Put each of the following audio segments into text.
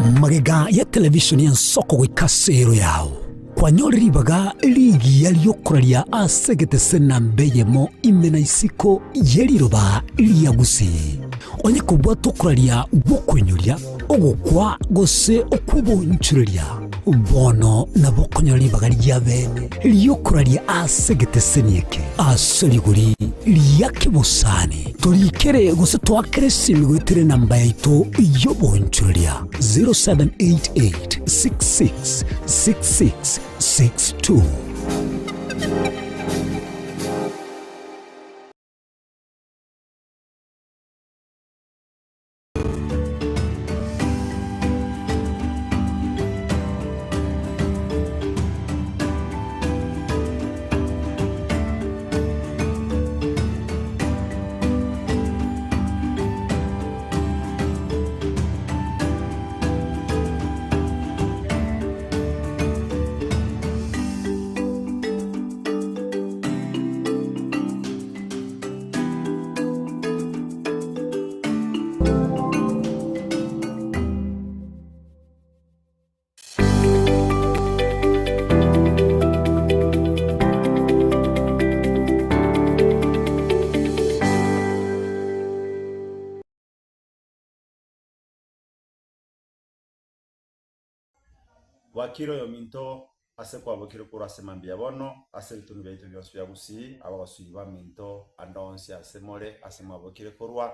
Magega ya televishoni y'ensoko goika ase ero yao, kwanyore ribaga rigiya ri'okoraria ase egetese namba eyemo ime na isiko ye riroba ria Gusii. Onye kobwata okoraria gw'okoinyoria, ogokwa gose okw'oboonchoreria, bono nabo okonyora ribaga ria bene ri'okoraria ase egeteseni eke ase rigori ria kebosani. Torikere gose toakere esimi goetera enamba yaito y'oboonchoreria 0788 66 66 62. Bwakire oyominto ase kwabokire korwa ase mambia bono, ase ebitunwa biaito bionsi bia Gusii, abagosii baminto ande onsi ase more ase mwabokire korwa,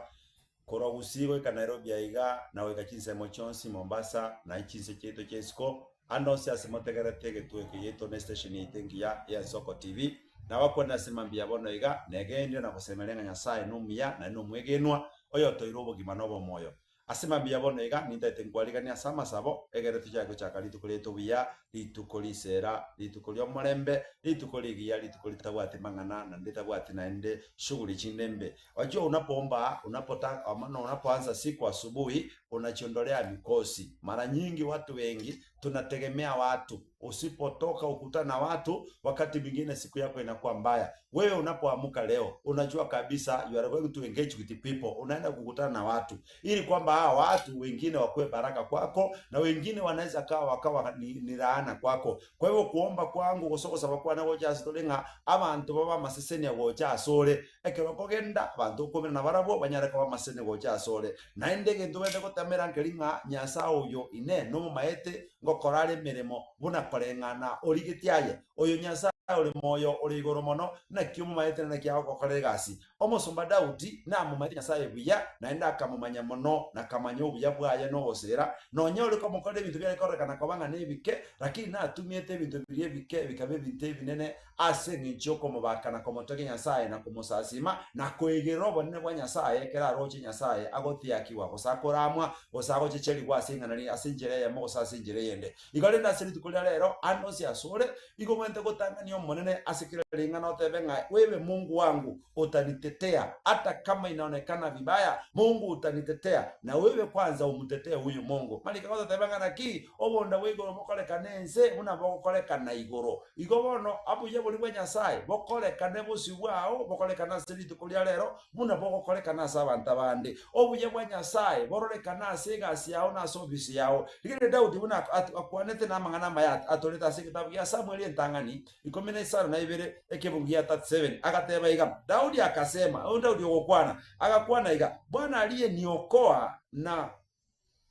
korwa Gusii goika Nairobi aiga, na goika chinsemo chionsi Mombasa, na chinse chiaito chia isiko, ande onsi ase motegerete egetuo eke giaito na estation yaito engiya ya Ensoko TV, nabakwanire ase mambia bono iga, negenire na gosemeria ng'a Nyasae nomuya naende nomwegenwa, oyotoire obogima na obomoyo. Ase mambia bono iga nintaete nkwariganie ase amasabo, egere tochake gochaka rituko riaito buya, rituko riseera, rituko ri'omorembe, rituko rigiya, rituko ritabwati mang'ana, naende ritabwati naende shughuli chinde mbe. Wajua unapoomba, unapotaka, ama unapoanza siku asubuhi, unajiondolea mikosi. Mara nyingi watu wengi tunategemea watu. Usipotoka ukutana na watu, wakati mwingine siku yako inakuwa mbaya. Wewe unapoamka leo, unajua kabisa you are going to engage with people, unaenda kukutana na watu ili kwamba hawa watu wengine wakuwe baraka kwako na wengine wanaweza kawa wakawa ni, ni laana kwako. Kwa hivyo kuomba kwangu gose ogosaba kwane gocha ase tore ng'a abanto babe amasesenia gocha asore ekero okogenda abanto okoumera nabarabwo banyare koba amasesenia gocha asore. Naende egento obwenerete gotamera nkeri ng'a Nyasae oyo inee nomomaete ngokora are emeremo buna koreng'ana origetie aye, oyo Nyasae ore moyo ore igoro mono, naki omomaete na naki agogokorera egasi. Omosomba Daudi namomaete Nyasae buya, naende akamomanya mono, na akamanya obuya bwaye na ogoseera, nonya ore komokorera ebinto biare kororekana koba ng'a nebike, lakini natumiete ebinto biria ebike bikaba ebinto ebinene ase engencho y'okomobaka na komotogia Nyasae na komosasima, na koegerera obonene bwa Nyasae ekero aroche Nyasae agotiakigwa, gose akoramwa, gose agochecherigwa ase ing'ana ri ase enchera eyemo gose ase enchera eyende. Igo rende ase rituko ria rero ande onsi asore, igo obwenerete gotang'ania Omonene ase kera ring'ana otebe ng'a, Wewe Mungu wangu utanitetea, hata kama inaonekana vibaya, Mungu utanitetea, na wewe kwanza umutetee huyu Mungu. Mariko agototeba ng'a naki obonda bwa igoro bokorekana ense buna bogokorekana igoro. Igo bono obuya boria bwa Nyasae bokorekane bosio bwao, bokorekane ase rituko ria rero, buna bogokorekana ase abanto abande. Obuya bwa Nyasae bororekane ase egasi yao na ase ofisi yao. Rigereria Daudi buna akwanete namang'ana amaya atorete ase egetabu gia Samueli entang'ani, ikomi na isano na ibere, ekebungo gia 37, agateba iga, Daudi akasema, oyo Daudi ogokwana, agakwana iga, Bwana aliyeniokoa na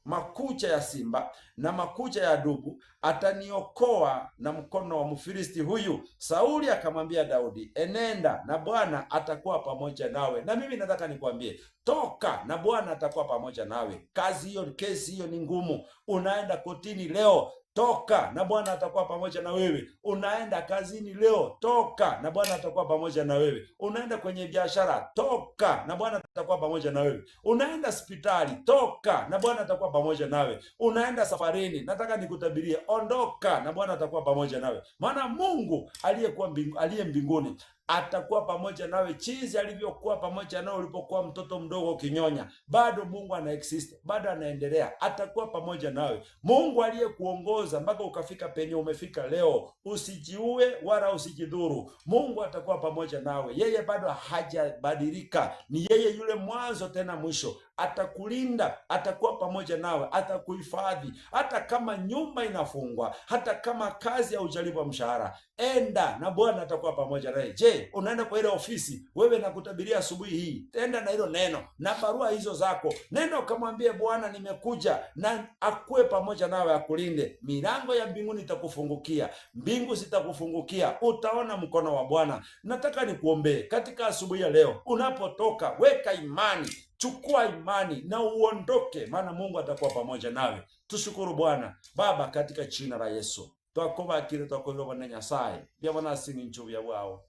makucha ya simba na makucha ya dubu, ataniokoa na mkono wa Mfilisti huyu. Sauli akamwambia Daudi, enenda na Bwana atakuwa pamoja nawe. Na mimi nataka nikwambie, toka na Bwana atakuwa pamoja nawe. Kazi hiyo, kesi hiyo ni ngumu. Unaenda kotini leo, toka na Bwana atakuwa pamoja na wewe. Unaenda kazini leo, toka na Bwana atakuwa pamoja na wewe. Unaenda kwenye biashara, toka na Bwana atakuwa pamoja na wewe. Unaenda hospitali, toka na Bwana atakuwa pamoja nawe. Unaenda safarini, nataka nikutabirie, ondoka na Bwana atakuwa pamoja nawe, maana Mungu aliyekuwa mbingu, aliye mbinguni atakuwa pamoja nawe chinzi alivyokuwa pamoja nawe ulipokuwa mtoto mdogo ukinyonya. Bado Mungu ana exist, bado anaendelea, atakuwa pamoja nawe. Mungu aliyekuongoza mpaka ukafika penye umefika leo, usijiue wala usijidhuru. Mungu atakuwa pamoja nawe, yeye bado hajabadilika, ni yeye yule mwanzo tena mwisho. atakulinda, atakuwa pamoja nawe, atakuhifadhi. Hata kama nyumba inafungwa, hata kama kazi haujalipwa mshahara, enda na Bwana atakuwa pamoja nawe. Je, unaenda kwa ile ofisi? Wewe nakutabiria asubuhi hii, enda na hilo neno na barua hizo zako, nenda ukamwambie Bwana, nimekuja, na akuwe pamoja nawe, akulinde. Milango ya mbinguni itakufungukia, mbingu zitakufungukia, utaona mkono wa Bwana. Nataka nikuombee katika asubuhi ya leo, unapotoka weka imani, chukua imani na uondoke, maana Mungu atakuwa pamoja nawe. Tushukuru Bwana. Baba, katika jina la Yesu twakobakire twakorire obonene Nyasaye, mbuya ase eng'encho obuya bwao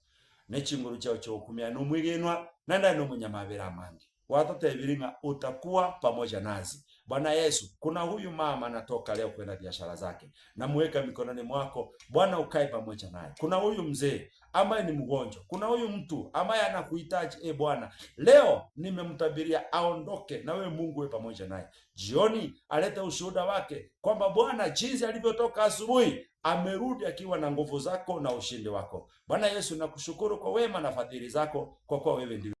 ne chinguru chiao chiogokumia nomwegenwa naende aye nomonyamabera amange. Gwatotebirie ng'a utakuwa pamoja nasi. Bwana Yesu, kuna huyu mama anatoka leo kwenda biashara zake, namuweka mikononi mwako Bwana, ukae pamoja naye. Kuna huyu mzee ambaye ni mgonjwa, kuna huyu mtu ambaye anakuhitaji. E Bwana, leo nimemtabiria aondoke, na wewe Mungu uwe pamoja naye. Jioni alete ushuhuda wake kwamba Bwana, jinsi alivyotoka asubuhi amerudi akiwa na nguvu zako na ushindi wako. Bwana Yesu, nakushukuru kwa wema na fadhili zako, kwa kuwa wewe ndiwe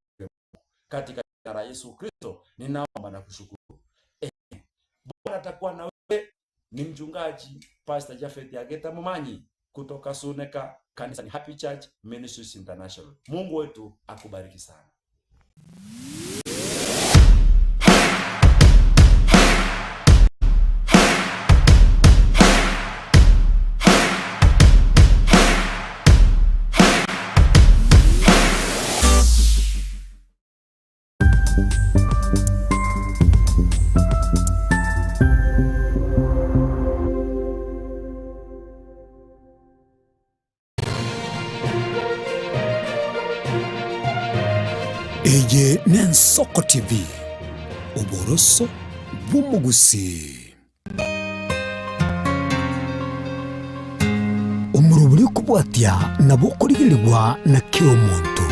Katika jina la Yesu Kristo ninaomba na kushukuru. Bwana atakuwa na wewe. Ni mchungaji Pastor Japhet Ageta Mumanyi kutoka Suneka, kanisa ni Happy Church Ministries International. Mungu wetu akubariki sana. Eye n'Ensoko TV, oboroso bw'omogusii. Omorobori okobwatia nabo okorigerigwa na kera omonto.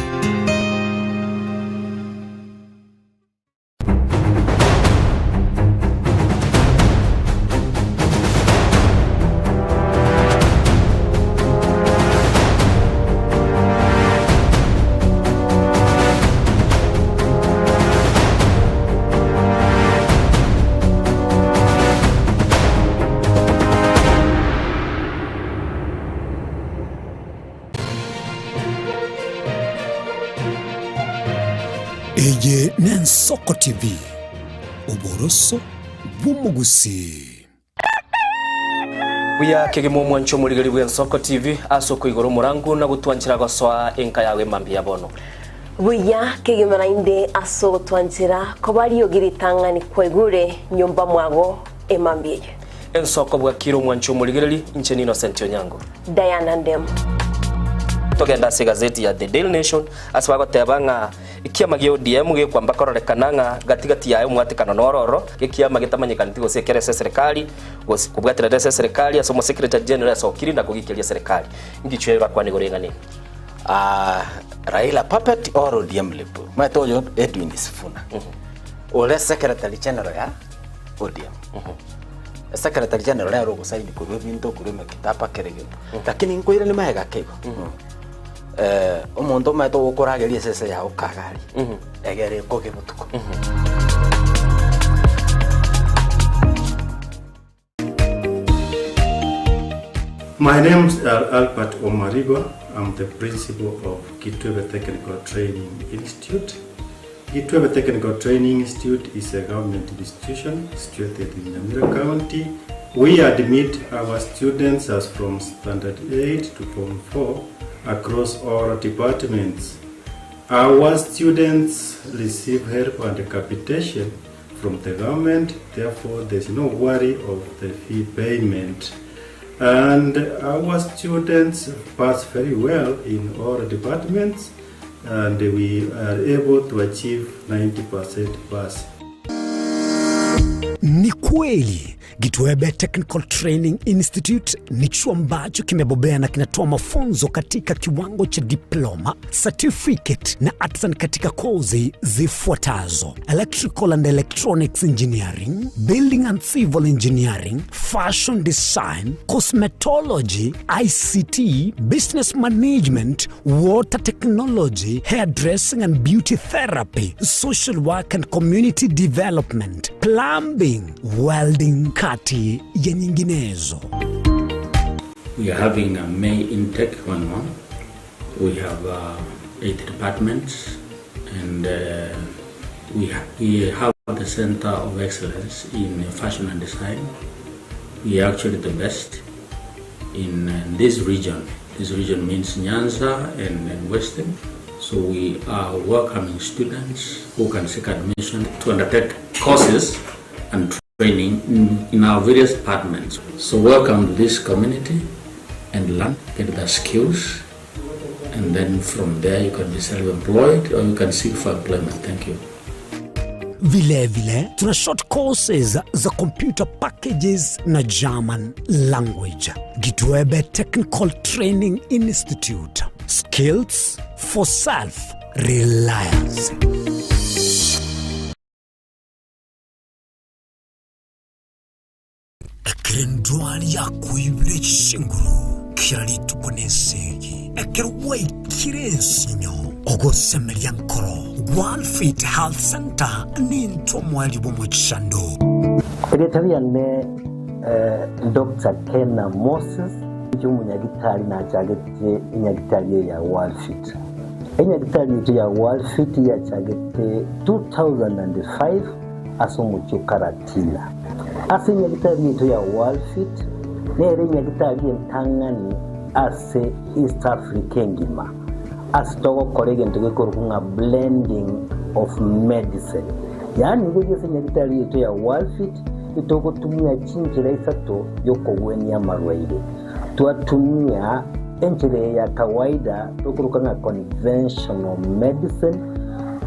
Eye n'Ensoko TV, oboroso bw'omogusii. Buya kegima omwancho omorigeri bw'Ensoko TV ase okoigora omorangu na gotwanchera gosoa enka yago emambia bono. Buya kegima naende ase ogotwanchera koba riogi ritang'ani kwaigure nyomba mwago emambia eye. Ensoko bwakire omwancho omorigereri, inche n'Innocent Onyango. Diana Ndemo. Togenda ase egazeti ya The Daily Nation ase bagoteba ng'a ekiama gia ODM gekwamba kororekana ng'a gati gati yaye omwatekano nororo, ekiama getamanyekaneti gose ekere ase eserekari gose kobwaterera ase eserekari ase omosecretary general asokire na kogikeria eserekari. Inki orakwane igoro eng'ana eye? Ah, Raila puppet or ODM lip. Omanyete oyo Edwin Sifuna. Ore secretary general ya ODM. Secretary general nere ogosaini korwa ebinto korwa emekitaba kera egento. Lakini nkoirania magega ake igo. Eh, omonto omanyete ogokorageria esese yago kagaria. Egere ekoge botuko. My name is Albert Omariba. I'm the principal of Kitwebe Technical Training Institute. Kitwebe Technical Training Institute is a government institution situated in Nyamira County. We admit our students as from Standard 8 to Form 4 across all departments. Our students receive help and capitation from the government, therefore there's no worry of the fee payment. And our students pass very well in all departments and we are able to achieve 90% pass. Nikwo Kweli Gitwebe Technical Training Institute ni chuo ambacho kimebobea na kinatoa mafunzo katika kiwango cha diploma, certificate na artisan katika kozi zifuatazo: Electrical and Electronics Engineering, Building and Civil Engineering, Fashion Design, Cosmetology, ICT, Business Management, Water Technology, Hairdressing and Beauty Therapy, Social Work and Community Development, Plumbing, Welding kati ya nyinginezo. We are having a May intake going on. We have uh, eight departments and uh, we, ha we have the Center of Excellence in Fashion and Design. We are actually the best in uh, this region. This region means Nyanza and, and Western. So we are welcoming students who can seek admission to undertake courses and training in, in our various departments. So welcome to this community and learn, get the skills, and then from there you can be self-employed or you can seek for employment. Thank you. Vilevile tuna short courses za computer packages na German language. Gitwebe Technical Training Institute. Skills for self reliance. Ekero endwari yakoibire chinguru kera rituko nesegi, ekero gwaikire ensinyo, ogosemeria nkoro, Walfit Health Center nintwe omoerio bw'omochando. Erieta riane Doctor Kena Moses, inche omonyagitari nachagete enyagitari eye ya Walfit. Enyagitari yaito ya Walfit yachagete 2005 ase omochie o Karatina. Ase enyagitari yaito ya Walfit nere enyagitari entang'ani ase East Africa engima ase togokora egento gekorokwa ng'a blending of medicine. Yaani riria ase enyagitari yaito ya Walfit itogotumia chinchera isato yokogwenia amarwaire. Twatumia enchera eye ya kawaida tokoroka ng'a conventional medicine,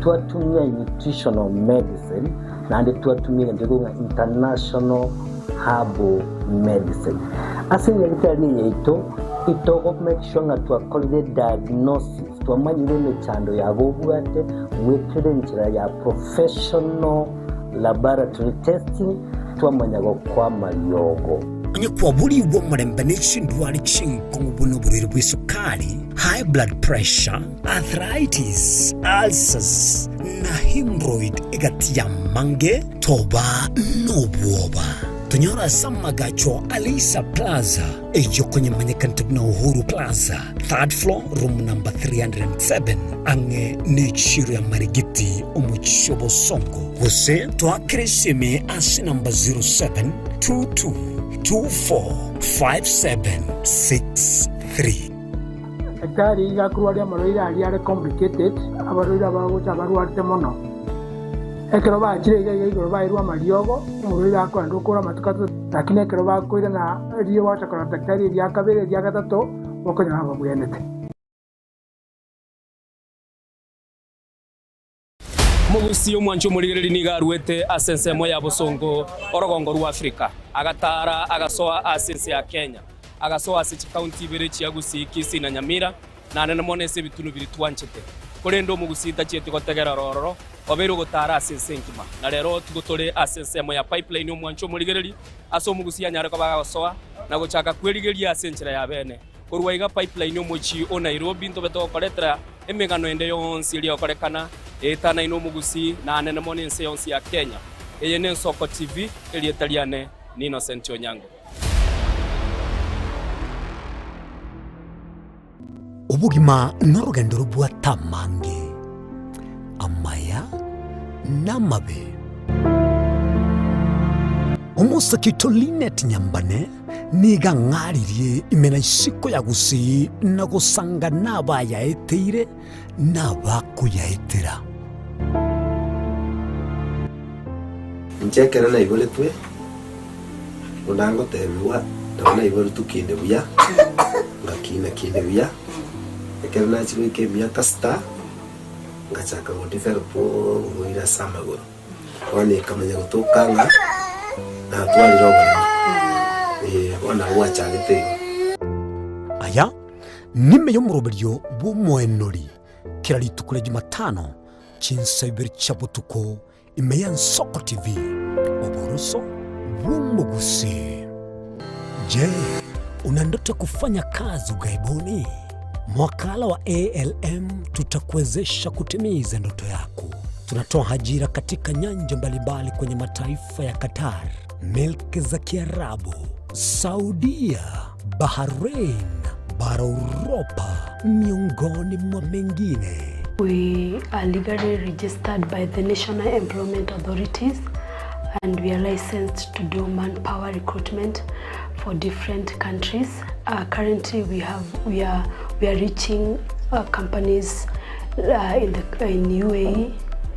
twatumia nutritional medicine, naende twatumia egento gekorokwa ng'a international herbal medicine. Ase enyagitari eye yaito, itogo make sure ng'a twakorire diagnosis, twamanyire emechando yago obwate goetera enchera ya professional laboratory testing, twamanya gokoa amariogo. Onye kwaborigwe omorembe ne chindwari chinkong'u buna oborwaire bw'esukari, high blood pressure, arthritis, ulcers, na hemorrhoid egati y'amange, toba nobwoba. Tonyore ase amagacho a Leisa Plaza, eyio konyemanyekanete buna Uhuru Plaza, third floor, room number 307, ang'e nechiiro ya Marigiti, omochie o Bosongo. Gose toakere esimi ase namba 0722245763. Daktari iga akorwaria amarwaire aria are complicated, abarwaire abagocha abarwarete mono. Ekero bachire iga iga igoro bairwe amariogo, omorwaire akoenda okora amatuko atato, lakini ekero bakoirana erio bagocha korora daktari eria kabere eria gatato, bokonyora babwenete. Omogusii omwanchi omorigereria nigo aruete ase ensemo ya bosongo orogongo rwa Afrika, agataara agasoa ase ense ya Kenya, agasoa ase chikaunti ibere chia Gusii, Kisii na Nyamira, naende mono ase ebitunu biria twanchete. Korende omogusii tachieti gotegerera ororo, obeire ogotaara ase ense engima. Na rero tigo tore ase ensemo ya Pipeline omwanchi omorigereria, ase omogusii anyare koba agosoa na gochaka kwerigeria ase enchera ya bene. Korwa iga Pipeline omochie o Nairobi ntobe togokoretera emegano ende yonsi eria egokorekana eetanaine omogusii na anene mono ense yonsi ya Kenya. Eye n'Ensoko TV, erieta riane ni Innocent Onyango. Obogima norogendo robwate amange, amaya na amabe. Omosake oito Linet Nyambane nigo ang'aririe ime na isiko ya gusii na gosanga nabayaeteire na abakoyaetera. Inche ekero naiboretwe, buna ngotebigwa, nabo naiboretwe kinde buya, ngakina kinde buya, ekero nachia goika emiaka sita, ngachaka go develop oborwaire ase amagoro. Bono ekamanya gotoka ng'a Natwarire oboremo, eh, bono nabo gwachagete igo. Aya nime y'omoroberio bw'omoenori kera rituko ria Jumatano chinsa ibere chia botuko ime y'Ensoko TV, oboroso bw'omogusii. Je, una ndoto ya kufanya kazi ughaibuni? Mwakala wa ALM tutakuwezesha kutimiza ndoto yako. Tunatoa ajira katika nyanja mbalimbali kwenye mataifa ya Qatar, milki za Kiarabu, Saudia, Bahrain, bara Uropa, miongoni mwa mengine. We are legally registered by the National Employment Authorities and we are licensed to do manpower recruitment for different countries. Uh, currently we have we are we are reaching uh, companies uh, in the in UAE,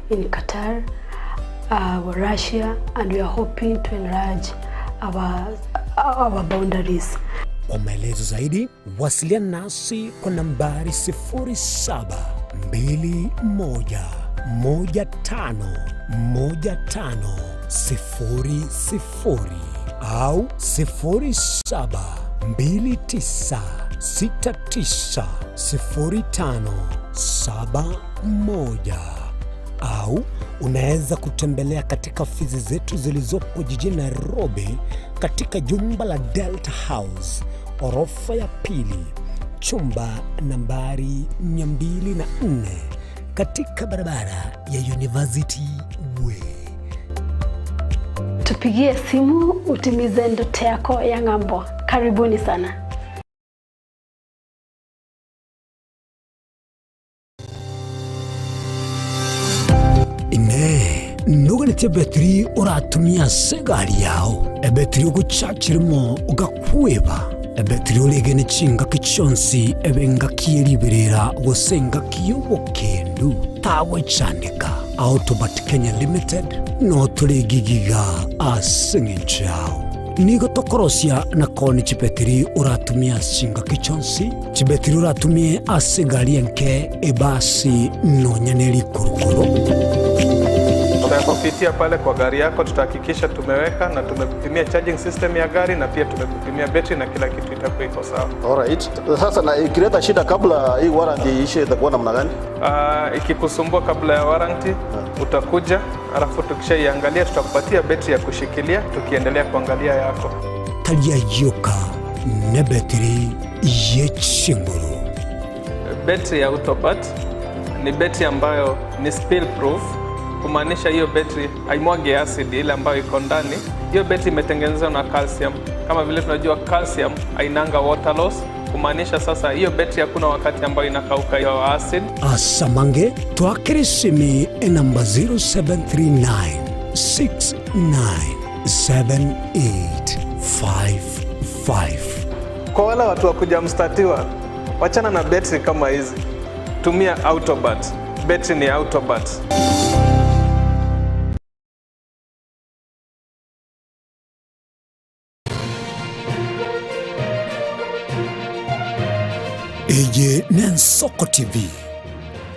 in Qatar, uh, Russia and we are hoping to enlarge our our boundaries. Kwa maelezo zaidi wasiliana nasi kwa nambari 0721151500 au 0729690571 au unaweza kutembelea katika ofisi zetu zilizopo jijini Nairobi katika jumba la Delta House orofa ya pili chumba nambari 204 katika barabara ya University Way. Tupigie simu utimize ndoto yako ya ng'ambo. Karibuni sana. Inee! Noganeti ebetiri oratumie ase egari yao, ebetiri ogochachirimo ogakweba, ebetiri oregene chingaki chionsi ebe engaki ye riberera gose engaki y'obokendu? Tagwechandeka. Autobat Kenya Limited no tore gigiga ase eng'encho yao. Nigo tokorosia na koonia chibetiri oratumie ase chingaki chionsi, chibetiri oratumie ase egari enke, ebasi, nonya ne rikurukuru. Tutakupitia pale kwa gari yako, tutahakikisha tumeweka na tumekupimia charging system ya gari na pia tumekupimia betri na kila kitu itakuwa iko sawa. Alright. Sasa na ikileta shida kabla hii warranty iishe itakuwa namna gani? Uh, ikikusumbua kabla ya warranty utakuja, alafu tukishaiangalia tutakupatia betri ya kushikilia tukiendelea kuangalia yako. Tari ayioka nebetiri ye chinguru. Betri ya Autopat ni betri ambayo ni spill proof, kumaanisha hiyo betri haimwagi acid ile ambayo iko ndani. Hiyo betri imetengenezwa na calcium. Kama vile tunajua calcium hainanga water loss, kumaanisha sasa hiyo betri hakuna wakati ambayo inakauka hiyo acid. Asamange twakere esimi enamba 0739 697855. Kwa wale watu wa kujamstatiwa, wachana na betri kama hizi, tumia Autobat. Betri ni Autobat. Eye n'Ensoko TV,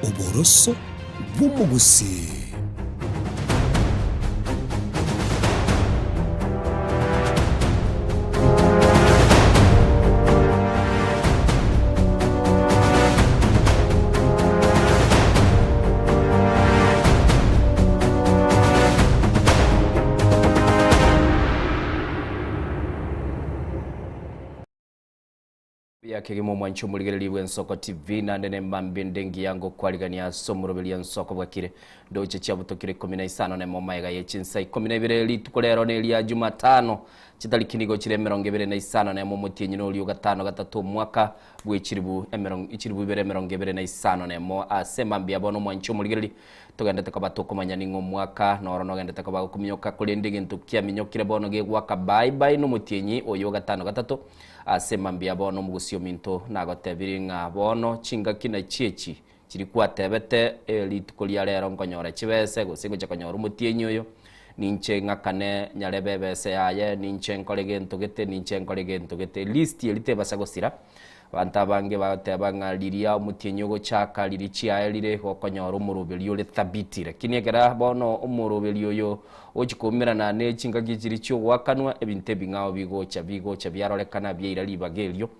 oboroso bw'omogusii. Buya kegima omwanchi omorigereria bw'Ensoko TV naende nembambe ende engiya ngokwarigania ase omoroberio Ensoko bwakire ndoche chiabutokire ikomi na isano nemo maega ye chinsa ikomi na ibere rituko rero ne ria Jumatano chitariki nigo chire emerongo ebere na isano nemo omotienyi na oria ogatano gatato omwaka bwe chiribu emerongo chiribu ibere emerongo ebere na isano nemo ase mambia bono omwanchi omorigereria Togendete koba tokomanya ning'o omwaka noro nogendete koba gokominyoka, korende egento kiaminyokire bono gegoaka bai bai nomotienyi oyo ogatano gatato ase mambia bono omogusi ominto nagotebirie ng'a bono chingaki nachio echi chiri kwatebete rituko ria rero nkonyora chibese gose ngocha konyora omotienyi oyo ninche ng'akane nyarebe ebese yaye ninche nkore gento gete ninche nkore gento gete list eri tebasa gosira. Abanto abange bagoteba ng'a riria omotienyi ogochaka riria chiaerire gokonyora omoroberio ore thabiti. Lakini ekero bono omoroberio oyo ogochia koumerana ne chingaki chiria chiogoakanwa, ebinto ebing'ao bigocha bigocha biarorekana biaira ribaga erio,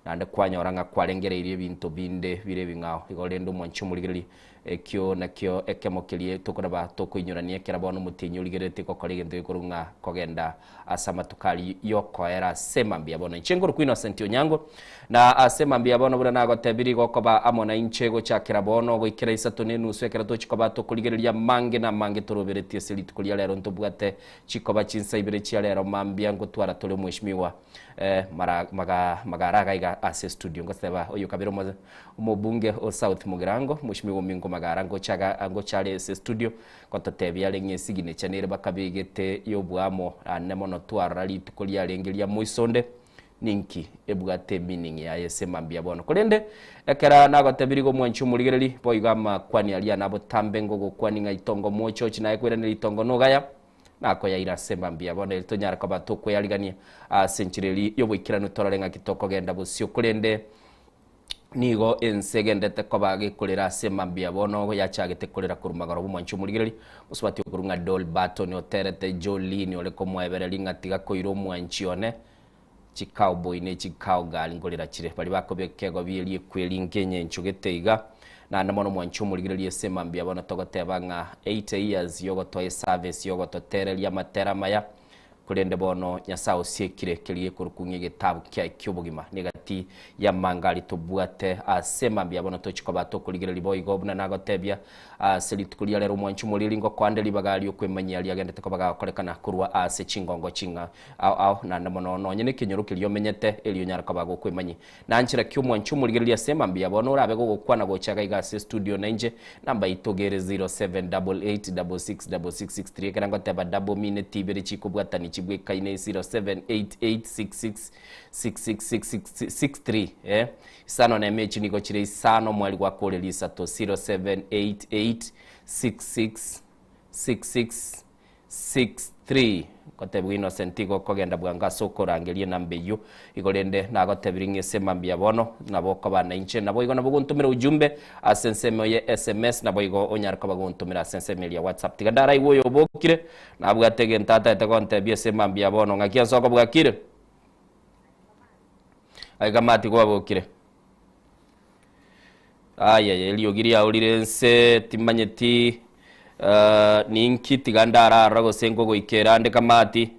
naende kwanyora ng'a kwarengereirie ebinto binde bire ebing'ao. Igo rende omwanchi omorigereria, ekio nakio ekemo keria tokoraba tokoinyorania ekero bono omotienyi origereretie gokora egento gekorwa ng'a kogenda ase amatuko aria y'okoera ase mambia bono. Inche nkorokwa Innocent Onyango, na ase mambia bono buna nagotebirie igo okoba amo nainche gochakera bono goikera isato na enusu ekero tochia koba tokorigereria amange na amange toroberetie ase rituko ria rero ntobwate chikoba chinsa ibere chia rero mambia ngotwara tore omweshimiwa eh, mara maga magara iga iga ase estudio ngoseba oyo kabere omo omobunge o South Mugirango mweshimiwa Omingo Magara ngochaga ngochare ase estudio Gototebia are ng'a esignecha nere bakabegete y'oboamo ane mono twarora rituko riarenge ria moisonde, ninki ebwate emeaning yaye ase mambia bono. Korende ekero nagotebirie igo omwanchi omorigereri, boigo amakwani aria nabotambe ngogokwani ng'a itongo mochochi naye koiraneria itongo nogaya, nakoyaira ase mambia bono eri tonyare koba tokweyarigania ase enchera eria y'oboikeranu torore ng'aki tokogenda bosio. Korende Nigo ense egenderete koba gekorera ase mambia bono yachagete korera korwa magoroba omwanchi omorigereria mosubati okorwa ng'a Dolly Barton oterete Jolene ore komoebereria ng'a tiga koira omwanchi one chicowboy ne chicowgirl nkorera chire baria bakobeka egobi eria ekweri nkenyencho gete iga naende mono omwanchi omorigereria ase mambia bono togoteba ng'a 80 years yogotoa eservice yogototereria amatera amaya Korende bono Nyasae osiekire keria gekorokwa ng'a egetabu kiaye ki'obogima, negati y'amanga aria tobwate ase mambia bono tochia koba tokorigereria boigo buna nagotebia ase rituko ria rero omwanchi omoriri ngokoande ribaga ri'okwemanyia riagendete koba gagokorekana korwa ase chingongo ching'a ao ao naende mono nonye nekenyoro keria omenyete erio onyare koba gokwemanyia Nanchera ki omwanchi omorigereria ase mambia bono orabe gogokwana gocha gaiga ase estudio nainche namba yaito gere 0788666663 ekero ngoteba double minute ibere chikobwatani chibwekaine 0788666663 eh isano na emo echi nigo chire isano mwari gwakoreria isato 07886666 63 Ngotebigwa Innocent igo okogenda bwango ase okorangeria enamba eyio, igo rende nagotebirie ng'a ase mambia bono nabo okoba nainche, naboigo nabo gontomera ujumbe ase ensemo ye sms, naboigo onyare koba gontomera ase ensemo eria ya WhatsApp. Tiga ndaraigwe oyo obokire, nabwate egento ataete gontebia ase mambia bono, ng'aki ase okobwakire? Aiga mati kwabokire. Ayaya eriogi riao rire nse timanyeti eh, ninki tiga ndarara gose nkogoikera ande kamati.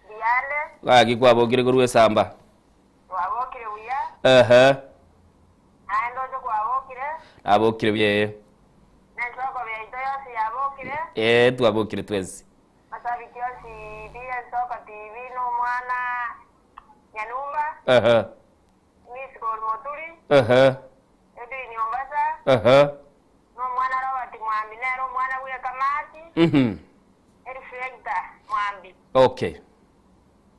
Mbuyande. Gaki kwabokire korwa esamba. Twabokire buya. Ehe. Naye ndoche kwabokire. Nabokire buya ee. Na ensoko yaito yonsi yabokire. Ee twabokire twensi. Mashabiki onsi bi Ensoko TV na omwana Nyanumba. Ehe. Miss Gor Moturi, Ehe. Edwin Ombasa, Ehe. na omwana Robert Mwambi nere omwana bw'ekamati, Elfreda Mwambi, Okay.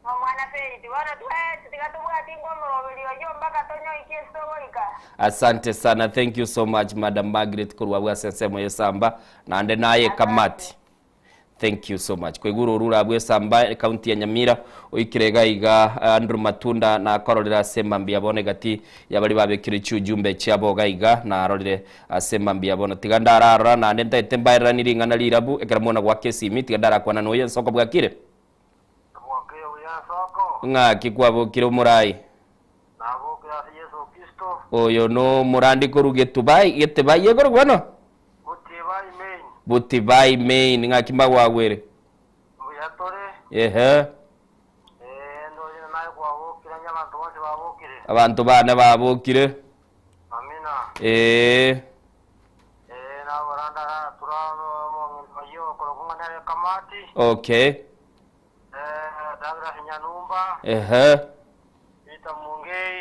na omwana Faith. Bono twensi tiga tobwati ng'a omoroberi oyio mpaka tonyoikie ase togoika. Asante sana thank you so much madam Margaret korwa abwo ase ensemo y'esamba naende naye ekamati. Thank you so much. Koigure orure abwo esamba ecounty ya Nyamira oikire iga iga Andrew Matunda nakororera ase mambia bono egati yabari babekire chiujumbe chiabo iga iga narorire ase mambia bono tiga ndararora naende ntaete mbaereranie ring'ana rirabu ekero mona goaka esimi tiga ndarakwana noyo ensoko bwakire Bwakire buya ensoko. Ng'aki kwabokire omorai Nabokire ase Yeso Kristo. Oyo nomorandi korwa Getubai Getebai ekorokwa bono Butibai main. Butibai main ng'aki mbagwagwere. Mbuya tore. Ehe. Ee, ndoche naye kwabokire onye abanto bonsi babokire. Abanto bane babokire. Amina. Ee. Ee, nabora ndaratura omong'ina oyio okorokwa ng'a nere Kamati. Okay. Ee, Douglas Nyanumba. Ehe. Peter Mungei.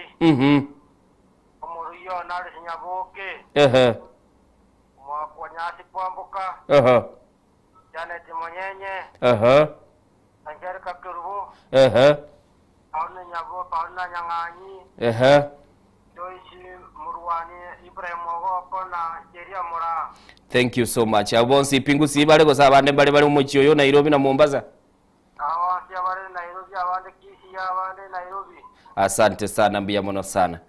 Omoruya one are Sinyaboke. Ehe. Omwakwa Nyasi Kwamboka. Ehe. Janet Monyenye. Ehe. Angelica Kerubo. Ehe. Paulina Nyabo, Paulina Nyang'anyi. Ehe. Joyce Murwani, Ibrahim Ogoko na Jeria Moraa. Thank you so much. Abo bonsi ipingu si bare gose abande mbare bare omochie oyo Nairobi na Mombasa. Abo bonsi abare. bare Nairobi abande Kisii abande Nairobi. Asante sana mbuya mono sana.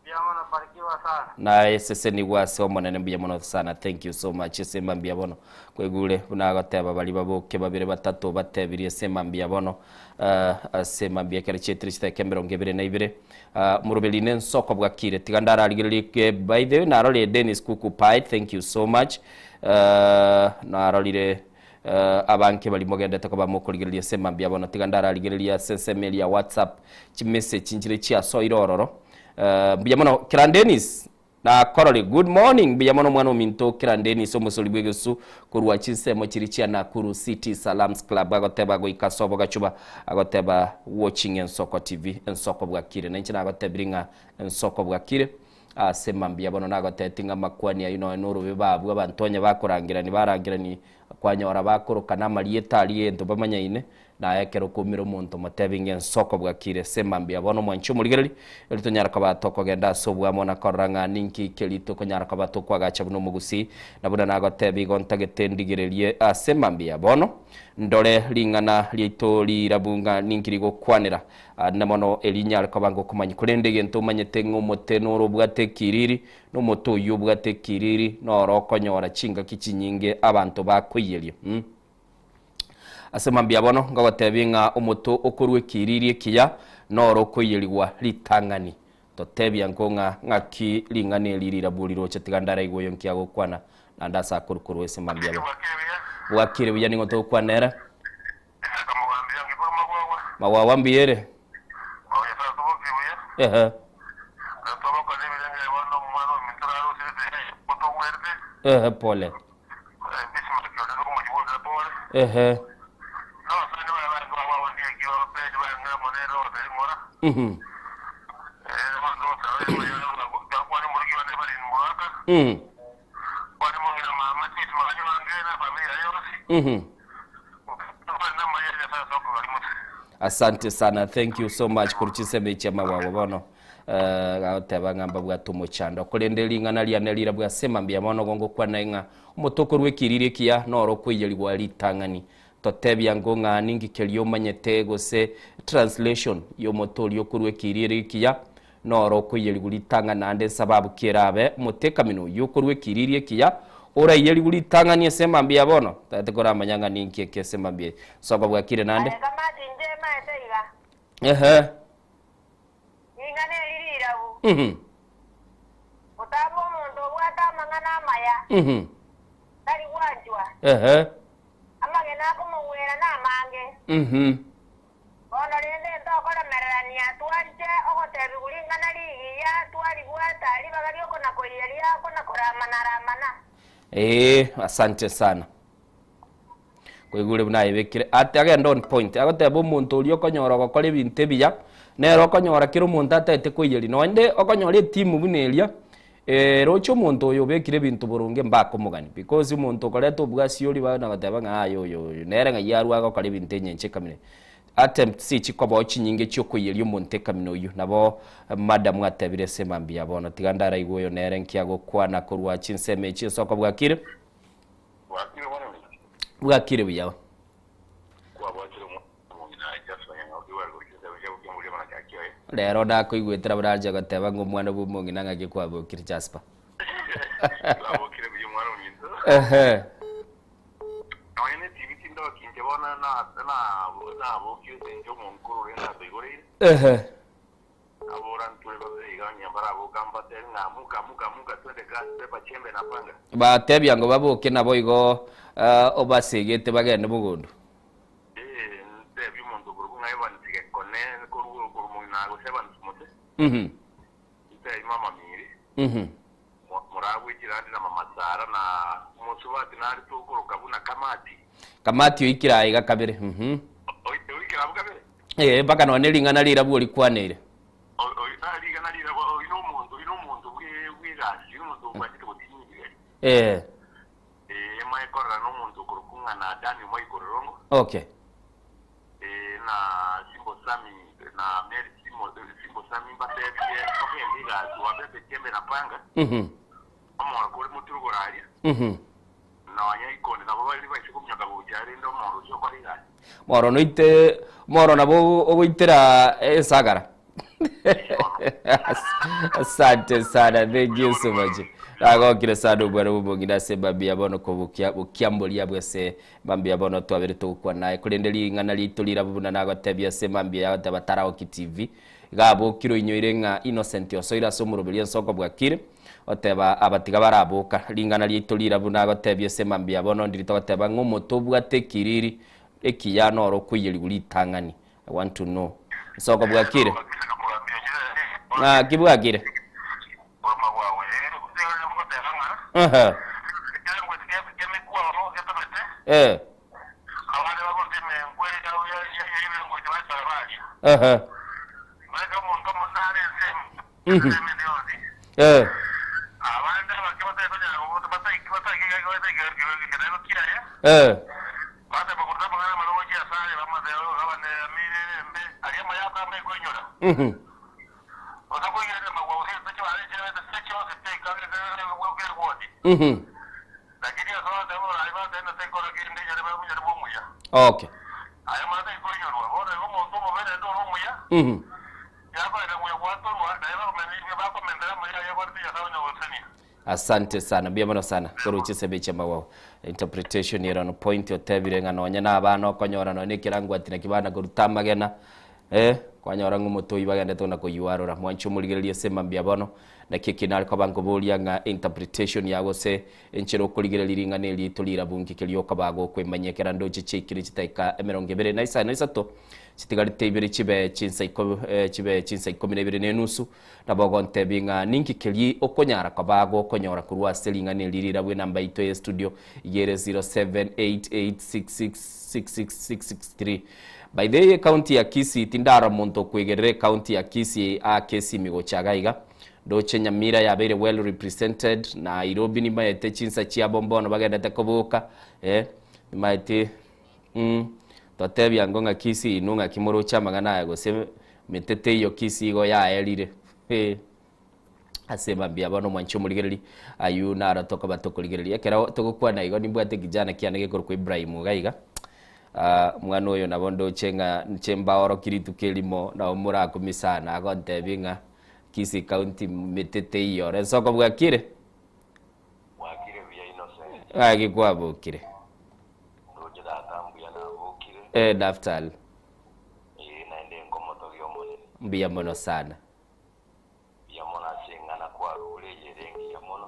Mbuya mono barikiwa sana. Naye sesenigwa ase Omonene mbuya mono sana thank you so much ase mambia bono kwaigure buna agoteba baria baboke babere batato batebirie ase mambia bono uh, ase mambia ekero chietire chidakika emerongo ebere na ibere uh, moroberi ne nsoko bwakire tiga ndararigererie by the way narorire Dennis Kuku Pai thank you so much uh, narorire Abange baria mogendete koba mokorigereria ase mambia bono, tiga ndararigereria ase ensemo eria ya WhatsApp chimessage nchire chiasoire ororo. Mbuya mono Kiran Dennis, nakorore good morning, mbuya mono omwana ominto Kiran Dennis omosori bw'egesu korwa chinsemo chiria chia Nakuru City Salams Club agoteba goika ase obogachuba agoteba watching Ensoko TV, Ensoko bwakire. Nainche nagotebirie ng'a Ensoko bwakire. Ase mambia bono nagoteti ng'a amakwani ayio nonya norobe babwo abanto onye bakorangerani barangerani kwanyora bakorokana amarieta aria egento bamanyaine, naye ekero okoumera omonto motebi ng'a ensoko bwakire ase mambia bono mwanche omorigereri, erio tonyare koba tokogenda ase oboamo na korora ng'a ninki keria tokonyara koba tokoagacha buna omogusii, na buna nagotebi igo ntagete ndigererie ase mambia bono ndore ring'ana riaito rirabu ng'a ninki rigokwanera Aande mono erio inyare koba ngokomanyia. Korende egento omanyete ng'a omote noro obwate ekiriri, na omote oyio obwate ekiriri noro okonyora chingaki chinyinge abanto bakoiyeria. Mm. Ase mambia bono ngogotebia ng'a omote okorua ekiriri ekiya noro okoiyerigwa ritang'ani. Totebia nko ng'a ng'aki ring'ana eri rirabwo riroche tiga ndaraigwe oyo nki agokwana naende ase akorwa korwa ase mambia bono. Bwakire buya ning'o togokwana ere? Magwagwa mbuya ere? Ehe. Ehe, pole. Ehe. Mhm. Mhm. Mhm. Asante sana, thank you so much korwa chinsemo echi amagwagwa bono eh, gagoteba ng'a mbabwate omochando korende ring'ana riane rirabwo ase mambia bono igo ngokwana ng'a omote okorwa ekiriri ekiya noro okoiyerigwa ritang'ani totebia ngo ng'a ninki keria omanyete gose translation ya omote oria okorwa ekiriri ekiya Noro okoiyerigwa ritang'ani naende esababu ki erabe omotekamino oyio okorua ekiriri ekiya oraiyerigwe ritang'ani ase emambia ya bono? Tagete koramanya ng'a ninki eke ase emambia eye. Soko bwakire naende. Aye Kamati inche maete iga. Ehe. Ring'ana eri rirabu. Mhm. Gotamba omonto obwate amang'ana amaya, Mhm. tari gwanchwa. Ehe. Amagena akomogwera namange. Mhm. Bono rende ntokoremererania twanche ogotebigwa ring'ana rigiya, twaribwata ribaga ri'okona-koiyeria kona-koramana-ramana. Ee, asante sana. Koigure buna ayebekire. Ate agende on point. Agoteba omonto oria okonyora ogokora ebinto ebiya, nere okonyora kera omonto ataete koiyeria. Nonye okonyora etimu buna eria, Roche omonto oyo obekire ebinto boronge mbakomogani because omonto okoreta obwasi oria bana goteba ng'a aye oyo oyo nere ng'ai arwe agokora ebinto enyencho ekamina. Attempts chikobao chinyinge chiokoiyeria omonto ekamina oyio. Nabo madam atebire ase mambia bono tiga ndaraigwe oyo nere nki agokwana korwa chinsemo echi ensoko bwakire? Bwakire bono Bwakire buya. Rero nakoigwetera buna ache goteba ng'a omwana bwa omong'ina ng'aki kwabokire Jasper. Ehe. Ehe. Batebia ng'a baboke naboigo obasegete bagende mogondo. Mhm. Mhm. Kamati oikire aiga kabere. Mhm. Ee, mpaka nonya ring'ana rirabwo orikwaneire. Ee. Okay. Mhm. Mhm. Moro noite moro nabo ogoitera ensagara. Asante sana, thank you so much. Nagokire sana obwana bw'omong'ina ase mambia bono kobokia bokiamboria bwese mambia bono twabere togokwana naye korende ring'ana riaito rirabu buna nagotebia ase mambia yagoteba Taraoki TV iga abokire oinyoire ng'a Innocent osoire ase omoroberio ensoko bwakire oteba aba tiga baraboka ring'ana riaito rirabu nagotebia ase mambia bono ndiri togoteba ng'a omote obwate ekiriri ekiya noro okoiyerigwa ritang'ani I want to know. Nsoko bwakire? Ng'aki bwakire? Aha. Eh. Aha. Mhm. Eh. Eh. Mhm. Mhm. Okay. Mhm. Asante sana mbuya mono sana korwa chisebe chia mawao interpretation ere on point otebire ng'a nonye na abana okonyora nonye na ekerangwati naki bana koruta amagena eh kwanyora ng'a omote oyio bagendete buna koywarora mwanche omorigererie ase mambia bono naki eki nare koba nkoboria ng'a interpretation yago gose enchera okorigereria ring'ana eri riaito rirabu nki keria okoba gokoimanyia ekero ndoche chiaikire chidakika emerongo ebere na isano na isato chitigarete ibere chibe chinsa ikomi chibe chinsa ikomi na ibere na enusu Nabo ogontebia ng'a ninki keria okonyara koba gokonyora korwa ase ring'ana eri rirabwo enamba yaito ye studio iga ere 0788666663. By the way ecounty ya Kisii tindarora monto okoigerera ecounty ya Kisii aake esimi gocha iga iga. Ndoche Nyamira yabeire well represented, Nairobi nimaete chinsa chiabo mbono bagendete koboka eh, nimaete mm, totebia ango ng'a Kisii inwe ng'aki moroche amang'ana aya gose Mete teiyo Kisii igo yaerire. Ee. Ase mambia bono omwanchi omorigereri, ayio naro tokoba tokorigereria. Ekero togokwana igo nimbwate ekijana kiane gekorokwa Ibrahim iga iga. Ah, omwana oyo nabo ndoche ng'a inche mbaorokie rituko erimo nabo morakumie sana, agontebia ng'a Kisii County mete teiyo ore. Nsoko bwakire? Bwakire buya Innocent. Gaki kwabokire? Ndoche tata mbuya nabokire. Eh, Naftali. Ee, naende nkomotogia Omonene. Mbuya mono sana. Mbuya mono ase eng'ana kwarure eye ere engiya mono.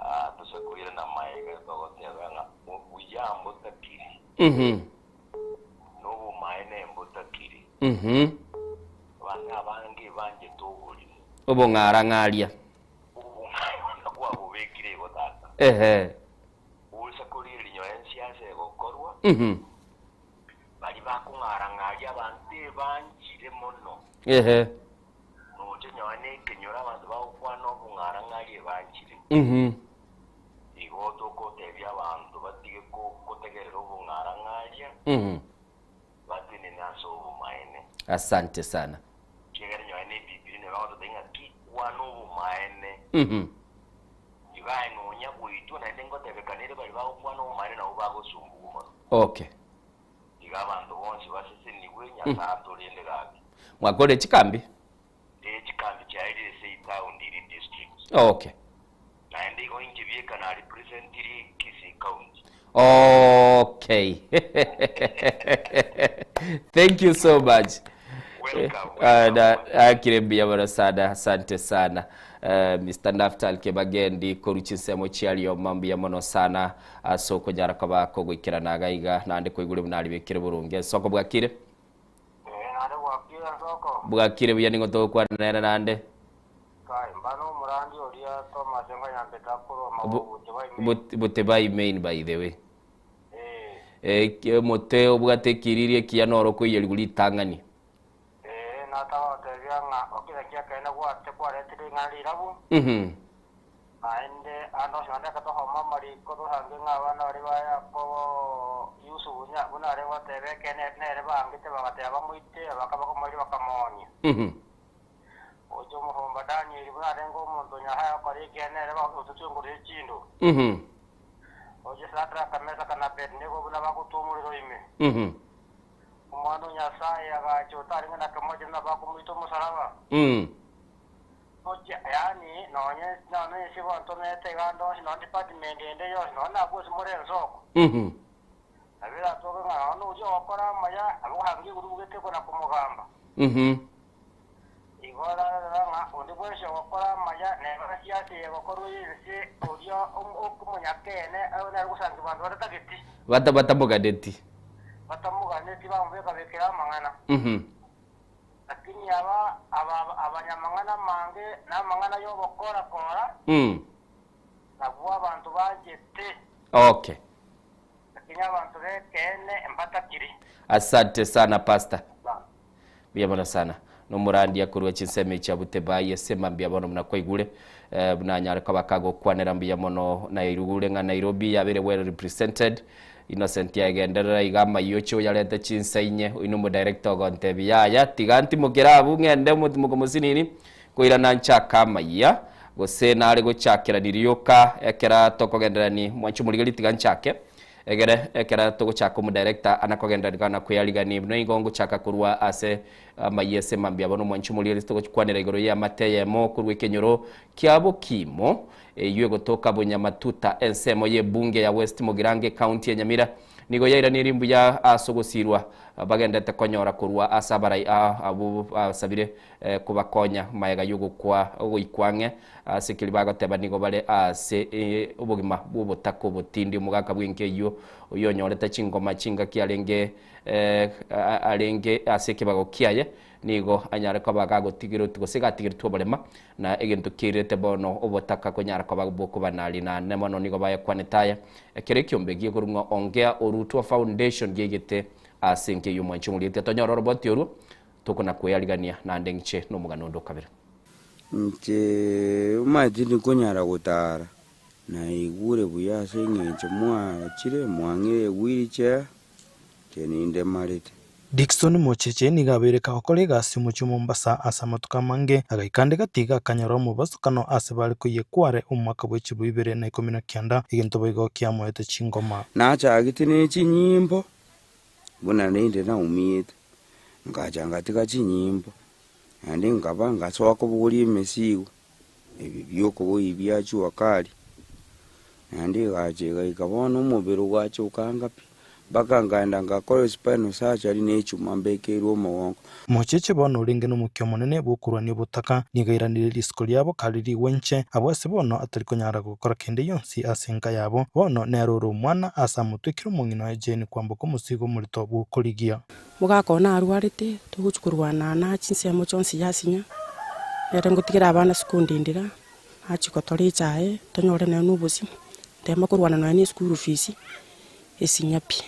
Ah, tosakoire namaega togoteba ng'a obuya mbotakiri, na obomaene mbotakiri. Abanto abange banchete oborimo. Obong'arang'aria. Obong'aina kwabobekire igo tata. Ehe. Oisa korigereria nyoe ensiasa egokorwa, baria bakong'ara-ng'aria abanto ebanchire mono. Ehe. Noche nyoe nekenyoro abanto bagokwana obong'ara-ng'aria ebanchire. Igo togotebia abanto batige kotegerera obong'ara-ng'aria, batenene ase obomaene. Asante sana. Ekiagera nyoe ne Ebibilia nigo bagototebia ng'a ki kwana obomaene. Igo aye nonya goitwa naende ngotebekanere baria bagokwana obomaene nabwo bagosumbugwa mono. Okay. Igo abanto bonsi basesenigwe, Nyasae atorende gaki. Mwakorire chikambi? Ee, chikambi chiaerire ase etown iri district. Okay. Naende igo inche bieka na representiri Kisii County. Okay. Thank you so much. Welcome. Akire mbuya mono sana, asante sana. Uh, Mr. Naftal Kebagendi koru chinsemo chia Rioma mbuya mono sana ase okonyara koba kogoikerana iga iga naende koigure buna aribekire boronge. Nsoko bwakire? Naende bwakire Nsoko? Bwakire buya ning'o togokwana nere naende? Kai, mbano omorandi oria Thomas Nganyampete akorwa Magogo Botebai Main. Botebai Main by the way. Eh, omote obwate ekiriri ekiya noro okoiyerigwa ritang'ani. Ee, natagotebia ng'a okire ki'ekeene gwate kwaretire ring'ana rirabu, naende ande onsi naende ekero twasoma amariko tosange ng'a abana baria ba Yakobo, Yusufu buna arenge goteba ekeene nere bangete bagateba bamoite, bakamoria bakamoonia. Gocha omosomba Danieli, buna arenge omonto o Nyasae agokora ekiya nere bagototwa engoro ye chindo. Oche Sadraka, Mesaka, na Abedi-Nego buna bagotwa omorero ime. Omwana o Nyasae agacha otarenge na kemocho buna bakomoita omosaraba. Oche, yaani, nonye, nonye inse bontomete iga ande onsi, nonye department ende yonsi, nonye nabwo ase more ensoko. Nabo eratoke ng'a nonye oria ogokora amaya, nabo gohangia igoro bugete kona komogamba. Igo orarore ng'a onde bwensi ogokora amaya nere ase ase egokorwa y'ense, oria omonyakeene nere ogosangia abanto batatageti. Batamoganeti. Batamoganeti bamobeka-bekera amang'ana. Lakini aba abanyamang'ana amange na amang'ana y'obokora-kora, nabwo abanto banchete. Okay. Lakini abanto b'ekeene mbatakiri. Asante sana pastor. Mbuya mono sana. Nomorandia korwa chinsemo echi abwo Tebai ase mambia bono buna kwaigure eh, buna anyare koba kagokwanera mbuya mono nairugure ng'a Nairobi yabeire well represented Innocent yagenderera iga amaiocho oyarete chinsa inye oyio nomodirector ogontebia yaya tiga ntimokere abwo ng'ende omotimoko mosinini koirana nchake amayia gose nare gochakerani rioka ekera tokogenderani mwanche omorigeri tiga nchake Egere ekero togochaka omodirector ana kogenderera iga na kweyarigania buna igo ngochaka korwa ase amayia ase mambia bono omwanchi omoriri togochikwanera igoro y'amate eyemo korwa ekenyoro kia Bokimo eyio egotoka Bonyamatuta ensemo y'ebunge ya West Mugirango ecounty ya Nyamira nigo yairanirie mbuya ase ogosirwa bagendete konyora korwa ase abarai abwo basabire kobakonya magega y'ogokwa ogoikwa ang'e Ase keria bagoteba nigo bare ase obogima bw'obotaka obotindi. Omogaka bw'enka eyio oyio onyorete chingoma chingaki arenge arenge ase ekebago kiaye, nigo anyare koba gagotigerwa gose gatigeretwe oborema, na egento kiairete bono obotaka konyara koba bokobanaria. Naende mono nigo bayekwanete aya, ekero ekiombe gekorwa ng'a Ongea Orutwa Foundation giaigete ase enka eyio omwanchi omorietie tonyore oroboti orwo tokona kweyarigania naende ng'iche nomogano onde okabere. Inche omanyete tindikonyara gotara, naigure buya ase eng'encho mwachire mwang'ire ewheelchair, inche nindemarete. Dickson Mocheche nigo abeire kagokora egasi omochie o Mombasa ase amatuko amange, agaika ande gati iga akanyora omobasokano ase bare koiyekwa are omwaka bwe chilifu ibere na ikomi na kianda, egento boigo kiamoete chingoma. Nachagete ne chinyimbo, buna rende naumiete, ngacha ngatiga chinyimbo. Naende nkaba ngasoa kobogoria emesigo, ebi biokoboyia bia jua kali, naende egacha egaika bono omobere ogacha okanga pi, mpaka nkaenda ngakora spinal surgery na echuma mbekeirwe omogongo. Mocheche bono orenge nomokia omonene bw'okorwania obotaka, nigo airanire risiko riabo kare rigwe inche, abwo ase bono atari konyara gokora kende gionsi ase enka yabo. Bono nere ore omwana ase amotwekire omong'ina oye Jane kwamboka omosigo omorito bw'okorigia. Mogaka one narwarete, togochia korwana na chinsemo chionsi yasinya, nere ngotigera abana sukuru ndindira, nachia gotora echae, tonyore nonya na obosie, nteme korwana nonya na eschool fees, esinya pi.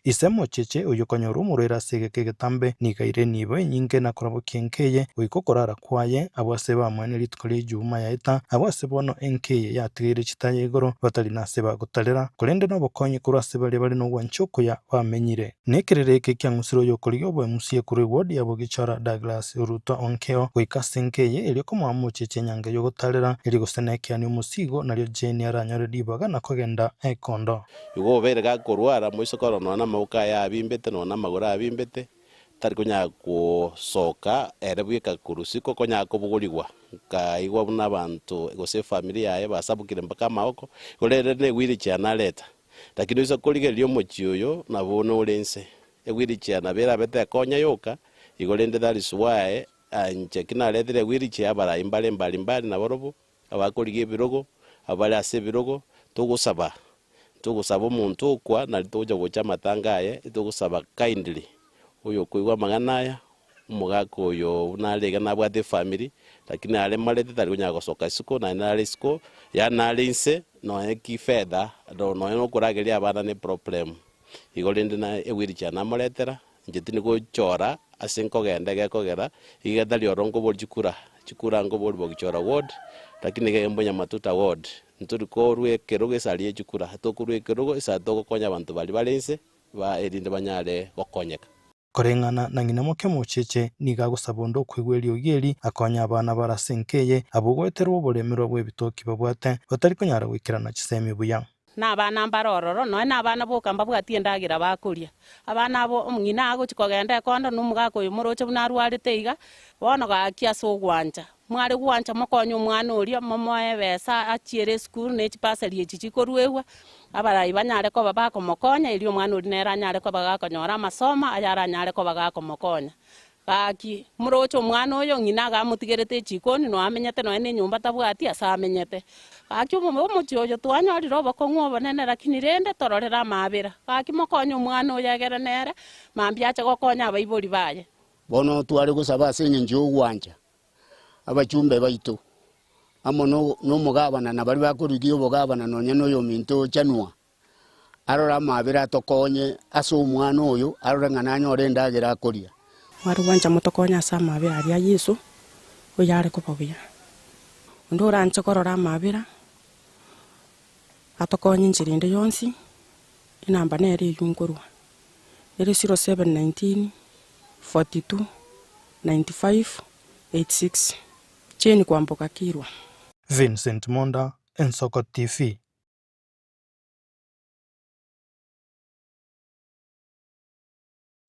Ise mocheche oyio okonyora omorwaire ase egeka egetambe, nigo aire enibo enyinge na korabokia enka eye goika okorara kwaye, abwo ase bamwene rituko ria Ijuma yaeta, abwo ase bono enka eye yatigaire chitaya igoro, batari nase bagotarera, korende nobokonyi korwa ase baria bare nogwancha okuya bamenyire. Nekerero eke kiang'usire oyokorigia oboemusie korwa eward ya Bogichora Douglas Ruto Onkeo goika ase enka eye erio komoa mocheche enyange yogotarera erio gose nekeania omosigo nario Jane aranyore ribaga na kogenda ekondo. Igo obeire gakorwara, moise korora nonya namaboko aye abimbete, nonya namagoro abimbete, tari konyara gosoka ere bweka korwa isiko, konyara kobogorigwa. Nkaigwa buna abanto gose efamiri yaye basabokire mpaka amaboko, korende ne wheelchair nareta. Lakini oise korigereria omochie oyo, nabo nore inse. Ewheelchair nabo erabe tekonya yoka, igo rende that is why inche ki naretire ewheelchair abarai mbare mbari mbari nabarobwo, abakorigia ebirogo, abare ase ebirogo, togosaba, togosaba omonto okwa nari togocha gocha amatanga aye, togosaba kindly, oyokoigwa amang'ana aya, Omogaka oyo buna are iga nabwate efamiri, lakini aremarete tari konyara gosoka isiko, naende nare isiko, yaani nare inse, nonye kifedha, nonye na okorageria abana ne problem. Igo rende na ewheelchair namoretera, inche tindi gochora ase nkogenda egekogera, iga tari oro nkoboria chikura, chikura nkoboria bogichora ward, lakini iga mbonyamatuta ward, ntori korwa ekerogo esari ye chikura, tokorwa ekerogo esa togokonya abanto baria bare inse, ba erinde banyare gokonyeka. Koreng'ana na ng'ina moke mocheche, nigo agosaba onde okoigwa eriogi eri, akonye abana bare ase enka eye, abwo goeterwa oboremerwa bw'ebitoki babwate, batari konyara goikerana chisemi buya. Na abana mbare ororo, nonya na abana boka mbabwati endagera bakoria. Abana abo omong'ina agochia kogenda ekondo na omogaka oyo moroche buna arwarete iga, bono gaki ase ogwancha. Mware gwancha mokonye omwana oria, momoe ebesa achiere esukuru ne chibasari echi chikoruegwa, abarai banyare koba bakomokonya erio omwana oria nere anyare koba gakonyora amasomo ayaranyare koba gakomokonya. Gaki, moroche omwana oyo, ng'ina iga amotigerete echikoni, nonya amenyete nonya na enyomba tabwati ase amenyete. Gaki omochie oyo twanyorire obokong'u obonene, lakini rende tororere amaabera. Gaki mokonye omwana oyo egere nere, mambia ache gokonya abaibori baye. Bono tware gosaba ase engencho y'ogwancha abachumbe baito, amo nomogabana na baria bakorigia obogabana nonya noyominto ochanwa, arore amaabera atokonye ase omwana oyo, arore ng'a nanyore endagera akoria. Mware gwancha motokonye ase amaabera aria a Yeso, oyare koba buya. Onde oranche korora amaabera, atokonye enchera ende yonsi, enamba nere eywo nkorwa, ere 0719 42 95 86. Jane Kwamboka Kirwa. Vincent Monda, Ensoko TV.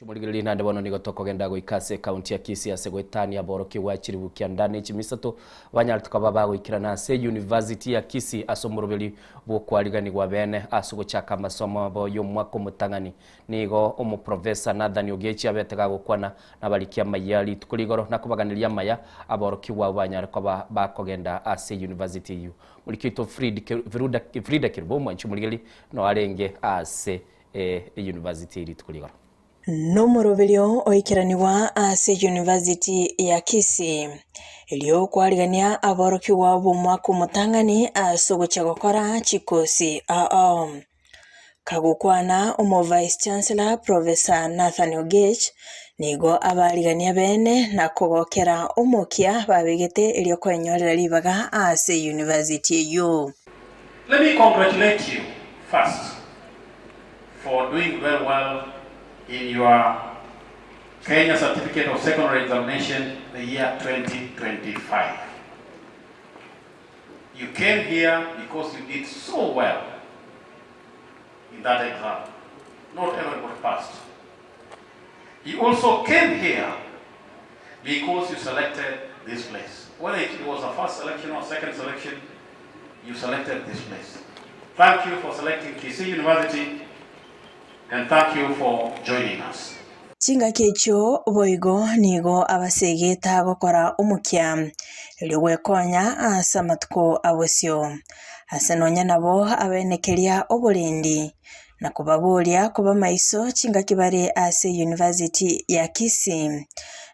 Morigererie naende bono nigo tokogenda goika ase ekaunti ya Kisii ase goetania aborokigwa chilifu kianda ne chimisato banyarete koba bagoikerana ase University ya Kisii ase omoroberi bw'okwariganigwa bene ase ogochaka amasomo abo y'omwaka omotang'ani. Nigo omoprofesa Nathan Ogechi abete gagokwana nabariki amaiya rituko rigoro na kobaganeria amaya aborokigwa abwo banyare koba bakogenda ase university eyio. Moriki oito Frida Kerubo omwanchi omorigeri no arenge ase university rituko rigoro. Nomoroberio oikeranigwa ase University ya Kisii, erio kwarigania aborokigwa b'omwaka omotang'ani ase ogochia gokora chikosi ao. Kagokwana omo Vice Chancellor Professor Nathan Ogech nigo abarigania bene na kogokera omokia babegete erio kwenyorera ribaga ase university eyio. Let me congratulate you first for doing very well in your Kenya Certificate of Secondary Examination the year 2025. You came here because you did so well in that exam. Not everybody passed. You also came here because you selected this place. Whether it was a first selection or second selection, you selected this place. Thank you for selecting Kisii University and thank you for joining us. Chingaki echio boigo nigo abasegete gokora omokia, erio gwekonya ase amatuko a bosio. Ase nonya nabo abenekeria oborendi, na kobaboria koba maiso chingaki bare ase University ya Kisii,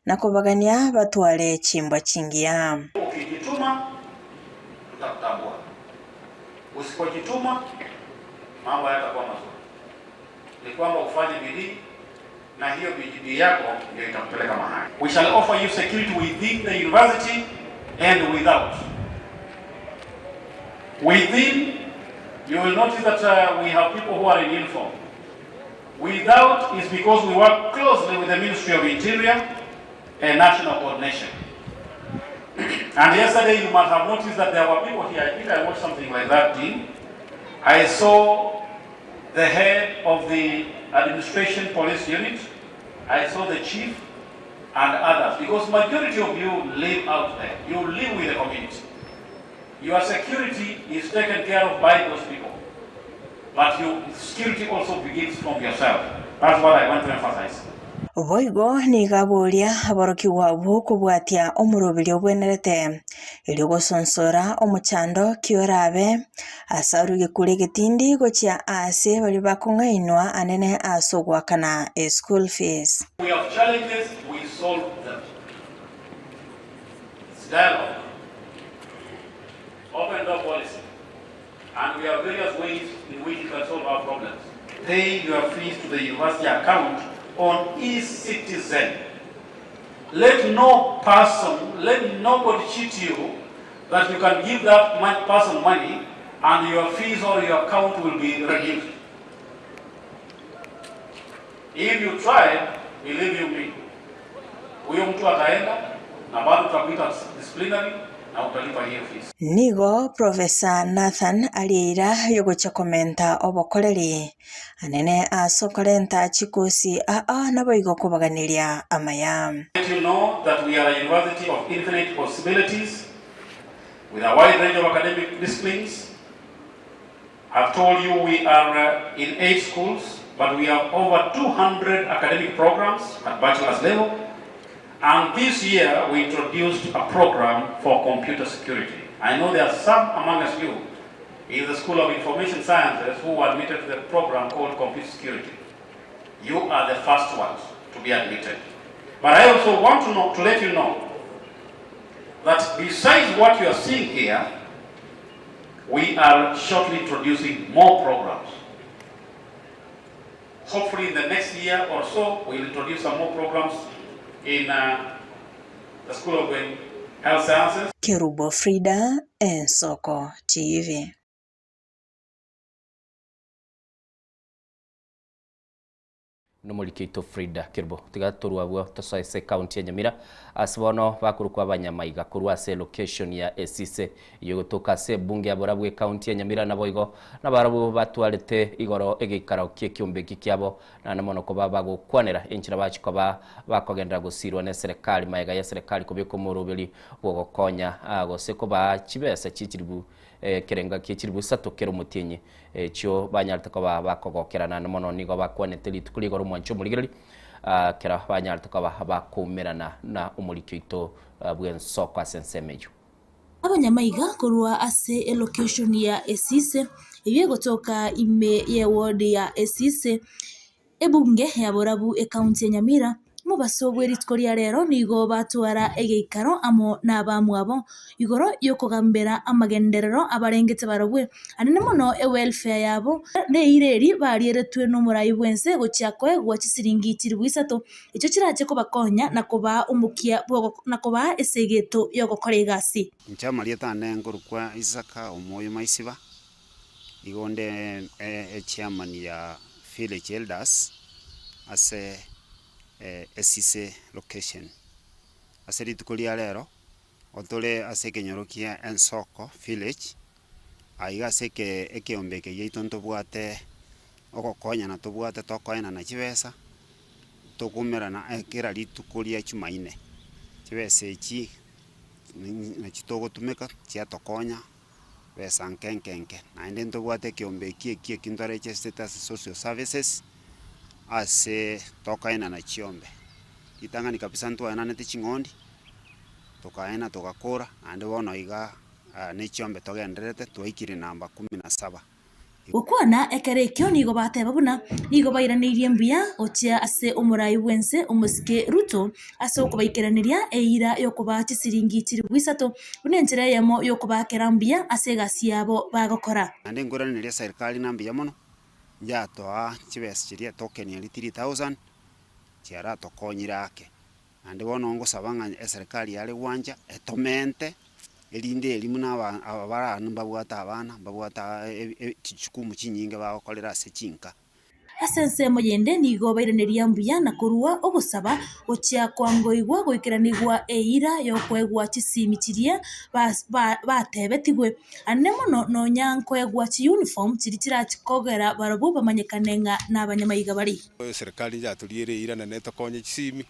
na kobagania batware chimbwa chingiya. Ukijituma tutakutambua, usipojituma mambo hayatakuwa mazuri. Ni kwamba ufanye bidii na hiyo bidii yako ndio itakupeleka mahali. We shall offer you security within the university and without. Within, you will notice that we have people who are in uniform. Without is because we work closely with the Ministry of Interior and National Coordination. And yesterday you must have noticed that there were people here. I think I watched something like that, Dean. I saw the head of the administration police unit. I saw the chief and others. Because majority of you live out there. You live with the community. Your security is taken care of by those people. But your security also begins from yourself. That's what I want to emphasize. Boigo nigo aboria aborokigwa abwo kobwatia omoroberio obwenerete, erio gosonsora omochando ki orabe ase arwe egetindi gochia ase baria bakong'ainwa anene ase ogoakana eschool fees. We have challenges, we solve them. It's dialogue. Open door policy. And we have various ways in which you can solve our problems. Pay your fees to the university account on eCitizen. Let no person, let nobody cheat you that you can give that person money and your fees or your account will be reduced. If you try, believe you me, huyo mtu ataenda na bado tutakuita disciplinary na utalipa hiyo fees. Nigo Professor Nathan aria eira y'ogochia komenta obokoreri anene ase okorenta chikosi aa naboigo kobaganeria amaya. Let you know that we are a university of infinite possibilities with a wide range of academic disciplines. I've told you we are uh, in eight schools, but we have over 200 academic programs at bachelor's level. And this year we introduced a program for computer security. I know there are some among us you in the School of Information Sciences who were admitted to the program called computer security. You are the first ones to be admitted. But I also want to, know, to let you know that besides what you are seeing here, we are shortly introducing more programs. Hopefully in the next year or so, we'll introduce some more programs in uh, the School of Health Sciences. Kerubo Frida, Ensoko TV. Nomoriki oito Frida Kerubo. Tiga torwe abwo tosoe ase ekaunti ya Nyamira ase bono bakorokwa abanyamaiga korwa ase elocation ya Esise eyio egotoka ase ebunge ya Borabu ekaunti ya Nyamira naboigo nabarabwo batwarete igoro egeikaro kia ekiombe eki kiabo naende mono koba bagokwanera enchera bachi koba bakogenderera gosirwa ne eserekari magega ya eserekari kobeka omoroberi bwogokonya gose kobaa chibesa chie chiribu Ekerengo gie chilifu isato kera omotienyi, echio banyarete koba bakogokera naende mono nigo bakwanete rituko rigoro omwancho omorigereria, ekero banyarete koba bakoumerana na omoriki oito bw'ensoko ase ensemo eyio. Abanyamaiga korwa ase elocation ya Esise, eyio egotoka ime y'eward ya Esise, Ebunge ya Borabu ecounty ya Nyamira, omobaso bwe rituko ria rero nigo batwara egeikaro amo nabamwabo igoro yokogambera amagenderero abarengete barobwe anene mono ewelfare yabo neira eri barieretwe nomorai bwense gochia koegwa chisiringi chilifu isato echio chirache kobakonya na kobaa omokia na kobaa esegeto yogokora egasi. Inche amarieta ane nkorokwa Isaka omoyo Maisiba, Igo onde echairman ya village elders ase Esise location. Ase rituko ria rero, otore ase ekenyoro kia Ensoko village, aiga ase ekeombe eke giaito ntobwate ogokonyana tobwate tokoenana chibesa, tokoumerana kera rituko ria jumaine. Chibesa echi nachi togotumeka chiatokonya. Besa nke nke nke. Naende ntobwate ekeombe eki eki eki ntwarechesete ase social services, ase tokaenana chiombe. Ritang'ani kabisa ntwaenanete ching'ondi, tokaena togakora, naende bono iga ne chiombe togendererete twaikire namba kumi na saba. Gokwana ekero ekio nigo bateba buna nigo bairaneirie mbuya gochia ase omorai bw'ense omosike Ruto ase okobaikeraneria eira y'okobaa chisiringi chilifu isato buna enchera eyemo y'okobaakera mbuya ase egasi yabo bagokora. Naende nkoiraneria eserikari na mbuya mono, yatoa chibesa chiria etoken eria 3000 chiaratokonyire ake. Naende bono ngosaba ng'a eserikari yare gwancha etomente, erinde eria buna aba abarani mbabwate abana, mbabwate chijukumu chinyinge bagokorera ase chinka. Ase ensemo yende nigo bairaneria mbuya na korua ogosaba gochia kwangoigwa goikeranigwa eira y'okoegwa chisimi chiria batebetigwe. Ande mono nonya nkoegwa chiuniform chiria chirachi kogera barabwo bamanyekane ng'a nabanyamaiga bare. Eserikari yatoriere eira na netokonye chisimi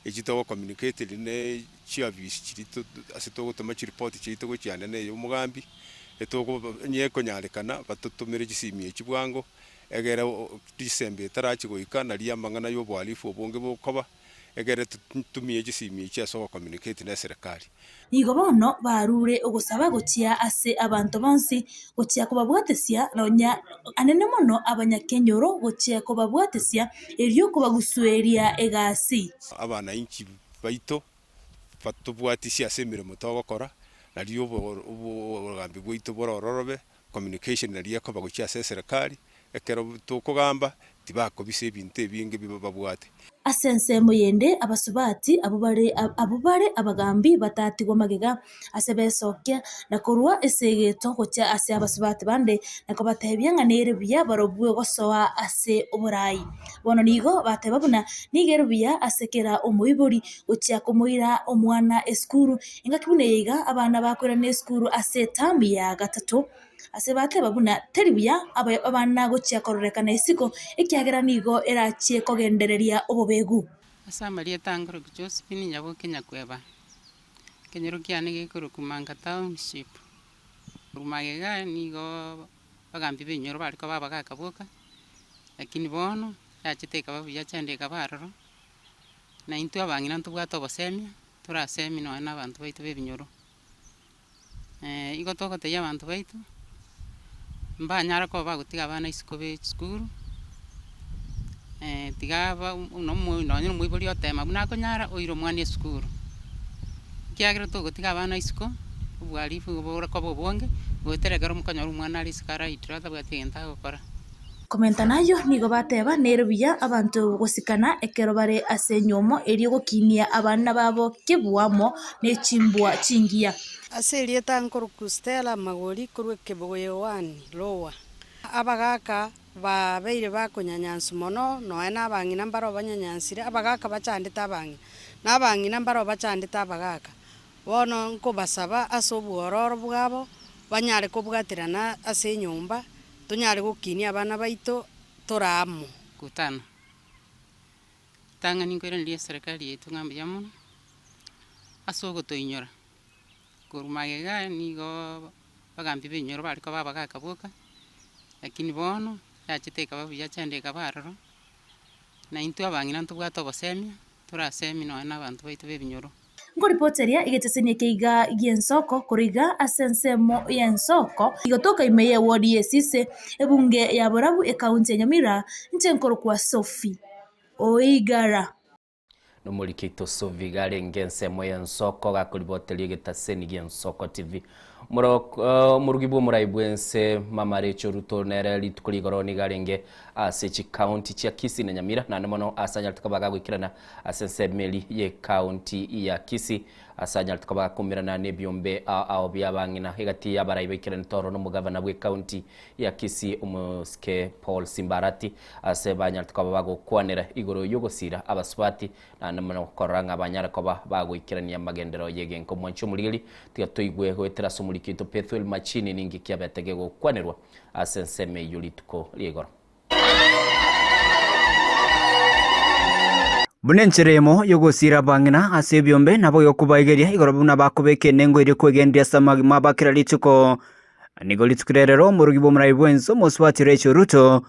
echi togo communicate ne chiofisi chiria ase togotoma chiripoti chiaito gochia ande na eye omogambi, etogo onye ekonyarekana batotomere chisimi echi bwango, egere December etarachi goika nario amang'ana ya obohalifu obonge bokoba. Ekero totumie chisimi echi ase ogokomunicate na eserekari. Nigo bono barure ogosaba gochia ase abanto bonsi, gochia kobabwatesia nonya anene mono abanyakenyoro, gochia kobabwatesia, erio kobagusueria egasi. Abanainchi baito batobwatisie ase emeremo togokora, nario obogambi bwaito borororobe, communication nario ekoba gochia ase eserekari, ekero tokogamba tibakobisa ebinto ebinge babwate. Ase ensemo yende abasubati abwo bare abwo bare abagambi batatigwa magega ase besokia na korwa ase egeto gochia ase abasubati bande na kobatebia ng'a nere buya barobwe gosoa ase oborai. Bono nigo bateba buna nigo ere buya ase kera omoibori gochia komoira omwana esukuru, engaki buna eye iga abana bakoirana esukuru ase eterm ya gatato. Ase bateba buna teri buya abana gochia kororekana isiko, ekiagera nigo erachie kogendereria obobegu. Ase amarieta ankorokwa Josephine Nyaboke Nyakweba, ekenyoro kiane gekorokwa Manga Township. Korwa magega nigo abagambi b'ebinyoro bare koba abagaka boka, lakini bono yachete ekaba buya chende ekaba aroro, na intwe abang'ina ntobwate obosemia, torasemie nonye na abanto baito b'ebinyoro. Igo togotebia abanto baito, mbanyare koba bagotiga abana isiko be chisukuru, tiga ba buna omo nonye na omoibori otema buna akonyara oire omwana esukuru. Ekiagera togotiga abana isiko, obohalifu igo borakoba obonge, goetera ekero mokonyora omwana are isiko are idle atabwati egento agokora. Komenta nayio nigo bateba nere buya abanto gosikana ekero bare ase enywomo erio gokinia abana babo kebuamo ne chimbwa chingiya. Ase erieta nkorokwa Stella Magori korwa Ekebugoyo One Lower. Abagaka babeire bakonyanyanswa mono, nonya na abang'ina mbaro banyanyansire, abagaka bachandete abang'ina, na abang'ina mbaro bachandete abagaka. Bono nkobasaba ase obwororo bwabo, banyare kobwaterana ase enyomba, Tonyare gokinia abana baito tore amo. Gotano. Ritang'ani nkoiraneria eserekari yaito ng'a mbuya mono, ase ogotoinyora. Korwa magega nigo abagambi b'ebinyoro bare koba abagaka boka, lakini bono yachete ekaba buya chende ekaba aroro, na intwe abang'ina ntobwate obosemia, torasemie nonye na abanto baito b'ebinyoro. Nkoripoteria egeteseni eke iga gi'ensoko korwa iga ase ensemo y'ensoko igotoka ime y'ewodi y'esise, ebunge ya Borabu ekaunti ya Nyamira, inche nkorokwa Sophie Oigara. Nomoriki oito Sophie iga arenge ensemo y'ensoko gakoripoteria egetaseni gi'ensoko TV. Omorugi bw'omorai bw'ense Mama Rachel Ruto nere rituko rigoro nigo arenge ase chikaunti chia Kisii na Nyamira naende mono ase anyarete koba gagoikerana Ase ensemo eria y'ecounty ya Kisii, ase anyarete koba gakumerana nebiombe ao ao bi'abang'ina egati y'abarai baikeranete ororo nomogavana bw'ecounty ya Kisii omosike Paul Simba Arati ase banyarete koba bagokwanera igoro y'ogosira abasubati naende mono korora ng'a banyare koba bagoikerania amagenderero y'egenka. Omwanchi omorigeri tiga toigwe goetera ase omoriki oito Pethuel Machini ninki kiabete gegokwanerwa ase ensemo eyio rituko ria igoro. Buna enchera eyemo y'ogosiira abang'ina ase ebiombe nabo y'okobaigeria igoro buna bakobeka enengo eria kwegenderia ase amagima abo a kera rituko. Nigo rituko riria rero omorugi bw'omorai bw'ense omosubati Rachel Ruto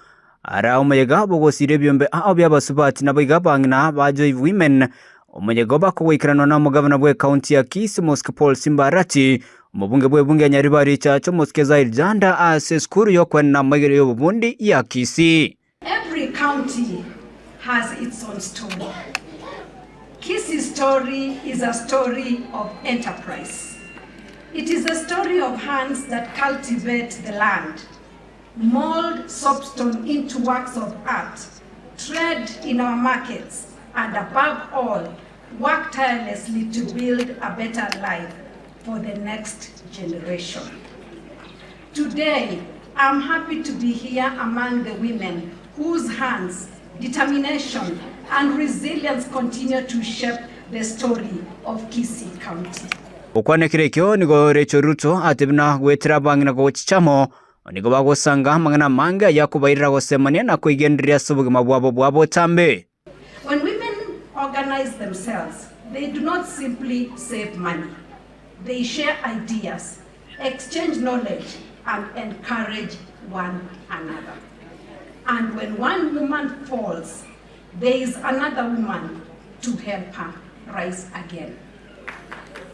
ara omoyega bw'ogosiira ebiombe ao bi'abasubati naboigo abang'ina ba Joy Women omoyega obakogoikeranwa na omogavana bw'ecounty ya Kisii Mosque Paul Simba Arati Omobunge bw'ebunge ya Nyaribari Church omosike Zair Janda ase esukuru y'okwenena amaigerio y'obobundi ya Kisii. Every county has its own story. Kisii's story is a story of enterprise. It is a story of hands that cultivate the land, mold soapstone into works of art, trade in our markets, and above all, work tirelessly to build a better life for the next generation. Today, I'm happy to be here among the women whose hands, determination, and resilience continue to shape the story of Kisii County. Gokwanekera ekio nigo Rachel Ruto atebire na goetera abang'ina gochichamo nigo bagosanga amang'ana amange ayakobairera gosemania na koigendereria ase obogima bwabo bwa botambe. When women organize themselves, they do not simply save money. They share ideas, exchange knowledge, and encourage one another. And when one woman falls, there is another woman to help her rise again.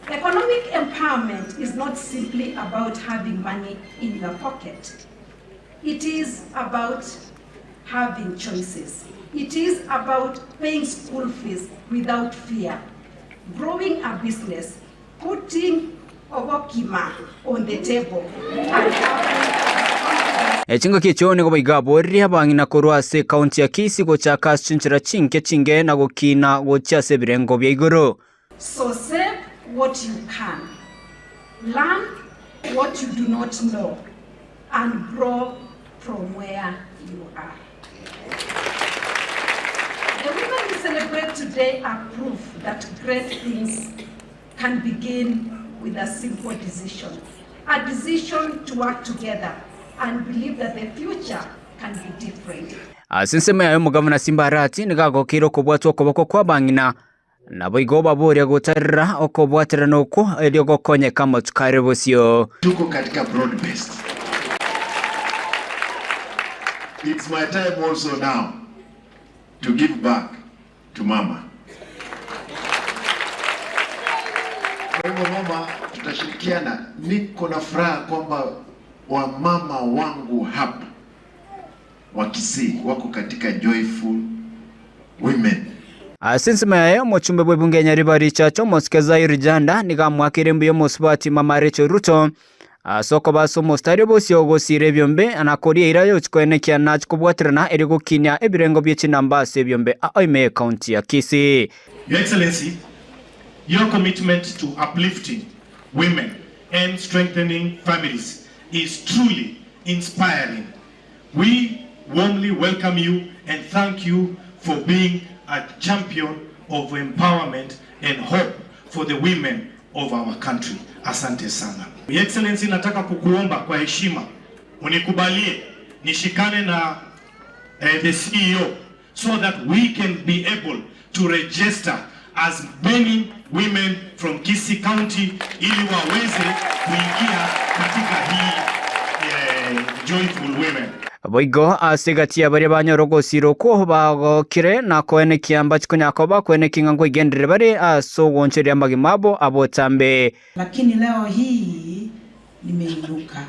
Economic empowerment is not simply about having money in your pocket. It is about having choices. It is about paying school fees without fear, growing a business, putting obokima on the table, and having Chingaki echio nigo boigo aboririe abang'ina korwa ase ekaunti ya Kisii gochaka ase chinchera chinke chinge na gokina gochia ase ebirengo bia igoro. So save what you can, learn what you do not know and grow from where you are. The women we celebrate today are proof that great things can begin with a simple decision. A decision to work together and believe that the future can be different. Ase ensemo yaye omogavana Simba Arati nigo agokeire okobwatwa okoboko kw'abang'ina, naboigo obaboria gotarera okobwaterana okwo erio gokonyeka amatuko are bosio. Tuko katika broad based. It's my time also now to give back to mama. Kwa hivyo mama, tutashirikiana. Niko na furaha kwamba wamama wangu hapa wa Kisii wako katika Joyful Women. Ase ensemo yaye, omochumbe bw'ebunge ya Nyaribari Chacha omosike Zair Janda nigo amoakeire mbuya omosubati Mama Rachel Ruto ase okoba ase omostari obosio ogosiira ebiombe na koria eira yochia koenekia nachia kobwaterana erio gokinia ebirengo bie chinamba ase ebiombe ao ime y'ecounty ya Kisii. Your Excellency, your commitment to uplifting women and strengthening families is truly inspiring. We warmly welcome you and thank you for being a champion of empowerment and hope for the women of our country. Asante sana. Your Excellency, nataka kukuomba kwa heshima unikubalie nishikane na eh, the CEO so that we can be able to register as many women from Kisii County ili waweze kuingia katika hii eh, Joyful Women. Boigo ase egati ya baria banyora ogosira okwo bagokire na koenekia mbachi konya koba koenekia ng'a nkoigenderere bare ase ogoonchoreria amagima abo abotambe. Lakini leo hii nimeinuka.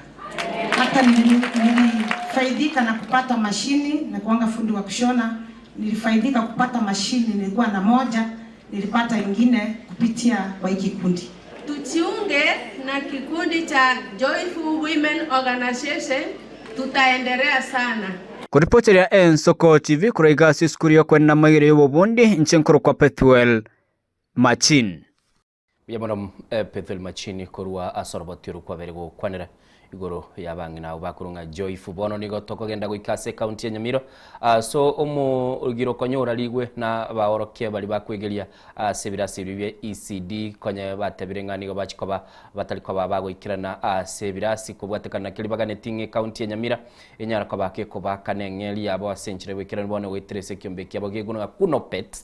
Hata nilifaidika na kupata mashini, na kuanga fundi wa kushona. Nilifaidika kupata mashini, nilikuwa na moja, nilipata ingine kupitia kwa hiki kikundi. Tujiunge na kikundi cha Joyful Women Organization, tutaendelea sana. Kuripoteria Ensoko TV korwa iga ase esukuru y'okwenena amaigerio y'obobundi inche nkorokwa Pethuel Machin. Mbuya mono eh, Pethuel Machini korwa ase oroboti oru kwabere gokwanera igoro y'abang'ina abo bakorwa ng'a Joyful. Bono nigo tokogenda goika ase ekaunti ya Nyamira ase omogiro konya orarigwe na abaorokia baria bakwegeria ase ebirasi ebio bia ECD konya batebire ng'a nigo bachi koba batari koba bagoikerana ase ebirasi kobwatekana na keria baganeti ng'a ekaunti ya Nyamira enyara koba gekobakana eng'eri yabo ase enchera goikeranu bono goetera ase ekiombe kiabo gekunwa ng'a Kunopet.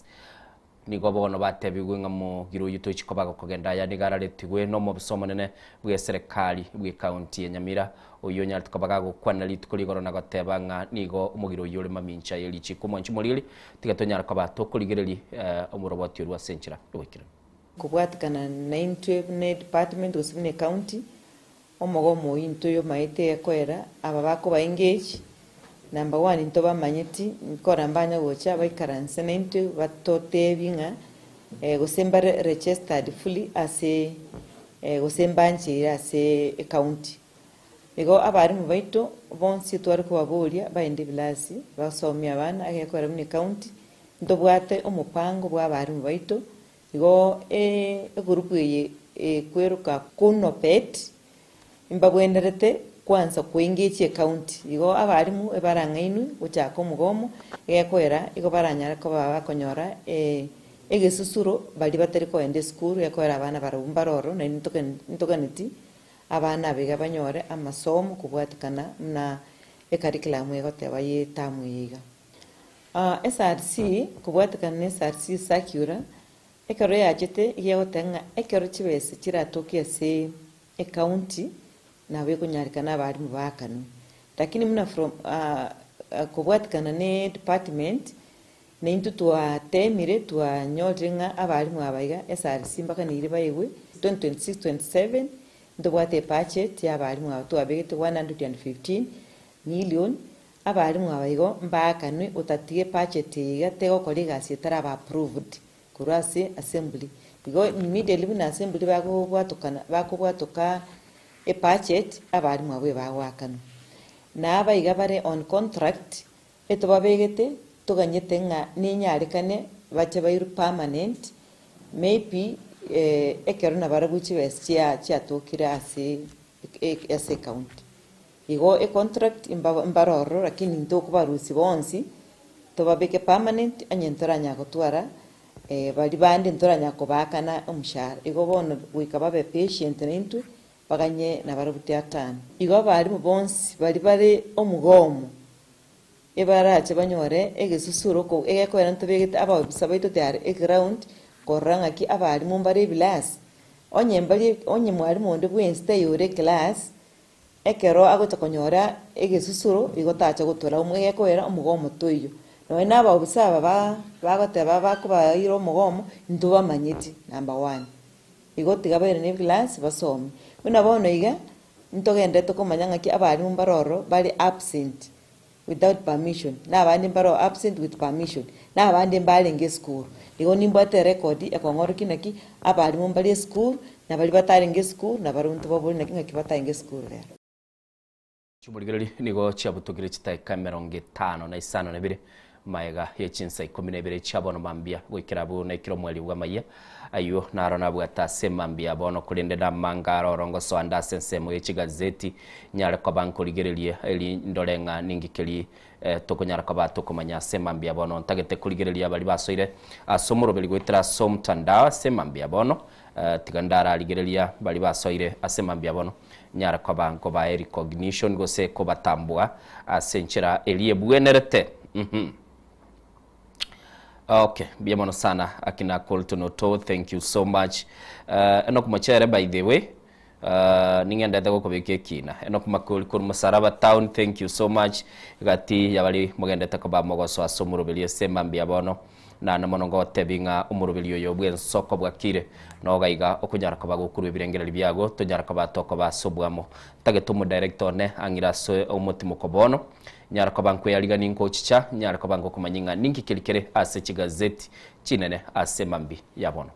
Nigo bono batebigwe ng'a omogiro oyio toichi koba gokogenda aya nigo araretigwe nomobisa omonene bw'eserekari bw'ecounty ya Nyamira, oyio onyarete koba gagokwana rituko rigoro na goteba ng'a nigo omogiro oyio ore mamincha ye richiko. Omwanchi omoriri, tiga tonyare koba tokorigereria omoroboti orwo ase enchera y'ogoikeranu. Kobwatikana naintwe buna edepartment gose buna ecounty, omogomo oyio intwe oyomaete ekoera, aba bakoba engage, number one ntobamanyeti, nkora mbanya gocha baikaranse naintwe batotebie ng'a gose mbare registered fully ase gose mbancheire ase ecounty. Igo abarimu baito bonsi tware kobaboria baende ebilasi basomie abana egekora buna ecounty, ntobwate omopango bwa abarimu baito, igo egroup eye ekweroka Kunopet mbabwenerete kwanza koengage ecounty. Igo abarimu ebarang'ainwe gochaka omogomo egekoera igo baranyare koba bakonyora egesusuro baria batari koenda esukuru egekoera abana barabwo mbaroro naende ntoganeti abana aba iga banyore amasomo kobwatikana na ecurriculum egoteba ye term eye iga. SRC kobwatikana na SRC circular ekero yachete iga egoteba ng'a ekero chibesa chiratoke ase ecounty nabo ekonyarekana abarimu bakanwe. Lakini muna from kobwatikana na department naintwe twatemire twanyorire ng'a abarimu aba iga SRC mpaka niire baigwe 2026-27 ntobwate ebudget ya abarimu aba twabegete 115 million abarimu aba igo mbakanwe otatige budget iga tegokora egasi etaraba approved korwa ase assembly. Igo immediately buna assembly bakobwatokana bakobwatoka ebudget abarimu abo ebagoakanwa. Na aba iga bare on contract, etobabegete toganyete ng'a nenyarekane bache bairwe permanent, maybe ekero nabarabwo chibesa chia chiatokire ase ase ecounty. Igo econtract mbare ororo lakini ntokobarusia bonsi, tobabeke permanent onye ntoranyara gotwara baria bande ntoranyara kobaakana omoshahara. Igo bono goika babe patient naintwe, baganye nabarabwo tiatano. Igo abalimu bonsi baria bare omogomo, ebarache banyore egesusuro ko egekoera ntobegete abaofisa baito tayari eground korora ng'aki abalimu mbare ebilasi, onye mbari onye mwalimu onde bwensi taiyo ore eclass, Ekero agocha konyora egesusuro, igo tacha gotora egekoera omogomo toiyo. Nonya na abaofisa aba ba bagoteba bakobaira omogomo, ntobamanyeti number one. Igo tiga bairane eclass basome. Buna bono iga, ntogenderete komanya ng'aki abalimu mbare ororo bare absent without permission, na abande mbare ororo absent with permission, na abande mbarenge esukuru. Igo nimbwate erecord ekong'orokia naki abalimu mbare esukuru, na baria batarenge esukuru, na barabwo ntobabori naki ng'aki batarenge esukuru rero. Chimorigereria nigo chiabutokire chitaeka 52 maega ye chinsa 12 chia bono mambia goikera abwo naikire omweri bw'amayia ayio naro nabwate ase mambia bono korende namanga aroro ngosoa nde ase ensemo ye chigazeti nyare koba nkorigereria eri ndore ng'a ninki keri tokonyara koba tokomanya ase mambia bono ntagete korigereria baria basoire ase omoroberi goetera ase omotandao ase mambia bono tiga ndararigereria baria basoire ase mambia bono Nyara koba nkobae recognition gose kobatambua ase enchera eria ebwenerete. Mhm. Okay, mbuya mono sana akina Colton Oto, thank you so much. Uh, Enock Mochere by the way, uh, ning'endete gokobeka ekina. Enock Makori korwa Musaraba town, thank you so much. Gati yabari mogendete koba mogoso ase omoroberi ase mambia bono. Naende mono ngotebi ng'a omoroberi oyo bw'ensoko bwakire, noga iga okonyara koba gokurwa ebirengererio biago, tonyara koba tokoba ase oboamo. Ntagete omodirector one ang'ire ase omotimoko bono, nyare koba nkweyarigania nkochicha, nyare koba ngokomanyia ng'a ninki keri kere ase chigazeti chinene ase mambia ya bono.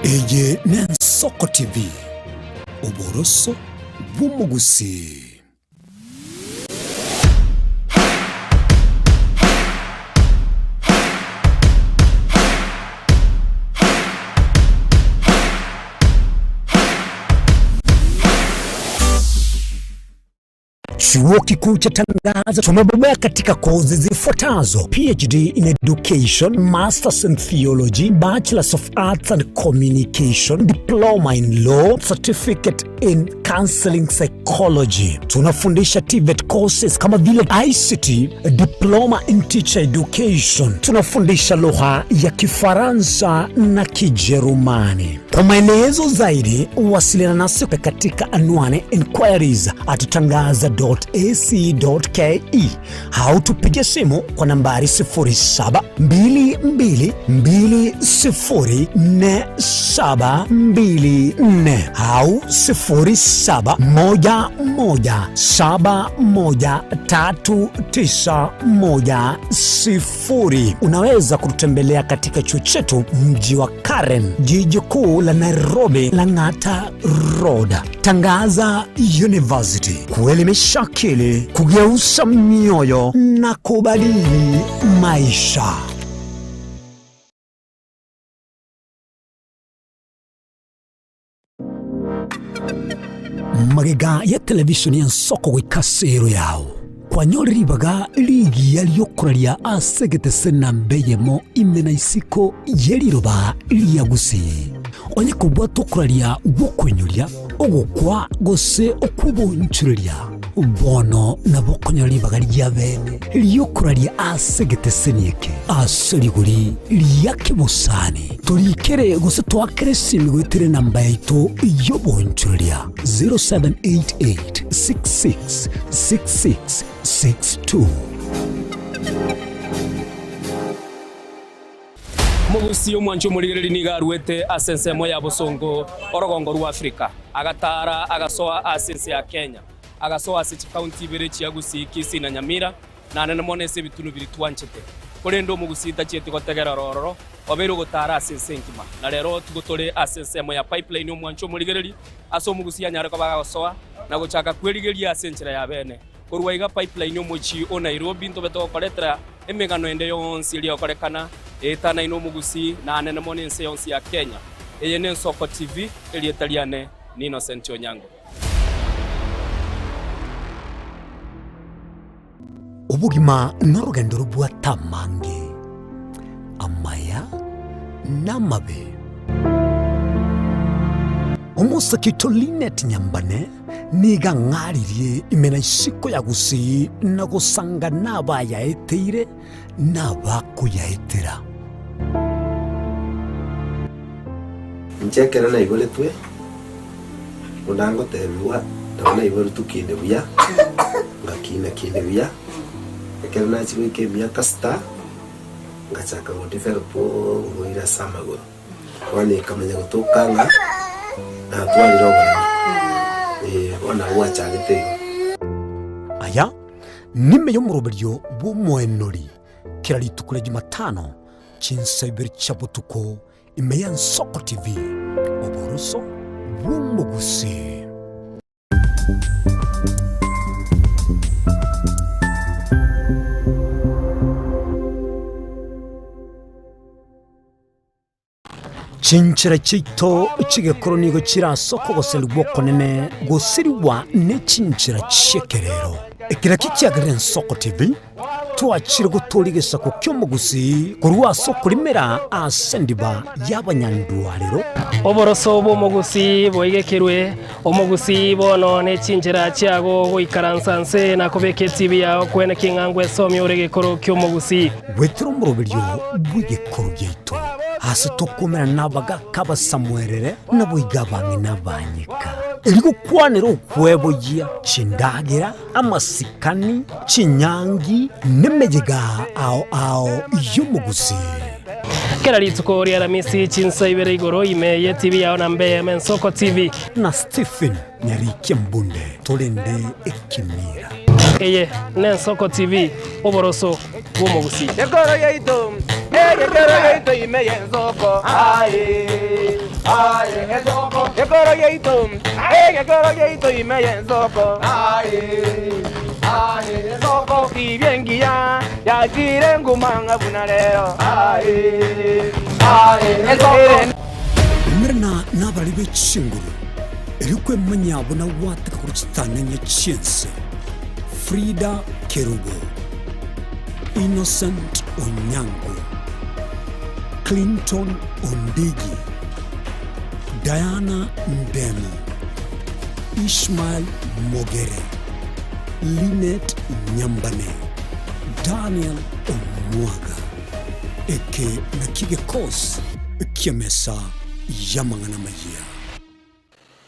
Eye n'Ensoko TV, oboroso bw'omogusii. Chuo Kikuu cha Tangaza tumebobea katika kozi zifuatazo: PhD in Education, Masters in Theology, Bachelors of Arts and Communication, Diploma in Law, Certificate in Counseling Psychology. Tunafundisha TVET courses kama vile ICT, Diploma in Teacher Education. Tunafundisha lugha ya Kifaransa na Kijerumani. Kwa maelezo zaidi, wasiliana nasi katika anwani inquiries at tangaza.ac.ke au tupige simu kwa nambari 0722204724 au 0711713910. Unaweza kututembelea katika chuo chetu mji wa Karen, jiji kuu la Nairobi, Lang'ata Road. Tangaza University, kuelimisha akili, kugeuza mioyo na kubadili maisha. Magega ya televishoni y'ensoko goika ase ero yao kwanyore ribaga rigiya riokoraria ase egetese namba eyemo ime na isiko ye riroba ria Gusii. Onye kobwata okoraria gw'okoinyoria, ogokwa gose okw'obonchoreria. Bono nabo okonyora ribaga ria bene ri'okoraria ase egeteseni eke ase rigori ria kebosani. Torikere gose toakere esimi goetera enamba yaito y'oboonchoreria 0788 66 66 62. Omogusii omwanchi omorigereria nigo aruete ase ensemo ya bosongo orogongo rwa Afrika, agataara agasoa ase ense ya Kenya, agasoa ase chikaunti ibere chia Gusii, Kisii na Nyamira, na nene mono ase ebitunu biria twanchete. Korende omogusii tachieti gotegera ororo, obeire ogotaara ase ense engima. Na rero tigo tore ase ensemo ya Pipeline omwanchi omorigereria, ase omogusii anyare koba agosoa na gochaka kwerigeria ase enchera ya bene. Korwa iga Pipeline omochie o Nairobi ntobe togokoretera emegano ende yonsi eria egokorekana eetanaine omogusii na anene mono ense yonsi ya Kenya. Eye n'Ensoko TV, erieta riane ni Innocent Onyango. Obogima norogendo robwate amange, amaya na amabe. Omosake oito Linet Nyambane nigo ang'aririe ime na isiko ya gusii na gosanga nabayaeteire na abakoyaetera. Inche ekero naiboretwe, buna ngotebigwa, nabo naiboretwe kinde buya, ngakina kinde buya, ekero nachia goika emiaka sita, ngachaka go develop oborwaire ase amagoro. Bono ekamanya gotoka ng'a natwarire oboremo, eh, bono nabo gwachagete igo. Aya nime y'omoroberio bw'omoenori kera rituko ria Jumatano chinsa ibere chia botuko ime y'Ensoko TV, oboroso bw'omogusii. Chinchera chiaito chi'egekoro nigo chire ase okogoserigwa okonene gosirigwa ne chinchera chi'ekerero. Eke nakio kiagerire Ensoko TV twachire gotooria egesaku ki'omogusii korwa ase okorimera ase endiba y'abanyandwarero. Oboroso bw'omogusii boigekerwe, omogusii bono ne chinchera chiago goikaransa nse na kobeka etibi yao kwene king'a ngwesomia ore egekoro ki'omogusii. Goetera omoroberio bw'egekoro giaito, aase tokoumera nabagaaka abasamuerere, naboigo abang'ina abanyeka, erio gokwanera okweboyia chindagera, amasikani, chinyangi, nemeyega ao ao y'omogusii. Kera rituko ri'Aramisi chinsa ibere igoro ime y'etibi yao na mbe Mensoko TV. Na Stephen Nyarikia Mbunde torende ekemira. Eye n'Ensoko TV, oboroso bw'omogusii. Gekoro yaito, egekoro yaito ime y'ensoko, aye, aye, ensoko. Gekoro yaito, egekoro yaito ime y'ensoko, aye, aye, ensoko. Tibia engiya yachire nguma ng'a buna rero, aye, aye, ensoko. Umerana nabare be chinguru, erio kwemanyia buna gwateka korwa chitang'ani chi'ense. Frida Kerubo, Innocent Onyango, Clinton Ondigi, Diana Ndemo, Ishmael Mogere, Linet Nyambane, Daniel Omwaga. Eke nakio gekosi ki'emesa y'amang'ana amayia.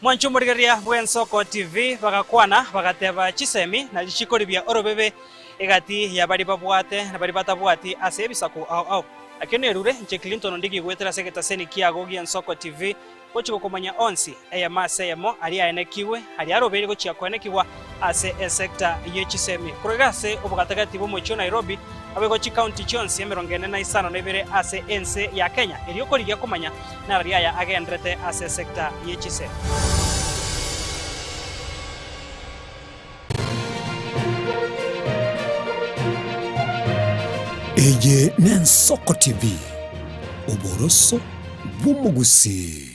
Mwanche omorigereria bw'Ensoko TV bagakwana bagateba chisemi nachi chikoribia orobebe egati ya baria babwate na baria batabwati ase ebisaku ao ao. Nakio nerure inche Clinton Ondigi goetera ase egetaseni kiago gi'Ensoko TV gochia gokomanya onsi eyemo ase eyemo aria aenekigwe aria arobeire gochia koenekigwa ase esecta ye chisemi korwa iga ase obogatagati bw'omochie o Nairobi naboigo chikaunti chionsi emerongo ene na isano na ibere ase ense ya Kenya erio korigia komanya Narari aya agenderete ase esecta ye chisemi. Eye n'Ensoko TV, oboroso bw'omogusii.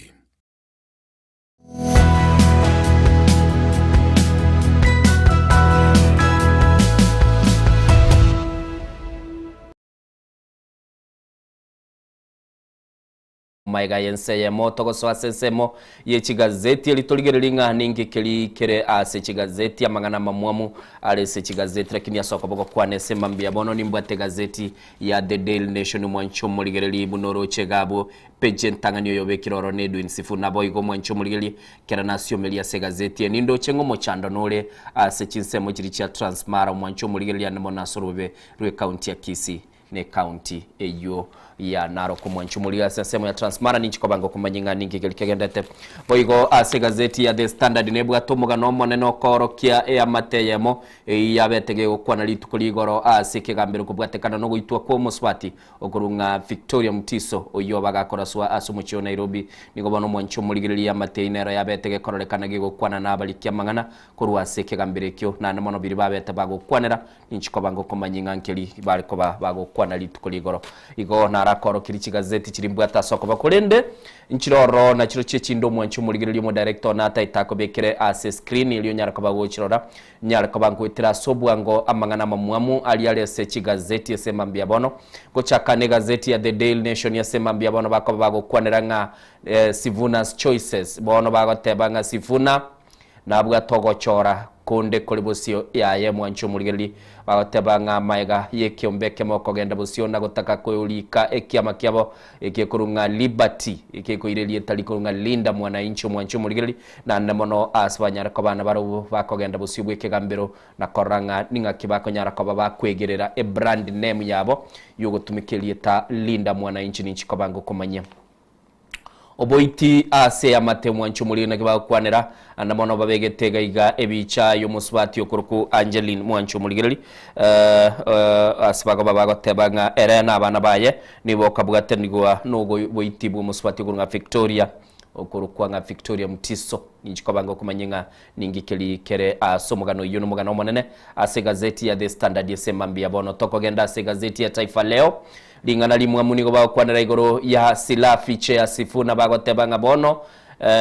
Maega y'ense eyemo togosoa ase ensemo ye chigazeti eri torigererie ng'a ninki keri kere ase chigazeti amang'ana amamwamu are ase chigazeti lakini ase okoboko kwane ase mambia bono nimbwate egazeti ya The Daily Nation mwanche omorigereri buna oroche iga abwo page entang'ani oyobekire oro na Edwin Sifuna boigo mwanche omorigereria kera nasiomerie ase egazeti eye nindoche ng'a omochando nore ase chinsemo chiria chia Transmara omwanche omorigereria ande mono ase orobe rw'ecounty ya Kisii na ecounty eyio ya Narok. Omwanchi omorigia ase ensemo ya Transmara ninchi kobanga okomanya ng'a ninki keria kegendete. Boigo ase egazeti ya The Standard nebwate omogano omonene okoorokia eamate eyemo eyio yabete gegokwana rituko rigoro ase ekegambero kobwatekana nogoitwa kwa omosubati okorwa ng'a Victoria Mutiso oyio bagakoraswa ase omochie o Nairobi. Nigo bono omwanchi omorigereria eamate eyio nero yabete gekororekana gegokwana nabariki amang'ana korwa ase ekegambero ekio naende mono biria babete bagokwanera Ninchi koba ngokomanyia ng'a nkeri bare koba bagokwana rituko rigoro. Igo narakorokirie chigazeti chiria mbwate ase okoba korende nchire ororo na chirochio echinde omwanchi omorigereria omodirector one ataete akobekere ase screen erio onyare koba gochirora nyare koba nkoetera ase obwango amang'ana amamwamu aria are ase chigazeti ase mambia bono. Gochaka ne egazeti ya The Daily Nation ase mambia bono bakoba bagokwanera ng'a Sivuna's choices bono bagoteba ng'a Sifuna Nabwate ogochora konde kore bosio yaye mwanche omorigereria, bagoteba ng'a amaega y'ekeombe ekemo okogenda bosio na gotaka korika ekiama kiabo egekorwa ng'a Liberty, egekoira erieta rikorwa ng'a Linda Mwananchi omwanche omorigereria, naende mono ase banyare koba nabarobwo bakogenda bosio bw'ekegambero na korora ng'a ning'aki bakonyara koba bakwegerera ebrand name yabo y'ogotumeka erieta Linda Mwananchi ninchi koba ngokomanyia. Oboiti ase eamate omwancho omoriri naki bagokwanera, ande mono babegete iga iga ebicha y'omosubati okorokwa Angeline mwancho omorigereri ase bakoba bagoteba ng'a ere na abana baye nigo okabwatanigwa noboiti bw'omosubati okorokwa ng'a Victoria okorokwa ng'a Victoria Mutiso. Ninchi koba ngokomanyia ng'a ninki keri kere ase omogano oyio nomogano omonene ase egazeti ya The Standard ase mambia bono tokogenda ase egazeti ya Taifa Leo Ring'ana rimwamu nigo bagokwanera igoro ya silaha fiche ya Sifuna, bagoteba ng'a bono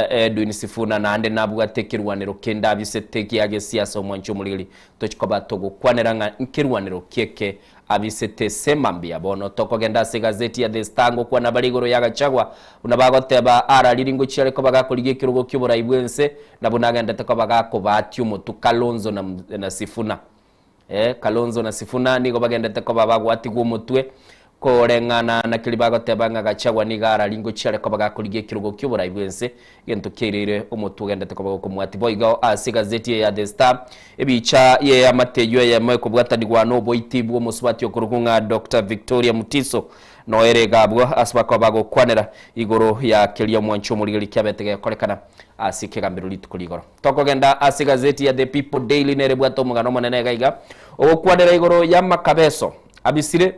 Edwin Sifuna naende nabwate ekerwanero kende abisete gia gesiasa omwanchi omoriri. Tochi koba togokwanera ng'a nkerwanero ki eke abisete ase mambia. Bono tokogenda ase egazeti ya The Star ngokwana bare igoro ya Gachagua buna bagoteba arariri ngochia are koba gakorigia ekerogo ki'oborai bw'ense na buna agendete koba gakobatia omotwe Kalonzo na Sifuna. Ee, Kalonzo na Sifuna nigo bagendete koba bagwatigwa omotwe koreng'ana na keria bagoteba ng'a Gachagua nigo arari ngochia are koba gakorigia ekerogo ki'oborai bw'ense, egento kiaireire omotwe ogendete koba gokomwatia. Boigo ase egazeti eye ya The Star, ebicha y'eamate eyio eyemo ekobwatanigwa n'oboiti bw'omosubati okorokwa ng'a Doctor Victoria Mutiso noere iga abwo ase bakoba bagokwanera igoro ya keria omwanchi omorigeri kiabete gekorekana ase ekegambero rituko rigoro. Tokogenda ase egazeti ya The People Daily nere ebwate omogano omonene iga iga, ogokwanera igoro y'amakabeso abisire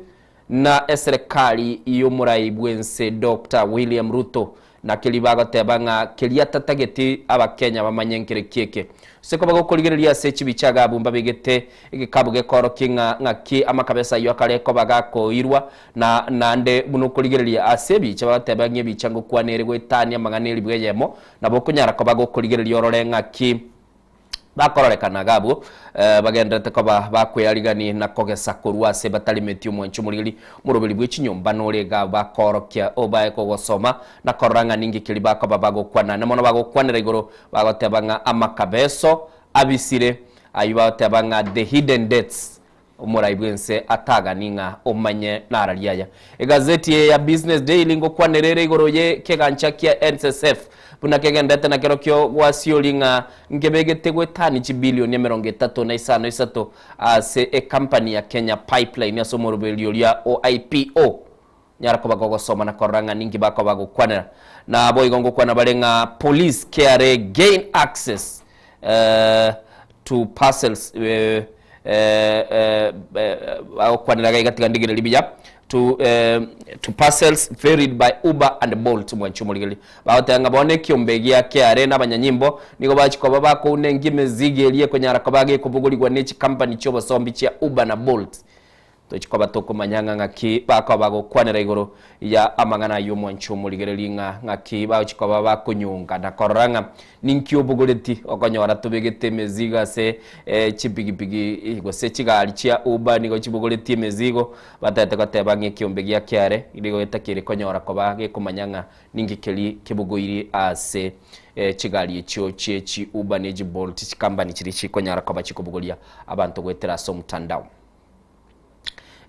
na eserekari y'omorai bw'ense Doctor William Ruto na keria bagoteba ng'a keria atatageti abakenya bamanye nkere ki eke. Ase koba gokorigereria ase chibicha iga abwo mbabegete egekabu gekorokia ng'a ng'aki amakabeso ayio akare koba gakoirwa na naende buna okorigereria ase ebicha bagoteba ng'a ebicha ngokwana ere goetania amang'ana elifu eyemo Nabo okonyara koba gokorigereria orore ng'aki bakororekana iga abwo bagendererete koba bakwearigani na kogesa korwa ase batarimeti omwancho omorigeri omoroberi bwe chinyomba nore iga bakoorokia obae kogosoma na korora ng'a ninki keria bakoba bagokwana. Naende mono bagokwanera igoro bagoteba ng'a amakabeso abisire ayio bagoteba ng'a the hidden debts Omorai bw'ense atagani ng'a omanye nararia aya. Egazeti eye ya Business Daily ngokwanera ere igoro ye kegancha kia NSSF buna kegendete na kerokio gwasiori ng'a nkebegete goetani chibilioni emerongo etato na isano isato ase ekampani ya Kenya Pipeline ase omoroberio oria o IPO. Nyara koba gogosoma na korora ng'a ninki bakoba gokwanera. Naboigo ngokwana bare ng'a police KRA gain access to parcels bagokwanera iga iga tiga ndigererie buya to to parcels ferried by Uber and Bolt mwanche omorigereria. Bagoteba ng'a bono ekiombe gia KRA na abanyanyimbo nigo bachia koba bakouna engi emizigo eria ekonyara koba gekobogorigwa ne chikampani chi'obosombi chia Uber na Bolt. Tochi koba tokomanya ng'a ng'aki bakoba bagokwanera igoro ya amang'ana ayio omwanchi omorigereria ng'a ng'aki bagochi koba bakonyonga na korora ng'a ninki obogoreti okonyora tobegete emezigo ase chipigipigi gose chigari chia Uber nigo chibogoretie emezigo batagete goteba ng'a ekiombe gia kiare nigo getakeire konyora koba gekomanya ng'a ninki keria kebogoirie ase chigari echio chie chi Uber ne chi Bolt chikampani chiria chikonyara koba chikobogoria abanto goetera ase omotandao.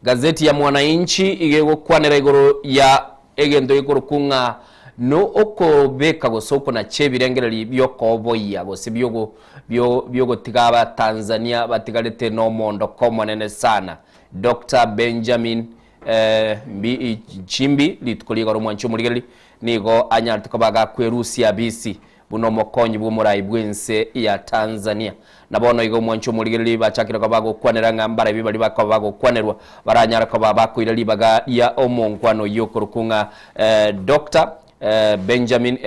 Gazeti ya Mwananchi iga egokwanera igoro ya egento gekorokwa ng'a no okobeka gose okonacha ebirengererio bi'okoboyia gose biogo bio biogotiga Abatanzania batigarete nomoondoko omonene sana. Doctor Benjamin eh, Mbi Nchimbi rituko rigoro omwanchi omorigereria nigo anyarete koba gakwerusia bisi buna omokonyi bw'omorai bw'ense ya Tanzania. Na bono iga omwancho omorigereria bachakire koba bagokwanera ng'a mbarabwo baria bakoba bagokwanerwa baranyare koba bakoira ribaga ria omonkwano oyio okorokwa ng'a Doctor Benjamin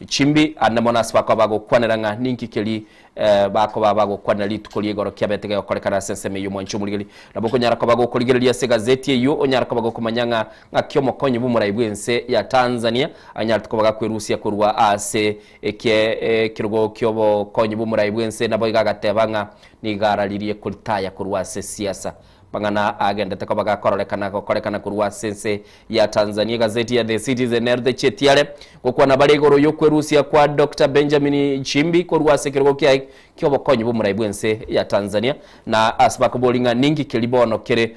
Chimbi ande mono ase bakoba bagokwanera ng'a ninki keria Bakoba bagokwanera rituko ria igoro kiabete gegokorekana ase ensemo eyio omwanchi omorigereria. Nabo okonyara koba gokorigereria ase egazeti eyio onyare koba gokomanya ng'a ng'aki omokonyi bw'omorai bw'ense ya Tanzania anyarete koba gakwerusia korwa ase ekie ekerogo ki'obokonyi bw'omorai bw'ense naboigo agateba ng'a nigo araririe koritaya korwa ase siasa. Mang'ana agendete koba gakororekana gokorekana korwa ase ense ya Tanzania. Egazeti ya The Citizen nerute chietiare gokwana bare igoro y'okwerusia kwa Doctor Benjamin Nchimbi korwa ase ekerogo kiaye ki'obokonyi bw'omorai bw'ense ya Tanzania na ase bakoboria ng'a ninki keri bono kere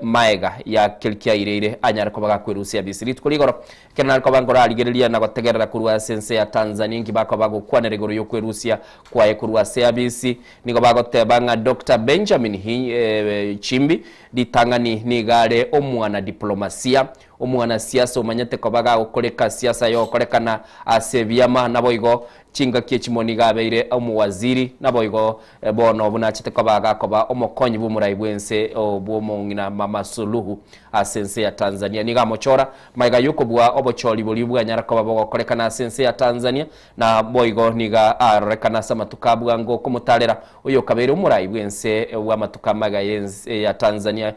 maega ya keri kiaireire anyare koba gakwerusia bisi rituko rigoro Ekero nare koba nkorarigereria na gotegerera korwa ase ense ya Tanzania inki bakoba bagokwanera igoro y'okwerusia kwaye korwa ase abisi, nigo bagoteba ng'a Doctor Benjamin Chimbi ritang'ani nigo are omwana diplomasia, omwana siasa omanyete koba gagokoreka siasa yogokorekana ase ebiama naboigo Chingaki echimo nigo abeire omowaziri, naboigo bono buna achete koba gakoba omokonyi bw'omorai bw'ense bw'omong'ina Mama Suluhu ase ense ya Tanzania. Nigo amochora magega y'okobua obochori boria bwanyara koba bogokorekana ase ense ya Tanzania, na boigo nigo arorekana ase amatuko a bwango komotarera oyokabeire omorai bw'ense bw'amatuko a magega y'ense ya Tanzania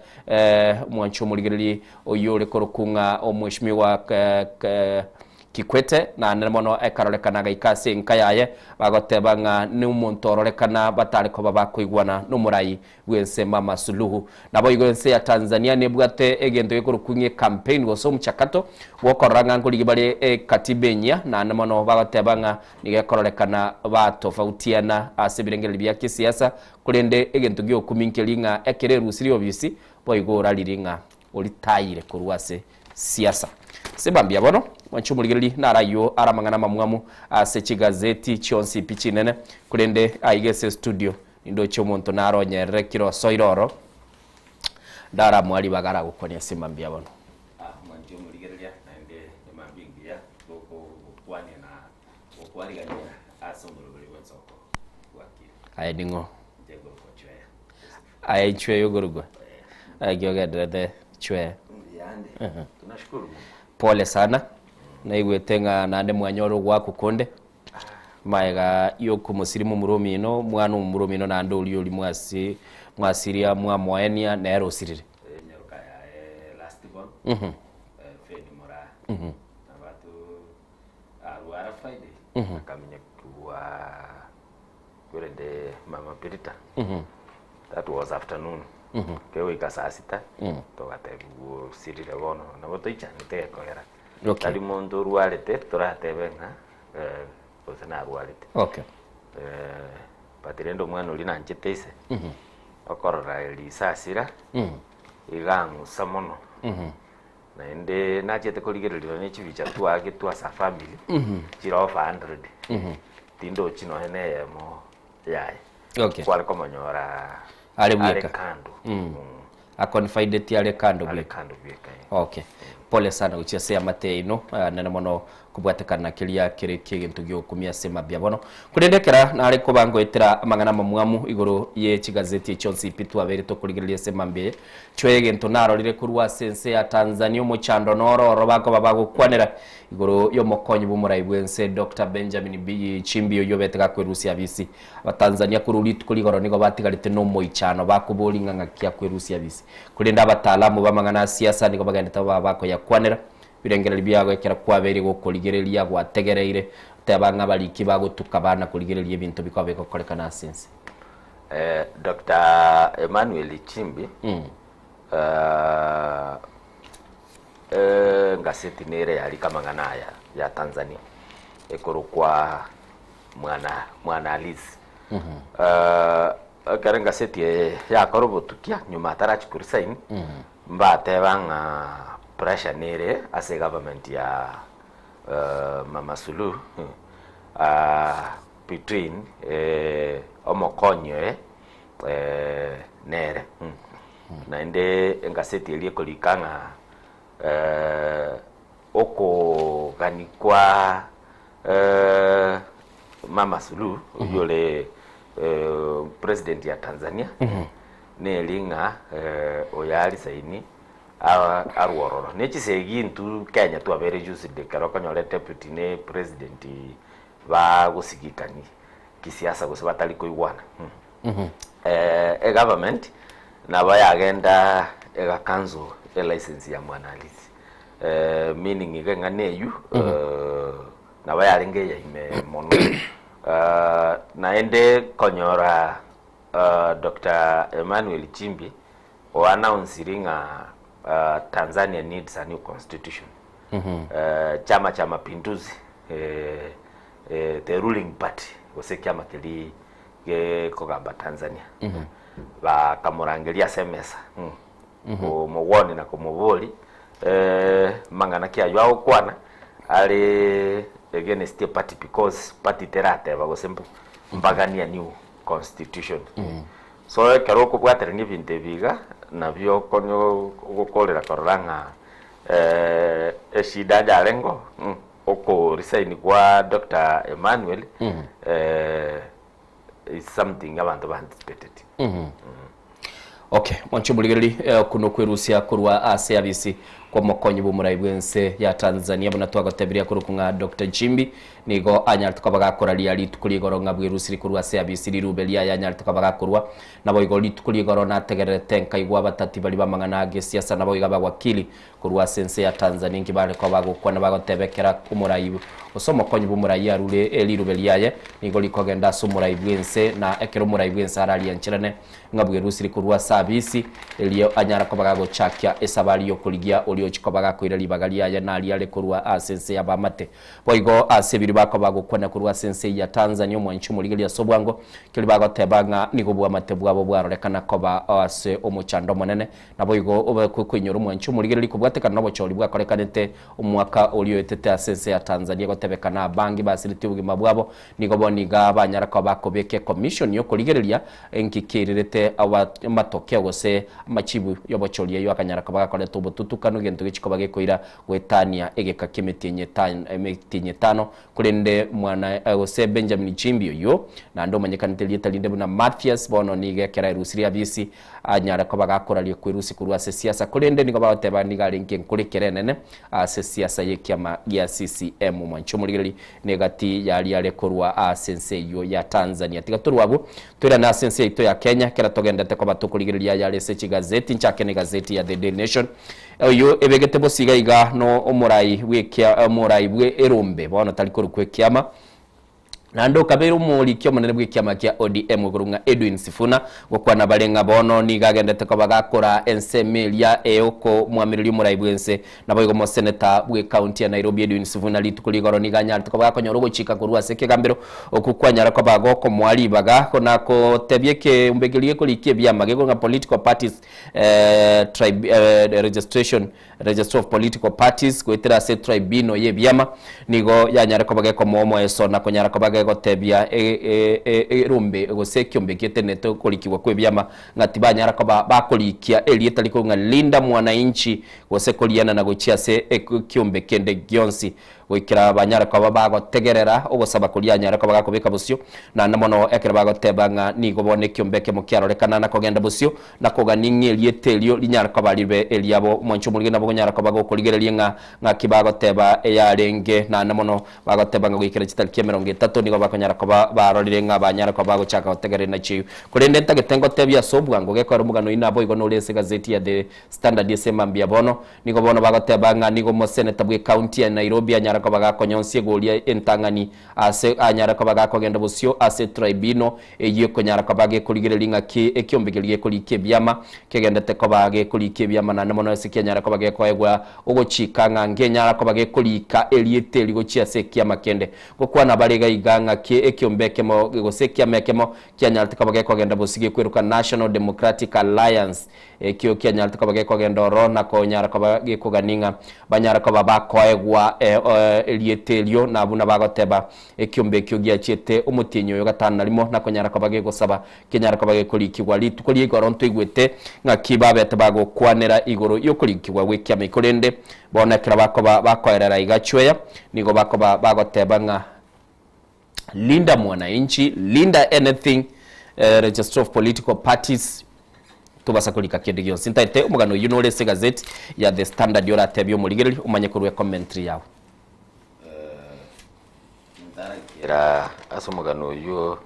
omwanchi omorigereria oyio ore korokwa ng'a Omweshimiwa Kikwete, naende mono ekarorekana agaika ase enka yaye, bagoteba ng'a nomonto ororekana batare koba bakoigwana nomorai bw'ense Mama Suluhu. Naboigo ense ya Tanzania nebwate egento gekorokwa ng'a ecampaign gose omochakato bw'okorora ng'a nkorigia bare ekatiba enyia, naende mono bagoteba ng'a nigo ekororekana batofautiana ase ebirengererio bia kisiasa, korende egento giokumia nkeri ng'a ekero erusirie obisi boigo orariri ng'a oritayire korwa ase siasa. Ase mambia bono, mwanche omorigereria naro ayio are amang'ana amamwamu ase chigazeti chionsi pi chinene, korende aiga ase estudio nindoche omonto naro onyerere kera osoire oro ndaramoa ribaga aragokwania ase mambia bono. Mwanche omorigereria naende emambia engiya gokwania na gokwarigania ase omoroberi bw'ensoko bwakire. Aye ning'o? Inche ngorokwa Chweya. Aye Chweya okorokwa? Naki ogenderete Chweya? Mbuyande. Tunashukuru Mungu. Pole sana, naigwete ng'a naende mwanyora ogoakwa konde, magega yokomosiria momura omino, omwana omomura omino naende oria oria mwasi mwasiria mwamoenia nere osirire. Enyaroka yaye last born, Feni Moraa, nabatu arwara Friday, akamenya kobua Korende mama Pirita, that was afternoon, kegoika saa sita, togatebigwa osirire bono, nabo toichanete gekoera. Okay. Tari monto orwarete toratebe ng'a eh, gose narwarete. Okay. Eh, but rende omwana oria nanchete ise, okorora risasira, iga ang'usa mono. Naende nachete korigereria nonye chibicha twagetwe as a family, chire over hundred, tindochi nonye na eyemo yaye. Okay. Kware komonyora Are are bweka. kando. Aconfideti are kando Are bweka. kando bweka, eh. Okay. Pole sana gochia ase amate yaino, ah, nene mono kobwatekana keria kere ki'egento gi'ogokumia ase mambia bono. Korende ekera nare koba ngoetera amang'ana amamwamu igoro ye chigazeti echi chionsi pi twabeire tokorigereria ase mambia eye, chwe egento narorire korwa ase ense ya Tanzania omochando noro oro bakoba bagokwanera igoro y'omokonyi bw'omorai bw'ense Doctor Benjamin Mbiyi Chimbi oyio obete gakwerusia abisi. Abatanzania korwa rituko rigoro nigo batigarete nomoichano bakoboria ng'a ng'aki akwerusia abisi. Korende abataalamu b'amang'ana a siasa nigo bagendete baba bakoyakwanera Ebirengererio biago ekero kwabeire gokorigereria gwategereire, teba ng'a abariki bagotuka bana korigereria ebinto bikoba bigokorekana ase ense. Doctor Emmanuel Chimbi, Engaseti nere yarika amang'ana aya ya Tanzania ekorokwa Mwana Mwana Halisi. Ekero engaseti eye yakora obotukia nyuma atarachia koresign, Mbateba ng'a pressure nere ase egovernment ya Mama Suluhu between omokonyi oye nere. Naende engaseti eria ekorika ng'a okogani kwa Mama Suluhu oyio ore president ya Tanzania neri ng'a oyo arisaini arwe ororo. Ne chisegi intwe Kenya twabeire used ekero okonyora deputy ne president bagosigikani kisiasa gose batari koigwana. Egovernment nabo yagenda ega cancel elicense ya Mwana Halisi meaning iga eng'ana eywo nabo yarenge eya ime mono. Naende konyora Doctor Emmanuel Chimbi o announciri ng'a Tanzania needs a new constitution. Chama cha Mapinduzi the ruling party gose ekiama keria gekogamba Tanzania bakamorangeria ase emesa komogwani na komobori mang'ana ki aywo agokwana are against eparty because party terateba gose mbagania new constitution. So ekero okobwaterania ebinto ebi iga, nabio okonya ogokorera korora ng'a eshida yarengeo, oko resign kwa Doctor Emmanuel is something abanto ba anticipated. Okay, mwanche omorigereri eh, okwo nokwerusia korwa ase abisi kw'omokonyi bw'omorai bw'ense ya Tanzania buna twagotebirie akorokwa ng'a Doctor Nchimbi nigo anyarete koba gakoraria rituko rigoro ng'a bwerusiri korwa ase abisi rirube riaye anyarete koba gakorwa naboigo rituko rigoro nategererete nkaigwa abatati baria b'amang'ana a gesiasa naboigo abawakili korwa ase ense ya Tanzania inki bare koba bagokwana bagoteba ekero omorai gose omokonyi bw'omorai arure rirube riaye nigo rikogenda ase omorai bw'ense na ekero omorai bw'ense arariancherane ng'a bwerusiri korwa ase abisi, erio anyare koba gagochakia esabari y'okorigia oria ochia koba gakoira ribaga riaye naria are korwa ase ense y'abaamate. Boigo ase ebiria bakoba gokwana korwa ase ense ya Tanzania omwanchi omorigereria ase obwango, keria bagoteba ng'a nigo oboamate bwabo bwarorekana koba ase omochando omonene. Naboigo obekwe koinyora omwanchi omorigereria kobwatekana nobochori bwakorekanete omwaka oria oetete ase ense ya Tanzania gotebekana abange basiretie obogima bwabo Nigo bono iga banyara koba bakobeka ekomishoni y'okorigereria enki keirerete amatokeo gose amachibu y'obochori ayio akanyara koba gakoreta obotutukanu egento gechia koba gekoira goetania egeka ki'emetienyi emetienyi etano. Korende mwana gose Benjamin Chimbi oyio naende omanyekanete erieta rinde buna Mathias bono nigo ekero aerusirie abisi anyare koba gakoraria kwerusia korwa ase siasa korende nigo bagoteba nigo arenge enkorekere enene ase siasa y'ekiama gia CCM. Mwanche omorigereria Negati y'aria are korwa ase ense eyio ya Tanzania. Tiga torwe abwo, toirane ase ense yaito ya Kenya, ekero togendete koba tokorigereria ayare ase chigazeti. Nchake negazeti ya The Daily Nation, oyio ebegete bosio iga iga no omorai bw'ekia omorai bwe erombe bono tari korokwa ekiama, naende okabeire omoriki omonene bw'ekiama kia ODM okorokwa ng'a Edwin Sifuna, Gokwana bare ng'a bono nigo agendete koba gakora ensemo eria eyokomwamireria omorai bw'ense. Naboigo omoseneta bw'ecounty ya Nairobi Edwin Sifuna rituko rigoro nigo anyarete koba gakonyora ogochika korwa ase ekegambero okwo kwanyara koba gokomoa ribaga na gotebia ekeombe keria gekorikia ebiama gekoro ng'a Political Parties Registration Registrar of Political Parties goetera ase tribunal y'ebiama nigo yanyare koba gekomoa omoeso na konyara koba gegotebia erombe gose ekiombe getenenete okorikigwa kw'ebiama ng'a tibanyara koba bakorikia erieta rikorwa ng'a Linda Mwananchi gose korianana gochia ase ekiombe kende gionsi. Goikera banyare koba bagotegerera ogosaba koria anyare koba gakobeka bosio, naende mono ekero bagoteba ng'a nigo bono ekiombe ekemo kiarorekana na kogenda bosio, na kogania ng'a erieta erio rinyare koba ribe eriabo. Omwancho omorige nabo onyare koba gokorigereria ng'a ng'aki bagoteba eyarenge, naende mono bagoteba ng'a goikera chitariki emerongo etato nigo bakonyara koba barorire ng'a banyare koba bagochaka gotegerera inachio eyio. Korende ntagete ngotebie ase obwango gekoera omogano oyio naboigo nore ase egazeti ya The Standard ase mambia bono. Nigo bono bagoteba ng'a nigo omoseneta bw'ecounty ya Nairobi anyare koba gakonyonsia egoria entang'ani ase anyare koba gakogenda bosio ase tribunal eyio ekonyara koba gekorigereria ng'aki ekiombe keria gekorikia ebiama kegendete koba gekorikia ebiama naende mono ase kianyare koba gekoegwa ogochika ng'a ngenyara koba gekorika erieta eri gochia ase ekiama kende. Gokwana bare iga iga ng'aki ekiombe ekemo gose ekiama ekemo kianyarete koba gekogenda bosio gekweruka National Democratic Alliance Ekio kianyarete koba gekogenda ororo na konyara koba gekogania ng'a banyare koba bakoegwa erieta erio, na buna bagoteba, ekiombe ekio giachiete omotienyi oyo gatano na rimo, na konyara koba gegosaba kenyare koba gekorikigwa. Rituko ria igoro ntoigwete ng'aki babete bagokwanera igoro y'okorikigwa gw'ekiama, korende bono ekero bakoba bakoerera iga chweya, nigo bakoba bagoteba ng'a Linda mwananchi, linda anything, registrar of political parties, tobasa korika kende gionsi. Ntaete omogano oyio nore ase egazeti ya The Standard oratebie omorigereria omanye korwa ecommentary yao. Ntarakera ase omogano oyio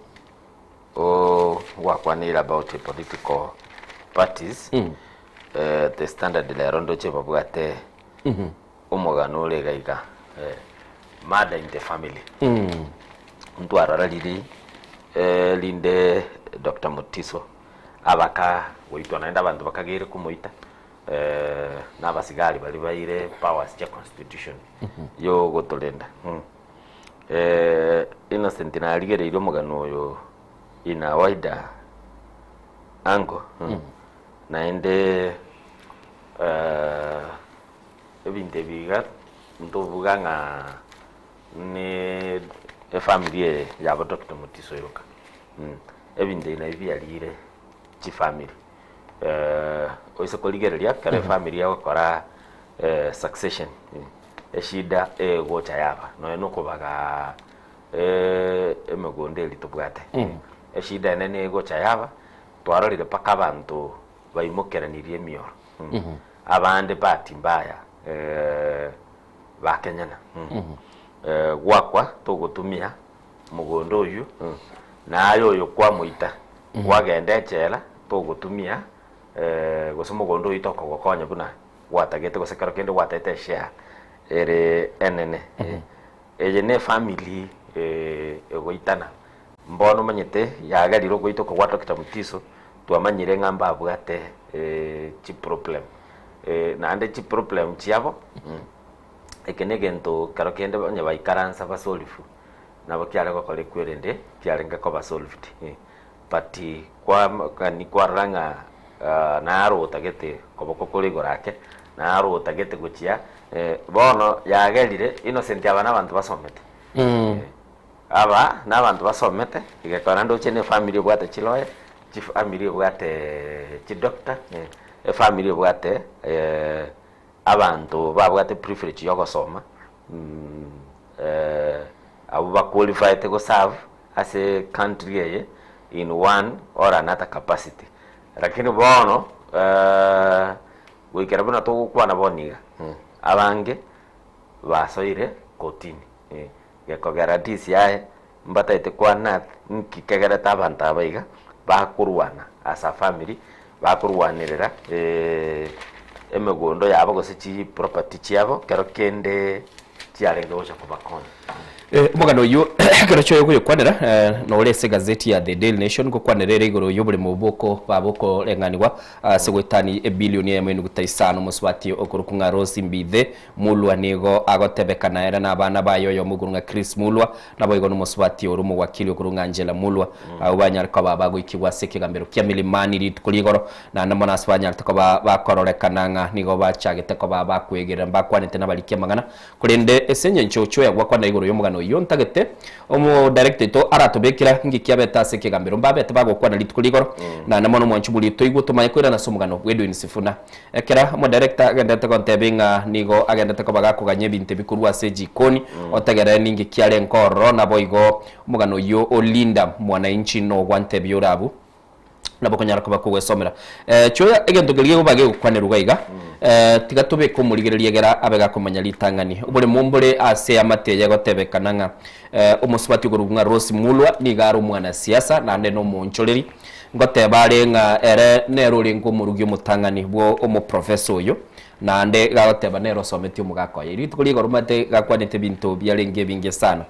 o gwakwaneire about political parties, The Standard rero ndoche babwate Omogano ore iga iga, Murder in the family. Ntwarora riri rinde Doctor Mutiso abaka goitwa naende abanto bakageire komoita na abasigari baria baire powers chia constitution yogotorenda. Innocent narigereirie omogano oyo in a wider angle naende Ebinto ebi iga ntobuga ng'a ne efamiri eye yabo Doctor Mutiso yoka, ebinto ebi nabio biarire chifamiri. Oise korigereria ekero efamiri egokora succession, eshida egocha yaba nonya na okobaga emegondo eria tobwate, eshida enene egocha yaba, twarorire mpaka abanto baimokeranirie emioro. Abande bahati mbaya bakenyana gwakwa togotumia mogondo oyio naye oyo kwamoita kwagenda echela togotumia gose mogondo oyio tokogokonya buna gwatagete gose kero kende gwatagete eshare ere enene. Eye ne efamiri egoitana Mbono omanyete yagerire ogoita oko gwa Doctor Mutiso, twamanyire ng'a mbabwate chiproblem naende chiproblem chiabo eke na egento kero kende onye baikaransa basolve nabo kiare gokora ekwerende kiarenge koba solved but kwa kwarora ng'a naro otagete koboko kore igoro ake, naro otagete gochia bono yagerire Innocent aba nabanto basomete. Aba nabanto basomete, egekora ndoche ne efamiri ebwate chiloya, chifamiri ebwate chidoctor, efamiri ebwate abanto babwate privilege ya ogosoma, abwo ba qualified go serve ase country eye in one or another capacity. Lakini bono goikera buna togokwana bono iga, abange basoire kotini. Gekogera DCI mbataete kwana nki kegerete abanto aba iga bakorwana as a family bakorwanerera emegondo yabo gose chi property chiabo kero kende chiarenge gocha kobakonya. Omogano oyio ekero chioye okoyokwanera nore ase egazeti ya The Daily Nation ngokwanera ere igoro y'oboremo bw'oko baba okoreng'anigwa ase goetania ebilioni eyemo enuguta isano omosubati okorokwa ng'a Rose Mbithe Mulwa nigo agotebekana ere na abana baye oyomo okorwa ng'a Chris Mulwa, naboigo nomosubati ore omowakili okorwa ng'a Angela Mulwa, abwo banyare koba bagoikigwa ase ekegambero kia Milimani rituko rigoro, naende mono ase banyarete koba bakororekana ng'a nigo bachagete koba bakwegerera mbakwanete nabariki amang'ana. Korende ase engencho Choya gwakwana igoro y'omogano oyo. oyio ntagete omo director oito aratobekera inki kiabete ase ekegambero mbabete bagokwana rituko rigoro naende mono omwanchi bori toigwe tomanye koirana ase omogano bwa Edwin Sifuna. Ekero omo director agenderete gontebia ng'a nigo agenderete koba gakoganya ebinto ebi korwa ase ejikoni otegerere ninki kiarenge ororo naboigo omogano oyio o Linda Mwananchi nogwantebia ore abwo. Nabo okonyara koba kogwesomera. Chioya egento keria gegoba gegokwanerwa iga iga, tiga tobeke omorigereria egera abe gakomanya ritang'ani. Oboremo mbore ase eamate eye egotebekana ng'a omosubati okorokwa ng'a Rose Mulwa nigo are omwanasiasa naende nomoonchoreri. Ngoteba are ng'a ere nere orenge omorugi omotang'ani bwo omoprofesa oyo. Naende gagoteba nere osometie omogaka oye. Rituko ria igoro omanyete gakwanete ebinto biarenge ebinge sana.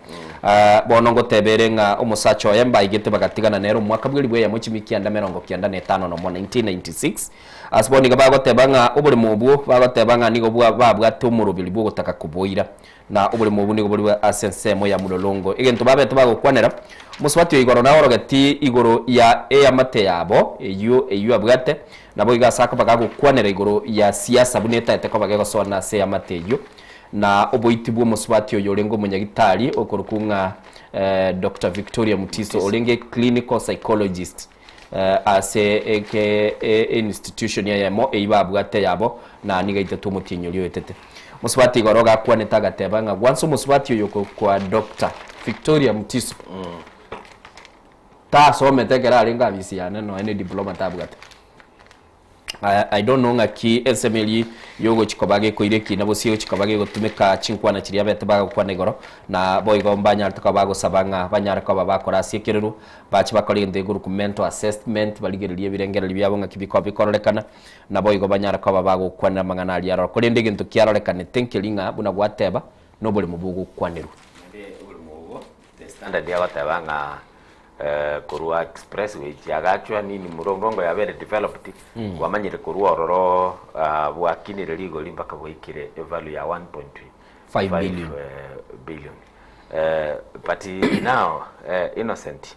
Bono ngoteba ere ng'a omosacha oye mbaigete bagatigana nere omwaka bw'elifu eyemo chimi kianda merongo kianda na etano nomo, 1996. Ase bono iga bagoteba ng'a oboremo obwo bagoteba ng'a nigo bwa babwate omoroberi bw'ogotaka koboira. Na oboremo obwo nigo bori ase ensemo ya Mlolongo. Egento babete bagokwanera, omosubati o igoro naorogeti igoro ya eamate yabo eyio eyio abwate, naboigo ase akoba gagokwanera igoro ya siasa buna etaete koba gegosoana ase eamate eyio. Na oboiti bw'omosubati oyo orenge omonyagitari okorokwa ng'a Doctor Victoria Mutiso orenge clinical psychologist ase eke institution eyemo eyio babwate yabo na nigo aitetwe omotienyi oria oetete. Mosubati igoro gakwanete agateba ng'a gwansa omosubati oyo kwa Doctor Victoria Mutiso tasomete ekero arenge abisi yane nonya ne diploma tabwate. I don't know ng'aki ensemo eria yogochi koba gekoira ekina gose egochi koba gegotumeka chinkwana chiria abete bagokwana igoro, na boigo mbanyarete koba bagosaba ng'a banyare koba bakora ase ekerero, bache bakore egento gekorokwa mental assessment, barigererie ebirengererio biabo ng'aki bikoba bikororekana, naboigo banyare koba bagokwanera amang'ana aria aroro. Korende egento kiarorekanete nkeri ng'a buna gwateba, noboremo bogokwanerwa. Naende oboremo obo, the standard agoteba ng'a korwa expressway chiagachwa nini Mlolongo yabere developed, kwamanyire korwa ororo bwakinire rigori mpaka bwaikire evalue ya 1.5 billion. billion. But now Innocent,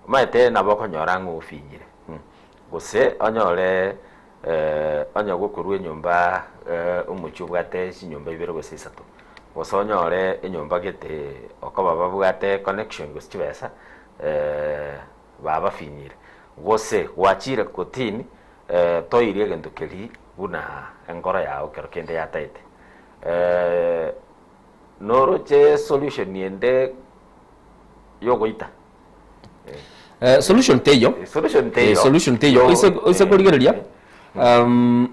omanyete nabo okonyora ng'a ofinyire, gose onyore onye gokorwa enyomba omochie obwate chinyomba ibere gose isato, gose onyore enyomba gete okoba babwate connection gose chibesa babafinyire, gose gwachire kotini toirie egento keria buna enkoro yago ekero kende yataete. Noroche solution ende yogoita. Solution teiyo. Solution teiyo. Solution teiyo. Oise oise korigereria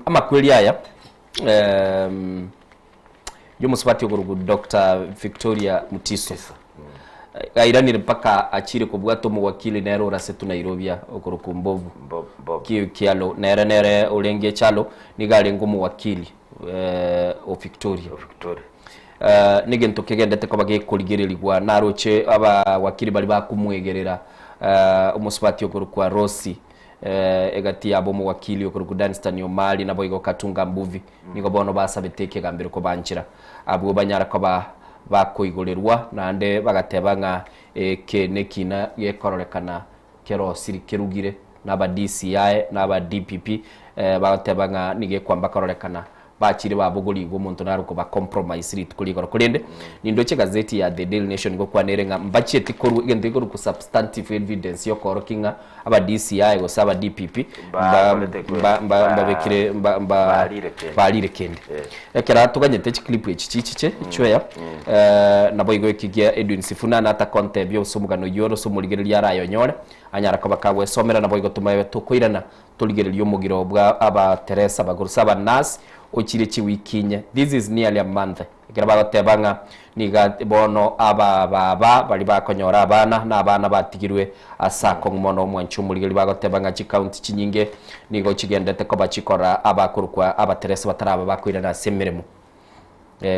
amakweri aya yomosubati okorokwa Doctor Victoria Mutiso airanire mpaka achire kobwata omowakili nere orasetwe Nairobi aa okorokwa Mbobu Kialo nere nere orenge Kyalo nigo arenge omowakili o Victoria. Negento kegendete koba gekorigererigwa naroche abawakili baria bakomwegerera omosubati okorokwa Rosy egati yabo omowakili okorokwa Danstan Omari naboigo Katunga Mbuvi nigo bono basabete ekegambero kobanchera abwo banyare koba bakoigorerwa naende bagateba ng'a eke nekina gekororekana kerosiri kerugire naba DCI naba DPP bagoteba ng'a nigo ekwamba kororekana Bachire babogorigwe omonto nare okoba compromise rituko rigoro. Korende nindoche egazeti ya The Daily Nation gokwana ere ng'a mbachieti korwa egento gekorokwa substantive evidence yokoorokia ng'a aba DCI gose aba DPP mba mba mba mbabekire mba mba barire kende. Ekero toganyete chiclip echi chichiche chweya naboigo eki gia Edwin Sifuna natakontebia ase omogano oyio ore ase omorigereria arayonyore anyare koba kagwesomera naboigo tomabe tokoirana Torigererie omogiro bwa abateresa gose aba nurse ochire chiwiki inye, this is nearly a month, ekero bagoteba ng'a niga bono aba baba baria bakonyora abana na abana batigirwe ase akong'u mono. Omwanchi omorigereria bagoteba ng'a chicounty chinyinge nigo chigendete koba chikora abakorokwa abateresa bataraba bakoirana ase emeremo.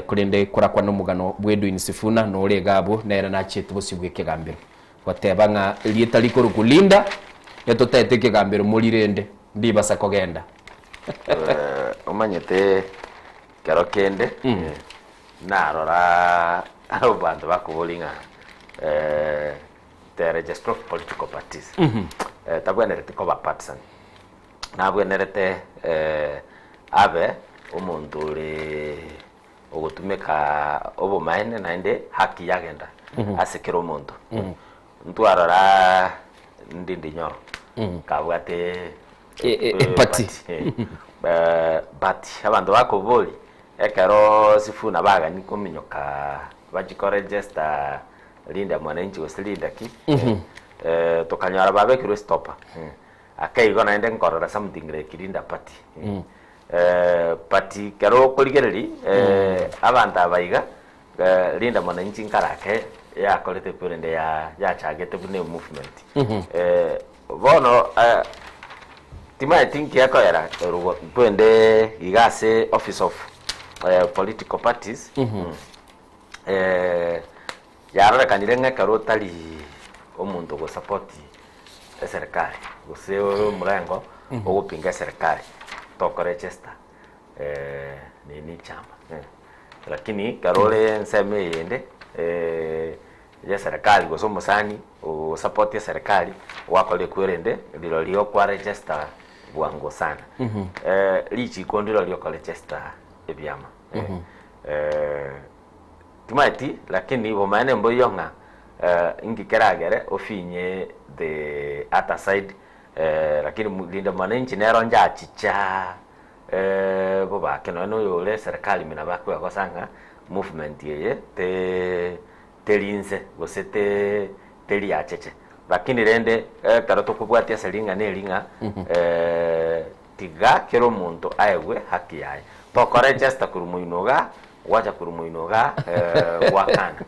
Korende korakwane omogano bw'Edwin Sifuna nore iga abwo nere nachiete bosio bw'ekegambero. Goteba ng'a erieta rikorokwa Linda, etotaete ekegambero morirende, ndibasa kogenda. Omanyete kero kende narora abanto bakoboria ng'a the registrar of political parties tabwenereti koba partisan, nabwenerete abe omonto ore. ogotumeka obomaene naende haki yagenda ase kera omonto. Ntwarora Ndindi Nyoro kabwate Eparty. But abanto bakoboria ekero Sifuna bagani kominyoka bachie koregister Linda Mwananchi gose Linda ki, tokanyora babekirwe stopper. Ake igo naende nkorora something like Linda Party. But ekero okorigereria abanto aba iga, Linda Mwananchi nkarake yakorete korende yachagete buna emovement. Bono timaeti nki ekoera korende iga ase office of political parties, yarorekanire ng'a ekero otari omonto ogosupport eserekari gose ore omorengo ogopinga eserekari tokoregister nini chama lakini ekero ore ensemo eyende ya eserekari gose omosani ogosupport eserekari gwakora ekwerende rirorio kwaregister bwango sana. Richiko ndirorio okoregister ebiama. Timaeti lakini bomaene mboiyo ng'a inki keragere ofinye the other side lakini Linda Mwananchi nero njachicha bobake nonye na oyore eserekari ime nabo akwegosa ng'a movement eye te teri inse gose te teri acheche. Lakini rende ekero tokobwatia ase ring'ana eri ng'a Tiga kera omonto aegwe haki yaye. Tokoregister korwa moino igaa, gwacha korwa moino igaa, gwakana.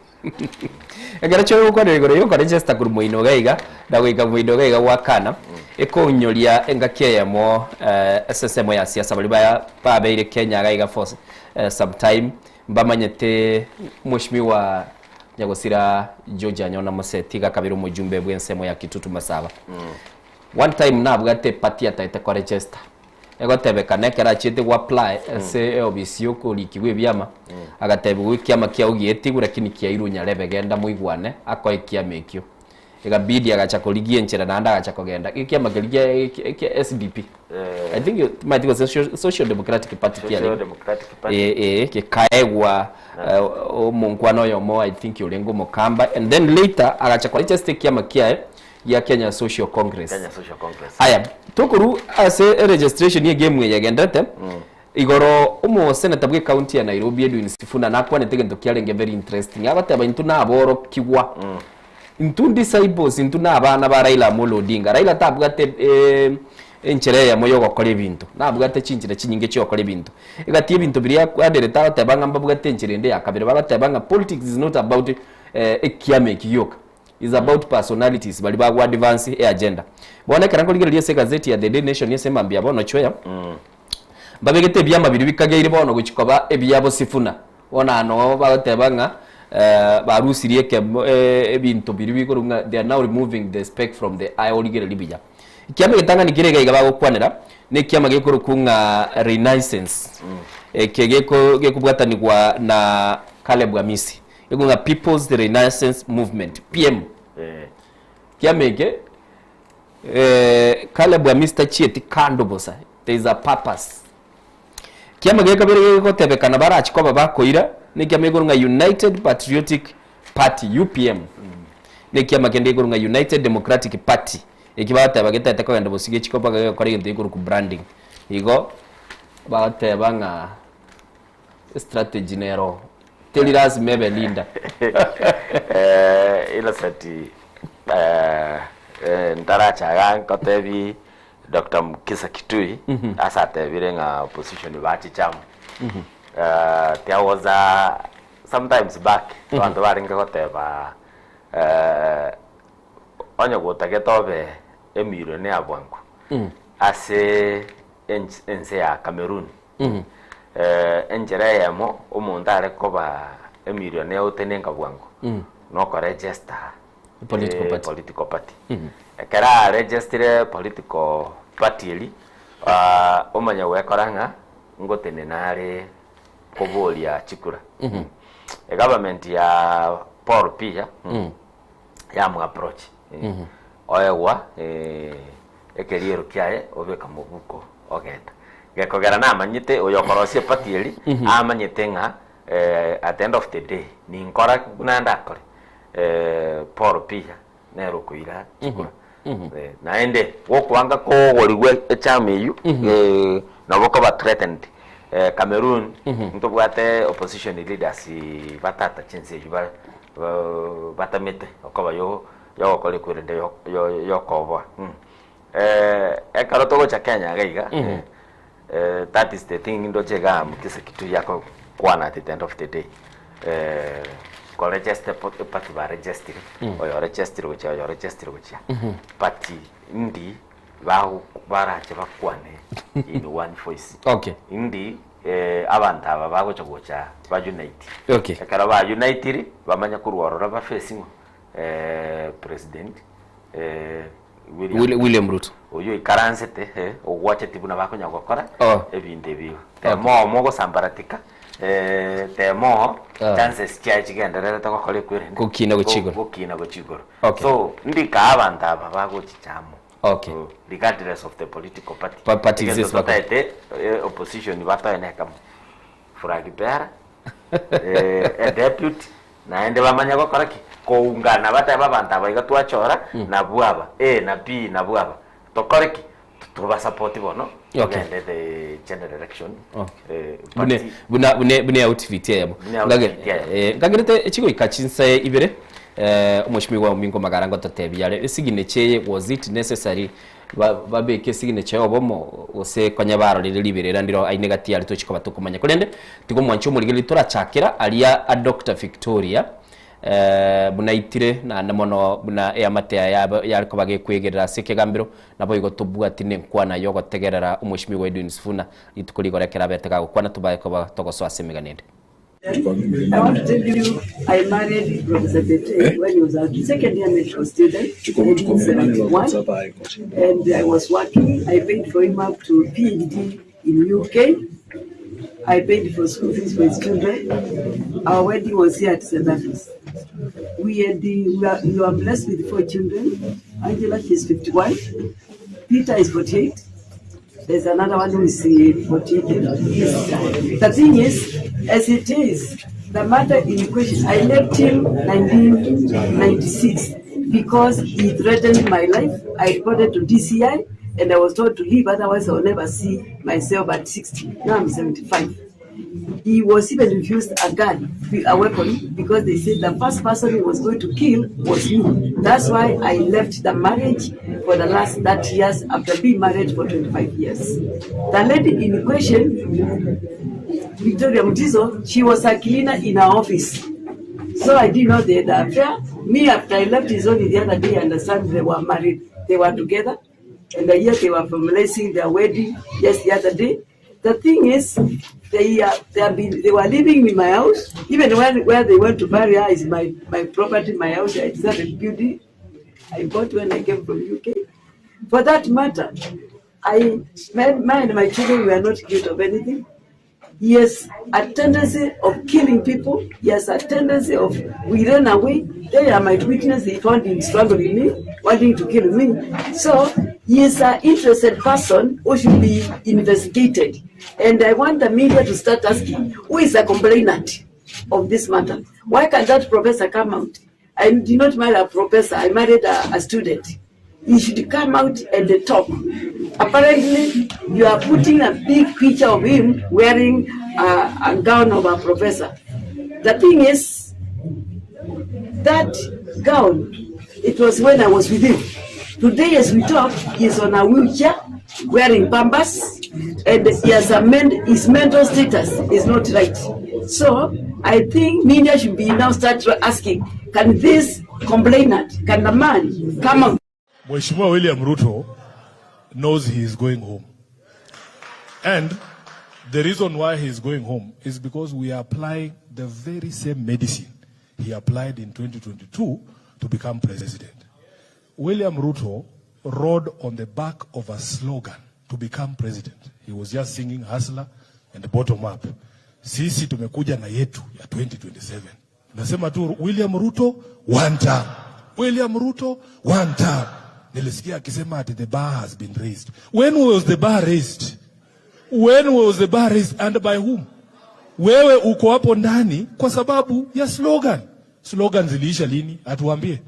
Ekero chio gokwanera igoro yokoregister korwa moino iga iga, na goika moino iga iga gwakana, ekonyoria engaki eyemo ase ensemo ya siasa baria ba babeire Kenya iga iga for some time, mbamanyete Mheshimiwa Nyagosira George Anyona Moseti iga akabera omojumbe bw'ensemo ya Kitutu Masaba. One time nabwate eparty atagete koregister, egotebekana ekero achiete go apply ase eofisi ya okorikigwa ebiama, agatebigwa ekiama kiago gietigwe lakini kiairwe nyarebe genda moigwane akoe ekiama ekio. Egabidi agacha korigia enchera naende agacha kogenda, ekiama keria kia ekia ekia SDP, I think timanyeti gose Social Democratic Party Social kiarenge. Democratic Party. Eh, eh, gekaegwa omonkwana oyomo I think orenge omokamba and then later agacha koregister ekiama kiaye gia Kenya Social Congress. Kenya Social Congress. Aya, tokoru ase eregistration ye game eye egenderete, igoro omoseneta bwe county ya Nairobi Edwin Sifuna nakwanete egento kiarenge very interesting. Agoteba intwe naborokigwa, intwe disciples, intwe na abana ba Raila Amolo Odinga. Raila tabwate enchera eyemo ya ogokora ebinto, nabwate chinchera chinyinge chia ogokora ebinto. Egati ebinto biria akwanerete agoteba ng'a mbabwate enchera ende ya kabere, bagoteba ng'a politics is not about ekiama eki gioka. Is about personalities baria bago advance e agenda. Bono ekero nkorigereria ase egazeti ya The Daily Nation ase mambia bono chweya, mbabegete ebiama biria bikageire bono gochia koba ebiabo Sifuna. Bono aa noo bagoteba ng'a barusirie ekemo ebinto biria bikorwa ng'a they are now removing the speck from the eye origererie buya. Ekiama egetang'ani kere iga iga bagokwanera, na ekiama gekorokwa ng'a Renaissance, eke geko gekobwatanigwa na Caleb Amisi. Nigo ng'a People's Renaissance Movement, PM. Kiama eke, Caleb Amisi tachieti kando bosa, there is a purpose. Kiama gia kabere gegotebekana barachi koba bakoira, na ekiama gekorwa ng'a United Patriotic Party, UPM. Na ekiama kende gekorwa ng'a United Democratic Party, eki bagoteba getaete kogenda bosio gechie koba gegokora egento gekorokwa branding. Igo, bagoteba ng'a Strategy nero teri lasima ebe leader. Innocent ntarachaga nkotebi Doctor Mukisa Kitui ase atebire ng'a opposition bachiche amo. There was a sometimes back abanto barenge goteba onye gotagete obe emillionaire bwango ase ense ya Cameroon. Enchera eyemo omonto are koba emillionaire otenenka bwango nokoregister Political party. political party. Ekero aregistire political party eria, omanye gwekora ng'a ngotenena are koboria chikura. Egovernment ya Paul Biya yamoa approach oegwa ekeriero kiaye obeka mobuko ogenda. Gekogera namanyete oyo okorosia eparty eri amanyete ng'a. At the end of the day ninkora buna ndakore Paul Biya nere okoira chikura. Naende gokwanga kogorigwa echama eywo nabo okoba threatened. Cameroon ntobwate opposition leaders batata chinse eywo bare batamete okoba yogokora ekwerende yokoboa. Ekero togocha Kenya iga iga that is the thing ndoche igaa mukisa kitu yakokwana at the end of the day koregester party baregestire oyo regestire gochia oyo regestire gochia but ndi barache bakwane in one voice Okay. ndi abanto aba bagocha gocha ba unite Okay. ekero ba unitiri bamanye korwa ororo ba face ng'o president William Ruto. Oyio oikaransete eh, ogwacheti buna bakonya gokora Oh. ebinto ebi. Tema omo ogosambaratika eh, tema oo Ah. chances chiaye chigendererete gokora ekwerende Gokina gochia igoro. Gokina gochia igoro. Okay. So ndika abanto aba bagochicha amo Okay. regardless of the political party. Parties Egento ase bako- totaete eh, opposition batoe nekamo. Flag bearer eh, a deputy Naende bamanye gokora ki? Koungana, batebe abanto aba iga twachora, nabwo aba, A na B nabwo aba. Tokore ki? Tobasapoti bono, Okay. togende the general election. Okay. Eh, Bune party. buna bune bune outfit eyemo. Bune Ngage outfit eyemo. eh ngagerete chigoika chinsa ibere eh omweshimiwa Omingo Magara ngototebia are esignature eye was it necessary ba babeke esignature ya obomo gose konya barorire riberera ndiro aine gati aria tochi koba tokomanya korende tiga omwanchi omorigereria torachakera aria a Doctor Victoria eh buna aitire naende mono buna eamate yaye yabo yare koba gekwegerera ase ekegambero naboigo tobwati na enkwana ya ogotegerera omweshimiwa Edwin Sifuna rituko rigoro ekero abete gagokwana tobae koba togosoa ase emegano ende. I want to tell you, I married Professor Tete when he was a second year medical student, 1971, and I was working. I paid for him up to PhD in UK. I paid for school fees for his children. Our wedding was here at St. Andrews. We had the, we, are, we were blessed with four children. Angela, she's 51. Peter is 48. There's another one who is uh, 48. Yes. The thing is, as it is, the matter in question, I left him 1996 because he threatened my life. I reported to DCI and I was told to leave, otherwise I will never see myself at 60. Now I'm 75. He was even refused a gun, a weapon, because they said the first person he was going to kill was me. That's why I left the marriage for the last 30 years after being married for 25 years. The lady in question, Victoria Mutiso, she was a cleaner in our office. So I didn't know they had an affair. Me, after I left his only the other day, I understand they were married. They were together. And the year they were formalizing their wedding, just the other day. The thing is, they uh, they have been they were living in my house. Even when where they went to bury her is my, my property, my house. It's not a building I bought when I came from UK. For that matter, I my, my and my children were not guilty of anything. He has a tendency of killing people. He has a tendency of we ran away. They are my witness. They found him strangling me, wanting to kill me. So he is an interested person who should be investigated. And I want the media to start asking who is the complainant of this matter? Why can't that professor come out? I did not marry a professor, I married a, a student. He should come out and talk. Apparently, you are putting a big picture of him wearing a, a gown of a professor. The thing is, that gown, it was when I was with him. Today, as we talk, he is on a wheelchair, wearing pambas, and he has a men, his mental status is not right. So, I think media should be now start asking, can this complainant, can the man come out? Mheshimiwa William Ruto knows he is going home. And the reason why he is going home is because we are applying the very same medicine he applied in 2022 to become president. William Ruto rode on the back of a slogan to become president. He was just singing hustler and bottom up. Sisi tumekuja na yetu ya 2027. Nasema tu William Ruto one term. William Ruto one term. Nilisikia akisema ati the bar has been raised. When was the bar raised? When was the bar raised and by whom? Wewe uko hapo ndani kwa sababu ya slogan. Slogan ziliisha lini? Atuambie,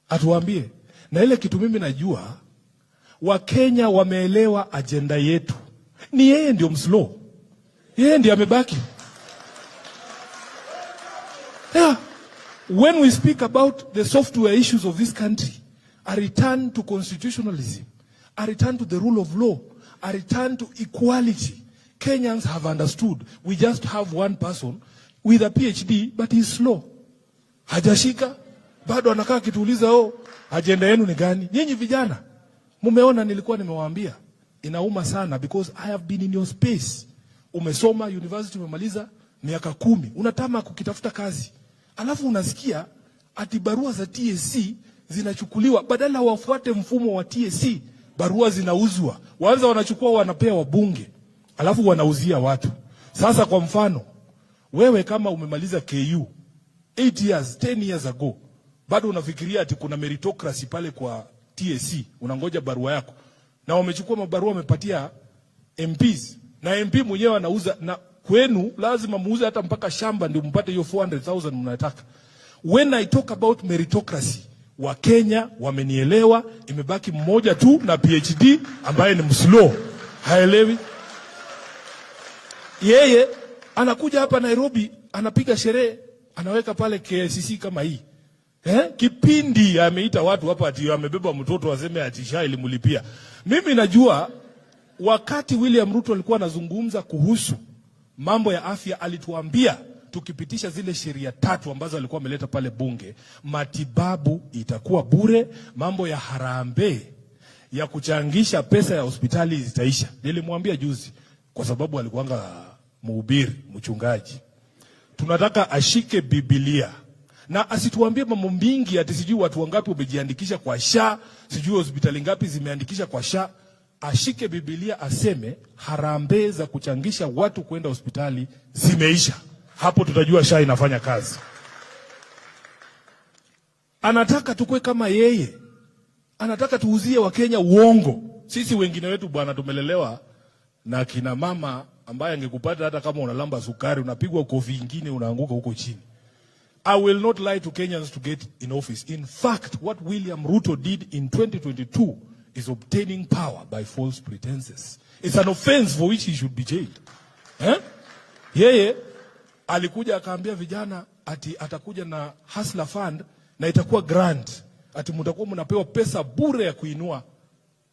atuambie. Na ile kitu mimi najua, Wakenya wameelewa ajenda yetu. Ni yeye ndio mslow, yeye ndiye amebaki. Yeah. When we speak about the software issues of this country, a return to constitutionalism, a return to the rule of law, a return to equality, Kenyans have understood. We just have one person with a PhD, but he's slow. Hajashika, bado anakaa akituuliza, oh, ajenda yenu ni gani? Nyinyi vijana, mumeona nilikuwa nimewaambia. Inauma sana because I have been in your space. Umesoma university, umemaliza miaka kumi, unatama kukitafuta kazi, alafu unasikia ati barua za TSC zinachukuliwa, badala wafuate mfumo wa TSC, barua zinauzwa. Waanza wanachukua wanapea wabunge, alafu wanauzia watu. Sasa kwa mfano, wewe kama umemaliza KU 8 years, 10 years ago, bado unafikiria ati kuna meritocracy pale kwa TSC, unangoja barua yako, na wamechukua mabarua wamepatia MPs na MP mwenyewe anauza, na kwenu lazima muuze hata mpaka shamba ndio mpate hiyo 400,000 mnataka. When I talk about meritocracy, Wakenya wamenielewa, imebaki mmoja tu na PhD ambaye ni mslow, haelewi. Yeye anakuja hapa Nairobi, anapiga sherehe, anaweka pale KICC kama hii. Eh? Kipindi ameita watu hapa ati amebeba mtoto aseme ati SHA ilimlipia. Mimi najua wakati William Ruto alikuwa anazungumza kuhusu mambo ya afya alituambia tukipitisha zile sheria tatu ambazo alikuwa ameleta pale bunge, matibabu itakuwa bure, mambo ya harambee ya kuchangisha pesa ya hospitali zitaisha. Nilimwambia juzi, kwa sababu alikuwanga mhubiri, mchungaji, tunataka ashike Biblia na asituambie mambo mingi ati sijui watu wangapi wamejiandikisha kwa SHA, sijui hospitali ngapi zimeandikisha kwa SHA. Ashike Biblia aseme harambee za kuchangisha watu kwenda hospitali zimeisha. Hapo tutajua SHA inafanya kazi. Anataka tukue kama yeye, anataka tuuzie Wakenya uongo. Sisi wengine wetu bwana, tumelelewa na kina mama ambaye angekupata hata kama unalamba sukari, unapigwa kofi ingine, unaanguka huko chini. I will not lie to Kenyans to get in office. In fact, what William Ruto did in 2022 is obtaining power by false pretenses. It's an offense for which he should be jailed. Eh? Yeye alikuja akaambia vijana ati atakuja na Hustler Fund na itakuwa grant, ati mtakuwa mnapewa pesa bure ya kuinua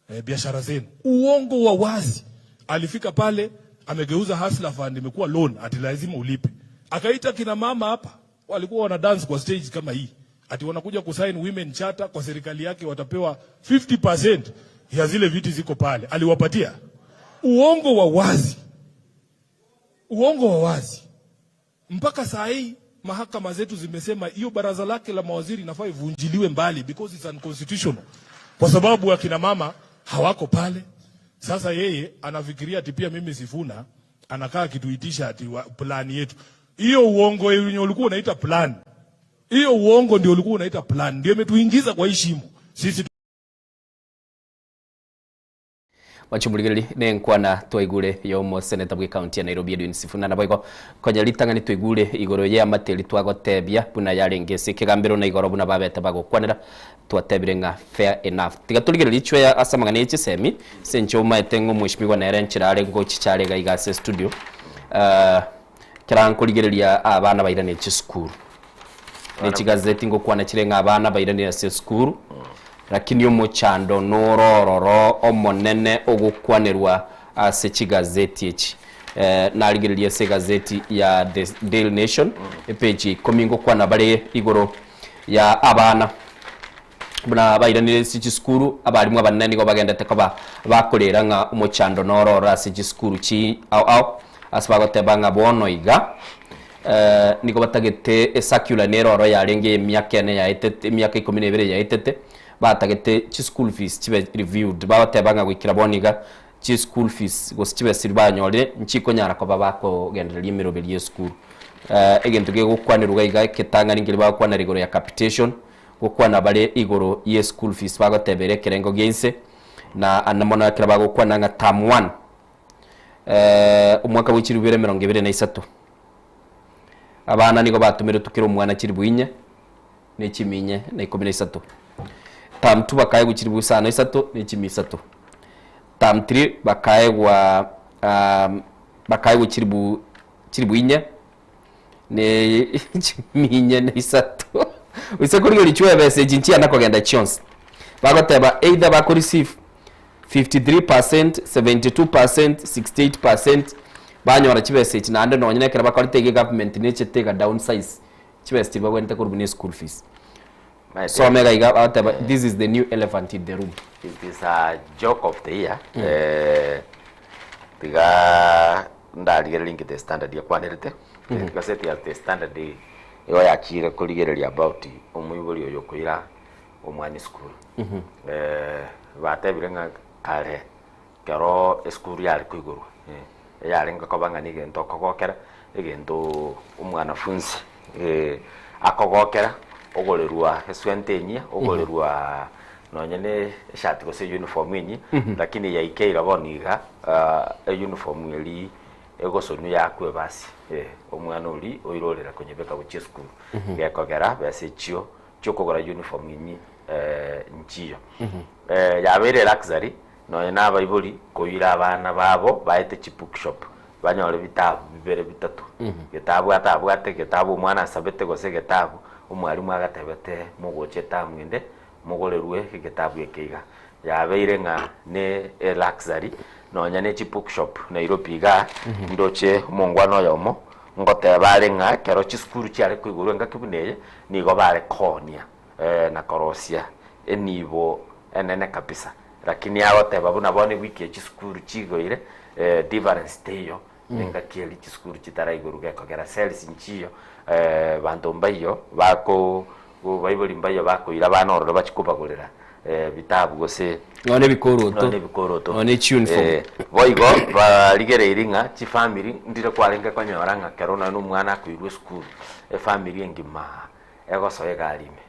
eh, biashara zenu. Uongo wa wazi. Alifika pale amegeuza Hustler Fund imekuwa loan, ati lazima ulipe. Akaita kina mama hapa walikuwa wana dance kwa stage kama hii, ati wanakuja kusign women charter kwa serikali yake, watapewa 50% ya zile viti ziko pale. Aliwapatia uongo wa wazi, uongo wa wazi. Mpaka saa hii mahakama zetu zimesema hiyo baraza lake la mawaziri inafaa ivunjiliwe mbali because it's unconstitutional, kwa sababu akina mama hawako pale. Sasa yeye anafikiria ati pia mimi Sifuna anakaa akituitisha ati plan yetu hiyo. Uongo yenye ulikuwa unaita plan, hiyo uongo ndio ulikuwa unaita plan, ndio imetuingiza kwa hii shimo sisi. Wachumurigereri nenkwana twaigure yomo seneta bwe county ya Nairobi Edwin Sifuna nabo igo konya ritang'ani twaigure igoro ya materi twagotebia buna yarenge ase ekegambero na igoro buna babete bagokwanera twatebire ng'a fair enough. Tiga turigererie ichwe ya ase amang'ana ya chisemi ase enche omaete ng'a omweshimiwa nere nchera are ngochicha are iga iga ase studio. Uh, kera nkorigereria abana bairane chisukuru ne chigazeti ngokwana chire ng'a abana bairane ase esukuru lakini omochando norororo omonene ogokwanerwa ase chigazeti echi. Eh, narigereria ase egazeti ya The Daily Nation epage ikomi ngokwana bare igoro ya abana buna bairanire ase chisukuru abarimu abanene nigo bagendete koba bakorera ng'a omochando nororo ase chisukuru chi ao ao ase bagoteba ng'a bono iga eh, nigo batagete ecircular nere oro yarenge emiaka ene yaetete emiaka ikomi na ebere yaetete batagete chischool fees chibe reviewed bagoteba ng'a goikera bono iga chischool fees gose chibesa banyorire nchikonyara koba bakogendereria emeroberi ya esukuru. Eh, egento gegokwanerwa iga iga egetang'ani nkeri bagokwanera igoro ya capitation gokwana bare igoro ye school fees bagotebera ekerengo gia inse na ande mono ekero bagokwana ng'a term one. Eh, omwaka bwe chilifu ibere emerongo ebere na isato. Abana nigo batomeretwe kera omwana chilifu inye, ne chimi inye na ikomi na isato. Term two bakaegwa chilifu isano isato ne chimi isato. Term three bakaegwa um, bakaegwa chilifu chilifu inye ne chimi inye na isato. Gose korigereria chiwebesa echi nchiana kogenda chionsi. Bagoteba either bako receive 53%, 72%, 68% banyora chibesa echi naende nonye na ekero bakorete iga egovernment nechete ega downsize chibesa chiria bagwenerete korwa buna eschool fees. Soma iga iga bagoteba this is the new elephant in the room. It is a joke of the year. Eh, tiga ndarigereria inki The Standard ekwanerete. Egaseti ya The Standard igo yachire korigereria about omoibori oyo okoira omwana esukuru. Eh, batebire ng'a kare kero esukuru yare koigorwa, eh, eyarenge koba ng'a negento okogokera, egento omwanafunzi eh, akogokera, ogorerwa eswenta enyia, ogorerwa nonye ne eshati gose uniform enyia, lakini yaikeire bono iga ah, euniform eria egosonwa yakwa ebasi, eh, omwana oria oirorera konyebeka gochia esukuru. Gekogera besa echio chi'okogora uniform inyi nchiyo. Yabeire luxury nonya na abaibori koira abana babo baete chibookshop banyore bitabu bibere bitato. Getabu atabwate, getabu omwana asabete gose getabu omwalimu agatebete mogocha etamu ende mogorerwe egetabu eke iga. Yabeire ng'a ne eluxury nonya ne chibookshop Nairobi igaa ndoche omongwana oyomo Ngoteba are ng'a ekero chisukuru chiare koigorwa engaki buna eye, nigo bare koonia na korosia enibo enene kabisa. Lakini agoteba buna bono ewiki eye chisukuru chiigoire, difference teiyo nengaki eria chisukuru chitaraigorwa gekogera sales nchiyo, banto mbaiyo bako baibori mbaiyo bakoira abana ororo bachie kobagorera ebitabu gose Nonya ebikoroto. Nonya ebikoroto. Nonya echiuniform. Eh, boigo barigereirie ng'a chifamiri ndire kwarenge konyora ng'a kero nonya na omwana akoirwa esukuru, efamiri engima egosoa egari ime,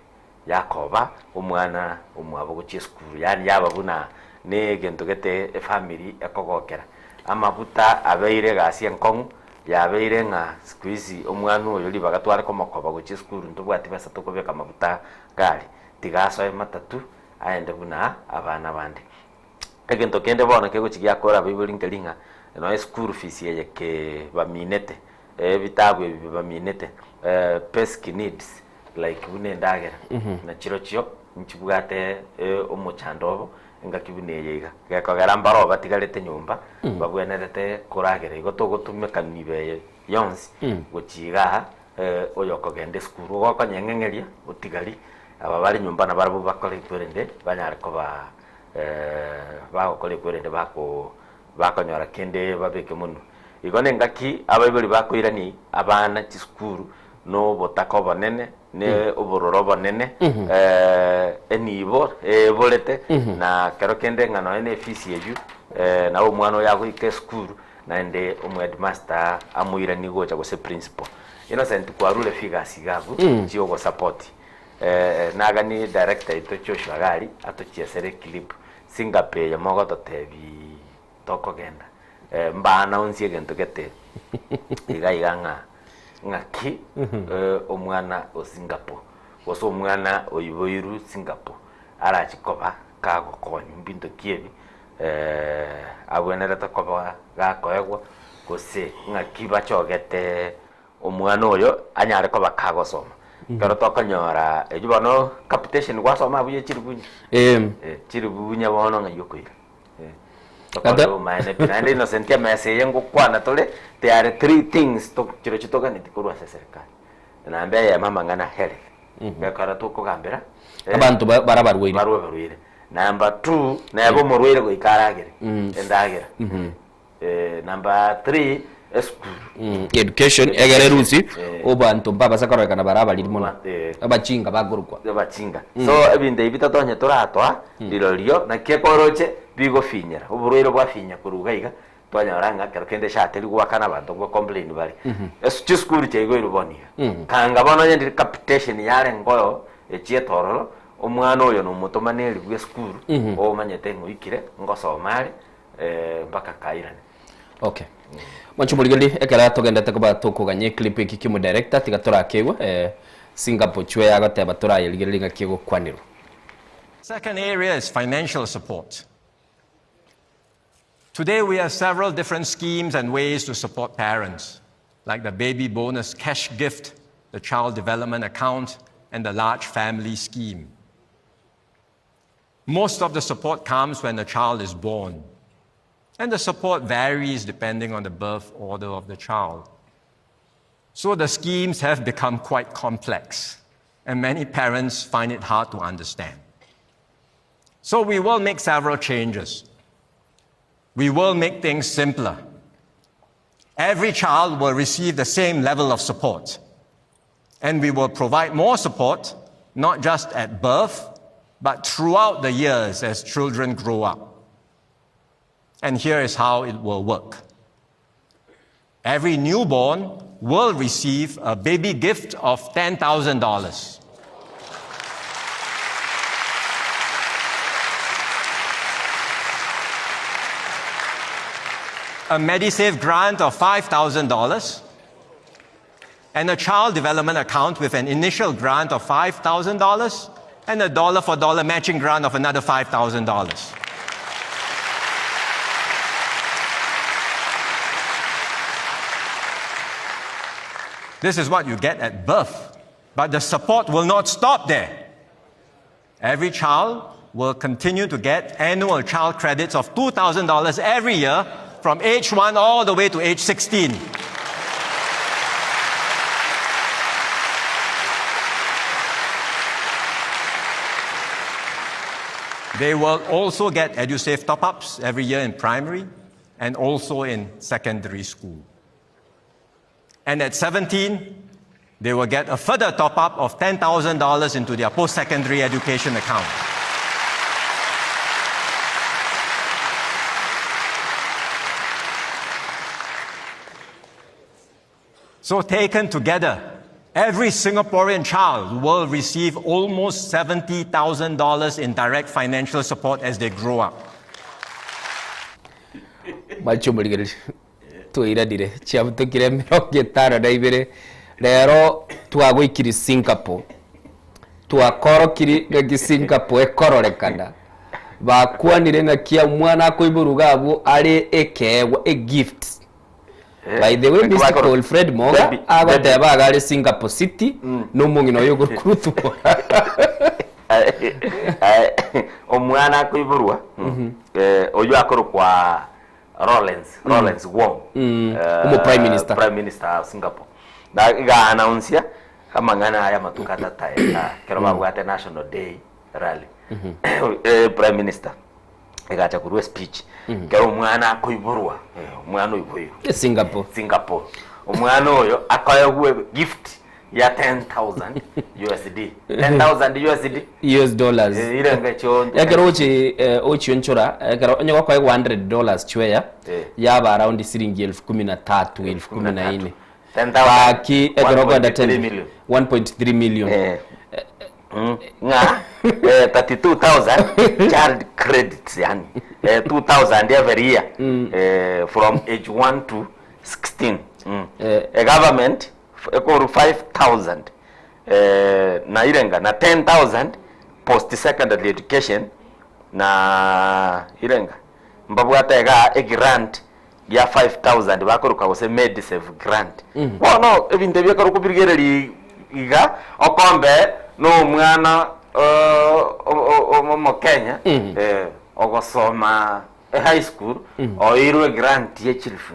yakoba omwana omwabo gochia esukuru, yaani yaba buna na egento gete efamiri ekogokera. Amabuta abeire egasi enkong'u, yabeire ng'a siku hizi omwana oyo ribaga tware komokoba gochia esukuru ntobwati besa tokobeka amabuta gari, tiga asoe matatu aende buna abana bande. Egento kende bono kegochia giakora abaibori nkeri ng'a nonya eschool fees eye ke baminete, ebitabu ebi bibaminete, basic needs like buna endagera na chirochio nchibwate omochando obo engaki buna eye iga. Gekogera mbaro batigarete nyomba babwenerete koragera igo togotumeka nibo eye yonsi gochia igaa oyokogenda esukuru ogokonyeng'eng'eria otigari aba bare nyomba nabarabwo bakore ekwerende banyare koba bagokora ekwerende bako bakonyora kende babeke monwe. Igo nengaki abaibori bakoirania abana chisukuru na obotaka obonene na obororo obonene enibo eborete na kero kende ng'a nonya na efisi eywo nabo omwana oyo agoika esukuru Naende omoheadmaster amoiranie gocha gose principal. Innocent kwarure figures iga abwo chiogosupport. Naganie director oito Joshua iga aria atochiesere eclip Singapore eye mogototebi tokogenda. Mba announce egento gete iga iga ng'a ng'aki omwana o Singapore gose omwana oiboirwe Singapore arachi koba kagokonywa mbinto ki ebi Agwenerete koba gakoegwa, gose ng'aki bachogete omwana oyo anyare koba kagosoma. Ekero tokonyora eywo bono capitation gwasoma abwo ye chiribu inye. Chiribu inye bono ng'ai okoira. Tokore omaene pi naende Innocent emesa eye ngokwana tore there are three things chirochio toganeti korwa ase eserikari. Namba eyemo amang'ana health. Gekogera tokogambera Abanto bara barwaire. Barwe barwaire. Number two, nebe omorwaire goika aragere endagera. Number three, esukuru. Education egere erusi obanto mbabasa kororekana bare abariri mono. Abachinga bakorokwa. Abachinga. So ebinto ebi bitotonye toratoa rirorio naki ekoroche bigofinyera. Oborwaire bwafinya korwa iga iga Twanyora ng'a ekero kende esati rigoakana abanto ngo complain bare. Ase chisukuru chiaigoirwe bono iga. Kanga bono onye ndiri capitation yarenge oyo echiete ororo, omwana oyo nomotomani bwa esukuru, omanyete ng'a oikire, ngosoma are, mpaka kairane. Okay. Mwanche omorigereria, ekero togendete koba tokoganya eclip eki kia omodirector, tiga torakeigwe eh, Singapore chwe agoteba torayerigererie ng'aki egokwanerwa. Second area is financial support. Today, we have several different schemes and ways to support parents, like the baby bonus cash gift, the child development account, and the large family scheme. Most of the support comes when a child is born, and the support varies depending on the birth order of the child. So the schemes have become quite complex, and many parents find it hard to understand. So we will make several changes. We will make things simpler. Every child will receive the same level of support. And we will provide more support, not just at birth, but throughout the years as children grow up. And here is how it will work. Every newborn will receive a baby gift of $10,000. A MediSave grant of $5,000 and a child development account with an initial grant of $5,000 and a dollar for dollar matching grant of another $5,000. This is what you get at birth, but the support will not stop there. Every child will continue to get annual child credits of $2,000 every year from age 1 all the way to age 16. They will also get EduSave top ups every year in primary and also in secondary school. And at 17, they will get a further top up of $10,000 into their post secondary education account. So, taken together, every Singaporean child will receive almost $70,000 in direct financial support as they grow up. Mwanche omorigereria twairanire chiabutokire emerongo etano na ibere rero twagoikiri Singapore twakorokiri ng'aki Singapore ekororekana bakwanire ng'aki omwana akoiborwa iga abwo are ekeegwa egift By the way, Mr. Paul Fred Moga agoteba iga are Singapore City na omong'ina oye okorokwa Ruth Moga. Omwana akoiborwa oywo akorokwa Lawrence, Lawrence Wong Omo Prime Minister. Prime Minister wa Singapore. Na iga announce amang'ana aya amatuko atato aya ekero babwate National Day rally. Prime Minister egacha korwa espeech ekero omwana akoiborwa omwana oiboirwe Singapore. Singapore. Omwana oyo akoegwe gift ya 10000 USD. 10000 USD. US dollars. Eh, irenge chionto. Ekero ochi eh, ochionchora ekero onye gokoegwa 100 dollars chweya Eh. yaba around siringi elfu kumi na tatu elfu kumi na nne 10,000. Gaki ekero okoenda 1.3 10 million. 1.3 million. Eh. Ng'a eh, 32000 child credits yani eh, 2000 every year eh, from age 1 to 16 mm. eh, government ekoru 5000 eh, na irenga na 10000 post secondary education na irenga mbabwate iga egrant ya 5000 bakoruka gose medisave grant bono ebinto ebi ekero okobirigereria iga okombe na omwana omokenya ogosoma ehigh school oirwe grant ya chilifu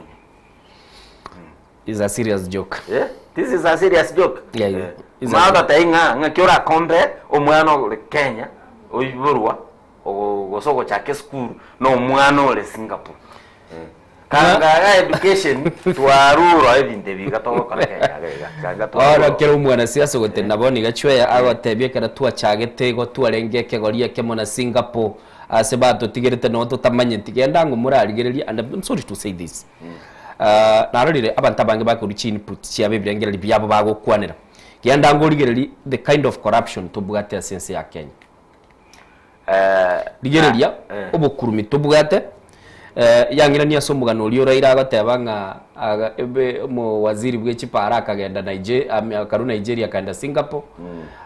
Is a serious joke. Yeah, this is a serious joke. Yeah, yeah. Is a Mother tai ng'a ng'aki orakombe omwana ore Kenya oiborwa gose ogochaka esukuru na omwana ore Singapore. Kanga education twarurwa ebinto ebi iga togokora Kenya iga iga. Kanga Bono twarurwa. kera omwanasiasa ogotenena bono iga chweya agotebia ekero twachagete igo twarenge ekegori ekemo na Singapore ase batotigerete noo totamanyeti genda ang'o morarigererie and I'm sorry to say this Ah, narorire abanto abange bakorwa chiinput chiabo ebirengererio biabo bagokwanera genda ang'o origererie the kind of corruption tobwate ase ense ya Kenya. Rigereria obokurumi tobwate. Eh, yang'irania ase omogano oria oraire agoteba ng'a aga ebe omowaziri bwe chipara akagenda Niger ame akarwa Nigeria akaenda Singapore,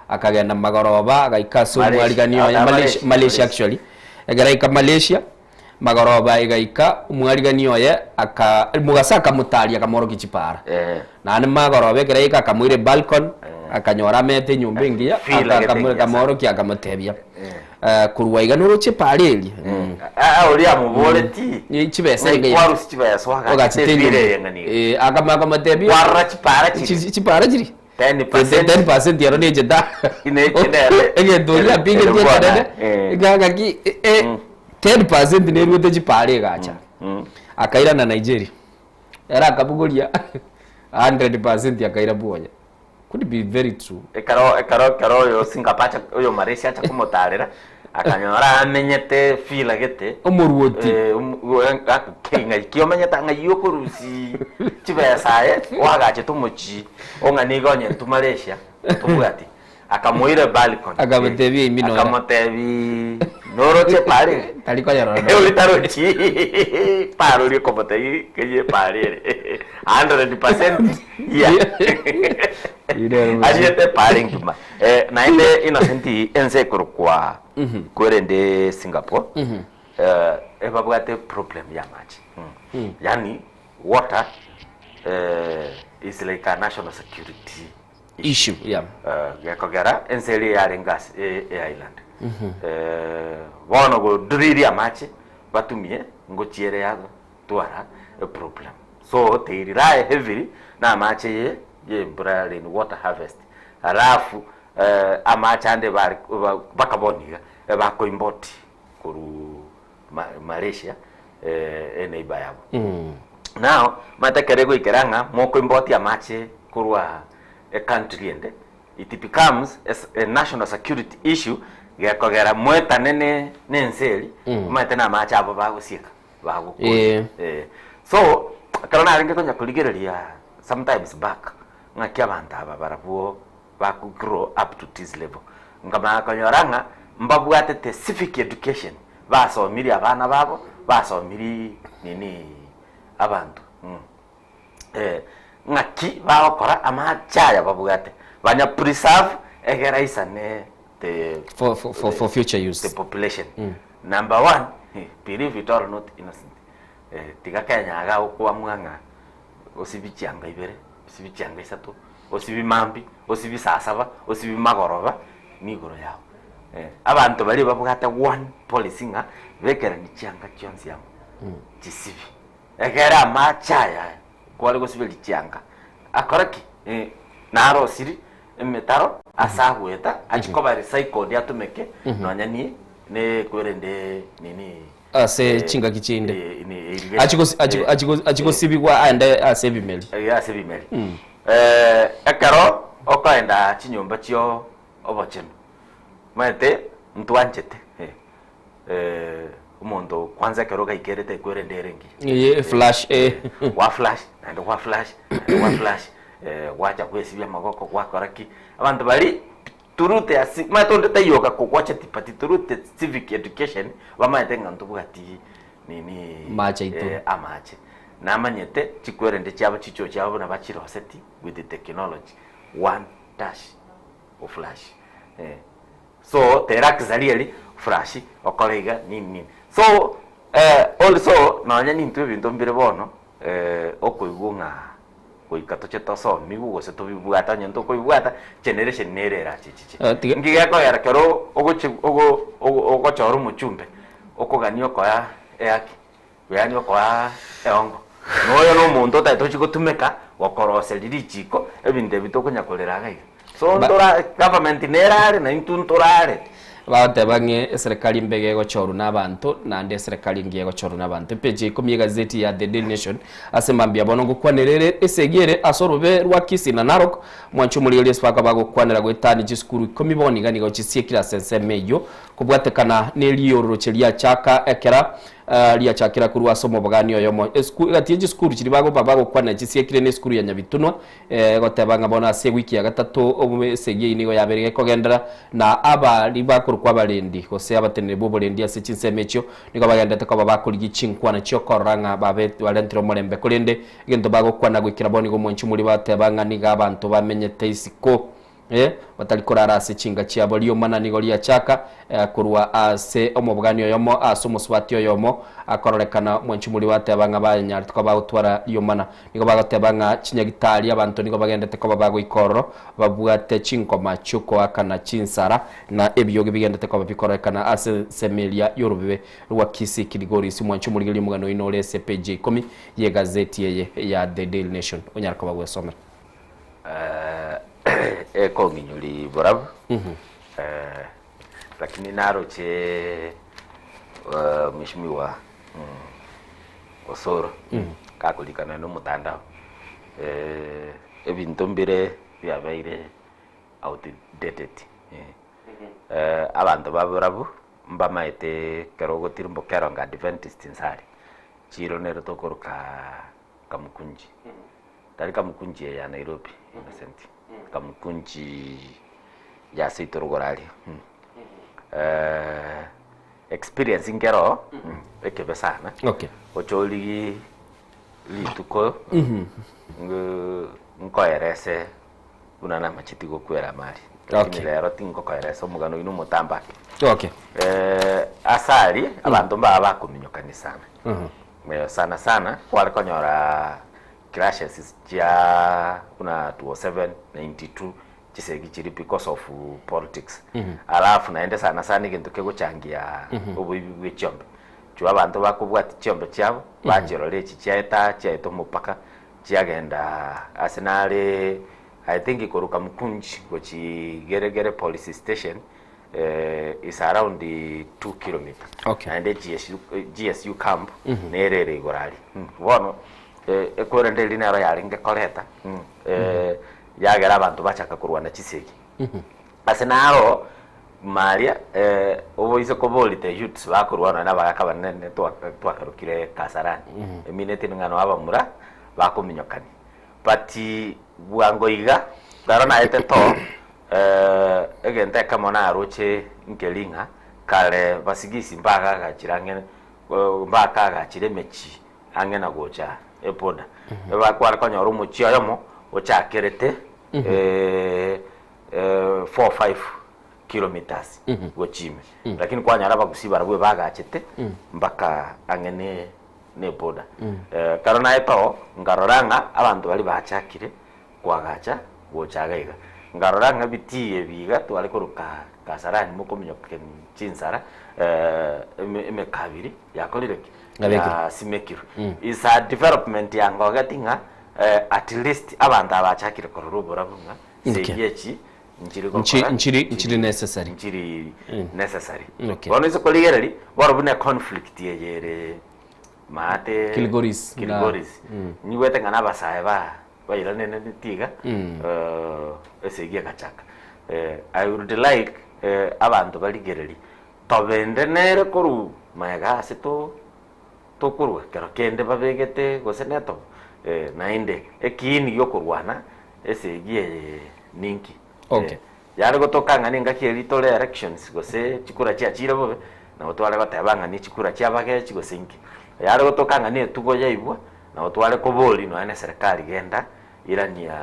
akagenda magoroba agaika ase Malaysia. omwarigani oye Ah, Malaysia Malaysia, Malaysia Malaysia. actually, ekero aika Malaysia, magoroba egaika omwarigani oye aka mogasa akamotaria akamworokia chipara. Naende magoroba ekero aika akamoira ebalcony, akanyora amete enyomba engiya, Feel aka- gete akamo- engiya sana. akamworokia akamotebia korwa iga noroche epaara eria. Ah, oria amoboreti Chibesa Ng'ai engiya. kwarusia chibesa Ogachete ogachete enyomba. efira eye ng'a niga. Akama- akamotebia Kwarora chipara chiri. Chipara chiri 10%. 10% ero neche ta Ineche nere. egento oria apigeti Ere bwana, ekenene ng'a ng'aki 10% neruete chipara egacha akairana Nigeria ere akabogoria 100% akaira bwoye could be very true Ekero ekero ekero oyo Singapore acha oyo Malaysia acha komotarera akanyora amenyete feel gete Omoruoti. Ng'ai ki omenyete ng'ai okorusi chibesa aye oagachete omochie ong'a nigo onye intwe Malaysia tobwati akamoira ebalcony Akamotebia imi nore. akamotebi noroche pare Tari koyorora Ori tarochi pare oria okomotebi keye pare ere 100% yeah ariete pare ngima eh, naende Innocent ense ekorokwa kwerende Singapore eh, ebabwate problem ya amache Yani water eh, is like a national security issue yeah Eh, gekogera ense eria yarenge ase e- e island Eh, bono goduriria amache batumie ngochiere ya twara a problem so they rely heavily na amache ye ye embura rain water harvest alafu eh, amache ande bari bakaboniga bakoimport koru Malaysia eh, eneighbor yabo Now, omanyete ekero egoikera ng'a mokoimport amache korwa ecountry ende, it becomes a a national security issue gekogera moetane ne na ense eria, omanyete na amache abo bagosieka, bagokora. Eh. So, ekero narenge konya korigereria sometimes back, ng'aki abanto aba barabwo bako grow up to this level, nkamanya konyora ng'a mbabwatete civic education, basomirie abana babo, basomirie nini abanto eh, ng'aki bagokora amache aya babwate, banya preserve egere aisane the For, for, for, for future use. the population. Number one, believe it or not Innocent, eh, tiga Kenya iga okoamua ng'a osibi chianga ibere, osibi chianga isato, osibi mambi, osibi saa saba, osibi magoroba, nigoro yao. Eh, abanto baria babwate one policy ng'a bekerani chianga chionsi amo, chisibi. Ekere amache aya kware gosiberia chianga, akore ki? Eh, narosiri emetaro ase agoeta achie koba recycled atomeke nonya ni ne kwerende nini Ase chingaki chinde. Achi gosibigwa aende ase ebimeri. Ase ebimeri. Eh, ekero okoenda chinyomba chio obochenu, omanyete ntwanchete eh, omonto kwanza ekero ogaikerete ekwerende ere engiya. Eye flash eh. Gwa flash, naende gwa flash, naende gwa flash, eh, gwacha gwesibia amagoko gwakora ki, abanto baria Through their ci omanyete onde taiyo ogakogocha but through the civic education bamanyete ng'a ntobwati nini Amache aito. eh, amache. Namanyete chikwerende chiabo chichoo chiabo buna bachiroseti with the technology one dash oflash eh. So the luxury eri flash okore iga nini nini. So eh, also nonya nintwe ebinto mbire bono eh, okoigwa ng'a Goika toche tosomigwe gose tobibwate onye ntokobibwata generation nere erache echiche. Nki gekogera kero ogochi ogo ogo ogochora omochumbe okogania okoa ehaki yaani okoa eongo na oyo na omonto otagete ochi gotumeka gokoroseria richiko ebinto ebi tokonya korera iga iga. So ntora government nerare na intwe ntorare. Bagoteba ng'a eserekari embege egochorwa nabanto, naende eserekari engiya egochorwa nabanto. Epeji ya ikomi y'egazeti ya The Daily Nation ase mambia bono ngokwanera ere esegi ere ase orobe rwa Kisii na Narok, mwanche omorigereria ase bakaba bagokwanera goetania chisukuru ikomi bono iga nigo chisiekire ase ensemo eyio kobwatekana neriororoche riachaka ekera. Riachakera korwa ase omobogani oyomo. Esukuru, egati ye chisukuru chiria bagoba bagokwana chisiekire ne esukuru ya Nyabitunwa, egoteba ng'a bono ase ewiki ya gatato esegi eyio nigo yabeire gekogenderera, na abari bakorokwa abarendi gose abateneneri b'oborendi ase chinsemo echio nigo bagenderete koba bakorigia chinkwana chi'okorora ng'a babe barentire omorembe. Korende egento bagokwana goikera bono nigo omwanchi omoria bateba ng'a nigo abanto bamenyete isiko. Ee, batari korara ase chinka chiabo. Riomana nigo riachaka korwa ase omobogani oyomo ase omosubati oyomo akororekana mwanchumori bateba ng'a banyarete koba bagotwara riomana. Nigo bagoteba ng'a chinyagitari abanto nigo bagendete koba bagoika ororo babwate chinkoma chi'okoakana chinsara na ebioge bigendete koba bikororekana ase ensemo eria y'orobebe rwa Kisii Kilgoris. Mwanchumori riria omogano oino ore ase epeji ya ikomi y'egazeti eye ya The Daily Nation onyare koba gwesomera. Ekong'inyori borabu, lakini naroche mheshimiwa Osoro gakorikana na omotandao, ebinto mbire biabeire outdated, abanto ba borabu mbamaete ekero ogotirimboka erongo Adventist inse aria, chiro nere tokoroka Kamukunji. Tari Kamukunji eye ya Nairobi, Innocent. Kamukunji ya seito rogoro aria. Eh, experience nkero ekebe sana. Okay. Ochorigi rituko nkoerese buna namacheti gokwera amari. Lakini rero tingokoeresa omogano oino omotambe ake. Okay. Eh, ase aria abanto mbaba bakominyokani sana. Sana sana kware konyora clashes chia buna 207, 92 chisegi chiria because of politics. Alafu naende sana sana egento kegochangia oboibi bwe chiombe. Chwo abanto bakobwatia chiombe chiabo bachirora echi chiaeta chiaeta omopaka chiagenda ase nare I think korwa Kamukunji gochi Geregere police station is around 2 kilometer. Okay. Naende GSU, GSU camp nere ere igoro aria. Bono ekwerende eria nero yarenge koreta yagera abanto bachaka korwana chisegi. Ase naro maria oboise koborite youths bakorwa nonye na abagaka banene twakarokire Kasarani. Emineti ng'a noo abamura bakominyokania. But bwango iga rero naete to egento ekemo naroche nkeri ng'a kare basigisi mbagagachire ang'e mbakagachire emechie ang'e na gocha eboda. Ebakware konyora omochie oyomo ochakerete four five kilometers gochia ime. Lakini kwanyora abagusii barabwo ebagachete mpaka ang'e ne neboda. Ekero naete oo, nkarora ng'a abanto baria bachakire koagacha gocha iga iga. Nkarora ng'a ebitii ebi iga tware koroka Kasarani mokominyoka chinsara emekabiri yakorire ki? Yabekirwe. Yasimekirwe. Is a development yangogeti ng'a at least abanto aba bachakire korora oborabu ng'a segi echi nchiri gokora Nchiri nchiri necessary. nchiri necessary. Okay. Bono ase korigereria, bono buna econflict eye ere maate Kilgoris na- Kilgoris. Nyigwete ng'a na abasae ba bairaneneti iga, esegi egachaka. I would like abanto barigererie, tobende nere korwa magega ase to tokorwa ekero kende babegete gose netobo, naende ekiini giokorwana esegi eye ninki? Okay. Yare gotoka ng'a nengaki eria tore elections gose chikura chiachire bobe, nabo tware goteba ng'a ne chikura chiabagechi gose inki. Yare gotoka ng'a ne etugo yaibwa, nabo tware koboria nonya ne serikali genda irania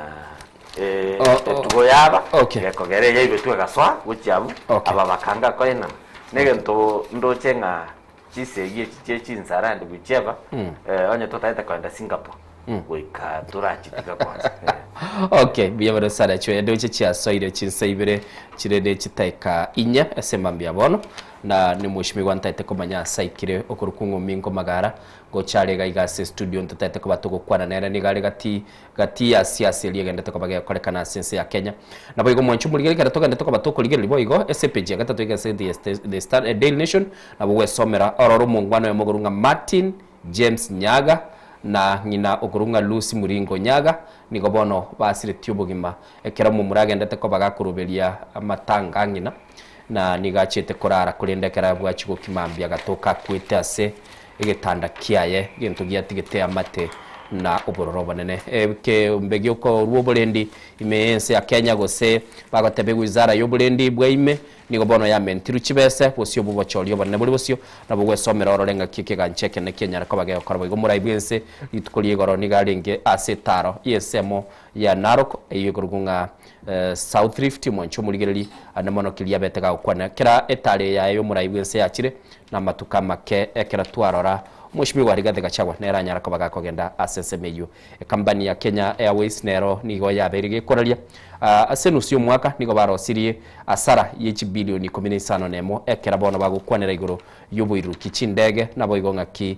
etugo yaba, gekogera eyaibetwe egasoa gochia abwo, aba bakanga koenana. Negento ndoche ng'a chisegi echi chie chinsara and whichever, onye totagete kogenda Singapore, goika torachitiga kwanza. Okay, mbuya mono sana chioya ndoche chiasoire chinsa ibere chire ne chitaeka inya ase mambia bono na ni mheshimiwa ntaete komanya ase aikire okorokwa ng'a Omingo Magara gocha are iga iga ase studio ntotaete koba togokwana nere nigo are gati gati ya siasa eria egendete koba gekorekana ase ense ya Kenya. Naboigo mwanche omorigereria ekero togendete koba tokorigereria boigo ase epage ya gatato y'egaseti ya The Star, eh, Daily Nation nabo gwesomera ororo omongwana oyomo okorwa ng'a Martin James Nyaga na ng'ina okorwa ng'a Lucy Muringo Nyaga nigo bono basiretie obogima ekero omomura agendete koba gakoroberia amatanga a ng'ina na nigo achiete korara korende ekero abwachia gokima mambia agatoka akwete ase. egetanda kiaye, egento giatigete amate na obororo obonene. Ekeombe giokorua oborendi ime y'ense ya Kenya gose bagoteba ewizara y'oborendi bwa ime nigo bono yamentirwe chibese bosio bw'obochori obonene bore bosio nabo gwesomera orore ng'aki ekegancha ekenene kianyare koba gegokora boigo. Omorai bw'ense rituko ria igoro nigo arenge ase etaaro y'ensemo ya Narok eyio ekorokwa ng'a South Rift omwancho omorigereri ande mono keria abete gagokwana kera etare yaye y'omorai bw'ense yachire namatuko amake ekero twarora Omweshimiwa Rigathi Gachagua nere anyare koba gakogenda ase ensemo eyio. Ekampani ya Kenya Airways nero nigo yabeire gekoraria ase enusu y'omwaka nigo barosirie asara ye chibilioni ikomi na isano na emo ekero bono bagokwanera igoro y'oboiruruki chindege naboigo ng'aki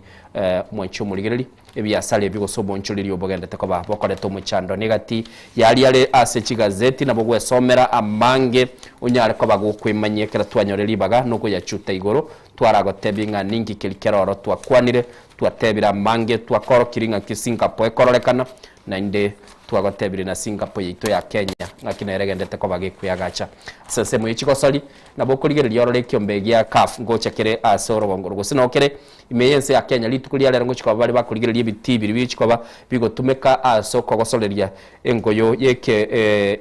mwanche omorigereri Ebiasara ebi gose obonchoreria obogendete koba bokoreta omochando negati y'aria are ase chigazeti nabo gwesomera amange onyare koba gokwemanyia ekero twanyore ribaga nokoyachuta igoro twaragotebie ng'a ninki keri keroro twakwanire twatebire amange twakorokirie ng'aki Singapore ekororekana Naende twagotebirie na Singapore yaito ya Kenya ng'aki nere egendete koba gekweagacha. Ase ensemo ye chigosori, nabo okorigereria orore ekiombe gia CAF ngocha kere ase orogongo oro gose noo kere ime y'ense ya Kenya rituko ria rero ngochia koba bare bakorigereria ebitii biria bigochia koba bigotumeka ase okogosoreria engoyo y'eke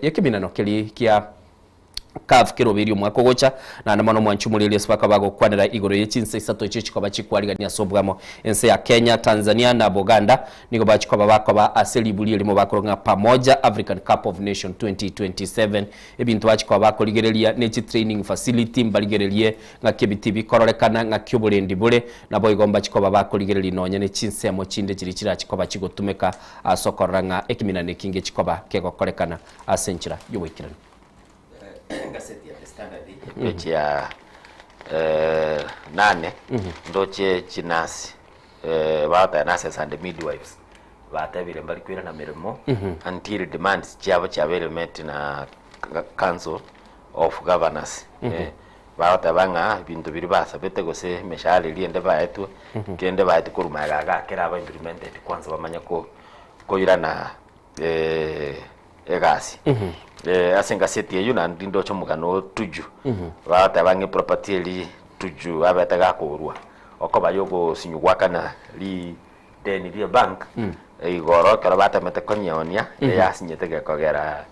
y'ekeminano keria kia CAF kerobeiri omwaka ogocha, naende mono omwanchi omoreri ase bakaba bagokwanera igoro ye chinse isato echio chikoba chikwarigania ase obwamo. Ense ya Kenya, Tanzania na Buganda nigo bachikoba bakoba ase riburi erimo bakorwa ng'a Pamoja African Cup of Nation 2027. Ebinto bachikoba bakorigereria ne chitraining facility mbarigererie ng'aki ebitii bikororekana, ng'aki oborendi bore, naboigo mbachikoba bakorigereria nonye ne chinsemo chinde chiria chirachikoba chigotumeka ase okorora ng'a ekeminano eki ngechikoba kegokorekana ase enchera y'oboikeranu. Egaseti ya The Standard epeji ya nane ndoche chinasi bagoteba nurses and midwives batebire mbari koirana mirimo until demands chiabo chiabeire met na council of governors. Bagoteba ng'a ebinto biria basabete gose emeshahara eria ende baetwe kende baetwe korwa magega iga keraba implemented kwanza bamanye koirana egasi. Ase engaseti eyio naende nindoche omogano o Tuju, bagoteba ng'a eproperty eria Tuju abete gakorwa, okoba ya ogosinywa goakana rideni ria ebank, igoro ekero batemete konyeonia, eyasinyete gekogera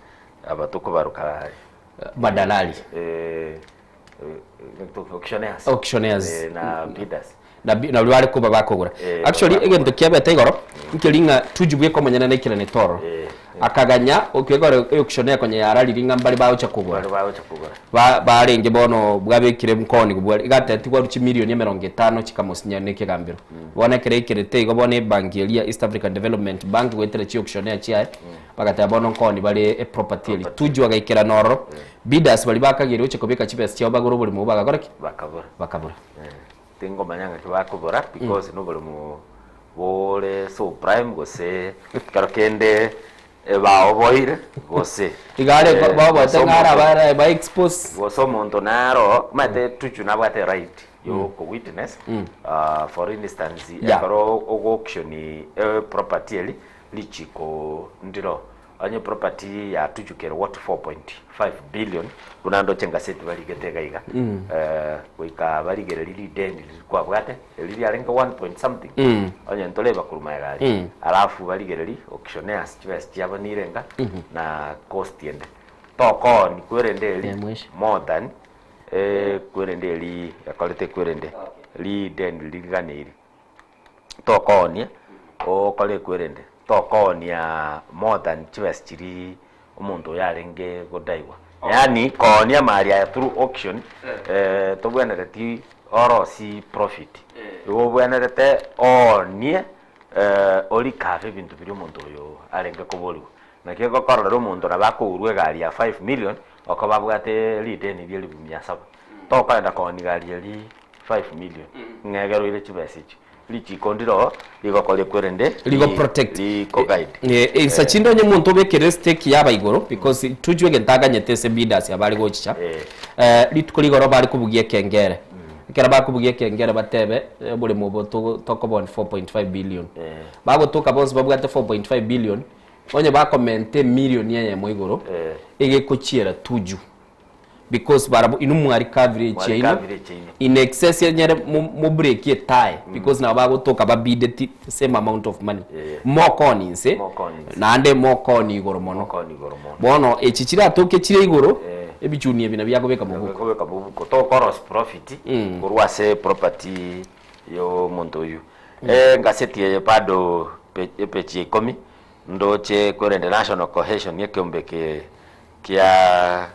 abato kobaroka Madalali. Auctioneers. Auctioneers. Na bidders. Na bi- nario bare koba bakogora. Eh, Actually bakogora. egento kiabete igoro nkeri ng'a Tuju bweka omonyene naikerane ororo. Akaganya okegora auctioneer konya yarariri ng'a mbare bagocha kogora. Mbare bagocha kogora. Ba barenge bono bwabekire mkooni bware igateti gwaru chimilioni emerongo etano chikamosinya na ekegambero. Bono ekero aikerete igo bono ebanki eria East African Development Bank goetera chiauctioneer chiaye bagateba bono nkooni bare eproperty eria. Tuju agaikerana ororo. Bidders baria bakageire gochia kobeka chibesa chiabo bagore oboremo obwo bagakora ki? Bakabora. Bakabora. Tingomanya ng'aki bakobora because noboremo bore so prime gose ekero kende baoboire gose Iga are baoboete gose ng'a ara omonto bare ba expose. gose omonto naro omanyete Tuju nabwate right yo ko witness for instance ekero ogo auction property eria richiko ndiro Onye property ya Tuju kere worth 4.5 billion buna ndoche engaseti barigete iga iga goika barigererie rideni riria kwabwate eri riarenge 1 point something onye ntoreba korwa magega aria alafu barigererie auctioneers chibesa chiabo nirenga na cost ende tokooni kwerende eri more than kwerende eri ekorete kwerende rideni riganeiri. Tokoonia okore ekwerende, tokoonia more than chibesa chiria omonto oyo arenge godaiwa. Yaani koonia amari aya through auction tobwenereti orosie profit, igo obwenerete oonie orecover ebinto biria omonto oyo arenge koboriwa. Naki egokorera omonto nabo akourwa egari ya five million, okoba abwate rideni ria elifu mia saba. Tokoenda koonia egari eria 5 million ng'a egeroire chibesa echio richiko ndiro rigokora ekwerende Rigo protect. riko guide Eh, insa chinde onye omonto obekere stake yaba igoro because tujue egento aganyete ase bidders abare gochicha eh, rituko rigoro bare kobugia ekengere ekero bakobugia ekengere batebe eh, oboremo obo togo- tokoboni 4.5 billion bagotoka bonsi babwate 4.5 billion onye bakomenta emillion eyemo igoro egekochiera tuju. Because barabwo inwe mwari coverage Mwari yaino coverage yaino. in excess enyare mo- mobreakie etae because nabo bagotoka babideti the same amount of money Yeah. mokoni inse Mokoni inse. naende mokoni igoro mono Mokoni igoro mono. bono echi chiratoke chire igoro Eh. ebichuni ebi nabio akobeka mobuko Kobeka mobuko tokoros profit korwa ase property ya omonto oywo. Eh, ngaseti eye bado pe- epeji ya ikomi ndoche kwerende national cohesion ekeombe ke kia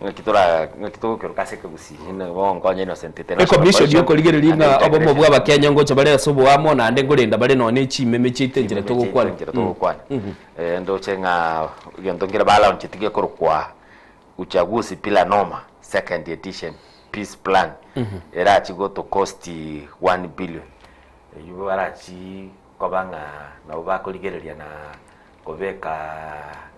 ng'aki tora ng'aki togokeroka ase ekegusii bogonkonya Innocent International Ecommission Cohesion yokorigereria and ng'a obomo Integration. bwa abakenya ngocha bare ase oboamo naende nkorenda bare nonya ne chimeme chiaito enchera togokwana. Enchera togokwana. Eh, ndoche ng'a egento nkere balauncheti gekorokwa uchaguzi bila noma second edition peace plan erachi gotocost 1 billion eywo barachi koba ng'a nabo bakorigereria na kobeka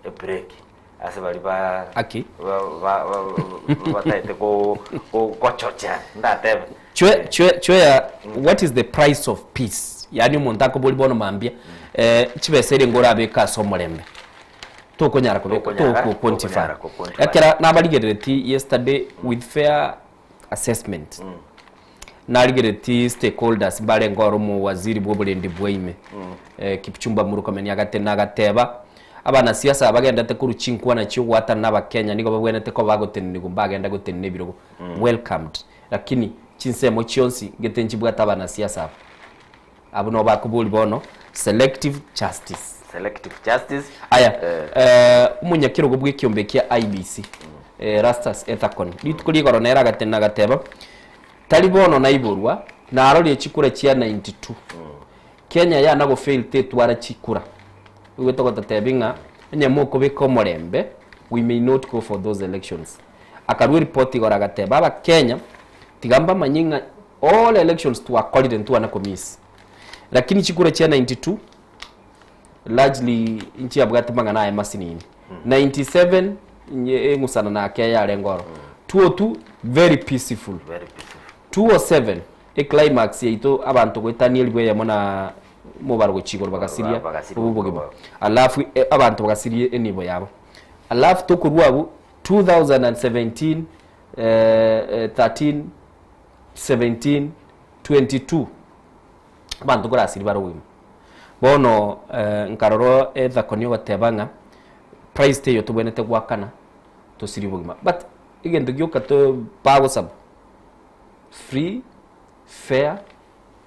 ebreki ase baria ba Aki. ba- ba- ba- bataete ko- ko- gochochea ndatebe Chwe chwe chweya what is the price of peace? Yaani omonto akobori bono mambia eh, chibesa ere ngorabeke ase omorembe tokonyara kobeka Tokonyara, toko quantify tokonyara ko quantify. ekera nabarigerereti yesterday with fair assessment narigereti stakeholders mbarenge oro omowaziri bwa oborendi bwa ime eh, Kipchumba Murkomen agatena agateba abanasiasa abagendete korwa chinkwana chiogwatana na abakenya nigo babwenerete koba bagoteneniwa mbagenda gotenena ebirogo welcomed lakini chinsemo chionsi ngete nchibwate abanasiasa aba abwo nabo bakobori bono selective justice selective justice aya eh, eh, omonyakerogo bwa ekiombe kia IEBC eh, Erastus Ethekon rituko rigoro nere agatena agateba tari bono naiborwa narorie chikura chia 92 Kenya yana gofail tetwara chikura igo togototebi ng'a onye mokobeka omorembe we may not go for those elections akarwa eripoti igoro agateba abakenya tiga mbamanye ng'a all elections twakorire ntwana komiss lakini chikura chia 92 largely nchiabwate mang'ana aye masinini 97 nye- eng'usana nake yarenge oro 202 very peaceful very peaceful 207 eclimax yaito abanto goetania elibu eyemo na mobaro gochia igoro bagasiria Bagasiria obo obogima alafu eh, abanto bagasiria enibo yabo alafu tokorwa abwo 2017 eh, eh, 13 17 22 abanto korasiria bare obogima bono eh, nkarora ethakoni ogoteba ng'a price teiyo tobwenerete goakana tosirie obogima but egento gioka to bagosaba free fair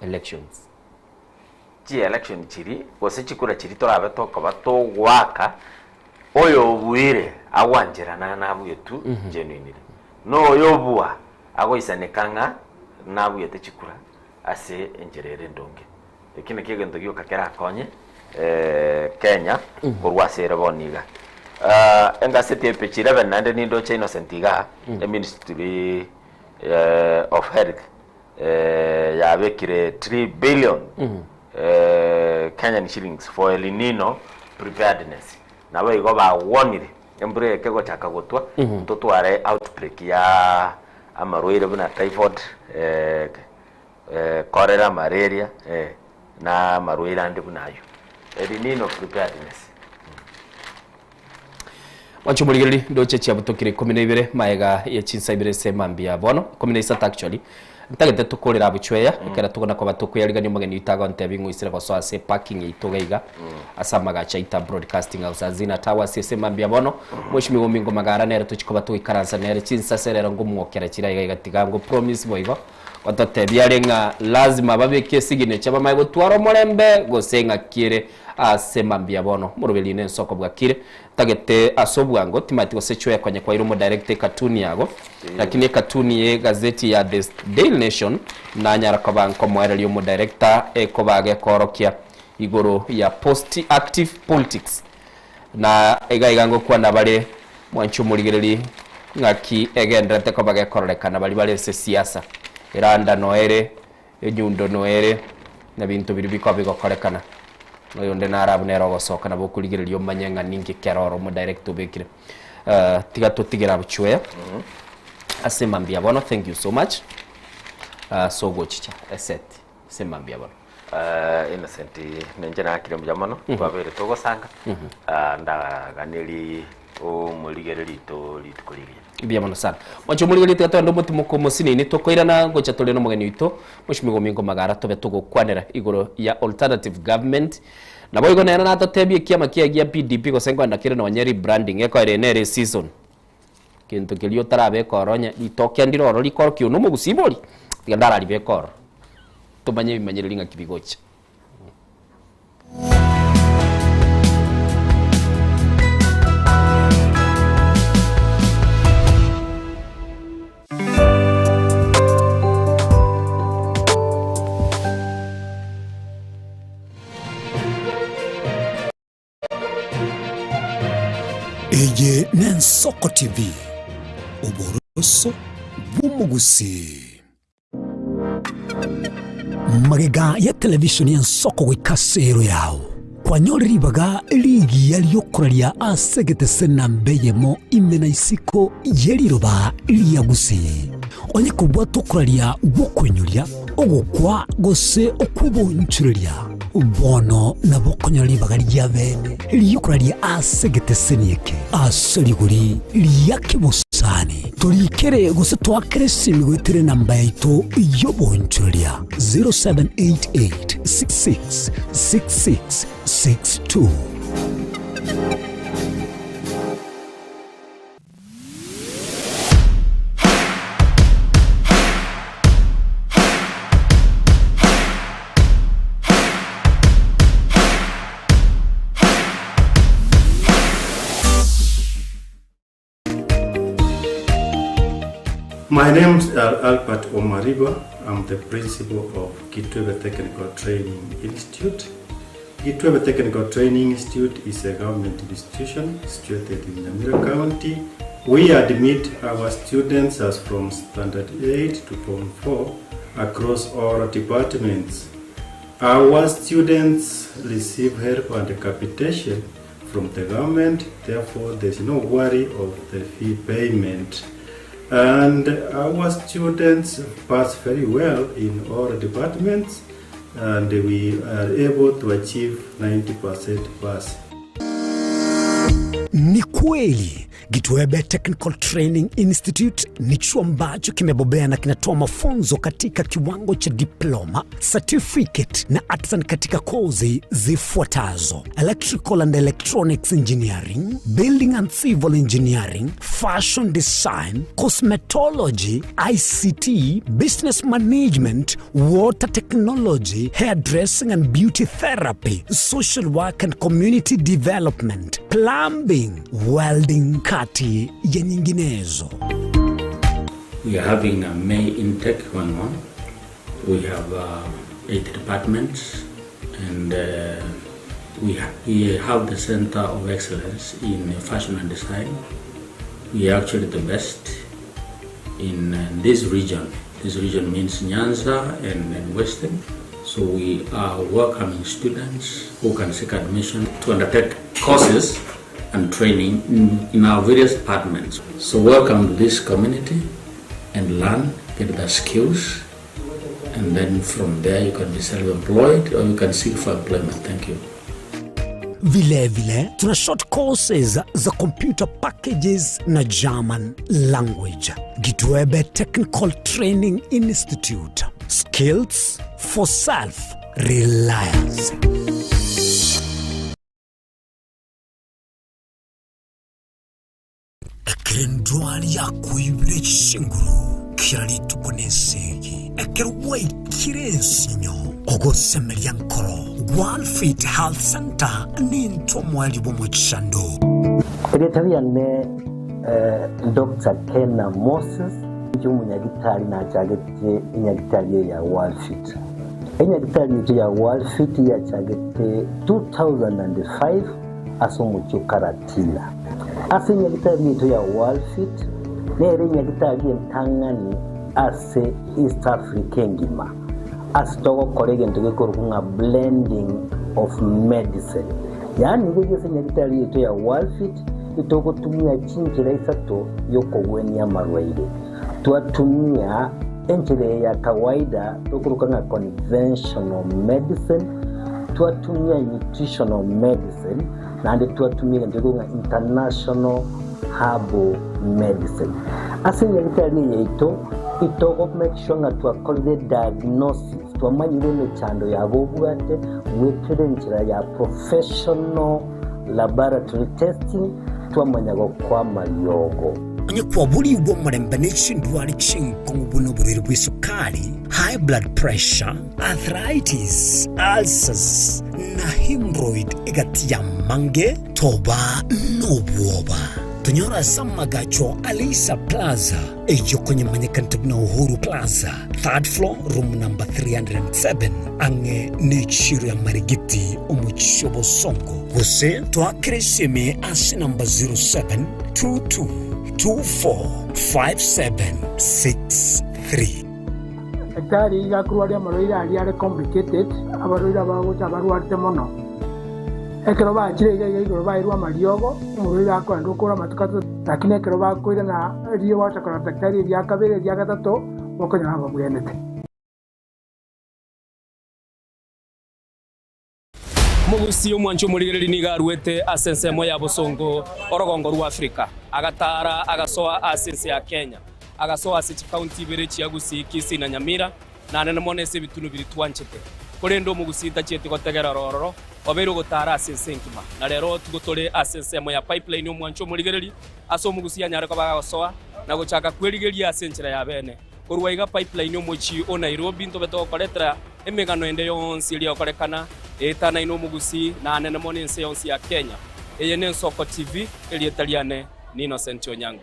elections. Chi election chiri gose chikura chiri torabe tokoba togoaka oyo obuire agwancherana nabuye tu genuinely na oyo obua agoisaneka ng'a nabuyete chikura ase enchera ere endonge eki naki egento gioka kerakonye eh, Kenya korwa ase ere bono iga. Ah, engaseti ya page 11 naende nindoche Innocent iga eministry eh, of health eh, yabekire 3 billion eh, Kenyan shillings for El Nino preparedness nabo igo bagwonire embura eke gochaka gotwa ntotware outbreak ya amarwaire buna typhoid eh, eh, cholera malaria eh, na amarwaire ande buna ayo El Nino preparedness. Mwancho morigereri ndoche chiabutokire 12 maega ya chinsa ibere ase mambia bono 13 actually ntagete tokorera abuchweya ekero togona koba tokoyarigania omogeni oito agontebi ng'o oisire gosoa ase parking yaito iga iga ase amagacho aito a broadcasting house Azina Towers ase mambia bono mweshimiwa Omingo Magara nere tochi koba togoikaransa nere chinsase rero ngomwokera chire iga iga tiga ngo promise boigo gototebia are ng'a lazima babeke esignature bamaye gotwara omorembe gose ng'aki ere ase mambia bono moroberi ne ensoko bwakire Ntagete ase obwango, timanyeti gose chwe konya kwaire omodirect ekatuni yago, lakini ekatuni ye egazeti ya The Daily Nation nanyara koba nkomoereria omodirector ekoba gekoorokia igoro ya post active politics. Na iga iga ngokwana bare mwanche omorigereri ng'aki egenderete koba gekororekana baria bare ase siasa. Eranda noere, enyundo noere, na binto biria bikoba bigokorekana. Oyonde naro abwo nere ogosoka nabo okorigereria omanye ng'a ninki kere oro omodirect obekire. Eh, tiga totigere abwo chweya ase mambia bono thank you so much ase ogochicha eset ase mambia bono. Eh, Innocent ninche nakire mbuya mono twabeire togosanga. Ah, ndaganeri omorigereri rito rituko rigiya. Mbuya mono sana. Mwanche omorigereria tiga togende omotimoko omosinini tokoirana gocha tore nomogeni oito Mweshimiwa Omingo Magara tobe togokwanera igoro ya alternative government. Naboigo nere natotebie ekiama kiaye gia PDP gose nkoenda kere nonye rebranding ekoera eye nere eseason. Gento keria otarabeka oro onye ritoke ndire oro rikorokia one omogusii bori tiga ndararibeke oro tomanye ebimanyereri ng'aki bigocha. Eye n'Ensoko TV, oboroso bw'omogusii. Magega ya televisheni y'Ensoko goika ase ero yao, kwanyore ribaga rigiya ri'okoraria ase egetese namba eyemo ime na isiko ye riroba ria Gusii. Onye kobwate okoraria gw'okoinyoria, ogokwa gose okw'obonchoreria, bono nabo okonyora ribaga ria bene ri'okoraria ase egeteseni eke ase rigori ria kebosani. Torikere gose toakere esimi goetera enamba yaito y'obonchoreria 0788 66 66 62. My name is Albert Omariba. I'm the principal of Kitwebe Technical Training Institute. Gitwebe Technical Training Institute is a government institution situated in Nyamira County. We admit our students as from Standard 8 to Form 4 across all departments. Our students receive help and capitation from the government, therefore there's no worry of the fee payment. And our students pass very well in all departments and we are able to achieve 90% pass. Ni kweli Gitwebe Technical Training Institute ni chuo ambacho kimebobea na kinatoa mafunzo katika kiwango cha diploma, certificate na artisan katika kozi zifuatazo: electrical and electronics engineering, building and civil engineering, fashion design, cosmetology, ICT, business management, water technology, hairdressing and beauty therapy, social work and community development, plumbing, welding, kati ya nyinginezo. We are having a May intake going on. We have uh, eight departments and uh, we, ha we have the Center of Excellence in Fashion and Design. We are actually the best in uh, this region. This region means Nyanza and, and Western. So we are welcoming students who can seek admission to undertake courses and training in, in our various departments. So welcome to this community and learn, get the skills, and then from there you can be self-employed or you can seek for employment. Thank you. Vilevile tuna short courses za computer packages na German language. Gitwebe Technical Training Institute. Skills for self reliance. Ekero endwari yakoibire chinguru kera rituko nesegi, ekero gwaikire ensinyo, ogosemeria nkoro, Walfit Health Center nintwe omoerio bw'omochando. Erieta riane Doctor Kena Moses, inche omonyagitari nachagete enyagitari eye ya Walfit. Enyagitari yaito ya Walfit yachagete 2005 ase omochie o Karatina. Ase enyagitari yaito ya Walfit nere enyagitari entang'ani ase East Africa engima ase togokora egento gekorokwa ng'a blending of medicine. Yaani iga ase enyagitari yaito ya Walfit itogotumia chinchera isato yokogwenia amarwaire. Twatumia enchera eye ya kawaida tokoroka ng'a conventional medicine, twatumia nutritional medicine, naende twatumia egento gekorokwa ng'a international herbal medicine. Ase enyagitari eye yaito itogo make sure ng'a twakorire diagnosis, twamanyire emechando yago obwate goetera enchera ya professional laboratory testing twamanya gokoa amariogo. Onye kwaborigwe omorembe ne chindwari chinkong'u buna oborwaire bw'esukari, high blood pressure, arthritis, ulcers, na hemorrhoid egati y'amange, toba nobwoba. Tonyore ase amagacho a Leisa Plaza, eyio konyemanyekanete buna Uhuru Plaza, third floor, room number 307, ang'e n'echiro ya Marigiti, omochie o Bosongo. Gose toakere esimi ase namba 0722245763. Daktari iga akorwaria amarwaire aria are complicated, abarwaire abagocha abarwarete mono. Ekero bachire iga iga igoro bairwe amariogo, omorwaire akoenda okora amatuko atato, lakini ekero bakoirana riria gwacha korora daktari eria kabere eria gatato, bokonyora babwenete. Omogusii omwancha omorigereria nigo aruete ase ensemo ya bosongo orogongo rwa Afrika, agataara agasoa ase ense ya Kenya, agasoa ase chikaunti ibere chia Gusii, Kisii na Nyamira, na nene mono ase ebitunu biria twanchete. Korende omogusii tachieti gotegera ororo, obeire ogotaara ase ense engima. Na rero tigo tore ase ensemo ya Pipeline omwancha omorigereria, ase omogusii anyare koba agosoa na gochaka kwerigeria ase enchera ya bene. Korwa iga Pipeline omochie o Nairobi ntobe togokoretera emegano ende yonsi eria egokorekana eetanaine omogusii na anene mono ense yonsi ya Kenya. Eye n'Ensoko TV, erieta riane ni Innocent Onyango.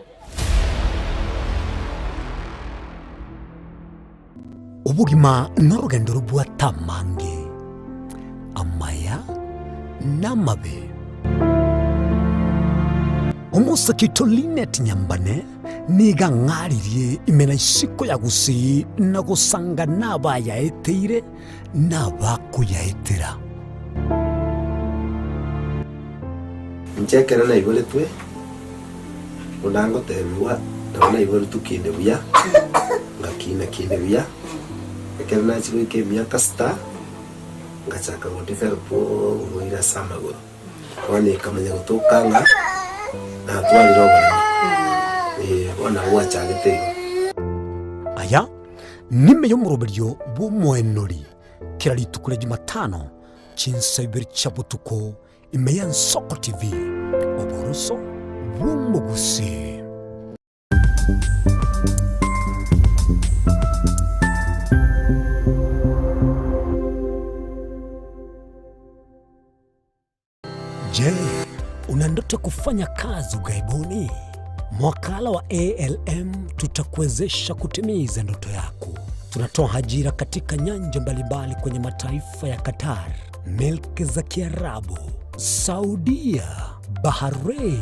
Obogima norogendo robwate amange, amaya na amabe. Omosake oito Linet Nyambane nigo ang'aririe ime na isiko ya gusii na gosanga nabayaeteire na abakoyaetera. Inche ekero naiboretwe, buna ngotebigwa, nabo naiboretwe kinde buya, ngakina kinde buya, ekero nachia goika emiaka sita, ngachaka go develop oborwaire ase amagoro. Bono ekamanya gotoka ng'a natwarire oboremo, eh, bono nabo gwachagete igo. Aya nime y'omoroberio bw'omoenori kera rituko ria Jumatano chinsa ibere chia botuko ime y'Ensoko TV, oboroso bw'omogusii. Je, una ndoto ya kufanya kazi ughaibuni? Mwakala wa ALM tutakuwezesha kutimiza ndoto yako. Tunatoa ajira katika nyanja mbalimbali kwenye mataifa ya Qatar, milki za Kiarabu, Saudia, Bahrain,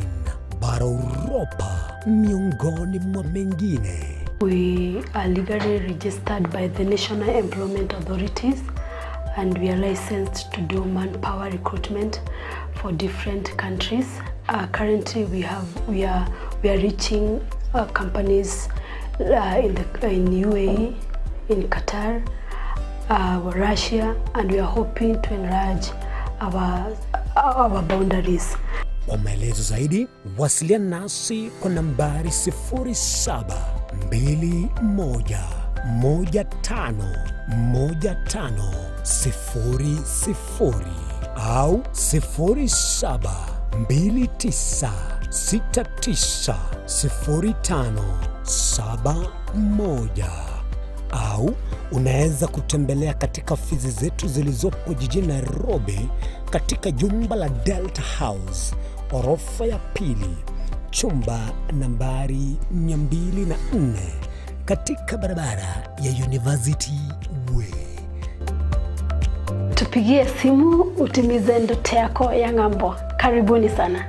bara Uropa, miongoni mwa mengine. We are legally registered by the National Employment Authorities and we are licensed to do manpower recruitment for different countries. Uh, currently we have we are we are reaching uh, companies uh, in the in UAE, in Qatar, uh, Russia and we are hoping to enlarge our our boundaries. Kwa maelezo zaidi wasiliana nasi kwa nambari 0721151500 au 0729690571 au unaweza kutembelea katika ofisi zetu zilizopo jijini Nairobi katika jumba la Delta House orofa ya pili chumba nambari 204 katika barabara ya University Way. Tupigie simu utimize ndoto yako ya ng'ambo. Karibuni sana.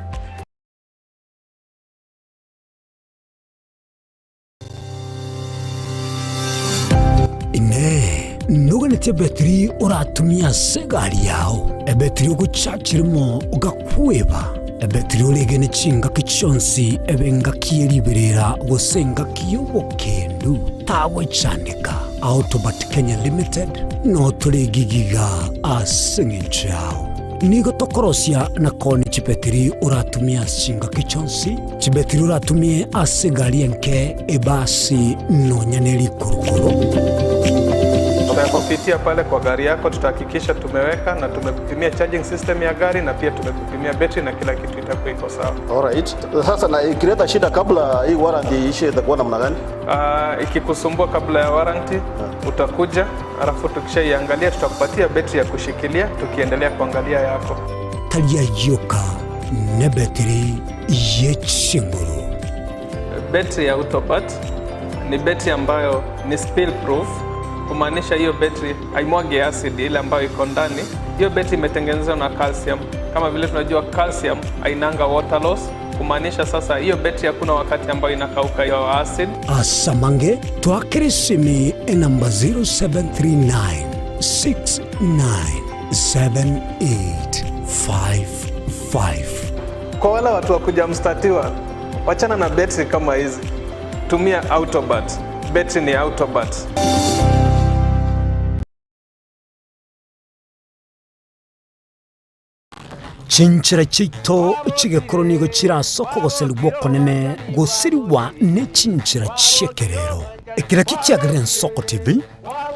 Inee! Noganetie ebetiri oratumie ase egari yao, ebetiri ogochachirimo ogakweba, ebetiri oregene chingaki chionsi ebe engaki ye riberera gose engaki y'obokendu? Tagwechandeka. Autobat Kenya Limited noo tore gigiga ase engencho yao. Nigo tokorosia na koonia chibetiri oratumie ase chingaki chionsi, chibetiri oratumie ase egari enke, ebasi, nonya ne rikurukuru. Tutakupitia pale kwa gari yako, tutahakikisha tumeweka na tumekupimia charging system ya gari na pia tumekupimia betri na kila kitu itakuwa iko sawa. Alright. Sasa na ikileta shida kabla hii warranty iishe itakuwa namna gani? Ikikusumbua kabla ya warranty utakuja, alafu tukishaiangalia tutakupatia betri ya kushikilia tukiendelea kuangalia yako. Tari ayioka nebetiri ye chinguru. Betri ya Autobat ni betri ambayo ni spill proof, kumaanisha hiyo betri haimwagi acid ile ambayo iko ndani. Hiyo betri imetengenezwa na calcium. Kama vile tunajua calcium hainanga water loss, kumaanisha sasa hiyo betri hakuna wakati ambayo inakauka hiyo acid. Asamange twakere esimi enamba 0739 697855. Kwa wale watu wa kuja mstatiwa, wachana na betri kama hizi, tumia Autobat. Betri ni Autobat. Chinchera chiaito chi'egekoro nigo chire ase okogoserigwa okonene gosirigwa ne chinchera chi'ekerero. Eke nakio kiagerire Ensoko TV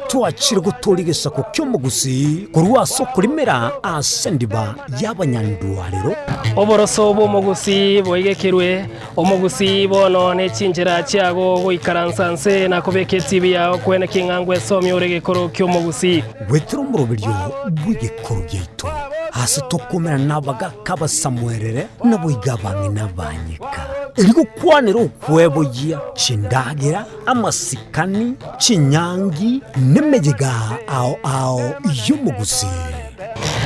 twachire gotooria egesaku ki'omogusii korwa ase okorimera ase endiba y'abanyandwarero. Oboroso bw'omogusii boigekirwe, omogusii bono ne chinchera chiago goikaransa nse na kobeka etibi yao kwene king'angwa esomi ore egekoro ki'omogusii. Goetera omoroberio bw'egekoro giaito, aase tokomerana nabagaaka abasamuerere, naboigo abang'ina abanyeka, erio gokwanera okweboyia chindagera, amasikani, chinyangi, nemeyega ao ao y'omogusii.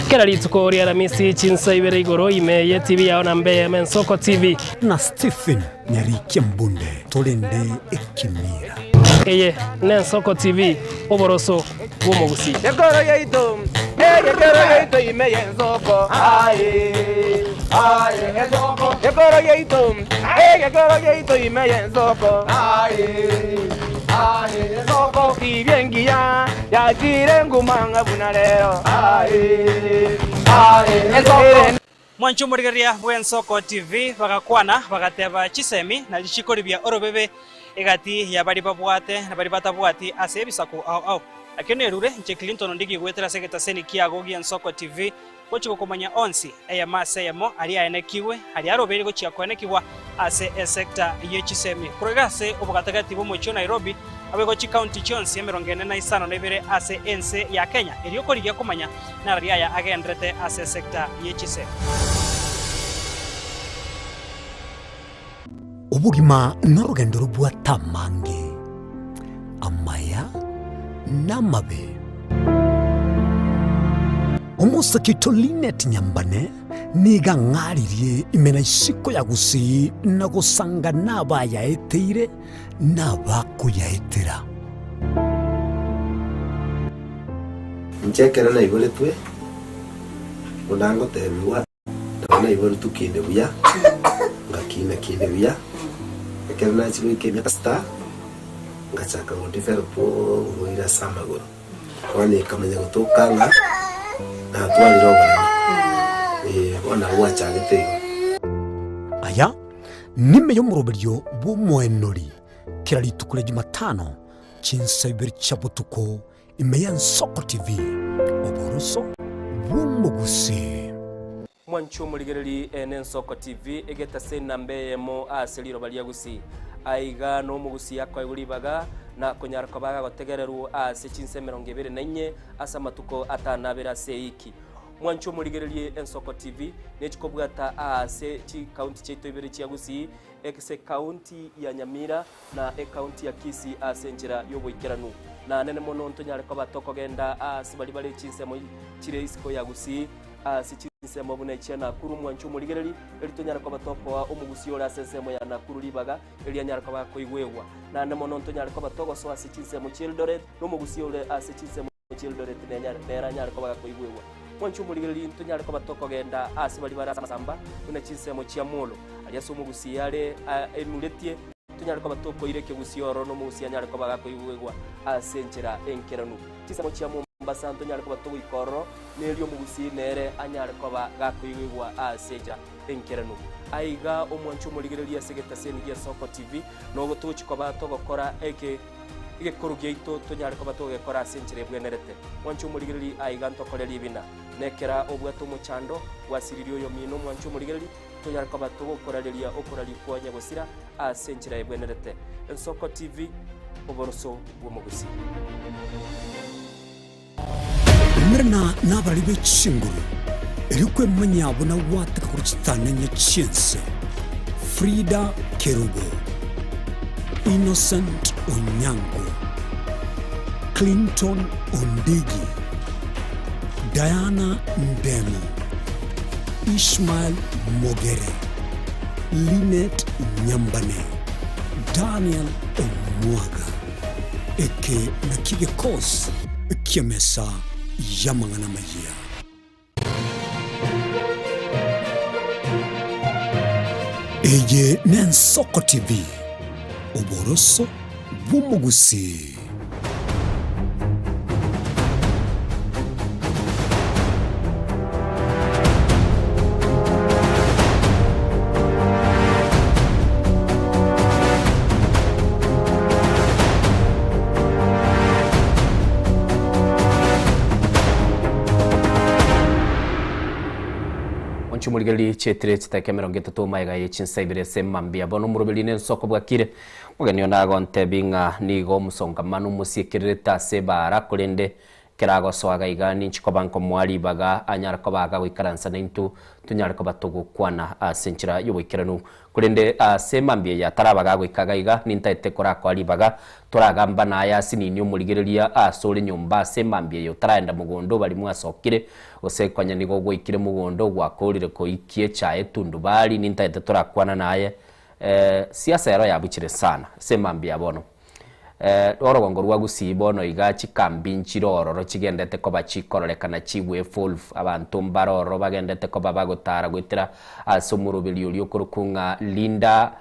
Kera rituko ri'Aramisi chinsa ibere igoro ime y'etibi yao na mbe y'Ensoko TV. Na Stephen Nyarikia Mbunde torende ekemira. Eye n'Ensoko TV, oboroso bw'omogusii. Ekoro yaito, egekero yaito ime y'ensoko, aye, aye, ensoko. Ekoro yaito, egekero yaito ime y'ensoko, aye, aye, ensoko. Tibia engiya yachire nguma ng'a buna rero, aye, aye, ensoko. Mwanche omorigereria bw'Ensoko TV bagakwana bagateba chisemi na richiko ribia orobebe egati ya baria babwate na baria batabwati ase ebisaku ao ao. Nakio nerure inche Clinton Ondigi goetera ase egetaseni kiago gi'Ensoko TV gochia gokomanya onsi eyemo ase eyemo aria aenekigwe aria arobeire gochia koenekigwa ase esecta ye chisemi korwa iga ase obogatagati bw'omochie o Nairobi abego chikaunti chionsi emerongo ene na isano na ibere ase ense ya Kenya erio korigia komanya Narari aya agenderete ase esecta ye chisemi. Obogima norogendo robwate amange, amaya na amabe. Omosake oito Linet Nyambane nigo ang'aririe ime na isiko ya Gusii na gosanga nabayaeteire na abakoyaetera. Inche ekero naiboretwe, buna ngotebigwa, nabo naiboretwe kinde buya, ngakina kinde buya, ekero nachia goika emiaka sita, ngachaka go develop oborwaire ase amagoro. Bono ekamanya gotoka ng'a natwarire oboremo, eh, bono nabo gwachagete igo. Aya nime y'omoroberio bw'omoenori kera rituko ria Jumatano chinsa ibere chia botuko ime y'Ensoko TV, oboroso bw'omogusii. Mwanche omorigereri ene Ensoko TV egetase enamba eyemo ase riroba ria Gusii. Aiga nomogusii akoegwa ribaga na konyara koba agotegererwa ase chinsa emerongo ebere na inye ase amatuko atano abere ase eiki. Mwanche omorigererie Ensoko TV nechikobwata aase chikaunti chiaito ibere chia Gusii ase ekaunti ya Nyamira na ekaunti ya Kisii ase enchera y'oboikeranu. Na nene mono ntonyare koba tokogenda aase baria bare chinsemo chire isiko ya Gusii ase chinsemo buna echia Nakuru mwanche omorigereri eri tonyare koba tokoa omogusii ore ase ensemo ya Nakuru ribaga eri anyare koba akoigwegwa. Naende mono ntonyare koba togosoa ase chinsemo chi'Eldoret na omogusii ore ase chinsemo chi'Eldoret nere anyare koba gakoigwegwa. Mwanche omorigereria ntonyare koba tokogenda aase baria bare ase amasamba buna chinsemo chia Molo, aria ase omogusii are emuretie, tonyare koba tokoira ekegusii ororo na omogusii anyare koba gakoigwegwa ase enchera enkeranu. Chinsemo chia Mombasa. Mombasa ntonyare koba togoika ororo, na erio omogusii nere anyare koba gakoigigwa ase enchera enkeranu. Aiga omwanche omorigereria ase egetaseni gia Soko TV, nogo togochia koba togokora eke egekoro giaito tonyare koba togegekora ase enchera ebwenerete. Mwanche omorigereria aiga ntokore ribina, na ekera obwate omochando gwasiririe oyomino omwanche omorigereria, tonyare koba togokorareria okoraria kwa nyagosira ase enchera ebwenerete. Ensoko TV, oboroso bw'omogusii. Umerana nabarari be chinguru, erio kwemanyia buna gwateka korwa chitananya chi'ense. Frida Kerubo, Innocent Onyango, Clinton Ondigi, Diana Ndemo, Ishmael Mogere, Linet Nyambane, Daniel Omwaga. Eke nakio gekosi ki'emesa y'amang'ana amayia. Eye n'Ensoko TV, oboroso bw'omogusii. Monche omorigererie chietire chiteka emerongo etato magega ye chinsa ibere ase mambia bono omoroberi nensoko bwakire. Omogeni one agontebi ng'a nigo omosongamano omosiekererete ase ebaara, korende ekero agosoa gaiga ninche koba nkomoa ribaga anyare koba agagoikaransa naintwe tonyare koba togokwana ase enchera y'oboikeranu. Korende ase mambia eye ataraba gagoika gaiga, nintaete korakoa ribaga toragamba naye ase nini omorigereria ase ore nyomba ase mambia eye otaraenda mogondo baria mwasokire, gose konya nigo gwaikire mogondo gwakorire koikia echae etundubari, nintaete torakwana naye Siasa ero yabuchire sana ase mambia ya bono. Orogongo rwa Gusii bono iga chikambi nchire ororo chigendete koba chikororekana chigwe evolve, abanto mbare ororo bagendete koba bagotara goetera ase omoroberi oria okorokwa ng'a Linda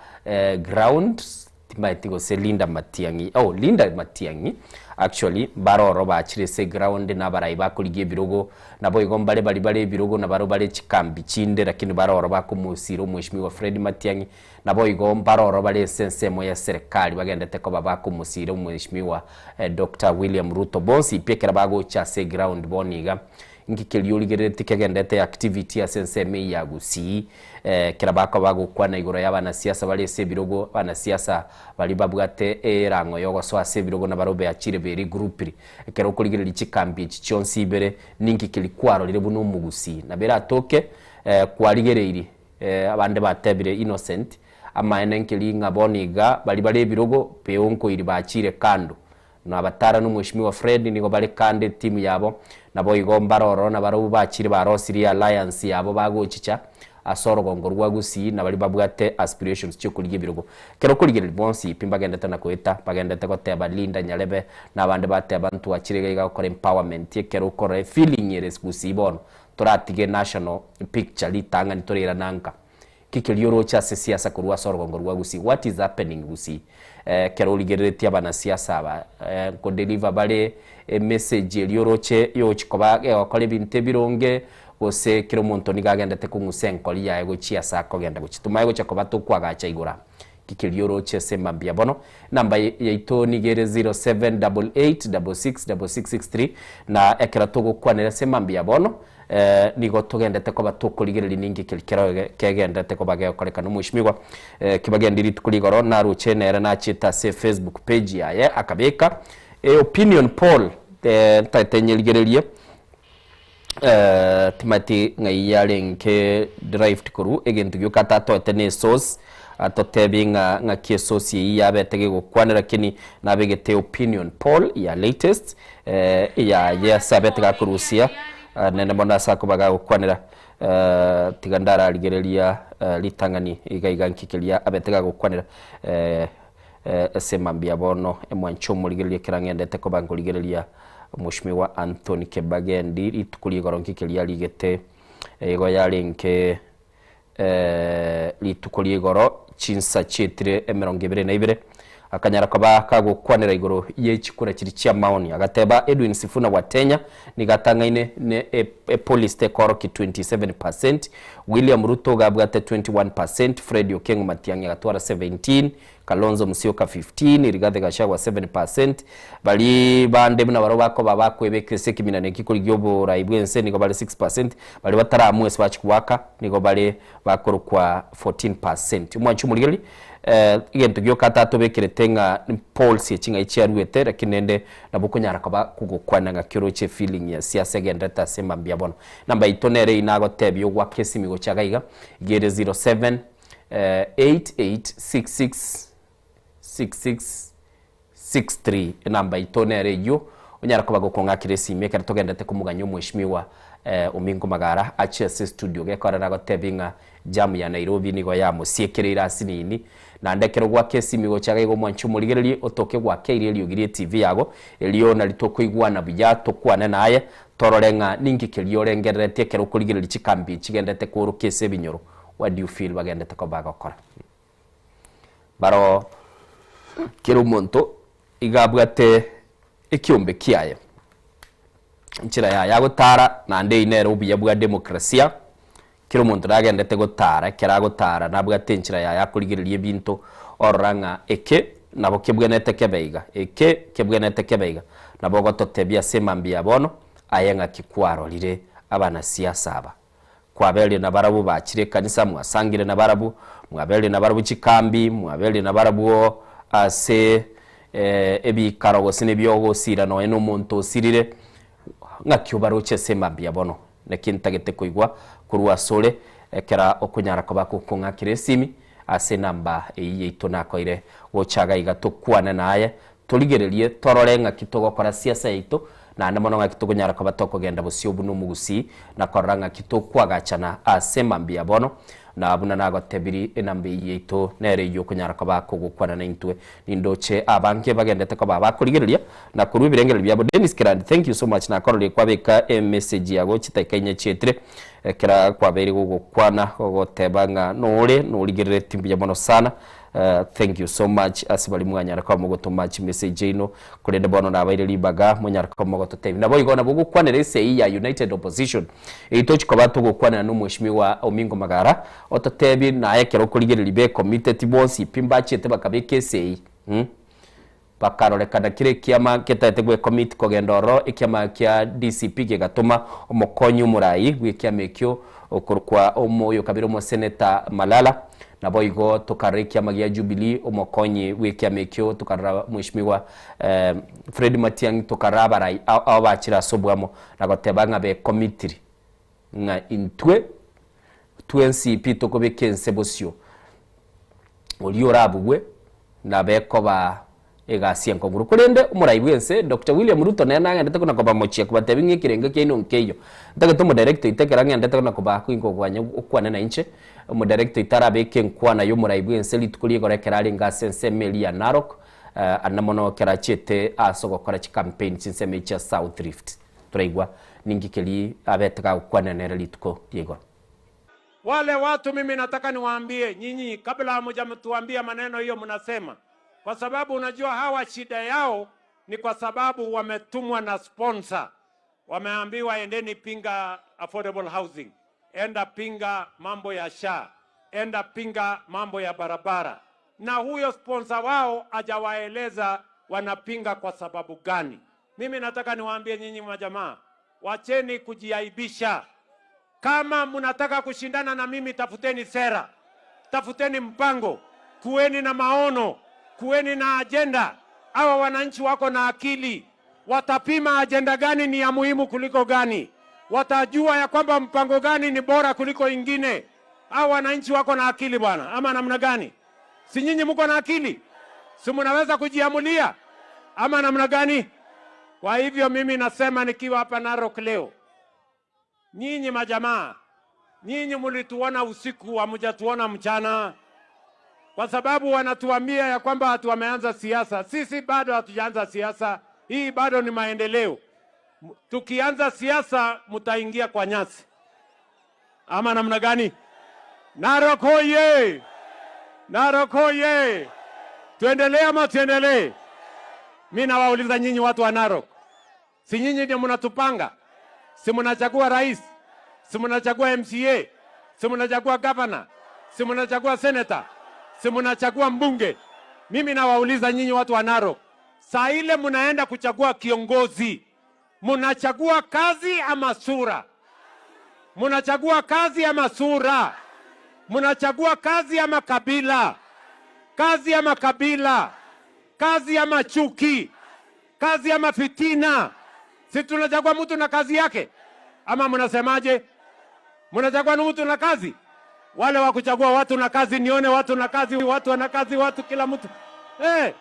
ground, Timanyeti gose Linda Matiang'i, oh Linda Matiang'i actually mbare ororo bachire ase eground na abarai bakorigia ebirogo, naboigo mbare baria bare ebirogo na barobwo bare chikambi chinde lakini bare ororo bakomosira omweshimiwa Fred Matiang'i, naboigo mbare ororo bare ase ensemo ya serikali bagendete koba bakomosira omweshimiwa Doctor William Ruto. Bonsi pi ekero bagocha ase eground bono iga, Inki keria origereretie kegenderete activity ase ensemo eye ya Gusii? Ekero bakoba bagokwana igoro ya abanasiasa bare ase ebirogo, abanasiasa baria babwate erang'o yogosoa ase ebirogo nabarobwo beachire beri groupiri. Ekero okorigereria chikambi echi chionsi ibere, ninki keria kwarorire buna omogusii? Nabo eratoke kwarigereirie abande batebire Innocent, amaene nkeri ng'a bono iga baria bare ebirogo beonkoiri bachire kando. Na abatara na omweshimiwa Fred nigo bare kando etimu yabo, naboigo mbare ororo nabarobwo bachire barosirie alliance yabo bagochicha ase orogongo rwa Gusii na baria babwate aspirations chiokorigia ebirogo. Ekero okorigereria bonsi pi mbagendete na koeta, bagendete goteba Linda Nyarebe na abande bateba ntwachire iga iga gokora empowerment ekero okorora efeeling ere Gusii bono toratige national picture ritang'ani torairana nka. Ki keria oroche ase siasa korwa ase orogongo rwa Gusii? What is happening Gusii? Ekero origereretie abanasiasa aba nko deliver bare emessage eria oroche yochi koba egokora ebinto ebironge gose kera omonto nigo agendete kong'usa enkori yaye gochia ase akogenda gochia. Tomaye gocha koba tokwagacha igoro aa. Ki keria oroche ase mambia bono? Enamba yaito nigo ere 0788666663 na ekero togokwanera ase mambia bono nigo togendete koba tokorigereria ninki keria kero kegenderete koba gegokorekana. Omweshimiwa Kibagendi rituko rigoro naroche nere nachete ase Facebook page yaye akabeka opinion poll ntagete nyerigererie timanyeti ng'ai yarenge derived korwa egento gioka atatoete ne esource atotebie ng'a ng'aki esource eyio yabete gegokwana lakini nabegete opinion poll ya latest yaye ase abete gakorusia nende mono ase akoba gagokwanera tiga ndararigereria ritang'ani iga iga nki keria abete gagokwanera ase mambia bono emwanche omorigereria ekero ang'endete koba nkorigereria Mweshimiwa Anthony Kibagendi rituko rigoro nki keria arigete igo yarenge rituko rigoro chinsa chietire emerongo ebere na ibere. Akanyara koba kagokwanera igoro ye chikura chiria chi'amaoni, agateba Edwin Sifuna Watenya nigo atang'aine ne epolice tekorokia 27 per cent, William Ruto iga abwate 21 per cent, Fred Okengo Matiang'i agatwara 17, Kalonzo Musyoka 15, Rigathi Gachagua 7 per cent. Baria bande buna barabwo bakoba bakwebeka ase ekeminana eki korigia oborai bw'ense nigo bare 6 per cent, baria bataramua ase bachia goaka nigo bare bakorokwa 14 per cent. Omwanchi omorigereria, egento gioka atatobekerete ng'a polls echi ng'ai chiaruete lakini rende nabo okonyara koba kogokwana ng'aki oroche efeeling ya siasa egenderete ase mambia bono. Namba yaito nere eyio nagotebia ogoaka esimi gocha iga iga, iga ere 07 8866 66 63 enamba yaito nere eyio onyare koba gokong'akera esimi ekero togendete komoganya omweshimiwa Omingo Magara achie ase estudio gekorera agotebi ng'a jam ya Nairobi nigo yamosiekereire ase nini naende ekero gwaka esimi gocha iga igo omwanche omorigererie otoke gwakeire eriogi rie TV yago erio nari tokoigwana buya tokwane naye torore ng'a ninki keria orengereretie ekero okorigereria chikambi chigendete koorokia ase ebinyoro what do you feel bagendete koba bagokora. Baroo kera omonto iga abwate ekiombe kiaye, enchera yaye agotara, naende eyio nere obuya bwa demokrasia, kera omonto nagendete gotara, ekero agotara nabwate enchera yaye akorigereria ebinto, orora ng'a eke nabo kebwenerete kebe iga, eke kebwenerete kebe iga. Nabo ogototebia ase emambia ya bono, aye ng'aki kwarorire abanasiasa aba. Kwabeire nabarabwo bachire ekanisa, mwasangire nabarabwo, mwabeire nabarabwo chikambi, mwabeire nabarabwo ase ebiikaro gose nebi'ogosira nonya nomonto osirire, ng'aki obaroche ase mambia bono? Naki ntagete koigwa korwa asore ekero okonyara koba gokong'akera esimi ase enamba eyio yaito nakoire gocha iga iga tokwane naye Torigererie torore ng'aki togokora siasa yaito, naende mono ng'aki tokonyara koba tokogenda bosio buna omogusii, na korora ng'aki tokwagachana ase mambia bono. Na buna nagotebiri, enamba eyio yaito nere eyio okonyara koba kogokwana naintwe. Nindoche abange bagendete koba abakorigereria na korua ebirengererio biabo. Dennis Kerandi, thank you so much, nakororie kwabeka emessage yago chidakika inye chietire, ekero kwabeire gogokwana gogoteba ng'a nore norigerereti mbuya mono sana. Thank you so much ase baria mwanyara koba mogotoma chimessage chiaino, korende bono nabaire ribaga monyare koba mogototebia. Naboigo nabo gokwanera esegi ya United Opposition eyio tochi koba togokwanera na omweshimiwa Omingo Magara ototebie naye ekero okorigereria be committed bonsi pi mbachiete bakabeka esegi mh Bakarorekana kera ekiama getaete gwecommit kogenda ororo, ekiama kia DCP gegatoma omokonyi omorai bw'ekiama ekio okorokwa oyokabere omoseneta Malala, naboigo tokarora ekiama gia Jubilee omokonyi bw'ekiama ekio tokarora mweshimiwa Fred Matiang'i tokarora abarai ao ao bachire ase oboamo na goteba ng'a bekomitiri ng'a intwe twensi pi tokobeka ense bosio. Oria orabugwe nabe koba egasi enkong'u. Korende omorai bw'ense Doctor William Ruto nere nagendete kona kobamochia kobatebia ng'a ekerengo kiaino nkeiyo. Ntagete omodirector oito ekero ang'endete kona koba kogwanya okwane nainche, omodirector oito arabeke enkwana y'omorai bw'ense rituko ri'igoro ekero arenge ase ensemo eria ya Narok, ande mono ekero achiete ase ogokora chicampaign chinsemo echi chia South Rift. Toraigwa ninki keria abete gagokwanera nere rituko ri'igoro. Wale watu mimi nataka niwaambie nyinyi, kabla hamjatuambia maneno hiyo mnasema, kwa sababu unajua hawa shida yao ni kwa sababu wametumwa na sponsor, wameambiwa endeni pinga affordable housing, enda pinga mambo ya SHA, enda pinga mambo ya barabara, na huyo sponsor wao hajawaeleza wanapinga kwa sababu gani. Mimi nataka niwaambie nyinyi majamaa, wacheni kujiaibisha. Kama mnataka kushindana na mimi, tafuteni sera, tafuteni mpango, kuweni na maono, kuweni na ajenda. Hawa wananchi wako na akili, watapima ajenda gani ni ya muhimu kuliko gani, watajua ya kwamba mpango gani ni bora kuliko ingine. Hawa wananchi wako na akili bwana, ama namna gani? Si nyinyi mko na akili? Si mnaweza kujiamulia ama namna gani? Kwa hivyo mimi nasema nikiwa hapa Narok leo, nyinyi majamaa, nyinyi mlituona usiku, hamjatuona mchana, kwa sababu wanatuambia ya kwamba hatu wameanza siasa. Sisi bado hatujaanza siasa, hii bado ni maendeleo. Tukianza siasa mtaingia kwa nyasi, ama namna gani? Narok hoye! Narok hoye! Tuendelee ama tuendelee? Mi nawauliza nyinyi watu wa Narok, si nyinyi ndio mnatupanga? Si mnachagua rais? Si mnachagua MCA? Si mnachagua governor? Si mnachagua senator? Si mnachagua mbunge? Mimi nawauliza nyinyi watu wa Narok, saa ile mnaenda kuchagua kiongozi, mnachagua kazi ama sura? Mnachagua kazi ama sura? Mnachagua kazi ama kabila? Kazi ama kabila? Kazi ama chuki? Kazi ama fitina? Si tunachagua mtu na kazi yake, ama mnasemaje? Mnachagua mtu na kazi? Wale wa kuchagua watu na kazi, nione watu na kazi, watu wana kazi, watu kila mtu eh.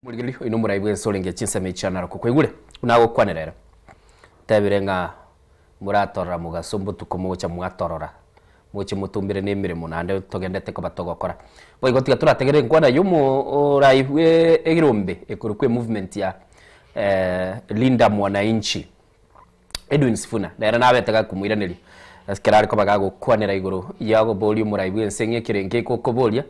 Morigereria oino omorai bwense orenge chinsemo echi chia Narok kwaigure buna agokwanera ere tebire ng'a moratorora mogaso mbotuko mogocha mwatorora moche motombere na emeremo naende togendete koba togokora. Boigo tiga torategerere enkwana ya omorai bwe egirombe ekorokwa emovement ya Linda Mwananchi Edwin Sifuna nere nabete gakomoiraneria ase ekero are koba gagokwanera igoro ya oboria omorai bwense ng'a ekerengo eke okoboria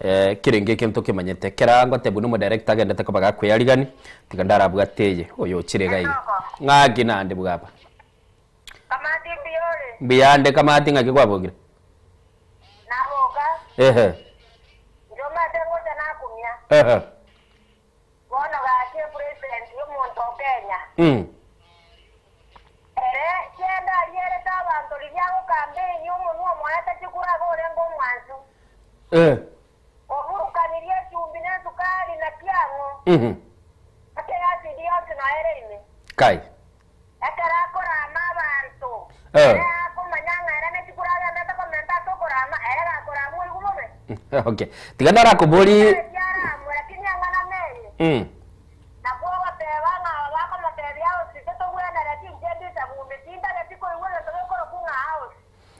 Ekerengo eke ntokemanyete. Kera ngotebwa nomodirector agendete koba gakweyarigani, tiga ndarabwate eye, oyo ochire iga iga. Ng'aki naende bwaba. Kamati mbuya ore? Mbuyande Kamati ng'aki kwabokire? Naboka. Ehe. Inche omanyete ngocha nakumia. Ehe. Bono gaki epresident yomonto o Kenya. Ere chienda arierete abanto riria agokampeini omonwa omoete chikura abe orenge omwansu. Oburukanirie echumbi na esukari na kiang'o, ase easidi yonsi noyo ere ime. Kai. Ekero akorama abanto, ere akomanya ng'a ere ne chikura agendete komenta ase okorama, ere gakorama oigwe bobe. Okay. Tiga ndarakoborie. Ere tiaramwe, lakini eng'ana neye. Nakwo ogoteba ng'a aba bakomotebia Aosi, Tetogwenereti inche ndisabune, tintageti koigwa egento gekorokwa ng'a Aosi.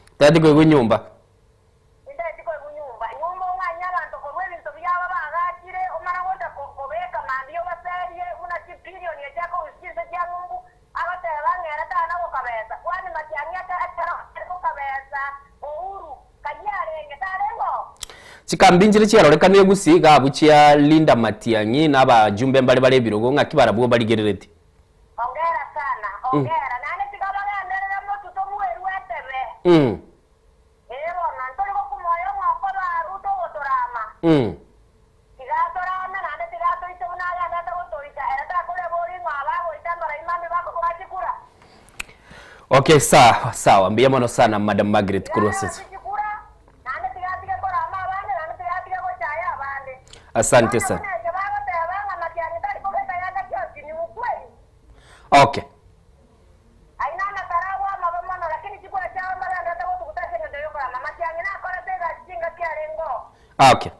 Tintageti koigwa enyomba. Tintageti koigwa nyomba. Nyomba ong'anyie abanto korwa ebinto biabo baagachire, omana gocha kobeka mambia obaserie buna chibilioni echi akorusia chinse chia ng'umbu, agoteba ng'a ere tana gokabesa. Kwani matiang'i ekero are gokabesa Uhuru, kayio arenge, tarenge oo? Chikambi nchire chiarorekanire gusii iga abwo chia Linda Matiang'i na abajumbe mbare bare ebirogo ng'aki barabwo barigereretie. Ongera sana, ongera, naende tiga bagenderere motwe tobuerwe etebe. Ee bono, ntori gokuma oyo ng'a okoba Ruto ogotorama. Tiga atorame, naende tiga atoite buna agendete gotoita, ere takoria boring'o aba agoita amaraima mambia bakoboa chikura. Okay sawa sawa mbuya mono sana madam Margaret korwa Tiga ase arosie chikura, naende tiga atige korama abande, naende tiga atige gochaya abande. Asante Bono sana. buna ekio bagoteba ng'a Matiang'i tari kobeka yanga chionsi, ni ukweli? Okay. Ayio namatarau amabe mono, lakini chikura chiabo mbagenderete gotuguta ase engencho y'okorama. Matiang'i nakorete egasi chingaki arenge oo. Okay.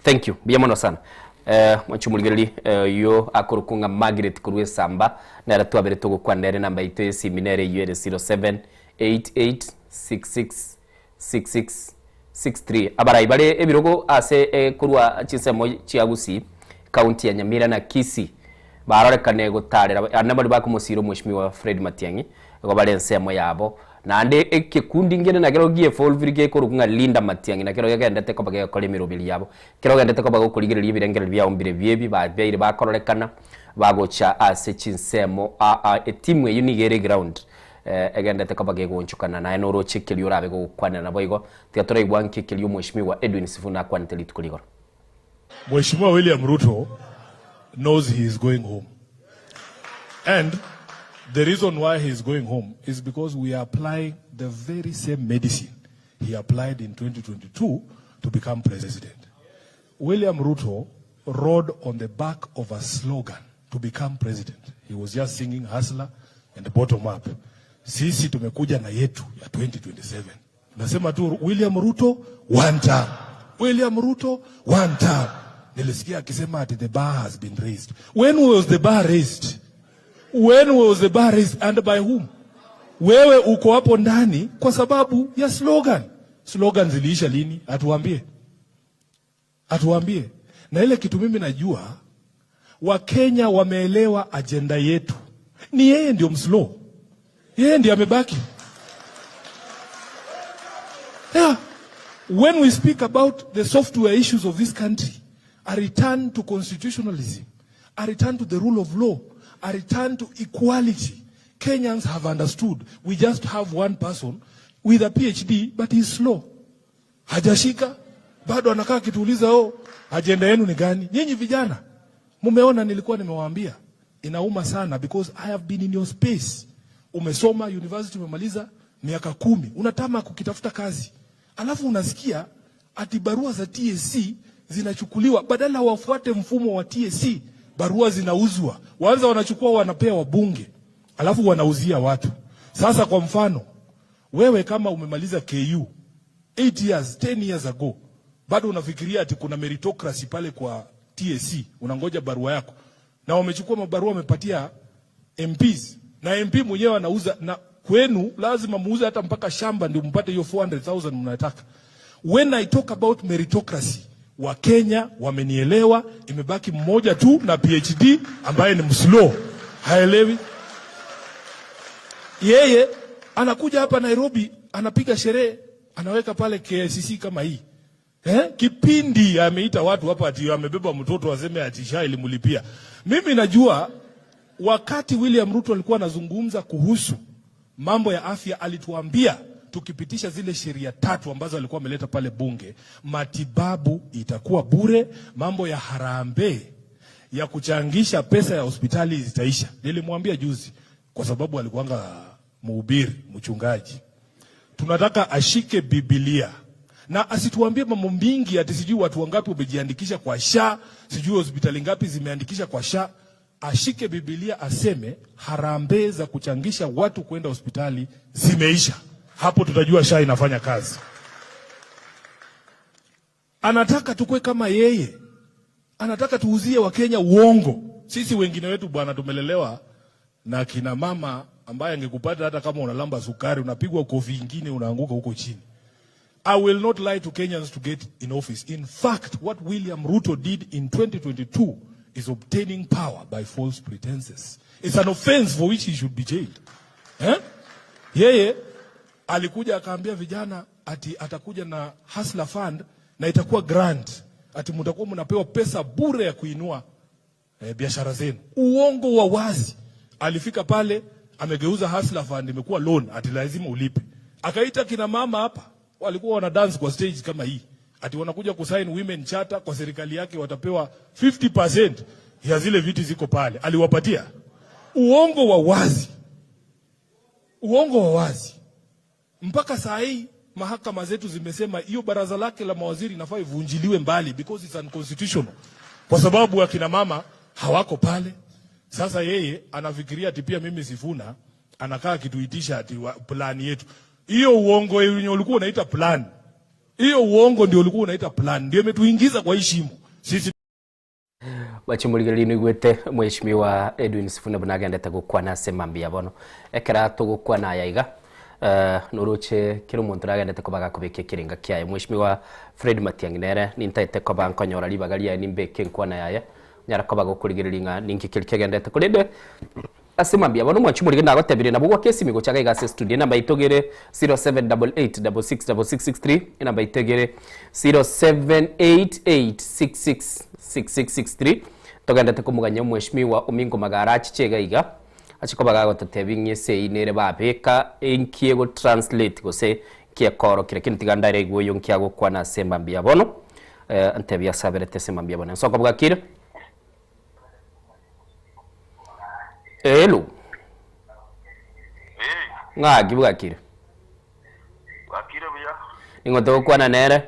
Thank you. Mbuya mono sana. Eh, mwanche omorigereria eh, oyio akorokwa ng'a Margaret korwa Esamba, nere twabere togokwana nere enamba yaito y'esimi nere eyio ere 0788666663. Abarai bare ebirogo ase eh, korwa chinsemo chia Gusii, county ya Nyamira na Kisii barorekane gotarera ande baria bakomosira omweshimiwa Fred Matiang'i igo bare ensemo yabo Naende ekekundi nkere nakero gievolvire gekorokwa ng'a Linda Matiang'i nakero gegendete koba gegokora emeroberi yabo. Ekero ogendete koba gokorigereria ebirengererio biao mbire biebi babeire bakororekana bagocha ase chinsemo aa etimu eyio nigo ere ground egendete koba gegoonchokana naye noroche keria orabe gogokwanera naboigo tiga toraigwa nki keria omweshimiwa Edwin Sifuna akwanete rituko rigoro. Mheshimiwa William Ruto knows he is going home. And the reason why he is going home is because we are applying the very same medicine he applied in 2022 to become president. William Ruto rode on the back of a slogan to become president. He was just singing hustler and bottom up. Sisi tumekuja na yetu ya 2027. Nasema tu William Ruto one term. William Ruto one term. Nilisikia akisema ati the bar has been raised. When was the bar raised? When was the bar raised and by whom? Wewe uko hapo ndani kwa sababu ya slogan. Slogan ziliisha lini? Atuambie. Atuambie. Na ile kitu mimi najua Wakenya wameelewa ajenda yetu. Ni yeye ndio mslow. Yeye ndiye amebaki. Yeah. When we speak about the software issues of this country, a return to constitutionalism, a return to the rule of law, a return to equality, Kenyans have understood. We just have one person with a PhD, but he's slow. Hajashika, bado anakaa akituuliza, oh, ajenda yenu ni gani? Nyinyi vijana, mumeona nilikuwa nimewaambia. Inauma sana because I have been in your space. Umesoma university umemaliza miaka 10, unatama kukitafuta kazi. Alafu unasikia ati barua za TSC zinachukuliwa, badala wafuate mfumo wa TSC, barua zinauzwa. Waanza wanachukua wanapea wabunge, alafu wanauzia watu. Sasa kwa mfano, wewe kama umemaliza KU 8 years, 10 years ago, bado unafikiria ati kuna meritocracy pale kwa TSC, unangoja barua yako. Na wamechukua mabarua wamepatia MPs, na MP mwenyewe anauza, na kwenu lazima muuze hata mpaka shamba ndio mpate hiyo 400,000 mnataka. When I talk about meritocracy, Wakenya wamenielewa, imebaki mmoja tu na PhD ambaye ni mslow, haelewi. Yeye anakuja hapa Nairobi, anapiga sherehe, anaweka pale KICC kama hii. Kipindi ameita watu hapa ati amebeba mtoto aseme ati SHA ilimlipia. Mimi najua wakati William Ruto alikuwa anazungumza kuhusu mambo ya afya, alituambia tukipitisha zile sheria 3 ambazo alikuwa ameleta pale bunge, matibabu itakuwa bure, mambo ya harambee ya kuchangisha pesa ya hospitali zitaisha. Nilimwambia juzi kwa sababu alikuwanga mhubiri, mchungaji. Tunataka ashike Biblia na asituambie mambo mingi ati sijui watu wangapi wamejiandikisha kwa SHA, sijui hospitali ngapi zimeandikisha kwa SHA. Ashike Biblia aseme harambee za kuchangisha watu kwenda hospitali zimeisha. Hapo tutajua SHA inafanya kazi. Anataka tukue kama yeye. Anataka tuuzie Wakenya uongo. Sisi wengine wetu bwana tumelelewa na kina mama ambaye angekupata hata kama unalamba sukari, unapigwa kofi ingine unaanguka huko chini. I will not lie to Kenyans to get in office. In fact, what William Ruto did in 2022 is obtaining power by false pretenses. It's an offense for which he should be jailed. Yeye alikuja akaambia vijana ati atakuja na Hustler Fund na itakuwa grant, ati mtakuwa mnapewa pesa bure ya kuinua biashara zenu. Uongo wa wazi. Alifika pale amegeuza Hustler Fund imekuwa loan, ati lazima ulipe. Akaita kina mama hapa walikuwa wana dance kwa stage kama hii, ati wanakuja kusign women charter kwa serikali yake, watapewa 50% ya zile viti ziko pale. Aliwapatia. Uongo wa wazi. Uongo wa wazi. Mpaka saa hii mahakama zetu zimesema hiyo baraza lake la mawaziri inafaa ivunjiliwe mbali because it's unconstitutional. Kwa sababu akina mama hawako pale. Sasa yeye anafikiria ati pia mimi Sifuna anakaa akituitisha ati plan yetu. Hiyo uongo yenye ulikuwa unaita plan. Hiyo uongo ndio ulikuwa unaita plan. Ndio imetuingiza kwa hii shimo. Sisi Wachimuligiriri nigwete Mheshimiwa Edwin Sifuna bunagendete gukwana sema mbia bono. Ekera tugukwana yaiga. Nuruche kiro muntu ragendete kobaga kubikia kiringa kiaye. Mheshimiwa Fred Matiang'i nere nintaete koba nkonyora ribagaria nimbeke nkwana yaye. Nyara kobaga kurigiriria ng'a ninki kiri kigendete kurinde. Asema mbia bono mwachimuligiriri nagotebire nabo gwa kesi migo chaga igase studio namba itogere zero seven double eight double six double six six three, namba itogere zero seven eight eight six six six six six three. Togendete kumuganya Mheshimiwa Omingo Magara achichega iga achikobaga gotetebi ng'ese inere babeka enkie go translate gose kiekoro kire kintu tigandare igwe yo nkia gokwana sema mbia bono. Antebia saberete sema mbia bono. Soko bwakire. Hello. Ng'aki bwakire? Bwakire buya. Ning'o togokwana nere?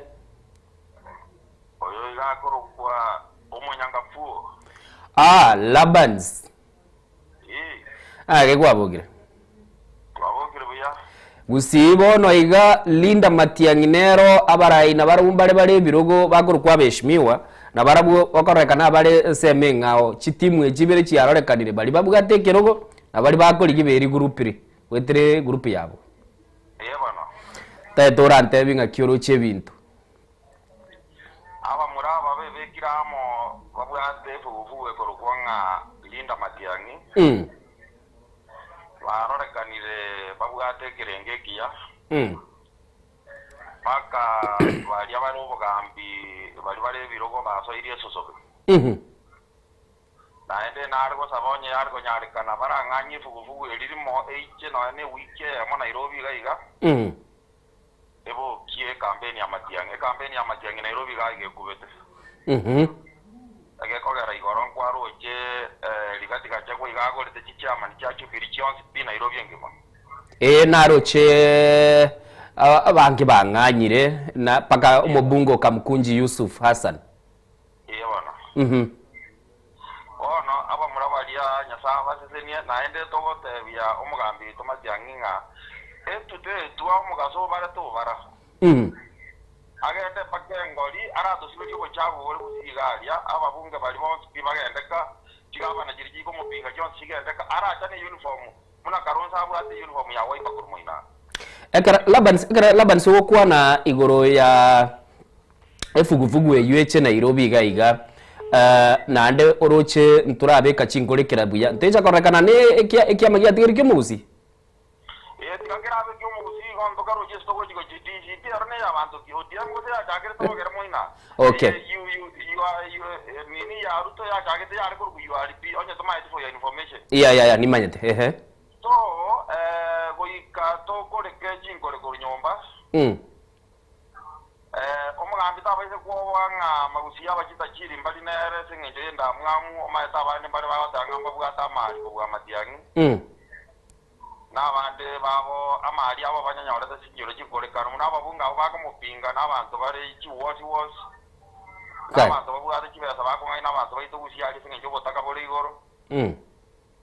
Oyo igakorokwa omonyangafuo. Labans. Gekwabokire. Kwabokire buya. Gusii bono iga Linda Matiang'i nero abarai na barabwo mbare bare ebirogo bakorokwa abeshimiwa na barabwo bakorekana bare ensemo eng'ao chitimu echi ibere chiarorekanire bari babwate ekerogo na bari bakorigia beri group ri gwetere group yabo. Eye bono. Taete orantebi ng'aki oroche ebinto. Abamura aba bebekire amo babwate efugufugu ekorokwa ng'a Linda Matiang'i. Barorekanire babwate ekerengo ekiya, mpaka baria bare obogambi baria bare ebirogo basoirie esosobe. Naende nare gosaba onye yare konyarekana barang'anyie efugufugu eri rimo eiche nonya ne ewiki eyemo Nairobi iga iga, ebokie ekampeni ya Matiang'i. Ekampeni ya Matiang'i Nairobi iga iga ekubete. Egekogera igoro nkwaroche Rigathi Gachagua iga agorete chichairman chia Jubilee chionsi pi Nairobi engima. Ee naroche abange bang'anyire na mpaka omobunge o Kamkunji Yusuf Hassan. Ee bono. Bono abamura baria Nyasae abasesenie, naende togotebia omogambi oito Matiang'i ng'a etute etwa omogaso obare tobara. Agende mpaka engori, aratosiberie obochafu bore bosiiga aria, ababunge baria bonsi pi bagendeka, chigavana chiria chikomopiga chionsi chigendeka, arachane eyunifomu buna Kalonzo abwate eyunifomu ya Wiper korwa moino. Ekero Laban, ekero Laban sogokwana igoro ya efugufugu eywo eche Nairobi iga iga, naende oroche ntorabeka chinkorekera buya, ntecha kororekana ne ekia ekiama giatigaire ki'omogusii? Ee, tiga kerabe ki'omogusii igo ntokaroche ase togochi gochia DCP ero neye abanto ki ODM gose yachakerete bogere moina. Okay. Eye you you you are you eh, nini ya Ruto yachagete yare korokwa URP onye tomaeti for your information. Ya ya ya nimanyete ehe. So eh, goika tokoreke chinkore korwa nyomba. Omogambi tabaise kwoboa ng'a magusi y'abachitachiri mbari nere ase engencho y'endamwamu, omanyete abande mbare bagoteba ng'a mbabwate amari kobua amatiang'i, na abande babo amari abo banyanyorete chinchero chikorekanu, buna ababunge abwo bakomopinga, na abanto bare chiwosi-wosi, na abanto babwate chibesa bakong'aina abanto baito gusii aria ase engencho y'obotaka bore igoro.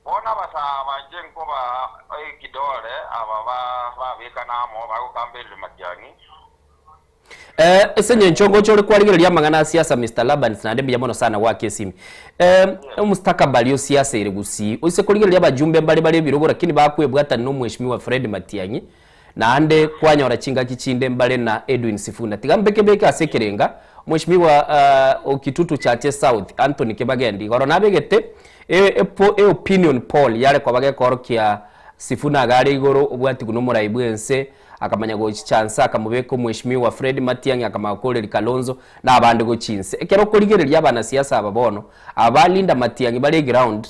Bono abasaa banche nkoba ekidore aba babekana amo bagokamberire matiang'i. Ase engencho ngocha ore kwarigereria amang'ana a siasa Mister Labans naende mbuya mono sana goaka esimi. Omustakabali o siasa ere Gusii oise korigereria abajumbe mbare bare ebirogo lakini bakwebwatani na omweshimiwa Fred Matiang'i naende kwanyora chingaki chinde mbare na Edwin Sifuna. Tiga mbeke beke ase ekerenga Mweshimiwa o Kitutu Chache South Anthony Kibagendi igoro nabegete e opinion poll yare koba gekoorokia Sifuna iga are igoro obwatigu nomorai bwense akamanya gochicha nse akamobeka omweshimiwa Fred Matiang'i akamanya gokoreria Kalonzo na abande gochia inse. Ekero okorigereria abanasiasa aba bono aba Linda Matiang'i bare eground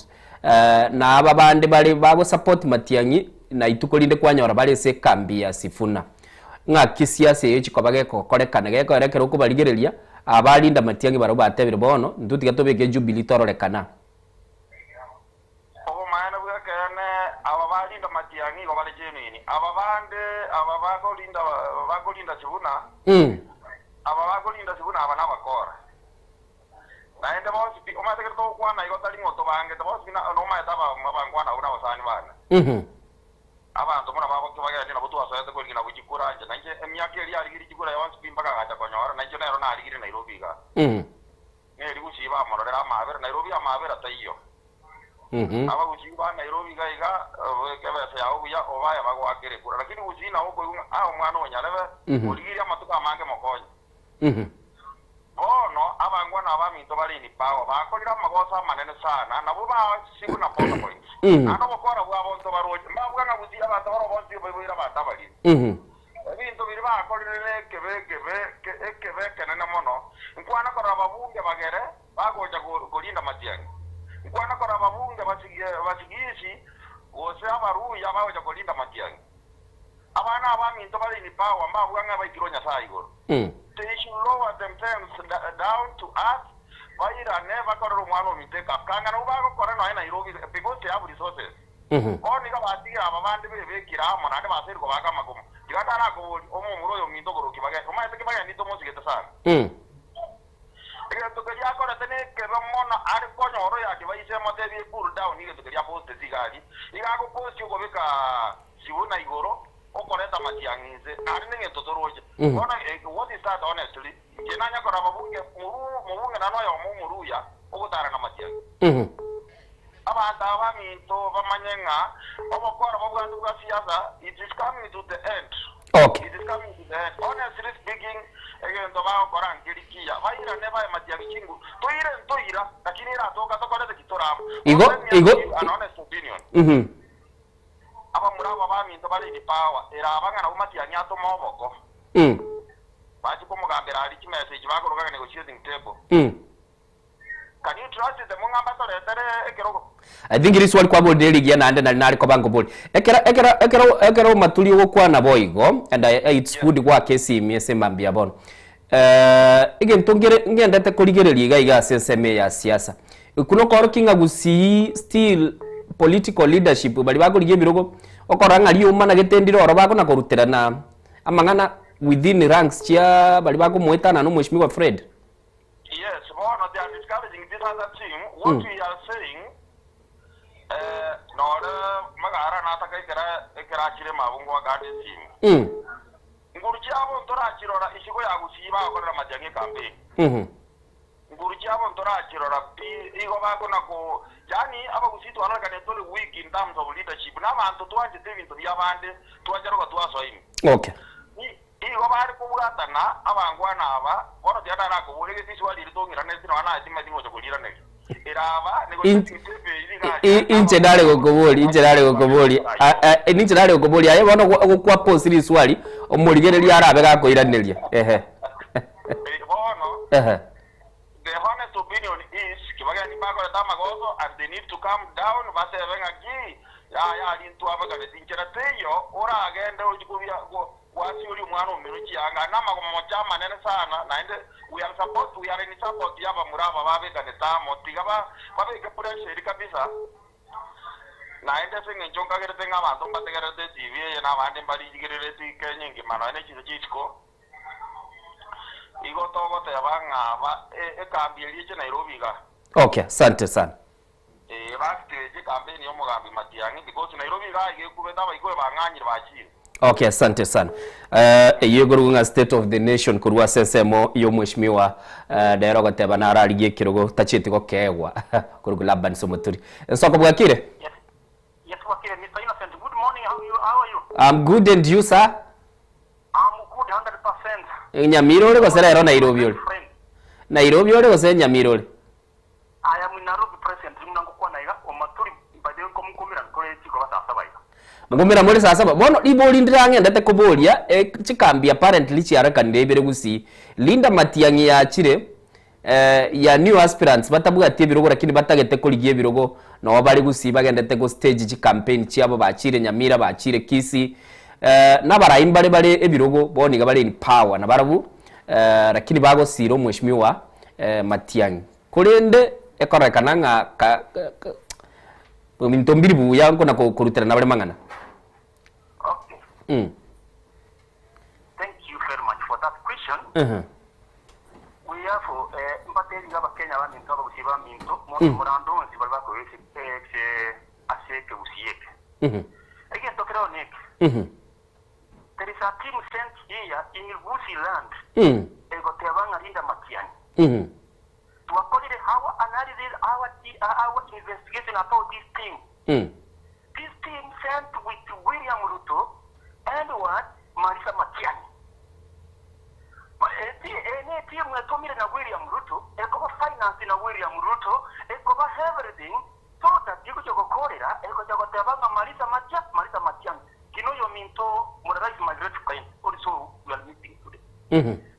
na aba bande bare bagosupport Matiang'i na ituko rinde kwanyora bare ase ekambi ya Sifuna. Ng'aki siasa eye chikoba gekokorekana gekoera ekero okobarigereria aba Linda Matiang'i barabwo batebire bono intwe tiga tobeke Jubilee tororekana. Obomaene bw'ekeene, aba ba Linda Matiang'i igo bare genuine. Aba bande aba bakorinda bakorinda Sifuna, aba bakorinda Sifuna aba nabakora. Naende bonsi pi, omanyete ekero togokwana igo tari ng'a otobangete, bonsi pi na nomanyete aba abankwana abwo nabasani bane. Abanto buna bagokia bagende nabo twasoete korigia nabo chikura inche nainche emiaka eria yarigirie chikura yonsi pi mpaka agacha konyora nainche nero narigirie Nairobi igaa. Neri gusii bamororere amaabera Nairobi amaabera taiyo. Abagusii ba Nairobi iga iga ebesa yao buya obae bagoakere ekura lakini gusii nabo okoigwa ng'a ah omwana o nyarebe origirie amatuko amange mokonye. Bono abangwana abaminto bare in power bakorire amagoso amanene sana, nabwo basigwe na border points. Naende obokora bwabo ntobaroche. Mbabua ng'a gusii abanto baroo bonsi baiboire abanto abariri. Ebinto biria bakorire nekebe ekebe ekebe ekenene mono. Nkwana korora ababunge bagere bagocha korinda matiang'i. Nkwana korora ababunge basigisi gose abaruya bagocha korinda matiang'i. Abana abaminto bare in power mbabua ng'a baikirwe Nyasae igoro. They should lower themselves down to earth bairane bakorere omwana ominto ekafu. Kanga nabwo bagokora nonya Nairobi because they have resources. Bono iga batigire aba bande bebekire amo naende basaire kobaaka amagomo. Tiga tarakoboria omomura oyo ominto okorokia Kibageni. Omanyete Kibageni tomosigete sana. Egento keria akorete nekebe mono are konyora oyo advice emotebie cool down egento keria apostete iga aria. Iga agoposti okobeka Sibuna igoro okoreta amatiang'i inse naende nengento toroche. Bono what is that honestly? Inche nanya korora ababunge moru mobunge naende oyomo omoruya ogotara namatiang'i. Abanto aba baminto bamanye ng'a obokora bobwate bwa siasa it is coming to the end. Okay. It is coming to the end. Honestly speaking egento bagokora nkeri kiya. Bairane bae matiang'i chinguru. Toire ntoira lakini eratoka tokorete ki torama. Igo Let me igo ask you an honest opinion. Abamura aba baminto bare in power, ere abang'a nabwo matiang'i atome oboko. Bachie komogambera aria chimesa echi bakoroka ng'a negotiating table. Can you trust them ng'a mbatoretere ekerogo? I think riswali kwaborire rigiya naende nari nare koba nkoboria. Ekero ekero ekero ekero omaturi ogokwana boigo and I, it's good goaka esimi ase mambia bono. Eh, egento nkere ngendete korigereria iga iga ase ensemo eye ya siasa. Ekwo nokorokia ng'a gusii still political leadership baria bakorigia ebirogo, okorora ng'a rioma nagete ndire oro bakona koruterana amang'ana within ranks chia baria bakomoetana na omweshimiwa Fred. Yes, bono they are discouraging this other team, what we are saying eh, nore magara nataka ekera ekera achire mabu ngoaka ande esimu. Nguru chiabo ntorachirora isiko ya gusii bagokorera matiang'i ecampaign. Nguru chiabo ntorachirora pi igo bakona ko yaani abagusii twarorekane tore weak in terms of leadership na abanto twanchete ebinto biabande twacharoka twasoa ime. Igo bare kobwatana abangwana aba, bono tiga narakoborie gese iswali eri tong'iraneretie nonya naye timanyeti ngocha koriraneria. Ere aba nigo Inche nare gokoboria, inche nare gokoboria, ninche nare gokoboria aye bono gokwa post riswali, omorigereria arabe gakoiraneria, ehe. Bono, Ehe. the honest opinion is, kibageni mbakorete amagoso and they need to calm down basebe ng'a ki, yaya aria ntwabaganeti nchera teiyo oragende ochie kobia Gwasioria omwana omino chianga namagomocha amanene sana, naende we are support, we are in support y'abamura aba babekanete amo, tiga ba babeke pressure eri kabisa, naende ase eng'encho nkagerete ng'a abanto mbategererete etv eye na abande mbarigerereti Kenya engima nonya ne chinse chia isiko, igo togoteba ng'a ba ekambi eria eche Nairobi iga. Okay, asante sana. Ee, basiteche campaign y'omogambi Matiang'i because Nairobi iga aiga ekubete abaikoyo bang'anyire bachire. Okay, asante sana. Eh, eyio ekorokwa ng'a state of the nation korwa ase ensemo ya omweshimiwa eh, nere ogoteba nararigie ekerogo tachieti gokeegwa korwa Laban Somoturi. Ensoko bwakire? Yes, Wakile, Mr. Innocent, good morning. How, you, how are you? I'm good and you sir? I'm good, 100%. Nyamira ore gose rero Nairobi ore? Nairobi ore gose Nyamira ore? I am in Nairobi present buna ngokwana iga omaturi by the way nkomokumera nkore chikoba saa saba iga. Mokumera more saa saba. Bono ribori ndirang'endete koboria, eh, chikambi apparently chiarekanire ibere gusii. Linda Matiang'i yachire, eh, ya new aspirants batabwati ebirogo lakini batagete korigia ebirogo noo bare gusii bagendete go stage chicampaign chiabo bachire Nyamira bachire Kisii. Eh, nabarai mbare bare ebirogo bono iga bare in power nabarabwo, eh, lakini bagosira omweshimiwa Matiang'i. Korende ekororekana ng'a ka, ka, ebinto mbiri buya nkona koruterana bare mang'ana. Okay. Thank you very much for that question. We have eh, mbateri iga abakenya baminto abagusii baminto monto morande onsi bari bakoigwa ase ase ase ekegusii eke. Egento kereo neke. There is a team sent here in Gusii land egoteba ng'a Linda Matiang'i. Twakorire our analysis, our, our investigation about this team. This team sent with William Ruto and what? Marisa Matiang'i. Eye ne team etomire na William Ruto, ekoba finance na William Ruto, ekoba everything so that egocha gokorera, egocha goteba ng'a Marisa Matia, Marisa Matiang'i. Kina oyominto Murarais my great friend also we are meeting today.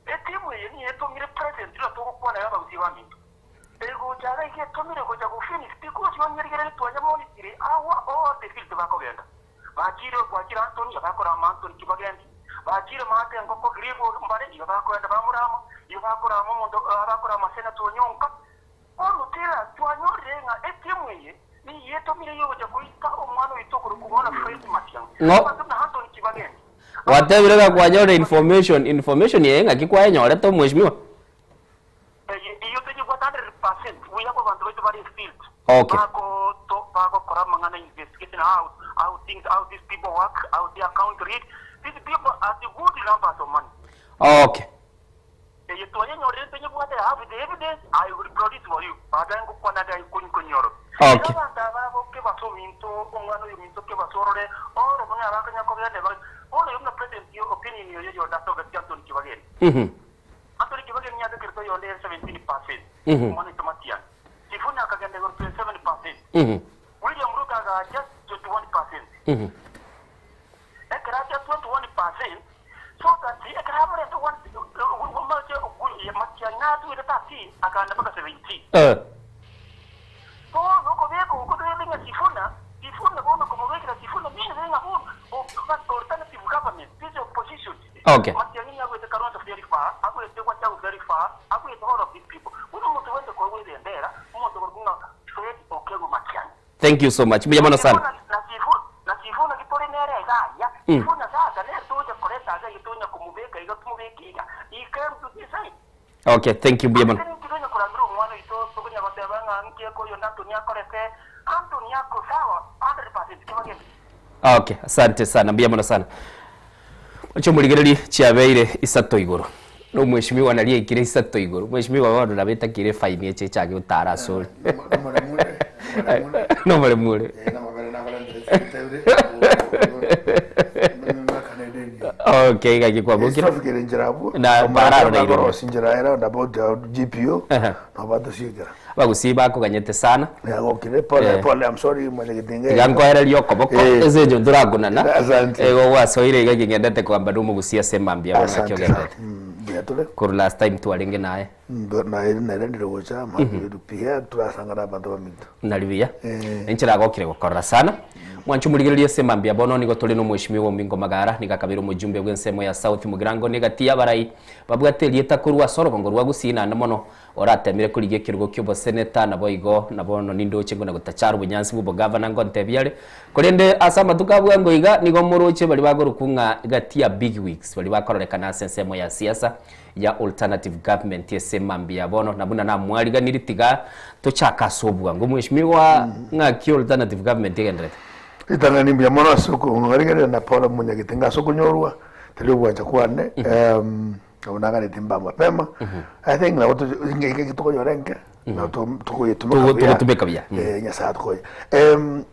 Etimu eye niyo etomire present buna togokwana iga abagusii baminto. Egocha iga iga etomire gocha go finish because onyerigereri twanya monitiri our all the field bakogenda. Bachire gwachire Anthony iga bakorama Anthony kibagendi. Bachire maate engoko grieve mbare iga bakoenda bamorama iga bakorama omonto abakorama senator Onyonka. Bono tera twanyorire ng'a etimu eye nigo etomire y'ogocha goita omwana oito okorokwa bono Fred Matiang'i. Ng'o? Abanto buna Anthony Kibagendi. Gwatebire ng'a kwanyorire information, information eye ng'aki kwayenyorete omweshimiwa? Eye eyio toyebwate 100% buya bwa abanto baito bare field Okay. bako to bagokora amang'ana investigation how how things how these people work how their account read these people are the good numbers of money. Okay. Eye twayenyorire ntoyebwate I have the evidence I will produce for you baadaye ngokwana ande nkonyorokia. Okay. Iga abanto aba abo kebaso ominto omwana oyo ominto kebaso orore oro buna abakonya kogenda igo bono oyo buna president yo opinion oyo yonde asogeti Anthony Kibageni. Anthony Kibageni niabekerete oyonde ere 17% omwana oito Matiang'i. Sifuna akagenda igoro 27%. William Ruto agacha 21%. Gwacha 21% so that ekero aborete one Matiang'i atwete 13 akagenda mpaka 17. Bono okobeka oko toyete ng'a Sifuna, Sifuna bono komobekera Sifuna means ng'a bono alternative government, this opposition. Okay. Matiang'i nigo agwete Kalonzo very far, agwete Gachagua very far, agwete all of these people. Bono omonto bwente koegwa ebendera, omonto okorokwa ng'a Fred Okengo Matiang'i. Thank you so much. Mbuya mono sana. Na Sifuna, na Sifuna ki tore nere iga aria, Sifuna sasa nere tocha koreta ase ayio tonya komobeka iga tomobeke iga. He came to this side. Okay, thank you mbuya mono. Ase ninki tonya korambera omwana oito tokonya goteba ng'a nki ekoyonde Anthony akorete, Anthony ako sawa 100% kebagende. Okay, asante sana mbuya mono sana. Oche omorigererie chiabeire isato igoro. Na omweshimiwa naria aikire isato igoro. Mweshimiwa bono nabo etakire efaini eche echake gotara ase ore. Nomoremu ore. Okay, gaki kwabokire. Traffic ere nchera abwo. Na pararo na iroro. Bakorosia nchera ere roundabout ya GPO. Nabo batosiekera. Abagusii bakoganyete sana. Nagokire pole pole I'm sorry mwanyagetinga. Tiga nkoererie okoboko ase enchera torakunana. Asante. Igo gwasoire iga king'endete kogamba na omogusia ase emambia bono naki Asante ogenderete. Mbuya tore. Korwa last time twarenge naye. Naerendire gocha mambia turasangana abanto baminto. Nari buya. Inche nagokire gokorora sana. Mwanche omorigereria ase mambia bono nigo tore na omweshimiwa Omingo Magara nigo akabeire omojumbe bw'ensemo ya South Mugirango negati y'abarai babwate erieta korwa ase orogongo rwa Gusii naende mono Oratemire korigia ekerogo ki'oboseneta, naboigo na bono nindoche ngona gotachara obonyansi bw'obogavana ngontebia are. Korende ase amatuko a bwango iga nigo moroche baria bagorokwa ng'a gati ya bigwigs, baria bakororekana ase ensemo ya siasa ya alternative government ase mambia ya bono, na buna namwariganirie tiga tochake ase obwango. Mweshimiwa, ng'aki alternative government egenderete? Ritang'ani mbuya mono ase okong'arigereria na Paul Munyagetinga ase okonyorwa, tari ogwancha kwane. Nabo naganeti mba mapema. I think nabo inga tokonyora enke nabo tokoyetumeka Togo- buya. togotumeka buya. Eh, Nyasaye atokonye. Em,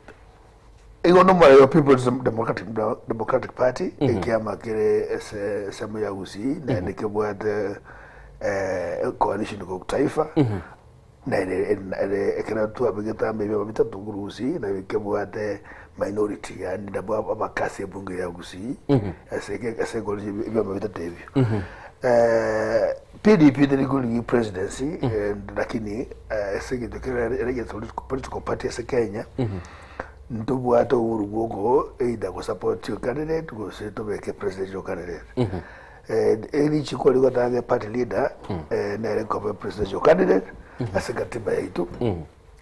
igo nomorero wa People's Democratic, Democratic Party ekiama kere ase ensemo ya Gusii naende kebwate eh, coalition korwa taifa Nere ere ekero twabegete amo ebiama bitato korwa Gusii, na kebwate minority, yaani nabwo abake ase ebunge ya Gusii, ase eke ase egori ebiama bitato ebio. PDP teri korigia presidency and lakini ase egento kere ere egento political party ase Kenya, ntobwate oboru bwa oko either go support your candidate gose tobeke presidential candidate. Erichiko rigotanga party leader nere koba presidential candidate ase katiba yaito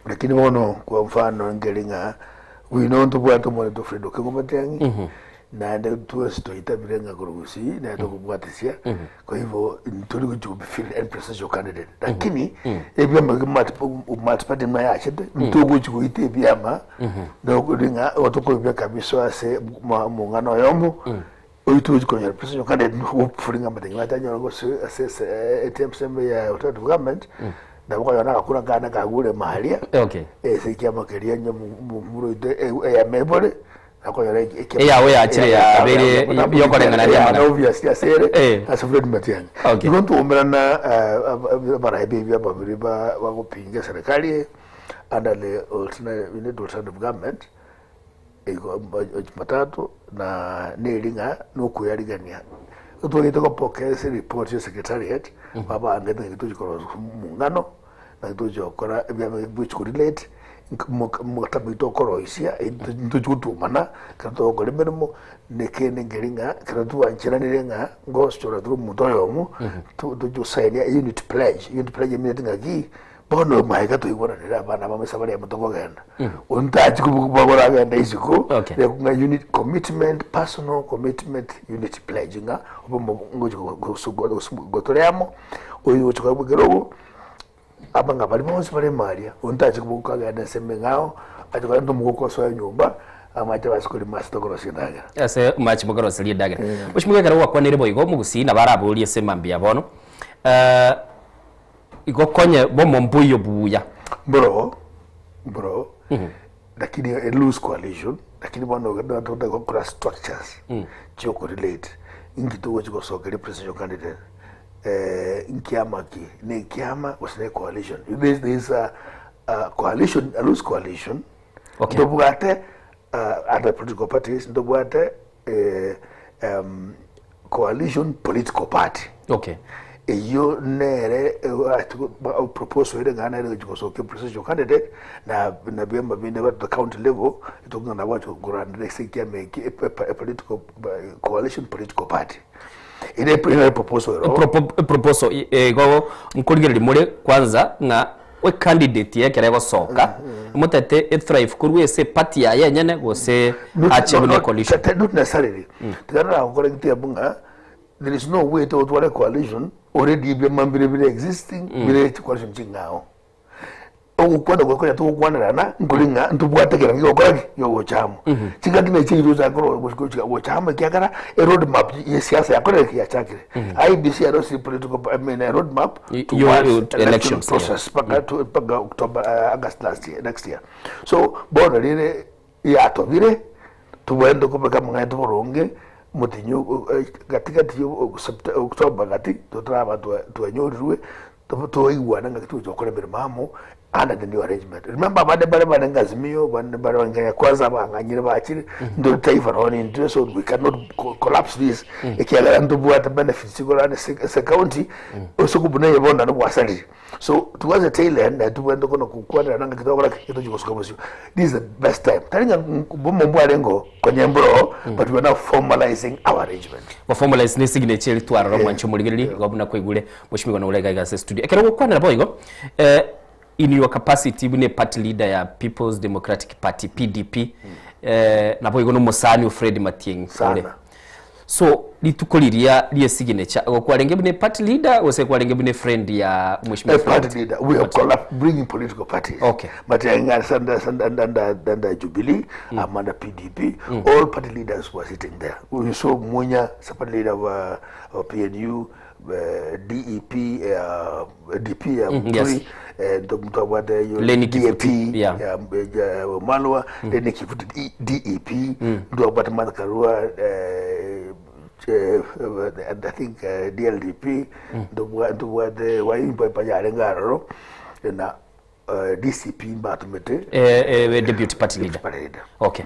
lakini bono kwa mfano nkeri ng'a bwino ntobwate omonto Fred Okengo Matiang'i naende twensi twaitabire ng'a korwa Gusii naye tokobwatisia kwa hivyo ntori gochi go field any presidential candidate lakini ebiama multiparty buna yachete ntogochi goita ebiama nokori ng'a igo tokoibeka kabisa ase omong'ana oyomo Oyio togochi konyora presidential candidate hopefully ng'a amatengi batanyora gose ase ase ATM ya alternative government nabo okonyora agakura akane kagure maria Okay. ase ekiama keria onye muroite eyemo ebore nakonyora Eyao yachire yabeire yokoreng'ana riamang'ana. obviously ase ere Eh. ase Fred Matiang'i Okay. igo ntoumerana abarai ba ebiama biria bagopinga eserekari eye under the alternative government Igo Jumatatu na neri ng'a nokoyarigania totwagete gopokera ase report ya secretariat babangete ng'a tochi korosia omong'ano naki tochi gokora ebiama gochi ko relate mokataba oito okoroisia ntochi gotuomana ekero togokora emeremo na ekende nkeri ng'a ekero twancheranire ng'a ngochora tore omonto oyomo tochi gosainia unit pledge, unit pledge emineti ng'aki. Bono magega toigwananere abana bamo ase baria amo tokogenda. Onde tachi kobagora agende isiko, Okay. ng'a unit commitment, personal commitment unity pledge ng'a obomo ngochi gotore amo, oyo ogochi koegwa ekerogo, aba ng'a baria bonsi bare ime aria, onde tachi koboka agende ase emeng'ao, ache korenta omogoko osoe nyomba, amache abase korema ase tokorosia endagera. Ase amache mokoroseria endagera. Mheshimiwa ekero gwakwanire boigo omogusii nabo araborie ase mambia bono, Igo konye bomo mboiyo buya. Mboro mboro lakini a loose coalition lakini bono totaka gokora structures chioko relate inki togochi gosokeria presidential candidate nkiama ki ne ekiama gose ne coalition there is a coalition a loose coalition Okay. ntobwate other political parties ntobwate. Coalition Political Party. Okay. Eyio nere proposal ere ng'a nere egochi gosokia presidential candidate na na biama binde at the county level etokong'ana gwacha korandera ase ekiama eki e political coalition political party. Ere ere proposal ero. Proposal igo nkorigereria more kwanza ng'a e candidate ekero egosoka motete e thrive korwa ase eparty yaye enyene gose ache buna ecoalition. Not necessarily. Tiga naragocorrectie abwo ng'a there is no way togotwara ecoalition already ebiama mbire bire existing bire chicoalition ching'ao. Ogokwana okwo konya togokwanerana nkori ng'a ntobwate ekero kegokora ki? Kegocha amo. Chingaki na echi tochake korwa gochika gocha amo ekiagera eroad map ye siasa yakorire ki? Yachakire. IEBC yarosirie political I mean a road map towards Yo- election elections, yeah. process mpaka to mpaka October August last year next year. So bono rire yatobire tobwenerete kobeka amang'ana aito boronge motinyi gati gati October gati totaraba twanyorirwe Toigwane ng'aki togocha gokora emeremo amo under the new arrangement. Remember abande mbare barenge Azimio, abande mbare barenge Kenya Kwanza abang'anyire bachire, ntore taifa nonye nintwe so we cannot collapse this ekiagera ntobwate benefits igoro ase ase county ase okobuna eye bono naende gwasarire. So towards the tail end naye tobwenerete kono kokwanerana ng'aki togokora ki? Tochi gosuka bosio. This is the best time. Tari ng'a bomo mbwarenge oo, konya mboro oo, but we are now formalizing our arrangement. Go formalize ne signature eri twarora omwancho omorigereria igo buna kwaigure Mweshimiwa nore iga iga ase studio. Ekero ogokwanera boigo, eh, in your capacity buna party leader ya People's Democratic Party PDP, eh, naboigo nomosani o Fred Matiang'i ore. Sana. So rituko riria rie signature igo kwarenge buna party leader gose kwarenge buna friend ya Mweshimiwa A Fred? party leader. We are collab bringing political parties. Okay. Matiang'i under, under, under, under, under Jubilee, I'm under PDP. All party leaders were sitting there. We saw Munya, as party leader of, of PNU, DEP, DP ya Muturi, ntobwate Lenny DAP Kifuti, yeah. ya Wamalwa, Lenny Kifuti DEP, ntobwate Martha Karua, and I think DLDP, ntobwate Waimba Panyare Ngaroro, na DCP mbatomete Deputy party leader. Party leader. Okay.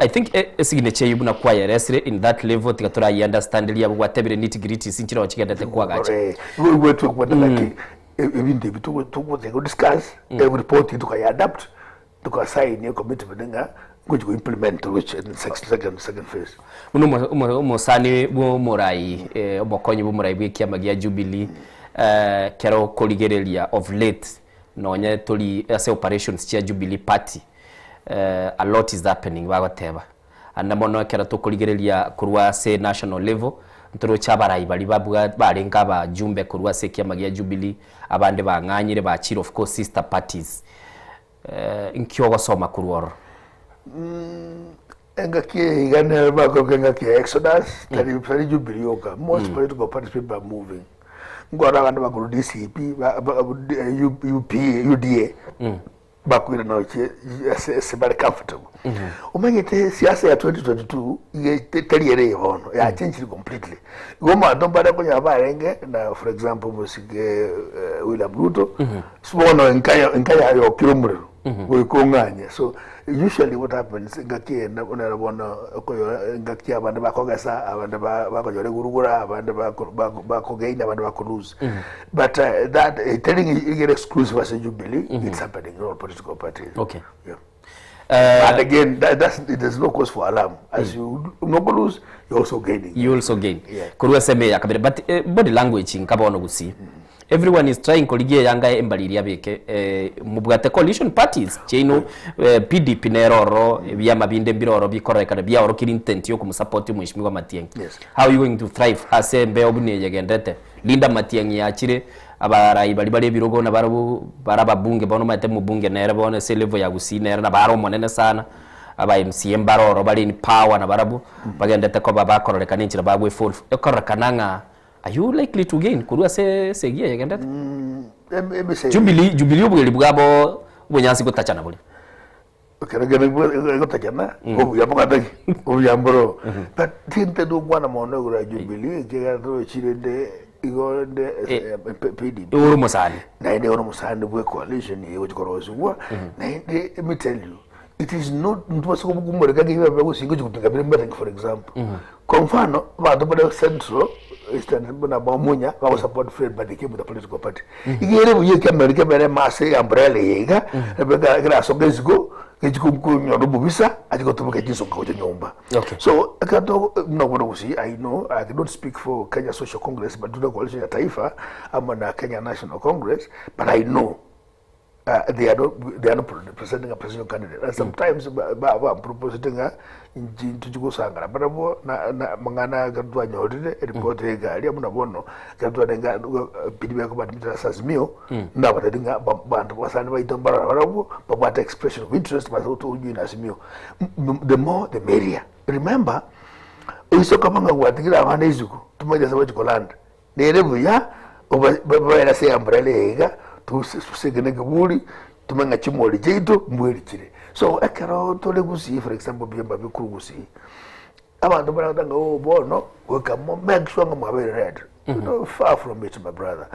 I think esignature eywo buna kwayeresire in that level tiga torayiunderstanderia abwo gwatebire nitty gritties nchire chigendete kwagacha. Igwe twekobwata naki ebinto ebi togotaka go discuss every report tukaya adapt tukasign a commitment ng'a ngochi go implement which in second second phase. Buna omosani bwa omorai omokonyi bwa omorai bwa ekiama gia Jubilee kero okorigereria of late nonye tori ase operations chia Jubilee party a lot is happening bagoteba ande mono ekero tokorigereria korwa ase national level ntoroche abarai baria babwa barenge abajumbe korwa ase ekiama gia Jubilee abande bang'anyire bachire of course sister parties Inki ogosoma korwa ororo? Engaki eye iga nero bakoroka engaki ya Exodus, tari tari Jubilee yoka. Most political parties people are moving. Nkorora abande bakorwa DCP, ba- ba- U- UP, UDA, bakoirana gochia ase ase bare comfortable. Omanyete siasa ya 2022 iga tari ere eye bono, yachenchire completely. Igo omonto mbare okonyora barenge na for example omosike William Ruto, Bono enka enka yayokire omorero goika ong'anye. So usually what happens engaki eye nero bono okoyora engaki abande bakogesa abande bakonyora egurugura abande bakogain abande bako lose. But that teri ng'a exclusive ase Jubilee, it's happening in all political parties. Okay. Yeah. And again, that, that's, there's no cause for alarm. As you no go lose, you're also gaining. You also gain. Yeah. Korwa ase eme ya kabere but body language nka bono gusii. Everyone is trying korigia eyanga embariri abeke mobwate coalition parties chiaino PDP nere ororo ebiama binde mbire ororo bikororekana biaorokire intent ya okomosupport omweshimiwa Matiang'i. Yes. How are you going to thrive ase embeo buna eye egenderete? Linda Matiang'i yachire abarai baria bare ebirogo nabarabwo bare ababunge bono omanyete omobunge nere bono ase elevel ya Gusii nere nabo are omonene sana, aba MCA mbare ororo bare in power nabarabwo, bagendete koba bakororekana enchera bagwefolve, ekororekana ng'a are you likely to gain korwa ase esegi eye egendete? Jubilee Jubilee obweri bwabo obonyansi gotachana bore. Ekero kende egotachana, obuya bogate ki? Obuya mboro. But tinte tokwana mono igoro ya Jubilee ekiagera torochi rende igo rende PDP. Ore omosani. Naende ore omosani bwe coalition eye egochi korosigwa, naende let me tell you, It is not ntobasa komoreka ng'a ebibe gose gochi gopinga bire mbarenge for example. Kwa mfano, abanto bare central, eastern buna Bamunya bago support Fred but they came with a political party. Iga ere buya ekiameri kebere ase umbrella eye iga, ekerasoka isiko, gechi konyora omobisa ache gotumeka chinsonga gocha nyomba. Okay. So ekero to buna bono gusii I know I cannot speak for Kenya Social Congress but tuna coalition ya Taifa amo na Kenya National Congress but I know they are not they are not presenting a presidential candidate and sometimes ba ba ba proposete ng'a inchi ntochi gosangana barabwo na na amang'ana ekero twanyorire eripoti ya egari buna bono ekero twarenge piri bekobatimita ase Azimio nabatebi ng'a ba banto basani baito mbarora barabwo babwate expression of interest base gotojoina Azimio. The more the merrier. Remember, oise koba ng'a gwatigire abana isiko tomanyeti ase bachi kolanda. Nere buya obaere ase eambrella eye iga, toseke na ekeburi, tomanye ng'a chimori chiaito mbweri chire. So ekero tore gusii for example ebiomba bikuru gusii, abanto baragoteba ng'a ooh bono goika mo make sure ng'a mwabeire red. No, far from it my brother.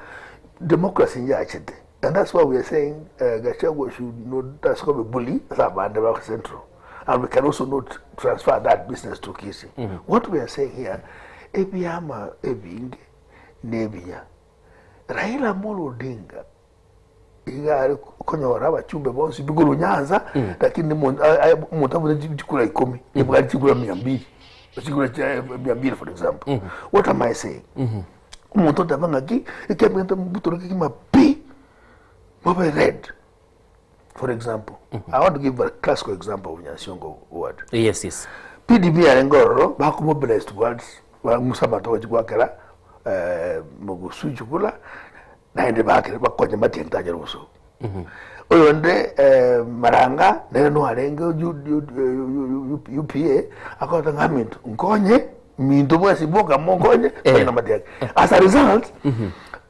Democracy njachete and that's why we are saying Gachagua should not ase koba ebully ase abande ba central and we can also not transfer that business to Kisii. What we are saying here, ebiama ebinge nebiya. Raila Amolo Odinga iga are konyora abachumbe bonsi bigoro Nyanza lakini omonto abwate chikura ikomi ebwate chikura mia mbili chikura chia mia mbili for example. What am I saying? Omonto oteba ng'aki ekiagera mbutora kegima pi mobe red. For example, I want to give a classical example of Nyansiongo ward. Yes, yes. PDP yarenge ororo bakomobilize towards bang'usa abanto bagochi goakera eh, mogusu chikura naende bakere bakonye matiang'i tanyare gosoka. Oyonde eh, Maranga nere noarenge UPA akogota ng'a aminto nkonye minto bwensi boka monkonye konye na matiang'i. As a result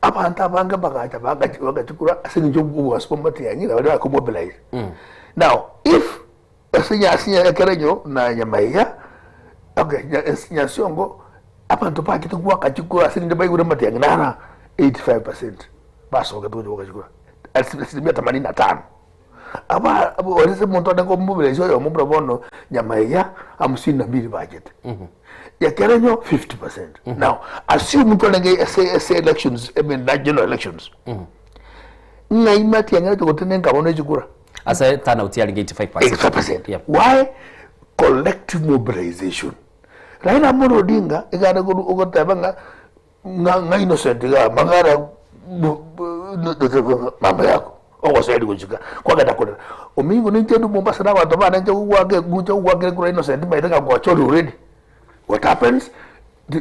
abanto abange bagacha bagachikura ase eng'encho obogasi bwa matiang'i na baria bakomobilize. Now if ase nyasi ekerenyo na nyamaiga okay nyasiongo abanto bachete goaka chikura ase eng'encho baigure matiang'i nara 85 percent basogete gocha goaka chikura asilimia themanini na tano. Aba ase omonto onde komobilize oyomo buna bono nyamaiga hamsini na mbili bachete. Ekerenyo 50 percent. Now assume ntwarenge ase ase elections I mean na general elections. Ng'ai matiang'i ache gotenenka bono echikura? Ase turnout yarenge 85%. 85%. Yeah. Why? Collective mobilization. Raila Amolo Odinga iga are koru ogoteba ng'a ng'a ng'a Innocent iga mang'ana mambo yako ogoseri gochika kwagenda korera omingo ninche ndi Mombasa na abanto bane nche gogoaka nche gogoakera ekura Innocent maete ng'a gwachorire already. What happens?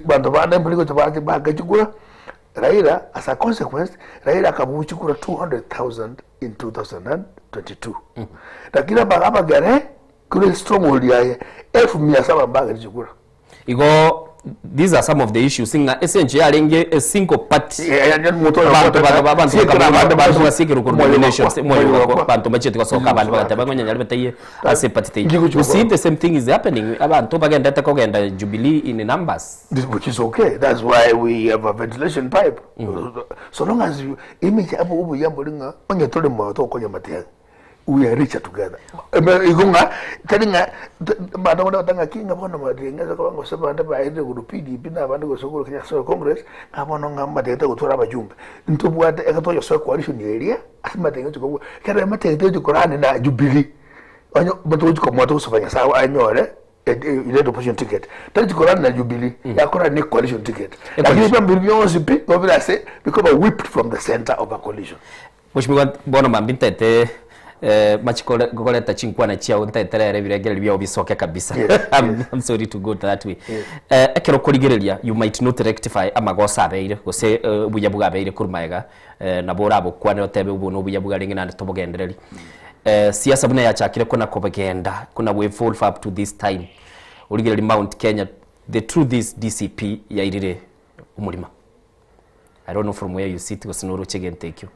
Banto bande mbari gocha bache baake chikura, Raila as a consequence, Raila akabua chikura 200,000 in 2022. Lakini aba abagere kore stronghold yaye elfu mia saba mbagere chikura. Igo these are some of the issues ng'a ase enchera yarenge a single party abanto abanto basiekire korwa nominations moyo ogakwa abanto mbachieti gosoka abande bagateba ng'a onye nyarebe taiyo ase eparty teiyo. You see the same thing is happening abanto bagendete kogenda Jubilee in numbers. Which is okay that's why we have a ventilation pipe so long as you image obuya mbori ng'a onye tore moyo tokonya matiang'i. We are richer together. Igo ng'a tari ng'a abanto bonde bagoteba ng'aki ng'a bono matiang'i ase koba gose abande baerire korwa PDP na abande gose korwa Kenya National Congress, ng'a bono ng'a matiang'i tagotwara abajumbe. Ntobwate ekero twayosoa coalition eria ase matiang'i ochi kobua, ekero matiang'i tochi korani na Jubilee, onye togochi komoa togosaba Nyasaye anyore lead opposition ticket, tari chikorani na Jubilee, yakorani ne coalition ticket. Lakini ebiama biria bionsi pi, nigo bire ase bikoba whipped from the centre of a coalition. Mweshimiwa bono mambia ntaete machi koreta chinkwana chiao ntaete rero ebirengererio biao bisoke kabisa I'm, I'm sorry to go that way ekero okorigereria you might not rectify amagoso abeire gose obuya bwabeire korwa magega nabo orabokwane otebe obo nobuya bwarenge naende tobogendereri siasa buna yachakire kona kobegenda kona go evolve up to this time origererie Mount Kenya the truth is DCP yairire omorima. I don't know from where you sit gose noroche egento ekio.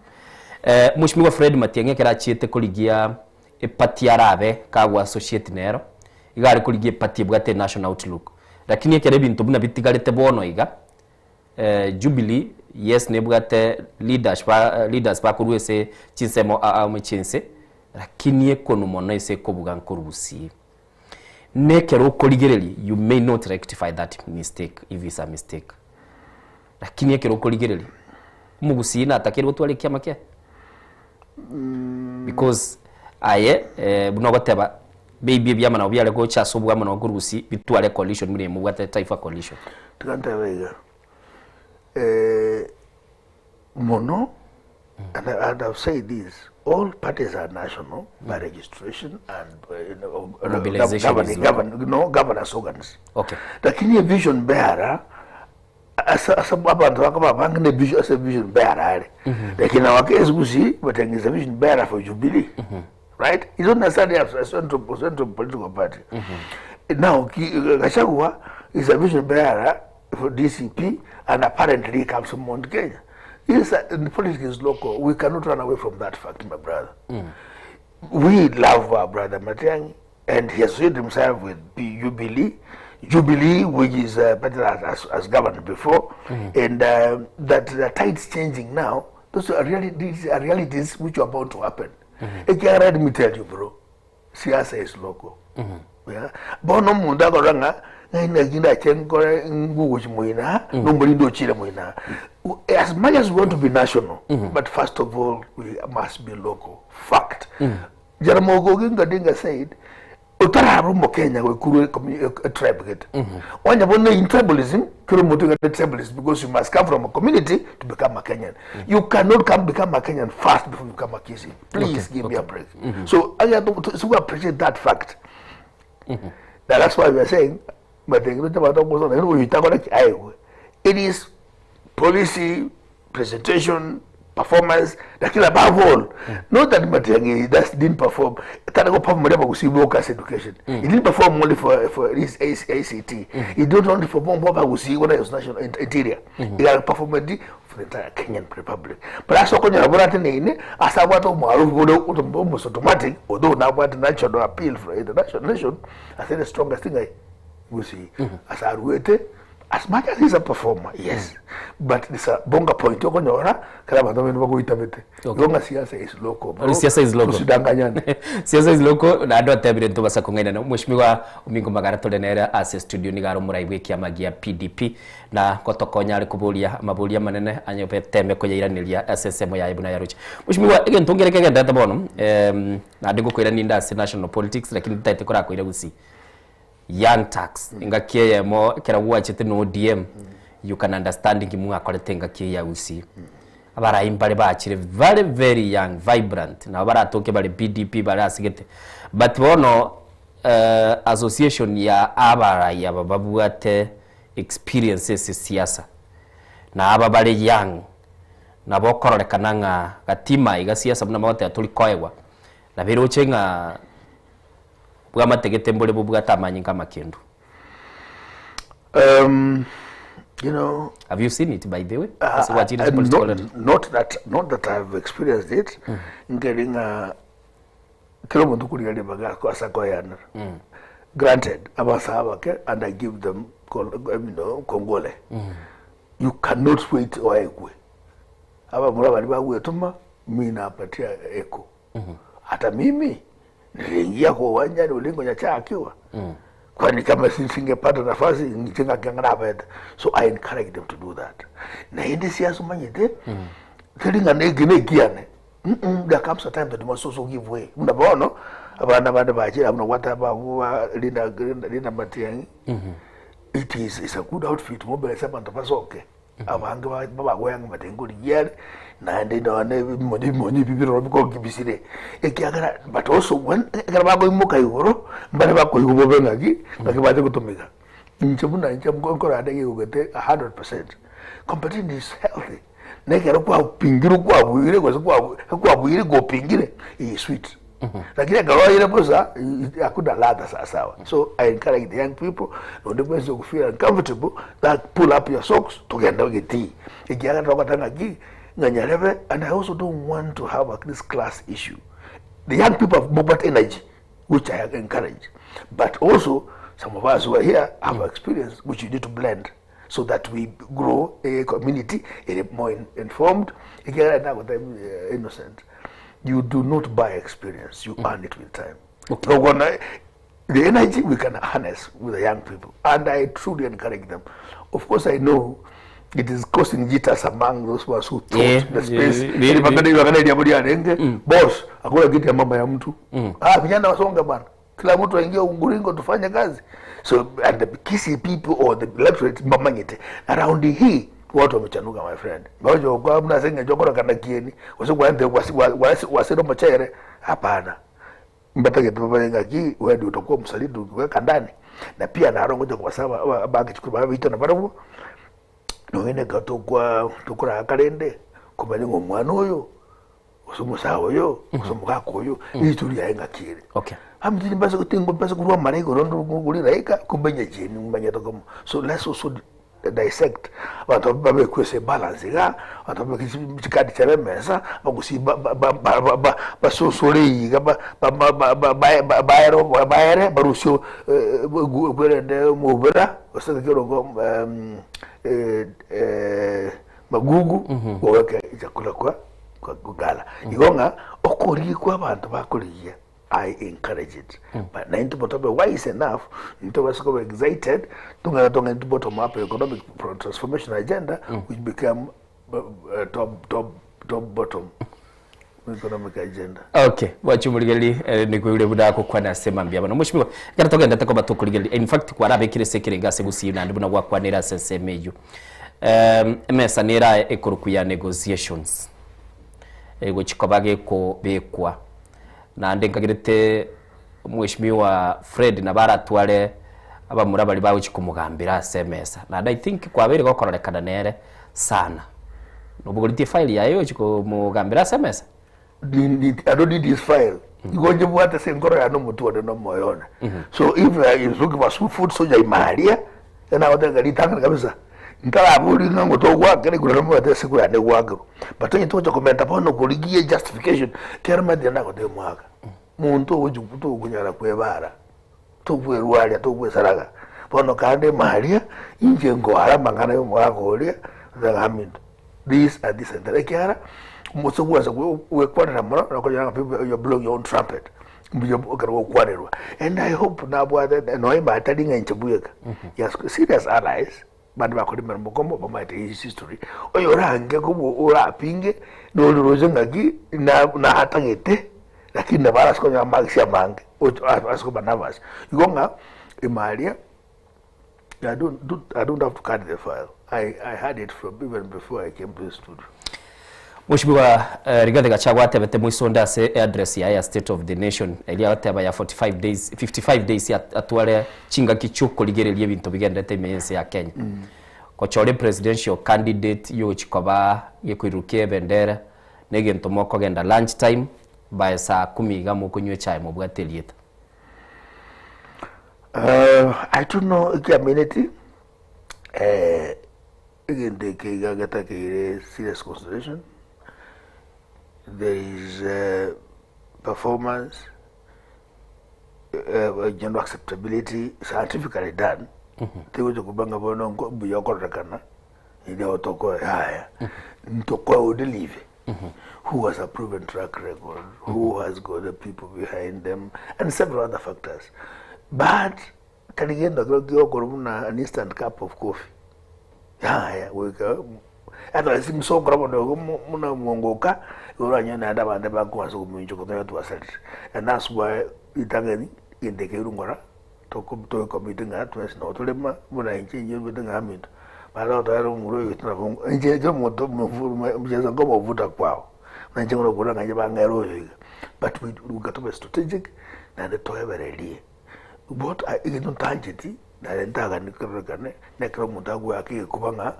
Eh, Mweshimiwa Fred Matiang'i ekero achiete korigia eparty arabe kagwa associate nero, iga are korigia eparty ebwate national outlook. Lakini ekero ebinto buna bitigarete bono iga, eh, Jubilee yes nebwate leaders ba leaders bakorwa ase chinsemo aa amo chiense. Lakini ekonu mono ase ekobuga nkorusie. Nekero okorigereria you may not rectify that mistake if it's a mistake. Lakini ekero okorigereria omogusii natakeire gotwara ekiama kiaye? Because aye buna ogoteba maybe ebiama nabo biare gocha ase obwamo nabo korusia bitware coalition buna mobwate Taifa Coalition. Tiga ntebe iga, mono and and I've said this, all parties are national by registration and you know, Mobilization is governing, local. govern, no, governance organs. Okay. Lakini a vision bearer asa asa abantu bako babange ne vision asa vision bearer are. Lakini awakezi kusi batengeza vision bearer for Jubilee. Right? You don't necessarily have a central, central political party. Now, Gachagua is a vision bearer for DCP and apparently he comes from Mount Kenya. Yes, and politics is local. We cannot run away from that fact, my brother. We love our brother Matiang'i, and he has associated himself with Jubilee, Jubilee, which is a party that has governed before, and that the tide's changing now. Those are realities, are realities which are about to happen. Ekiagera let me tell you, bro, siasa is local. Yeah. Bono omonto akorora ng'a ng'ai naki ndache nkore ngugochi moina, nomorinde ochire moina. As much as we want to be national, but first of all, we must be local. Fact. Jaramogi Oginga Odinga said, otaraba omokenya goikurwe tribe gete. Onye bono in tribalism, kero omonto iga tribalist because you must come from a community to become a Kenyan. You cannot come become a Kenyan first before you become a Kisii. Please give me a break. So I have to, so we appreciate that fact. Now that's why we are saying, but it is policy, presentation, performance, lakini above all, not that Matiang'i just didn't perform. Tana go perform whatever we see workers education. He didn't perform only for his ACT. He didn't only perform what we see when he was national interior. He had performed for the entire Kenyan Republic. But as okonya laboratory nene, as I want to almost automatic, although now what national appeal for international nation, I think the strongest thing I will see as I wait. As much as he's a performer, yes, but it's a bonga point. Okonyora, kala bantu benu bakuitabete. Yonga siasa is local, bro. Siasa is local. Tusidanganyane. Siasa is local na andu atebire ntubasa kung'ainana mheshimiwa Omingo Magara tũrenere ase studio nigaro mũrai bwa kĩama gĩa PDP na gotokonya ari kuburia maburia manene anyobe teme kuyairanĩria ase ensemo yaye buna yaroche mheshimiwa egento ngere kegendete bono na ndigukwira ninde ase national politics lakini ntaete korakoira gusii Young Turks ngaki eyemo ekero gwachete na ODM you can understand nki mwakorete ngaki eye ya Gusii abarai mbare bachire very very young vibrant nabo baratoke bare PDP bare asigete but bono association ya abarai aba babwate experience ase siasa na aba bare young nabo okororekana ng'a gatima iga siasa buna bagoteba tori koegwa nabo eroche ng'a bwamategete mbore bobwate amanyinga amakendu. You know, have you seen it by the way? Ase gwachire ase political leader? Not that I've experienced it. Nkeri ng'a kero omonto okorigereria ribaga ase akoeanera. Granted, abasae bake and I give them kongole. You cannot wait oegwe. Abamura bari bagwetoma, mi napatia eko. Hata mimi niliingia kwa uwanja ni ulingo nyacha akiwa. Kwani kama singepata nafasi nichenga kiangana beta. So I encourage them to do that. Na hindi siasa manyete. Telinga ne giane. There comes a time that you must also give way. Mnabono abana bande bachira mna wata ba linda linda Matiang'i. It is it's a good outfit mobilize abantu basoke. Abange babagwanga matenguri yale naende none monyi monyi bibiro biko kibisire. Ekiagera but also when ekera bagoimoka igoro mbare bakoigo bobe ngaki ngaki baje kutumika. Inche buna inche mkonkora adege kugete 100%. Competition is healthy. Nekero kwa pingiro kwa bwire kwa kwa kwa bwire go pingire is sweet. Lakini akalo ile bosa hakuna ladha sawa sawa. So I encourage the young people don't want to feel uncomfortable that pull up your socks tugenda giti. Ikiaga tokatanga gi nganyarebe and I also don't want to have this class issue. The young people have mobile energy which I encourage. But also some of us who are here have experience which you need to blend so that we grow a community a more informed, ikiaga na innocent. You do not buy experience, you earn it with time. Okay. The energy we can harness with the young people, and I truly encourage them. Of course, I know it is causing jitters among those ones who thought the space. Yaani wakati jambo liarenge, boss, hakuna kitu ya mama ya mtu. Ah, vijana wasonge bana. Kila mtu aingie unguringo tufanye kazi. So and the Kisii people or the electorate mbamanyite. Around hii watu wamechanuka my friend. Ngoja kwa mna senge jokora kana kieni. Wasi wasi wasiro mchere hapana. Mbatage tupapa ngaki wewe ndio utakuwa msaliti ukiweka ndani. Na pia na ngoja kwa sababu baki chukua vita na barabu. Nongene katokwa tukura kalende kumanya ngo mwana uyu usumusawa uyu usumukaka uyu ituri yaenga kire. Okay. Hamtini basi kutingo basi kurwa marego rondo kuliraika kumenya chini kumenya tokomo. So let's also dissect abantu babekwese balance ga abantu babekikadi kyabemesa bagusi basosoleiga baero baere barusio kwerende mubira osakakirongo magugu waweke chakula kwa kugala igonga okorikwa abantu bakorigia. I encourage it. But na into bottom wise enough, into was go excited, tunga tunga into bottom up economic transformation agenda, which became top top top bottom economic agenda. Okay, wachumuligeli ni kuile buda ko kwana sema mbia bana mheshimiwa kana togenda tako batukuligeli in fact kwa rabe kire sekire gase gusi na ndibuna gwa kwanira sesemeyo. Mesa nira ekuruku ya negotiations. Ego chikobage ko bekwa. Na ndengagirete mheshimiwa Fred na baratware abamura bari bawe chikumugambira SMS na I think kwabere gokororekana nere sana nobugoriti file yayo chikumugambira SMS. I don't need this file. Igonje bwate sengoro ya no mutu no moyona. So if I is looking for food soja imaria na otanga litanga kabisa. Ntaraburi ngango to gwake ni kuna mwa tese kwa ne gwake. But onye toja komenta pono kuligie justification kerma ndina ko de mwaka. Muntu uju kunyara kwebara. Tokwerwaria tokwesaraga. Pono kande maria inje ngwara mangana yo mwaka oria ngamindo. This and this and that. Kiara mutsuwa wekwanira muno nakonya people you blow your own trumpet. Mbiyo okero kwanirwa. And I hope na bwa no imba talinga nchebuyeka. Yes, serious allies. Bandu bakolimera mukombo bamaite his history. Oyo range kubu urapinge no ruze ngaki na na hatangete lakini na bara sikonya maxia mange asiko banavas. Igonga imalia I don't have to carry the file. I had it from even before I came to the studio. Mheshimiwa Rigathi Gachagua atebete mwisonda ase address ya State of the Nation eria ateba ya 45 days 55 days atware chinga kichuko ligererie bintu bigendete imense ya Kenya. Kochore presidential candidate yo chikoba yekuirukie bendera negento moko genda lunch time by saa 10 ga mukunywe chai mubwatelieta. I don't know community again they get serious consideration. There is performance, general acceptability, scientifically done. They go kubanga bono mbuya ile otoko haya ntoko odelive. Who has a proven track record, who has got the people behind them, and several other factors. But kaligenda kwa an instant cup of coffee. Haya weka ata simsokora bono muna mwongoka uranya na ndabande bakwaso kumunjo kotoya tuwasalire. And that's why itangeni indeke urungora toko to committee nga twes no tulema muna inchi nje nga minto. Bado tayari muro yitu na nje je moto mchezo ngoma uvuta kwao. Na nje ngoro kula nganje bangero yo. But we got to be strategic na the toeberelie. What I don't target na ndaga nikirekane nekro mutagu yake kubanga.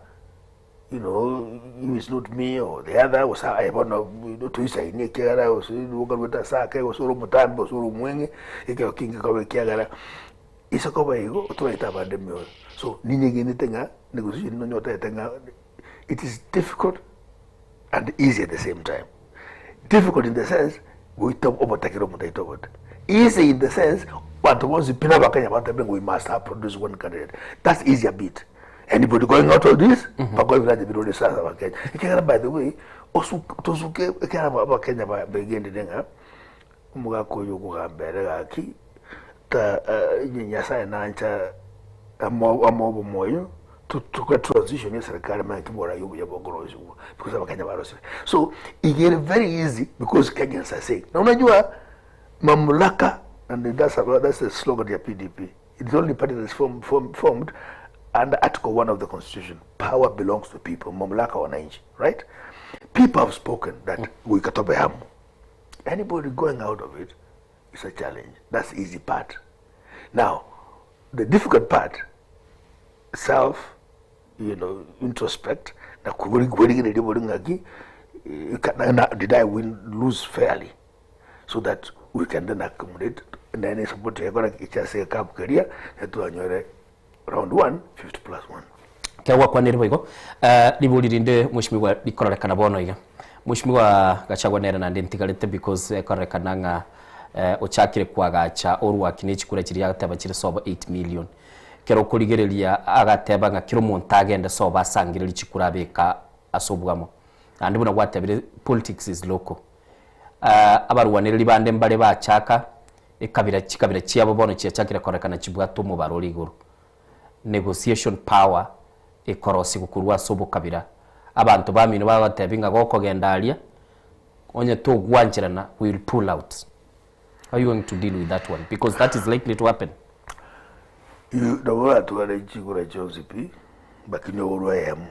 You know, it's not me or the other was I don't know to say ni kera ukalweta sake usuru mutambo usuru mwenge ikyo kingi kwa kiagara isokoba igo tuwaita bande myo. So ninyi tenga negotiation no nyota tenga. It is difficult and easy at the same time. Difficult in the sense we talk about takiro mutaito but easy in the sense what was pina bakanya but we must have produced one candidate. That's easy a bit. Anybody going out of this? By the way, Osuke tosuke ekero abakenya begenire ng'a omogaka oyo okogamba ere gaki ta Nyasaye nancha amo amo obomoyo tokore transition ya eserikari manye kiboragia obuya bokorosiwa because abakenya barosire. So iga ere very easy because Kenyans are saying. Na unajua mamlaka and that's, that's the slogan ya PDP. It's the only party that is form, form, formed under Article 1 of the Constitution. Power belongs to people, mamlaka wananchi, right? People have spoken that we katobe hamu. Anybody going out of it is a challenge. That's the easy part. Now, the difficult part, self, you know, introspect, na did I win, lose fairly? So that we can then accommodate nene support yakora ichase cup keria etwanyore round 1 50 plus 1 Kero gwakwanire boigo, ribori rinde mweshimiwa rikororekana bono iga. Mweshimiwa Gachagua nere naende ntigarete because ekororekana ng'a ochakire koagacha orwaki ne chikura chiria agateba chire sobo 8 million. Kero okorigereria agateba ng'a kera omonto agende sobo asangererie chikura abeka ase obwamo. Naende buna gwatebire politics is local. Abarwanereri bande mbare bachaka ekabira chikabira chiabo bono chiachakire korekana chibwate omobaro ore igoro. Negotiation power ekorosigwa korwa ase obokabira. Abanto bamino bagotebi ng'a gokogenda aria onye togwancherana we will pull out. How you going to deal with that one because that is likely to happen. Nabo oratware chikura chionsi pi, lakini oborwa eyemo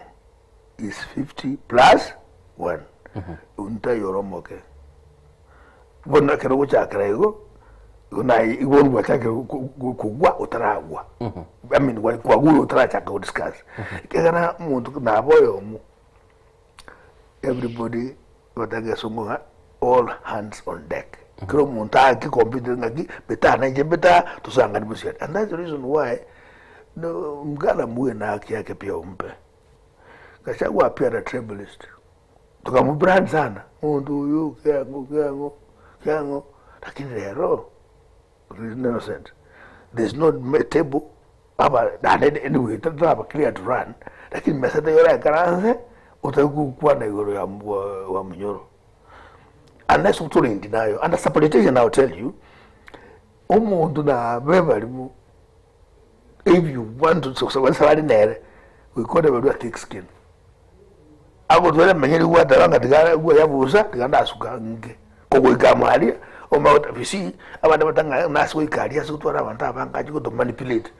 is 50 plus 1. Onde ore omoke. Bono ekero ogochakera igo, igo naye igo bono gwachakire kogwa otaragwa. I mean kwagure otarachaka go discuss. Ekiagera omonto naba oyomo, everybody batanga egesongo ng'a all hands on deck. Kera omonto aake computer ng'aki beta na inche mbeta tosangane bosio. And that's the reason why no mgala muwe na haki yake pia umpe. Gachagua appeared a tribalist. Tukamubrand sana. Omonto oyo kiang'o kiang'o kiang'o lakini rero innocent. There's no table aba naende anyway taraba clear to run lakini mesa teiyo oraikaranse otari gokwana igoro ya wa Munyoro. Unless otore in denial. And as a politician I'll tell you, omonto nabe barimo if you want to success nere goika orebe thick skin. Agotwara emenyeri gwateba ng'a tiga yabusa tiga ndasuka nge kogoika amo aria omanye you see abande batang'a nase goika aria ase gotwara abanto abange achi goto manipulate.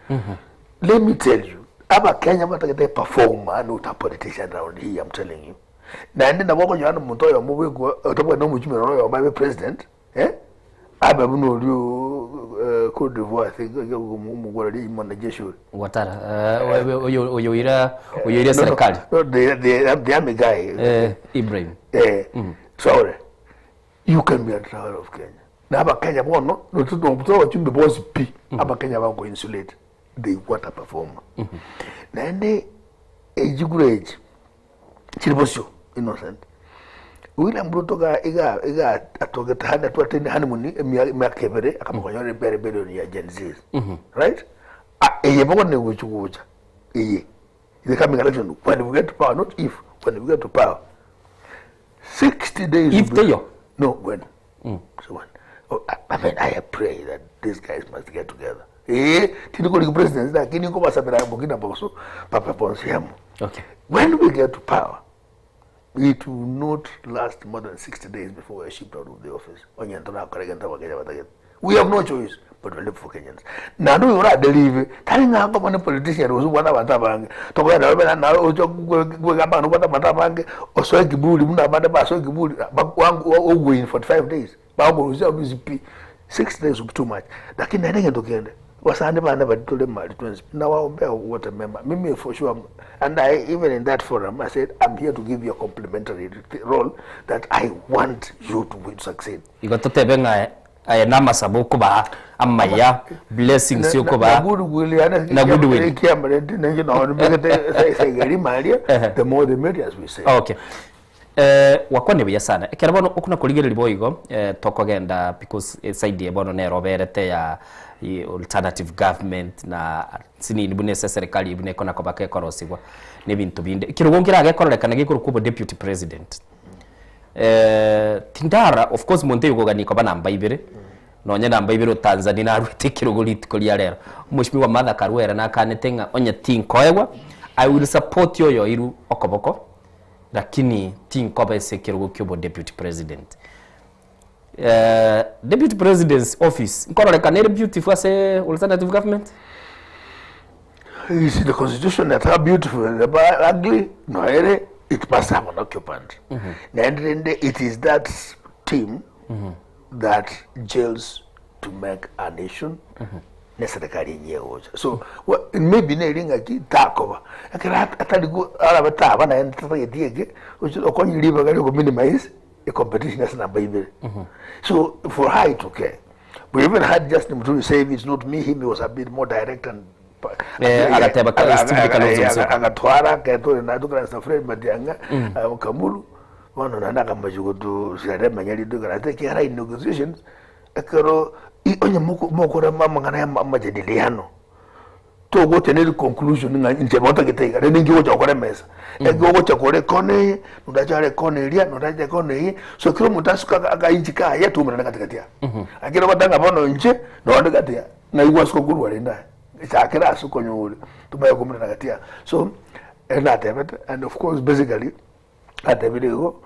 Let me tell you, abakenya batagete performer not a politician round here, I'm telling you. Naende nabo okonyora omonto oyomo bwekwa otabwati na omochumero noro oyomo abe president eh, abe buna oria Cote d'Ivoire I think omogwera ria mwanajeshi oria. Ouattara, oyo oyoira oyoira serikali. No, the, the, the army guy. Ibrahim. Traore. You can be a Traore of Kenya. Na abakenya bono, abachumbe bonsi pi, abakenya bago insulate. They want a performer. Naende ejigura eji, chiri bosio, innocent. William Ruto ga iga iga atogete hana twatende honeymoon emiaka ebere akamokonyora ebere billion ya Gen Zs. Right? Eye bogo ne guchugucha. Eye. The coming election when we get to power, not if, when we get to power. 60 days. If they No, when? So when? Oh, I mean, I pray that these guys must get together. Eh, tiniko ni president lakini ko basabira Burkina Faso papa ponsiamo. Okay. When we get to power, it will not last more than 60 days before we are shipped out of the office. We have no choice but to live for Kenyans. Na ndo yora deliver. Tari ng'ango mane politician osu bwana bantu abange. Tokogenda babe na ocho kwegamba no bwana bantu abange osoe kibuli muna abande basoe kibuli wangu ogwe in 45 days. Bago rusia BCP 6 days will be too much. Lakini nene ngendo kende. Wasande bana batole mali twins. Na waombea wote mema. Mimi for sure and I even in that forum I said I'm here to give you a complimentary role that I want you to win, succeed. Igo totebe ng'a aya namasabo okobaha amaya blessings yokobaha na goodwill. The more the merrier as we say. Okay. Wakwane buya sana ekero bono okuna korigereria boigo tokogenda because side ye bono nero oberete ya alternative government na sinini buna ase serikali buna ekona koba kekorosigwa na ebinto binde. Ekerogo nkere agekorekana gekorokwa obo deputy president. Eh, tindara of course monto oyokogania koba namba ibere nonye namba ibere o Tanzania narwete ekerogo rituko ria rero. Omweshimiwa Martha Karua ere nakanete ng'a onye tinkoegwa I will support oyoirwe okoboko lakini tinkoba ase ekerogo kia obo deputy president. Eh, deputy president's office nkororekana ere beautiful ase alternative government? You see, the constitution that are beautiful and ugly, no ere, it must have an occupant. Naende rende, it is that team that gels to make a nation ne serikali enye egocha. So, wa- maybe neri ng'aki takoba. Ekero at- atari go- arabe taba naende tatageti eke, ochi- okonyire ribaga ria okominimize a competition ase namba ibere. So for her it's okay. We even had Justin Muturi say if it's not me, him he was a bit more direct and Eh, agateba ka- Steve Kalonzo Musyoka. agatwara aketore natukana Fred Matiang'a Kamulu bono naende akamachia gotusiarera emenya rinde ekero ate ekiagera in negotiations ekero onye mokora amang'ana ya amajadiliano togocha ne conclusion ng'a inche bono ntagete iga rende inki ogocha gokora emesa eke ogocha kore ekona eye nonde ache are ekona eria nonde ache ekona eye so kera omonto asuke akainchi kaye twaumerane katikati aa lakini ogoteba ng'a bono inche nonde gati aa ng'ai gwasuka korwa rende aye chakera ase okonyora tomanye koumerana gati aa so ere natebete and of course basically natebire igo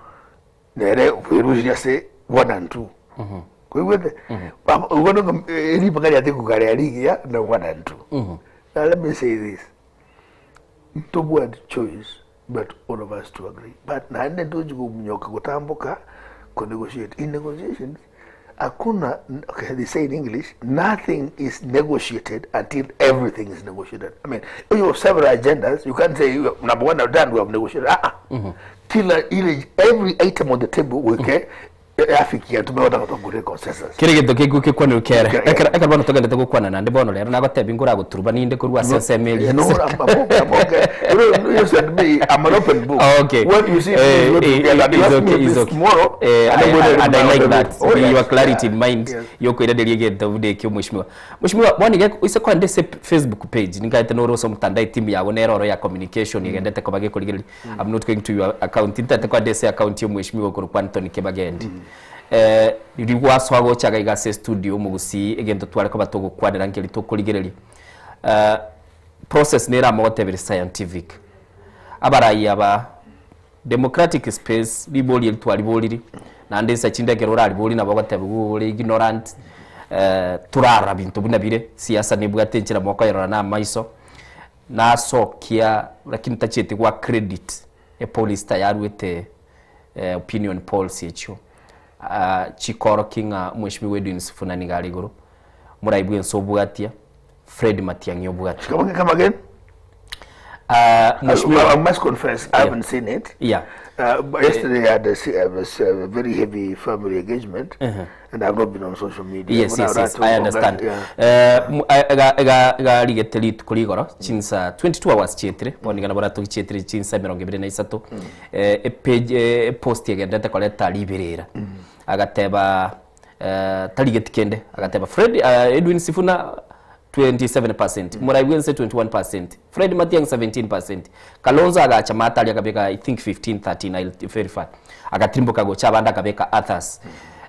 nere bwerusirie ase one and two koigwete igo nigo ribaga riaye rikogarea rigiya na one and two now let me say this ntobwati choice but all of us to agree but naende ntochi kominyoka gotamboka ko negotiate in negotiations hakuna okay they say in english nothing is negotiated until everything is negotiated i mean you have several agendas you can't say number one I've done we have negotiated ah ah kila ile every item on the table weke yafikia tumewota gotongore consensus Kere gento keku kekwanirwe kere. Ekero ekero bono togendete gokwana naende bono rero nagotebi ngoragoturuba ninde korwa ase ensemo eria. No, I'm, I'm okay, I'm okay. You know, you said me, I'm an open book. Oh, okay. What you see Eh, is what you eh, get. And you it's ask me okay, it's this okay. tomorrow, Eh, and I'm going to and I like that. Oh, yes. Your clarity in Yeah. mind Yes. yokoiraneria egento buna ekio mweshimiwa. Mweshimiwa bono iga oise kogenda ase Facebook page ninkaete nore ase omotandao etimu yago nere oro ya communication egendete koba gekorigereria. I'm not going to your account ntaete kogenda ase account ya omweshimiwa okorokwa Anthony Kibagendi. Eh, riria gwasoa gocha iga iga ase estudio omogusii egento tware koba togokwanera nkeri tokorigereria. Eh, process nere amo gotebire scientific. Abarai aba democratic space ribori eri twariboriri naende insa chinde ekero oraribori nabo ogotebiwa ore ignorant eh, torarora binto buna bire siasa nebwate enchera mokoyerora na amaiso nasokia lakini tachieti gwa credit epolista yaruete eh, opinion polls echio ah, chikoroki ng'a mweshimiwa Edwin Sifuna niga are igoro morai bwense obwatia Fred Matiang'i obwatia Come, come again? Mheshimiwa- I must confess, I haven't seen it. Yeah. But yesterday I had a very heavy family engagement, and I've not been on social media. Yes, But yes, I yes, would I like to understand. Yeah. Eh, mu- eh, ega- ega- egarigete rituko rigoro chinsa 22 hours chietire bono iga nabo ratoki chietire chinsa emerongo ebere na isato Eh, epage eh, epost egenderete koreta riberera agateba eh, tarigeti kende agateba Fred eh, Edwin Sifuna 27%, Murai Bwense 21%, Fred Matiang'i 17%, Kalonzo agacha matari akabeka I think 15 13 I'll verify. Agatirimboka gocha abande akabeka others.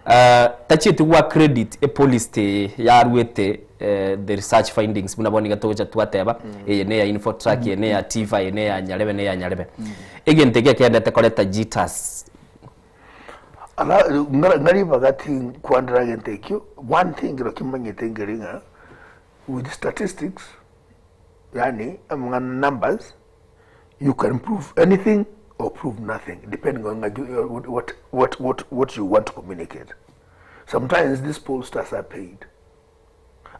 Uh, tachieti gwa credit epolice yaruete eh, the research findings buna bono iga togocha twateba eye neya infotrack eye neya tiva eye neya nyarebe neya nyarebe egento eke ekeendete koreta jitters Ala, ng'ara- ng'ari bagati nkwandera gento ekio, one thing kero kimanyete nkeri ng'a with statistics, yaani amang'ana numbers, you can prove anything or prove nothing depending on ng'a what, what, what, what you want to communicate. Sometimes these pollsters are paid.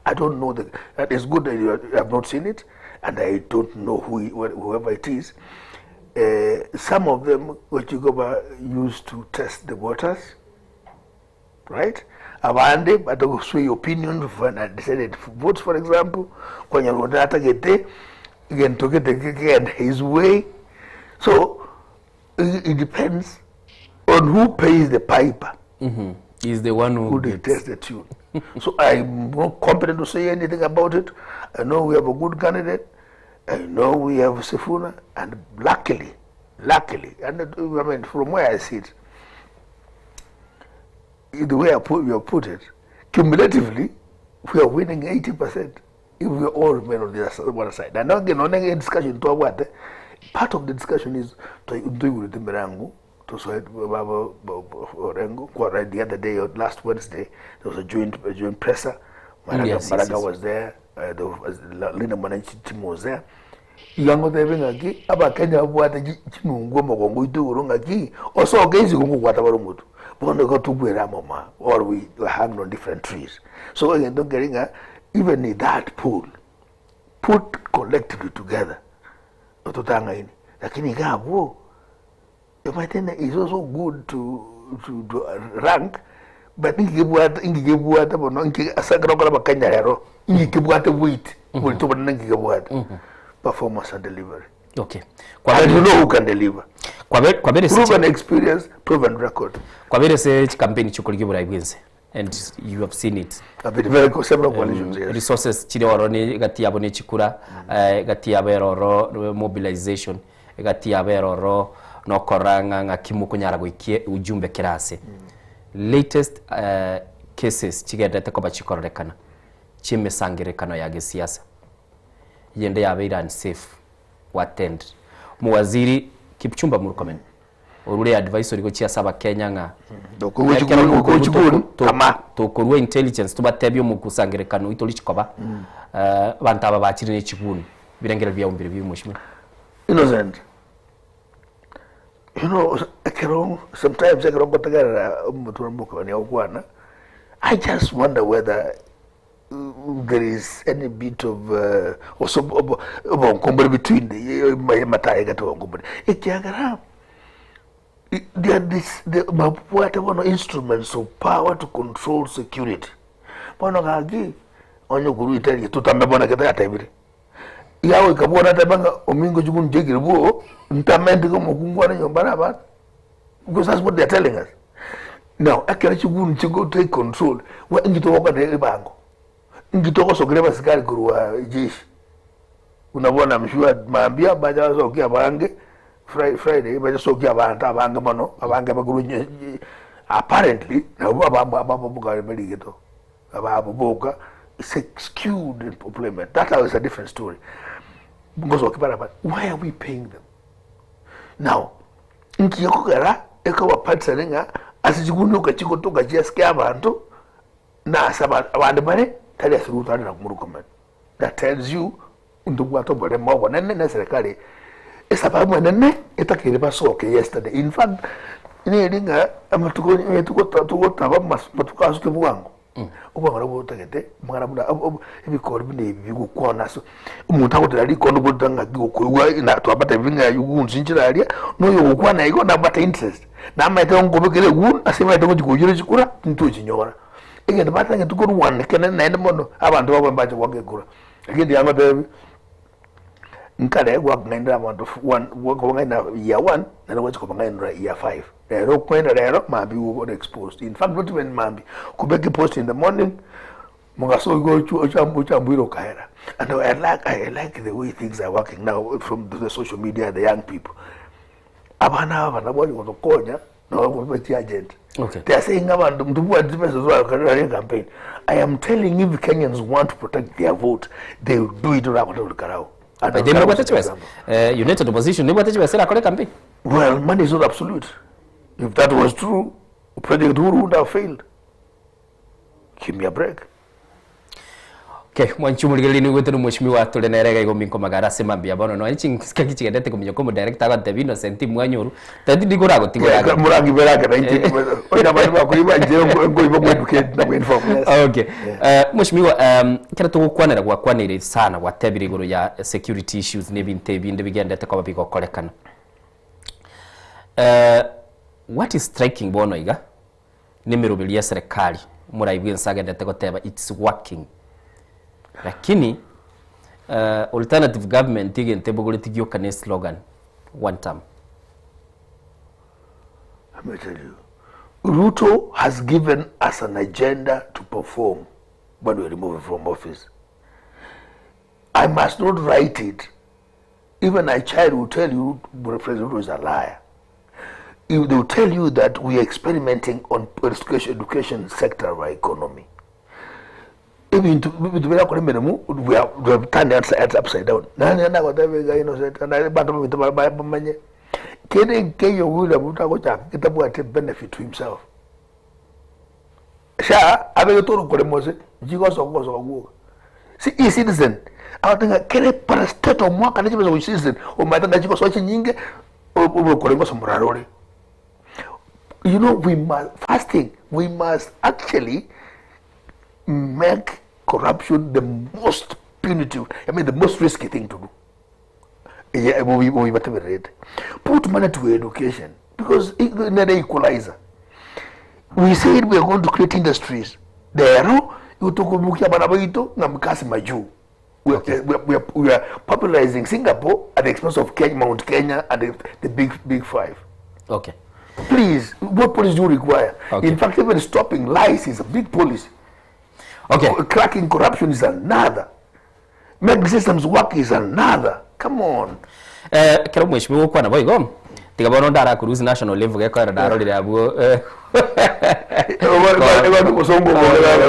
I don't know the, that is good that you have not seen it, and I don't know who, whoever it is. Some of them, which you go by, used to test the waters, right? Abande, but they sway opinion when I decided votes, for example, kwenye Rwanda atagete, again to get again his way. So it depends on who pays the piper. Is the one who who dictates the tune. So I'm not competent to say anything about it. I know we have a good candidate. I know we have Sifuna, and luckily, luckily, and I mean, from where I sit, The way I put, you have put it, cumulatively, we are winning 80% if we all remain on the other one side. And again, on a discussion twabwate, part of the discussion is ntoigurete mirango tosoe baba Orengo. Kwa right the other day, or last Wednesday, there was a joint presser. Maraga, Maraga was there, the Linda Mwananchi team was there. Igango tebe ng'aki abakenya babwate chinungu omogongo oito igoro ng'aki osoke isiko ngogwata bare omotu bono igo togwera amoma or we hang on different trees. So egento nkeri ng'a even in that pool put collectively together ototang'aini, lakini iga abwo emaete is also good to rank, but ingikebwate ingikebwate bono ase ekero okora abakenya rero ingikebwate weight borito bonene ingikebwate performance and delivery. And you know who can deliver. Kwabere Proven experience, proven record. Kwabere se campaign chikori gibura bwense and you have seen it. I've been very several coalitions, yes. Resources chiri oro ni gati yabo ni chikura gati yabo eroro mobilization gati yabo eroro nokora ng'a ng'aki kunyara goikie ujumbe kirase. Latest cases chigendete koba chikororekana chimisangirekano ya gisiasa yende yabeire unsafe wattend muwaziri Kipchumba Murkomen orure advisory gochia saba Kenya ng'a tokorua intelligence tubatebie omokusangerekano itori chikoba abantu aba bachire ne chiguni birengero byaumbire bi mheshimiwa. Innocent, ekero sometimes ekero ngotegerera omotura mukabani okwana, I just wonder whether there is any bit of also obonkombore between the mataye gati obonkombore ekiagera they are this the mabwate bono instruments of power to control security bono gaki onye kuruiterie tutame bona kete yatebire yawe kabona tabanga omingo chugun jegir buo ntamendi ko mukungwa na nyomba na abantu, because that's what they're telling us now. Akera chigun chigo take control wa ingitoka ne bango ingitoka sokere basikari kurwa jeshi unabona mshua mambia baja sokia bange Friday baja sokia abantu abange mono abange baguru apparently nabo abambo abambo bukare meligito ababo boka. It's a skewed employment. That is a different story because but why are we paying them now? Nkiyokogera ekabapatisane ng'a ase chikunuka chikotoka chiasike abantu nase abandi bare tari ase gutwarira Murkomen. That tells you ntobwate oboremo obonene na serikali esababu enene etakire basoke yesterday. In fact, neri ng'a amatuko tugotaba matuko asuke bwango obwang'ana bwotagete mwana buna ebikori buna ebi bigokwana so omonto agotera rikondo bota ng'aki gokoigwa na twabata bing'a yugunsinchira aria noyo gokwana igo nabata interest namaete nkobekere egun ase maete gochikoyora chikura ntochinyora egento batange tukorwana kene naende mono abantu babo mbache gwaka ekura lakini yangotebi nkare gwakng'ainera abantu gwakobang'aina year one nere gwachikobang'ainera year five rero kwenda rero mambi you got exposed. In fact, not even mambi kubeke post in the morning mugaso go uchambwiro kahera. And I like the way things are working now from the social media and the young people. Abana aba nabo gotokonya no go agent. They are saying abantu mtu pesa zwa campaign. I am telling you, if Kenyans want to protect their vote, they will do it. Urakote karao. By the way, chibesa united opposition nibwate chibesa irakore campaign. Well, money is not absolute. If that was true, President Uhuru would have failed. Give me a break. Okay, mwanchi murigereri ni gwetera mheshimiwa turi nerega igo minko magara se mambia bono no ichi kichigendete kumenya ko director agate Innocent Mwanyuru tati ndigura gutigura. Murangi beraka na ichi oina bantu bakuiba nje ngo ibo educate na inform, yes. Okay, mheshimiwa, kira tugukwanira gwakwanire sana gwatebire iguru ya security issues n'ebintu ebindi bigendete kwaba bigokorekana. What is striking bono iga ni mirubiri ya serikali muraibwi nsagendete goteba it's working, lakini alternative government igente bugureti gioka ne slogan one term. Let me tell you, Ruto has given us an agenda to perform when we remove him from office. I must not write it. Even a child will tell you President Ruto is a liar. If they will tell you that we are experimenting on education, education sector of our economy. Ebinto ebinto birakora emeremo we have, we have turned it upside down. Nani nagoteba iga innocent and abanto baminto bamanye kende nkeiyo William Ruto agochaka getabwati benefit to himself. Sha abegete orokoremo ase nchigosoka gosoka gwoka. Si e-citizen agote ng'a kere parastatal omwaka ne chibesa gochia citizen omanyete ng'a chigosoa chinyinge obokoremo ase omoraro ore. You know we must first thing we must actually make corruption the most punitive I mean the most risky thing to do. Eye bobi bobi batebererete. Put money to education because nere equalizer. We said we are going to create industries. Rero igo tokobukia abana baito ng'a mkasi majuu. We are, we are, we are, we are popularizing Singapore at the expense of Kenya, Mount Kenya and the, the big big five. Okay. Please, what policy do you require? Okay. In fact, even stopping lies is a big policy. Okay. Cracking corruption is another. Make systems work is another. Come on. Eh, kero mweshimiwa gokwana boigo tiga bono ndarakurusi national level gekoera ndarorire abwo eh,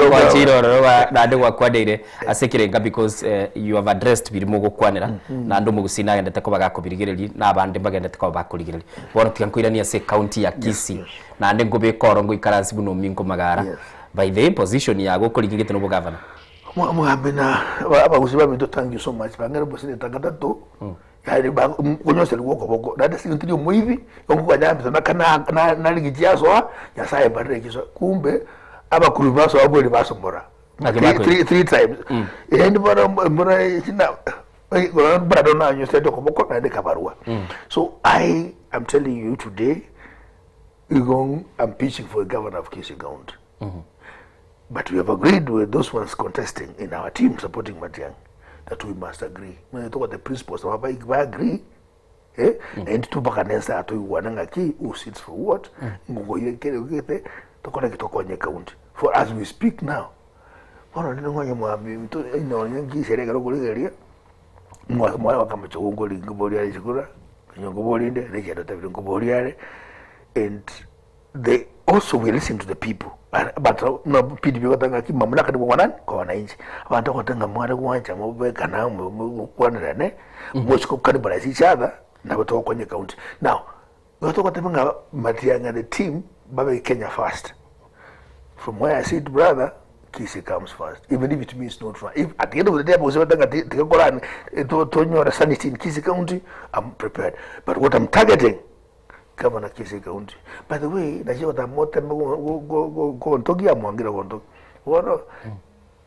gwachire ororo naende gwakwaneire ase ekerenga because eh, you have addressed biri mogokwanera naende omogusii nagendete koba gakobirigereria na abande mbagendete koba bakorigereria bono tiga nkoiranie ase ecounty ya Kisii naende nkobeka oro ngoikaransi buna ominko magara by the way position yago okorigigete na obogavana Omogambi na abagusii baminto thank you so much bang'ere oboseneta gatato yaani konyoserigwa okoboko naende ase eng'encho tiri omoibi okoganya naka narigichia yasoa Nyasaye mbarire chisoa kumbe abakurubi basoa bweri basomora Naki bakoira. three times yaani bono mbora china bado nanyosete okoboko naende kabarua so I am telling you today igo I'm pitching for the governor of Kisii County But we have agreed with those ones contesting in our team supporting Matiang'i that we must agree. When you talk about the principles, ba agree eh and tubakane nsa atoigwana ng'aki who sits for what ngogoire kere gete tokore gitokonye county for as we speak now bono ninde ng'onye mwambi to inonya nkisere ekero okorigereria mwa mwana wakamacha ngori nkobori are chikura nkobori inde rechendo tabire nkobori are and they also we listen to the people but no PDP gotanga ki mamlaka ni kwa nani kwa wananchi abantu gotanga mware gwancha mubekana mukwanirane muchiko cannibalize each other nabo tokonye county now gotoko nga Matiang'i the team babe Kenya first from where I sit brother Kisii comes first even if it means not right if at the end of the day because tikakorani tonyora sanity in Kisii county I'm prepared but what I'm targeting Governor Kisii County. By the way, nachio tamote gontogi amwangira gontogi. Bono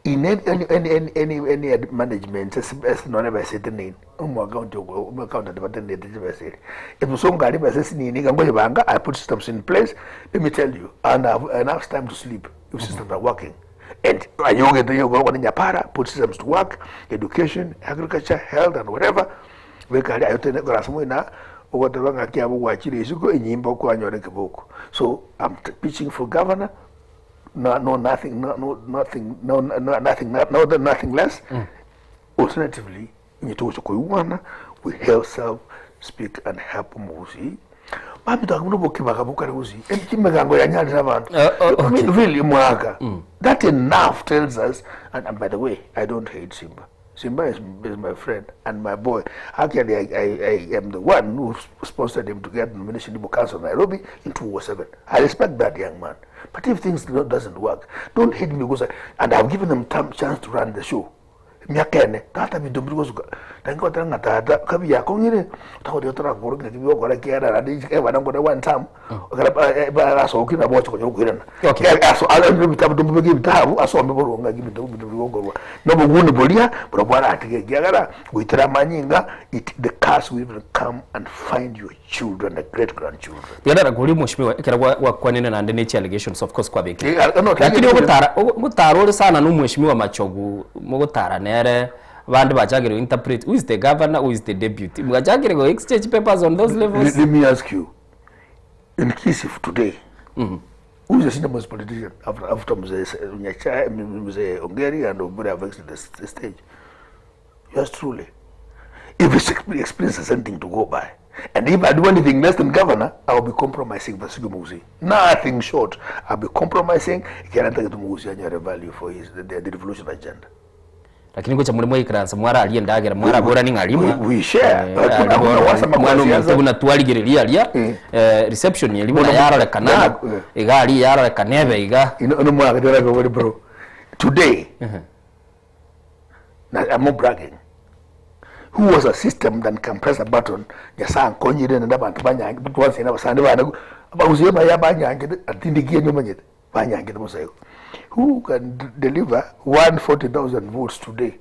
in any any any any any any management es none besete nini umwa county umwa county department nini besete. Emusonga ali besete nini kangoje banga I put systems in place. Let me tell you and I have enough time to sleep if systems are working. And ayoge to yogo kwa nyapara put systems to work, education, agriculture, health and whatever. Wekali ayote kwa na ogoteba ng'aki abo gwachire isiko enyimba okwanyora ekeboko so I'm pitching for governor no, no nothing no, no nothing no, no nothing no, no nothing less alternatively nyitocho koiwana we help self speak and help muzi mami takuno bokibaga bukare uzi emigango yanyalira abantu I mean really mwaka that enough tells us and, and by the way I don't hate Simba Simba is, is my friend and my boy. Actually, I, I, I am the one who sponsored him to get nomination in Council of Nairobi in 2007. I respect that young man. But if things don't, doesn't work, don't hate me because I, and I've given them time, chance to run the show. Miaka ene tata bintu mbiri gosuka tangikotera ng'a tata kabi yakong'ire tagoria torakoro ng'a kibigokora kiara radi ebana nkore one time asoki nabo oche konyora okoirana ebitabu tombibeke ebitabu asome boronga ki bintu bintu bigokorwa noboguni boria bora bwaratige ekiagera goitera amanyinga it the curse will even come and find your children the great grandchildren Tiga kuri mheshimiwa ekero gwakwanire naende ne allegations of course kwabekire Eh, no, lakini ogotara ogotara ore sana no mheshimiwa Machogu mogotara nere bande bachagire interpret who is the governor who is the deputy mwachagire go exchange papers on those levels Let, let me ask you, in Kisii today, who is the senior most politician after after Mzee Nyachae, Mzee Ongeri and Obure have exited the, the stage? Yours truly. If it's experience is anything to go by, And if I do anything less than governor, I will be compromising Basige Omogusii. Nothing short, I'll be compromising ekiagera ntagete Omogusii anyore value for his, the, the devolution agenda. Lakini gocha more mwaikaransa mwararia endagera mwaraborani ng'a rimwe We share. Hakuna- hakuna uhasama kwa mwana ominto siasa. buna twarigereria aria reception eria buna Bono- yarorekana iga aria yarorekana ebe iga. No mwagete bro. Today, na I'm not bragging. Who was a system that can press a button Nyasaye ankonyire nende abanto banyange twansire abasani bane abagusie baya banyangete atindikie nyomanyete banyangete bosa igo. Who can deliver 140,000 votes today?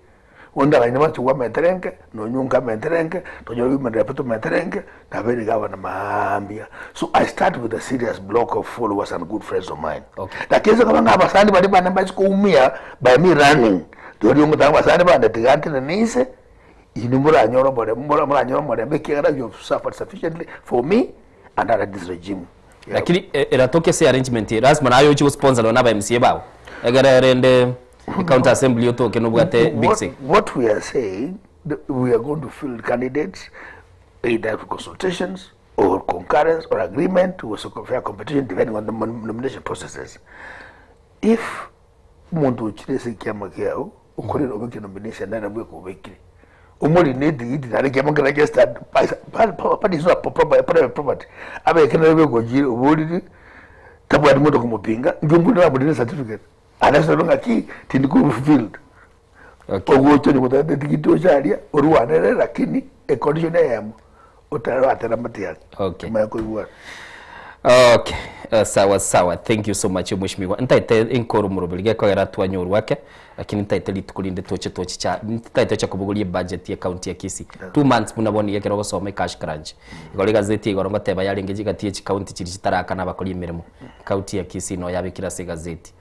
Onde abanyene bachigwa amenterenke, nonyunka amenterenke, tonyore women rep tomenterenke, nabere gavana maambia. So I start with a serious block of followers and good friends of mine. Lakini sasa kama abasani bari bane bachikoumia by me running, dori ngotanga abasani bane tigantire nise, inu muranyora omorembe, muranyora omorembe ekiagera you have suffered sufficiently for me and under this regime. Lakini eratoke ase arrangement lazima naye ochi gosponsor na aba MCA bao egere rende county assembly otoke nobwate big What, say. what we are saying, we are going to field candidates either through consultations or concurrence or agreement with fair competition depending on the nomination processes. If omonto ochire ase ekiama kiao okorire obeke nomination nere bweka obekire omori ne etigiti nare ekiama kere registered party is not a private property abeke nere bweka ochire oborire tabwati monto okomopinga inki omonto namorire certificate arasore ng'aki tindi fulfilled ogocha onye gotagete etigiti oche aria orwanere lakini econdition eyemo otaratera matiang'i Okay. omanye koigwana. Okay. Sawa sawa thank you so much mheshimiwa ntaete enkoro moroberi gekogera twanyorwa ake lakini ntaete rituko rinde toche tochicha ntaete ocha kobogoria ebudget ya county ya Kisii 2 months buna bono iga ekero ogosoma ecash crunch igoro egazeti igoro ngoteba yarenge chigati ya chicounty chiria chitarakana abakori emeremo county ya Kisii no yabekire ase egazeti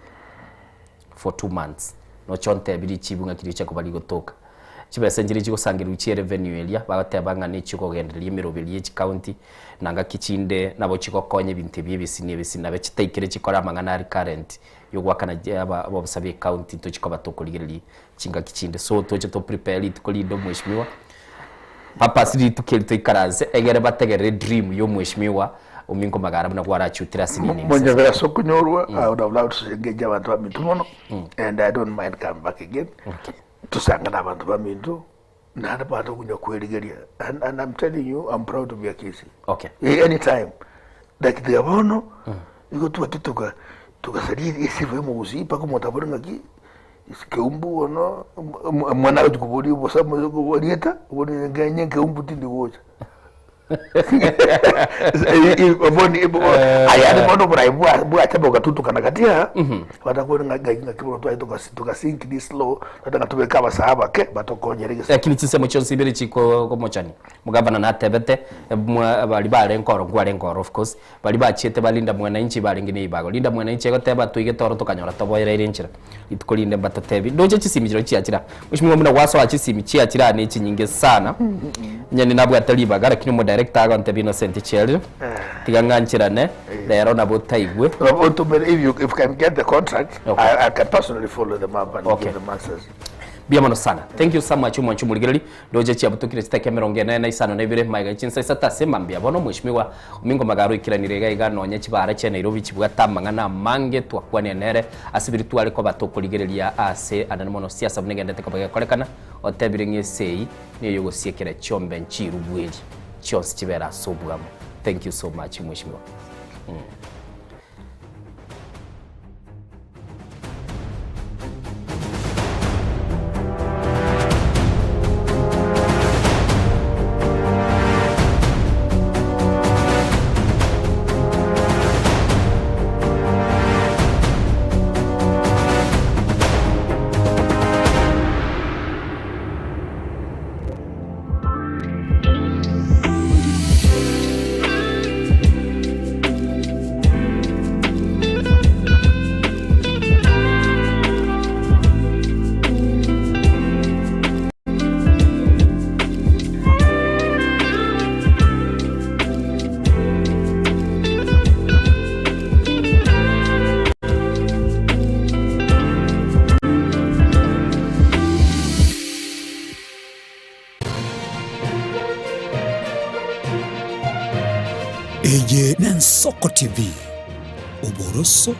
for 2 months nocho ntebirie chibu ng'aki richa koba rigotoka chibesa nchire chigosangerwa chia revenue eria bagoteba ng'a nechikogendereria emeroberi ya chicounty na ngaki chinde nabo chigokonya ebinto ebi ebisi na ebisi nabe chitaikire chikore amang'ana ari current yogoakana ababusa ba ecounty tochikoba tokorigereria chingaki chinde so toche to prepare rituko rinde omweshimiwa purpose rituko eri toikaranse egere bategerere dream ya omweshimiwa ominko magara buna gwarachutire ase nini. Monyabera sokunyorwa, I would have loved to engage abantu baminto mono and I don't mind coming back again. Tusangane abantu baminto naende banto okunya kwerigeria and I'm telling you I'm proud to be a Kisii. Anytime. Like tiga bono igo twati tuka tukasaria esifa ya omogusii mpaka omonto abore ng'aki keumbu bono omwana agochi koboria bosa rieta obore ng'enye keumbu tindi gocha. Ayande bono oborai bwacha bogatutukana gati aa batakwere ng'aki ng'aki bono twari tugasink this low twataka tobeke abasaha bake batokonyere gese. Lakini chinsemo chionsi ibere chikomochani mugavana natebete bari bare nkoro nkware nkoro of course bari bachiete balinda mwananchi barenge na ibago linda mwananchi egoteba twigete oro tokanyora toboereire enchera rituko rinde mbatotebi ndoche chisimi chiro chiachira mheshimiwa muna gwasoa chisimi chiachira ne chinyinge sana nyani nabwate ribaga lakini omo director agontebia Innocent chiarire tiga ng'ancherane rero nabo taigwe. If you if you can get the contract, I can personally follow them up and give them answers. Mbia mono sana thank you so much omwancho omorigereri ndoche chiabutokire chiteke 45 maiga chinsa isato ase mambia bono mheshimiwa omingo magaro ikiranire iga iga nonye chibara chia Nairobi chibwate amang'ana amange twakwania nere ase biri tware koba tokorigereria ase anene mono siasa buna egendete koba gekorekana otebire ng'a esei niyo yogosiekera chiombe nchirubweri chionsi chibere ase obwamo thank you so much mheshimiwa. Eye n'Ensoko TV, oboroso.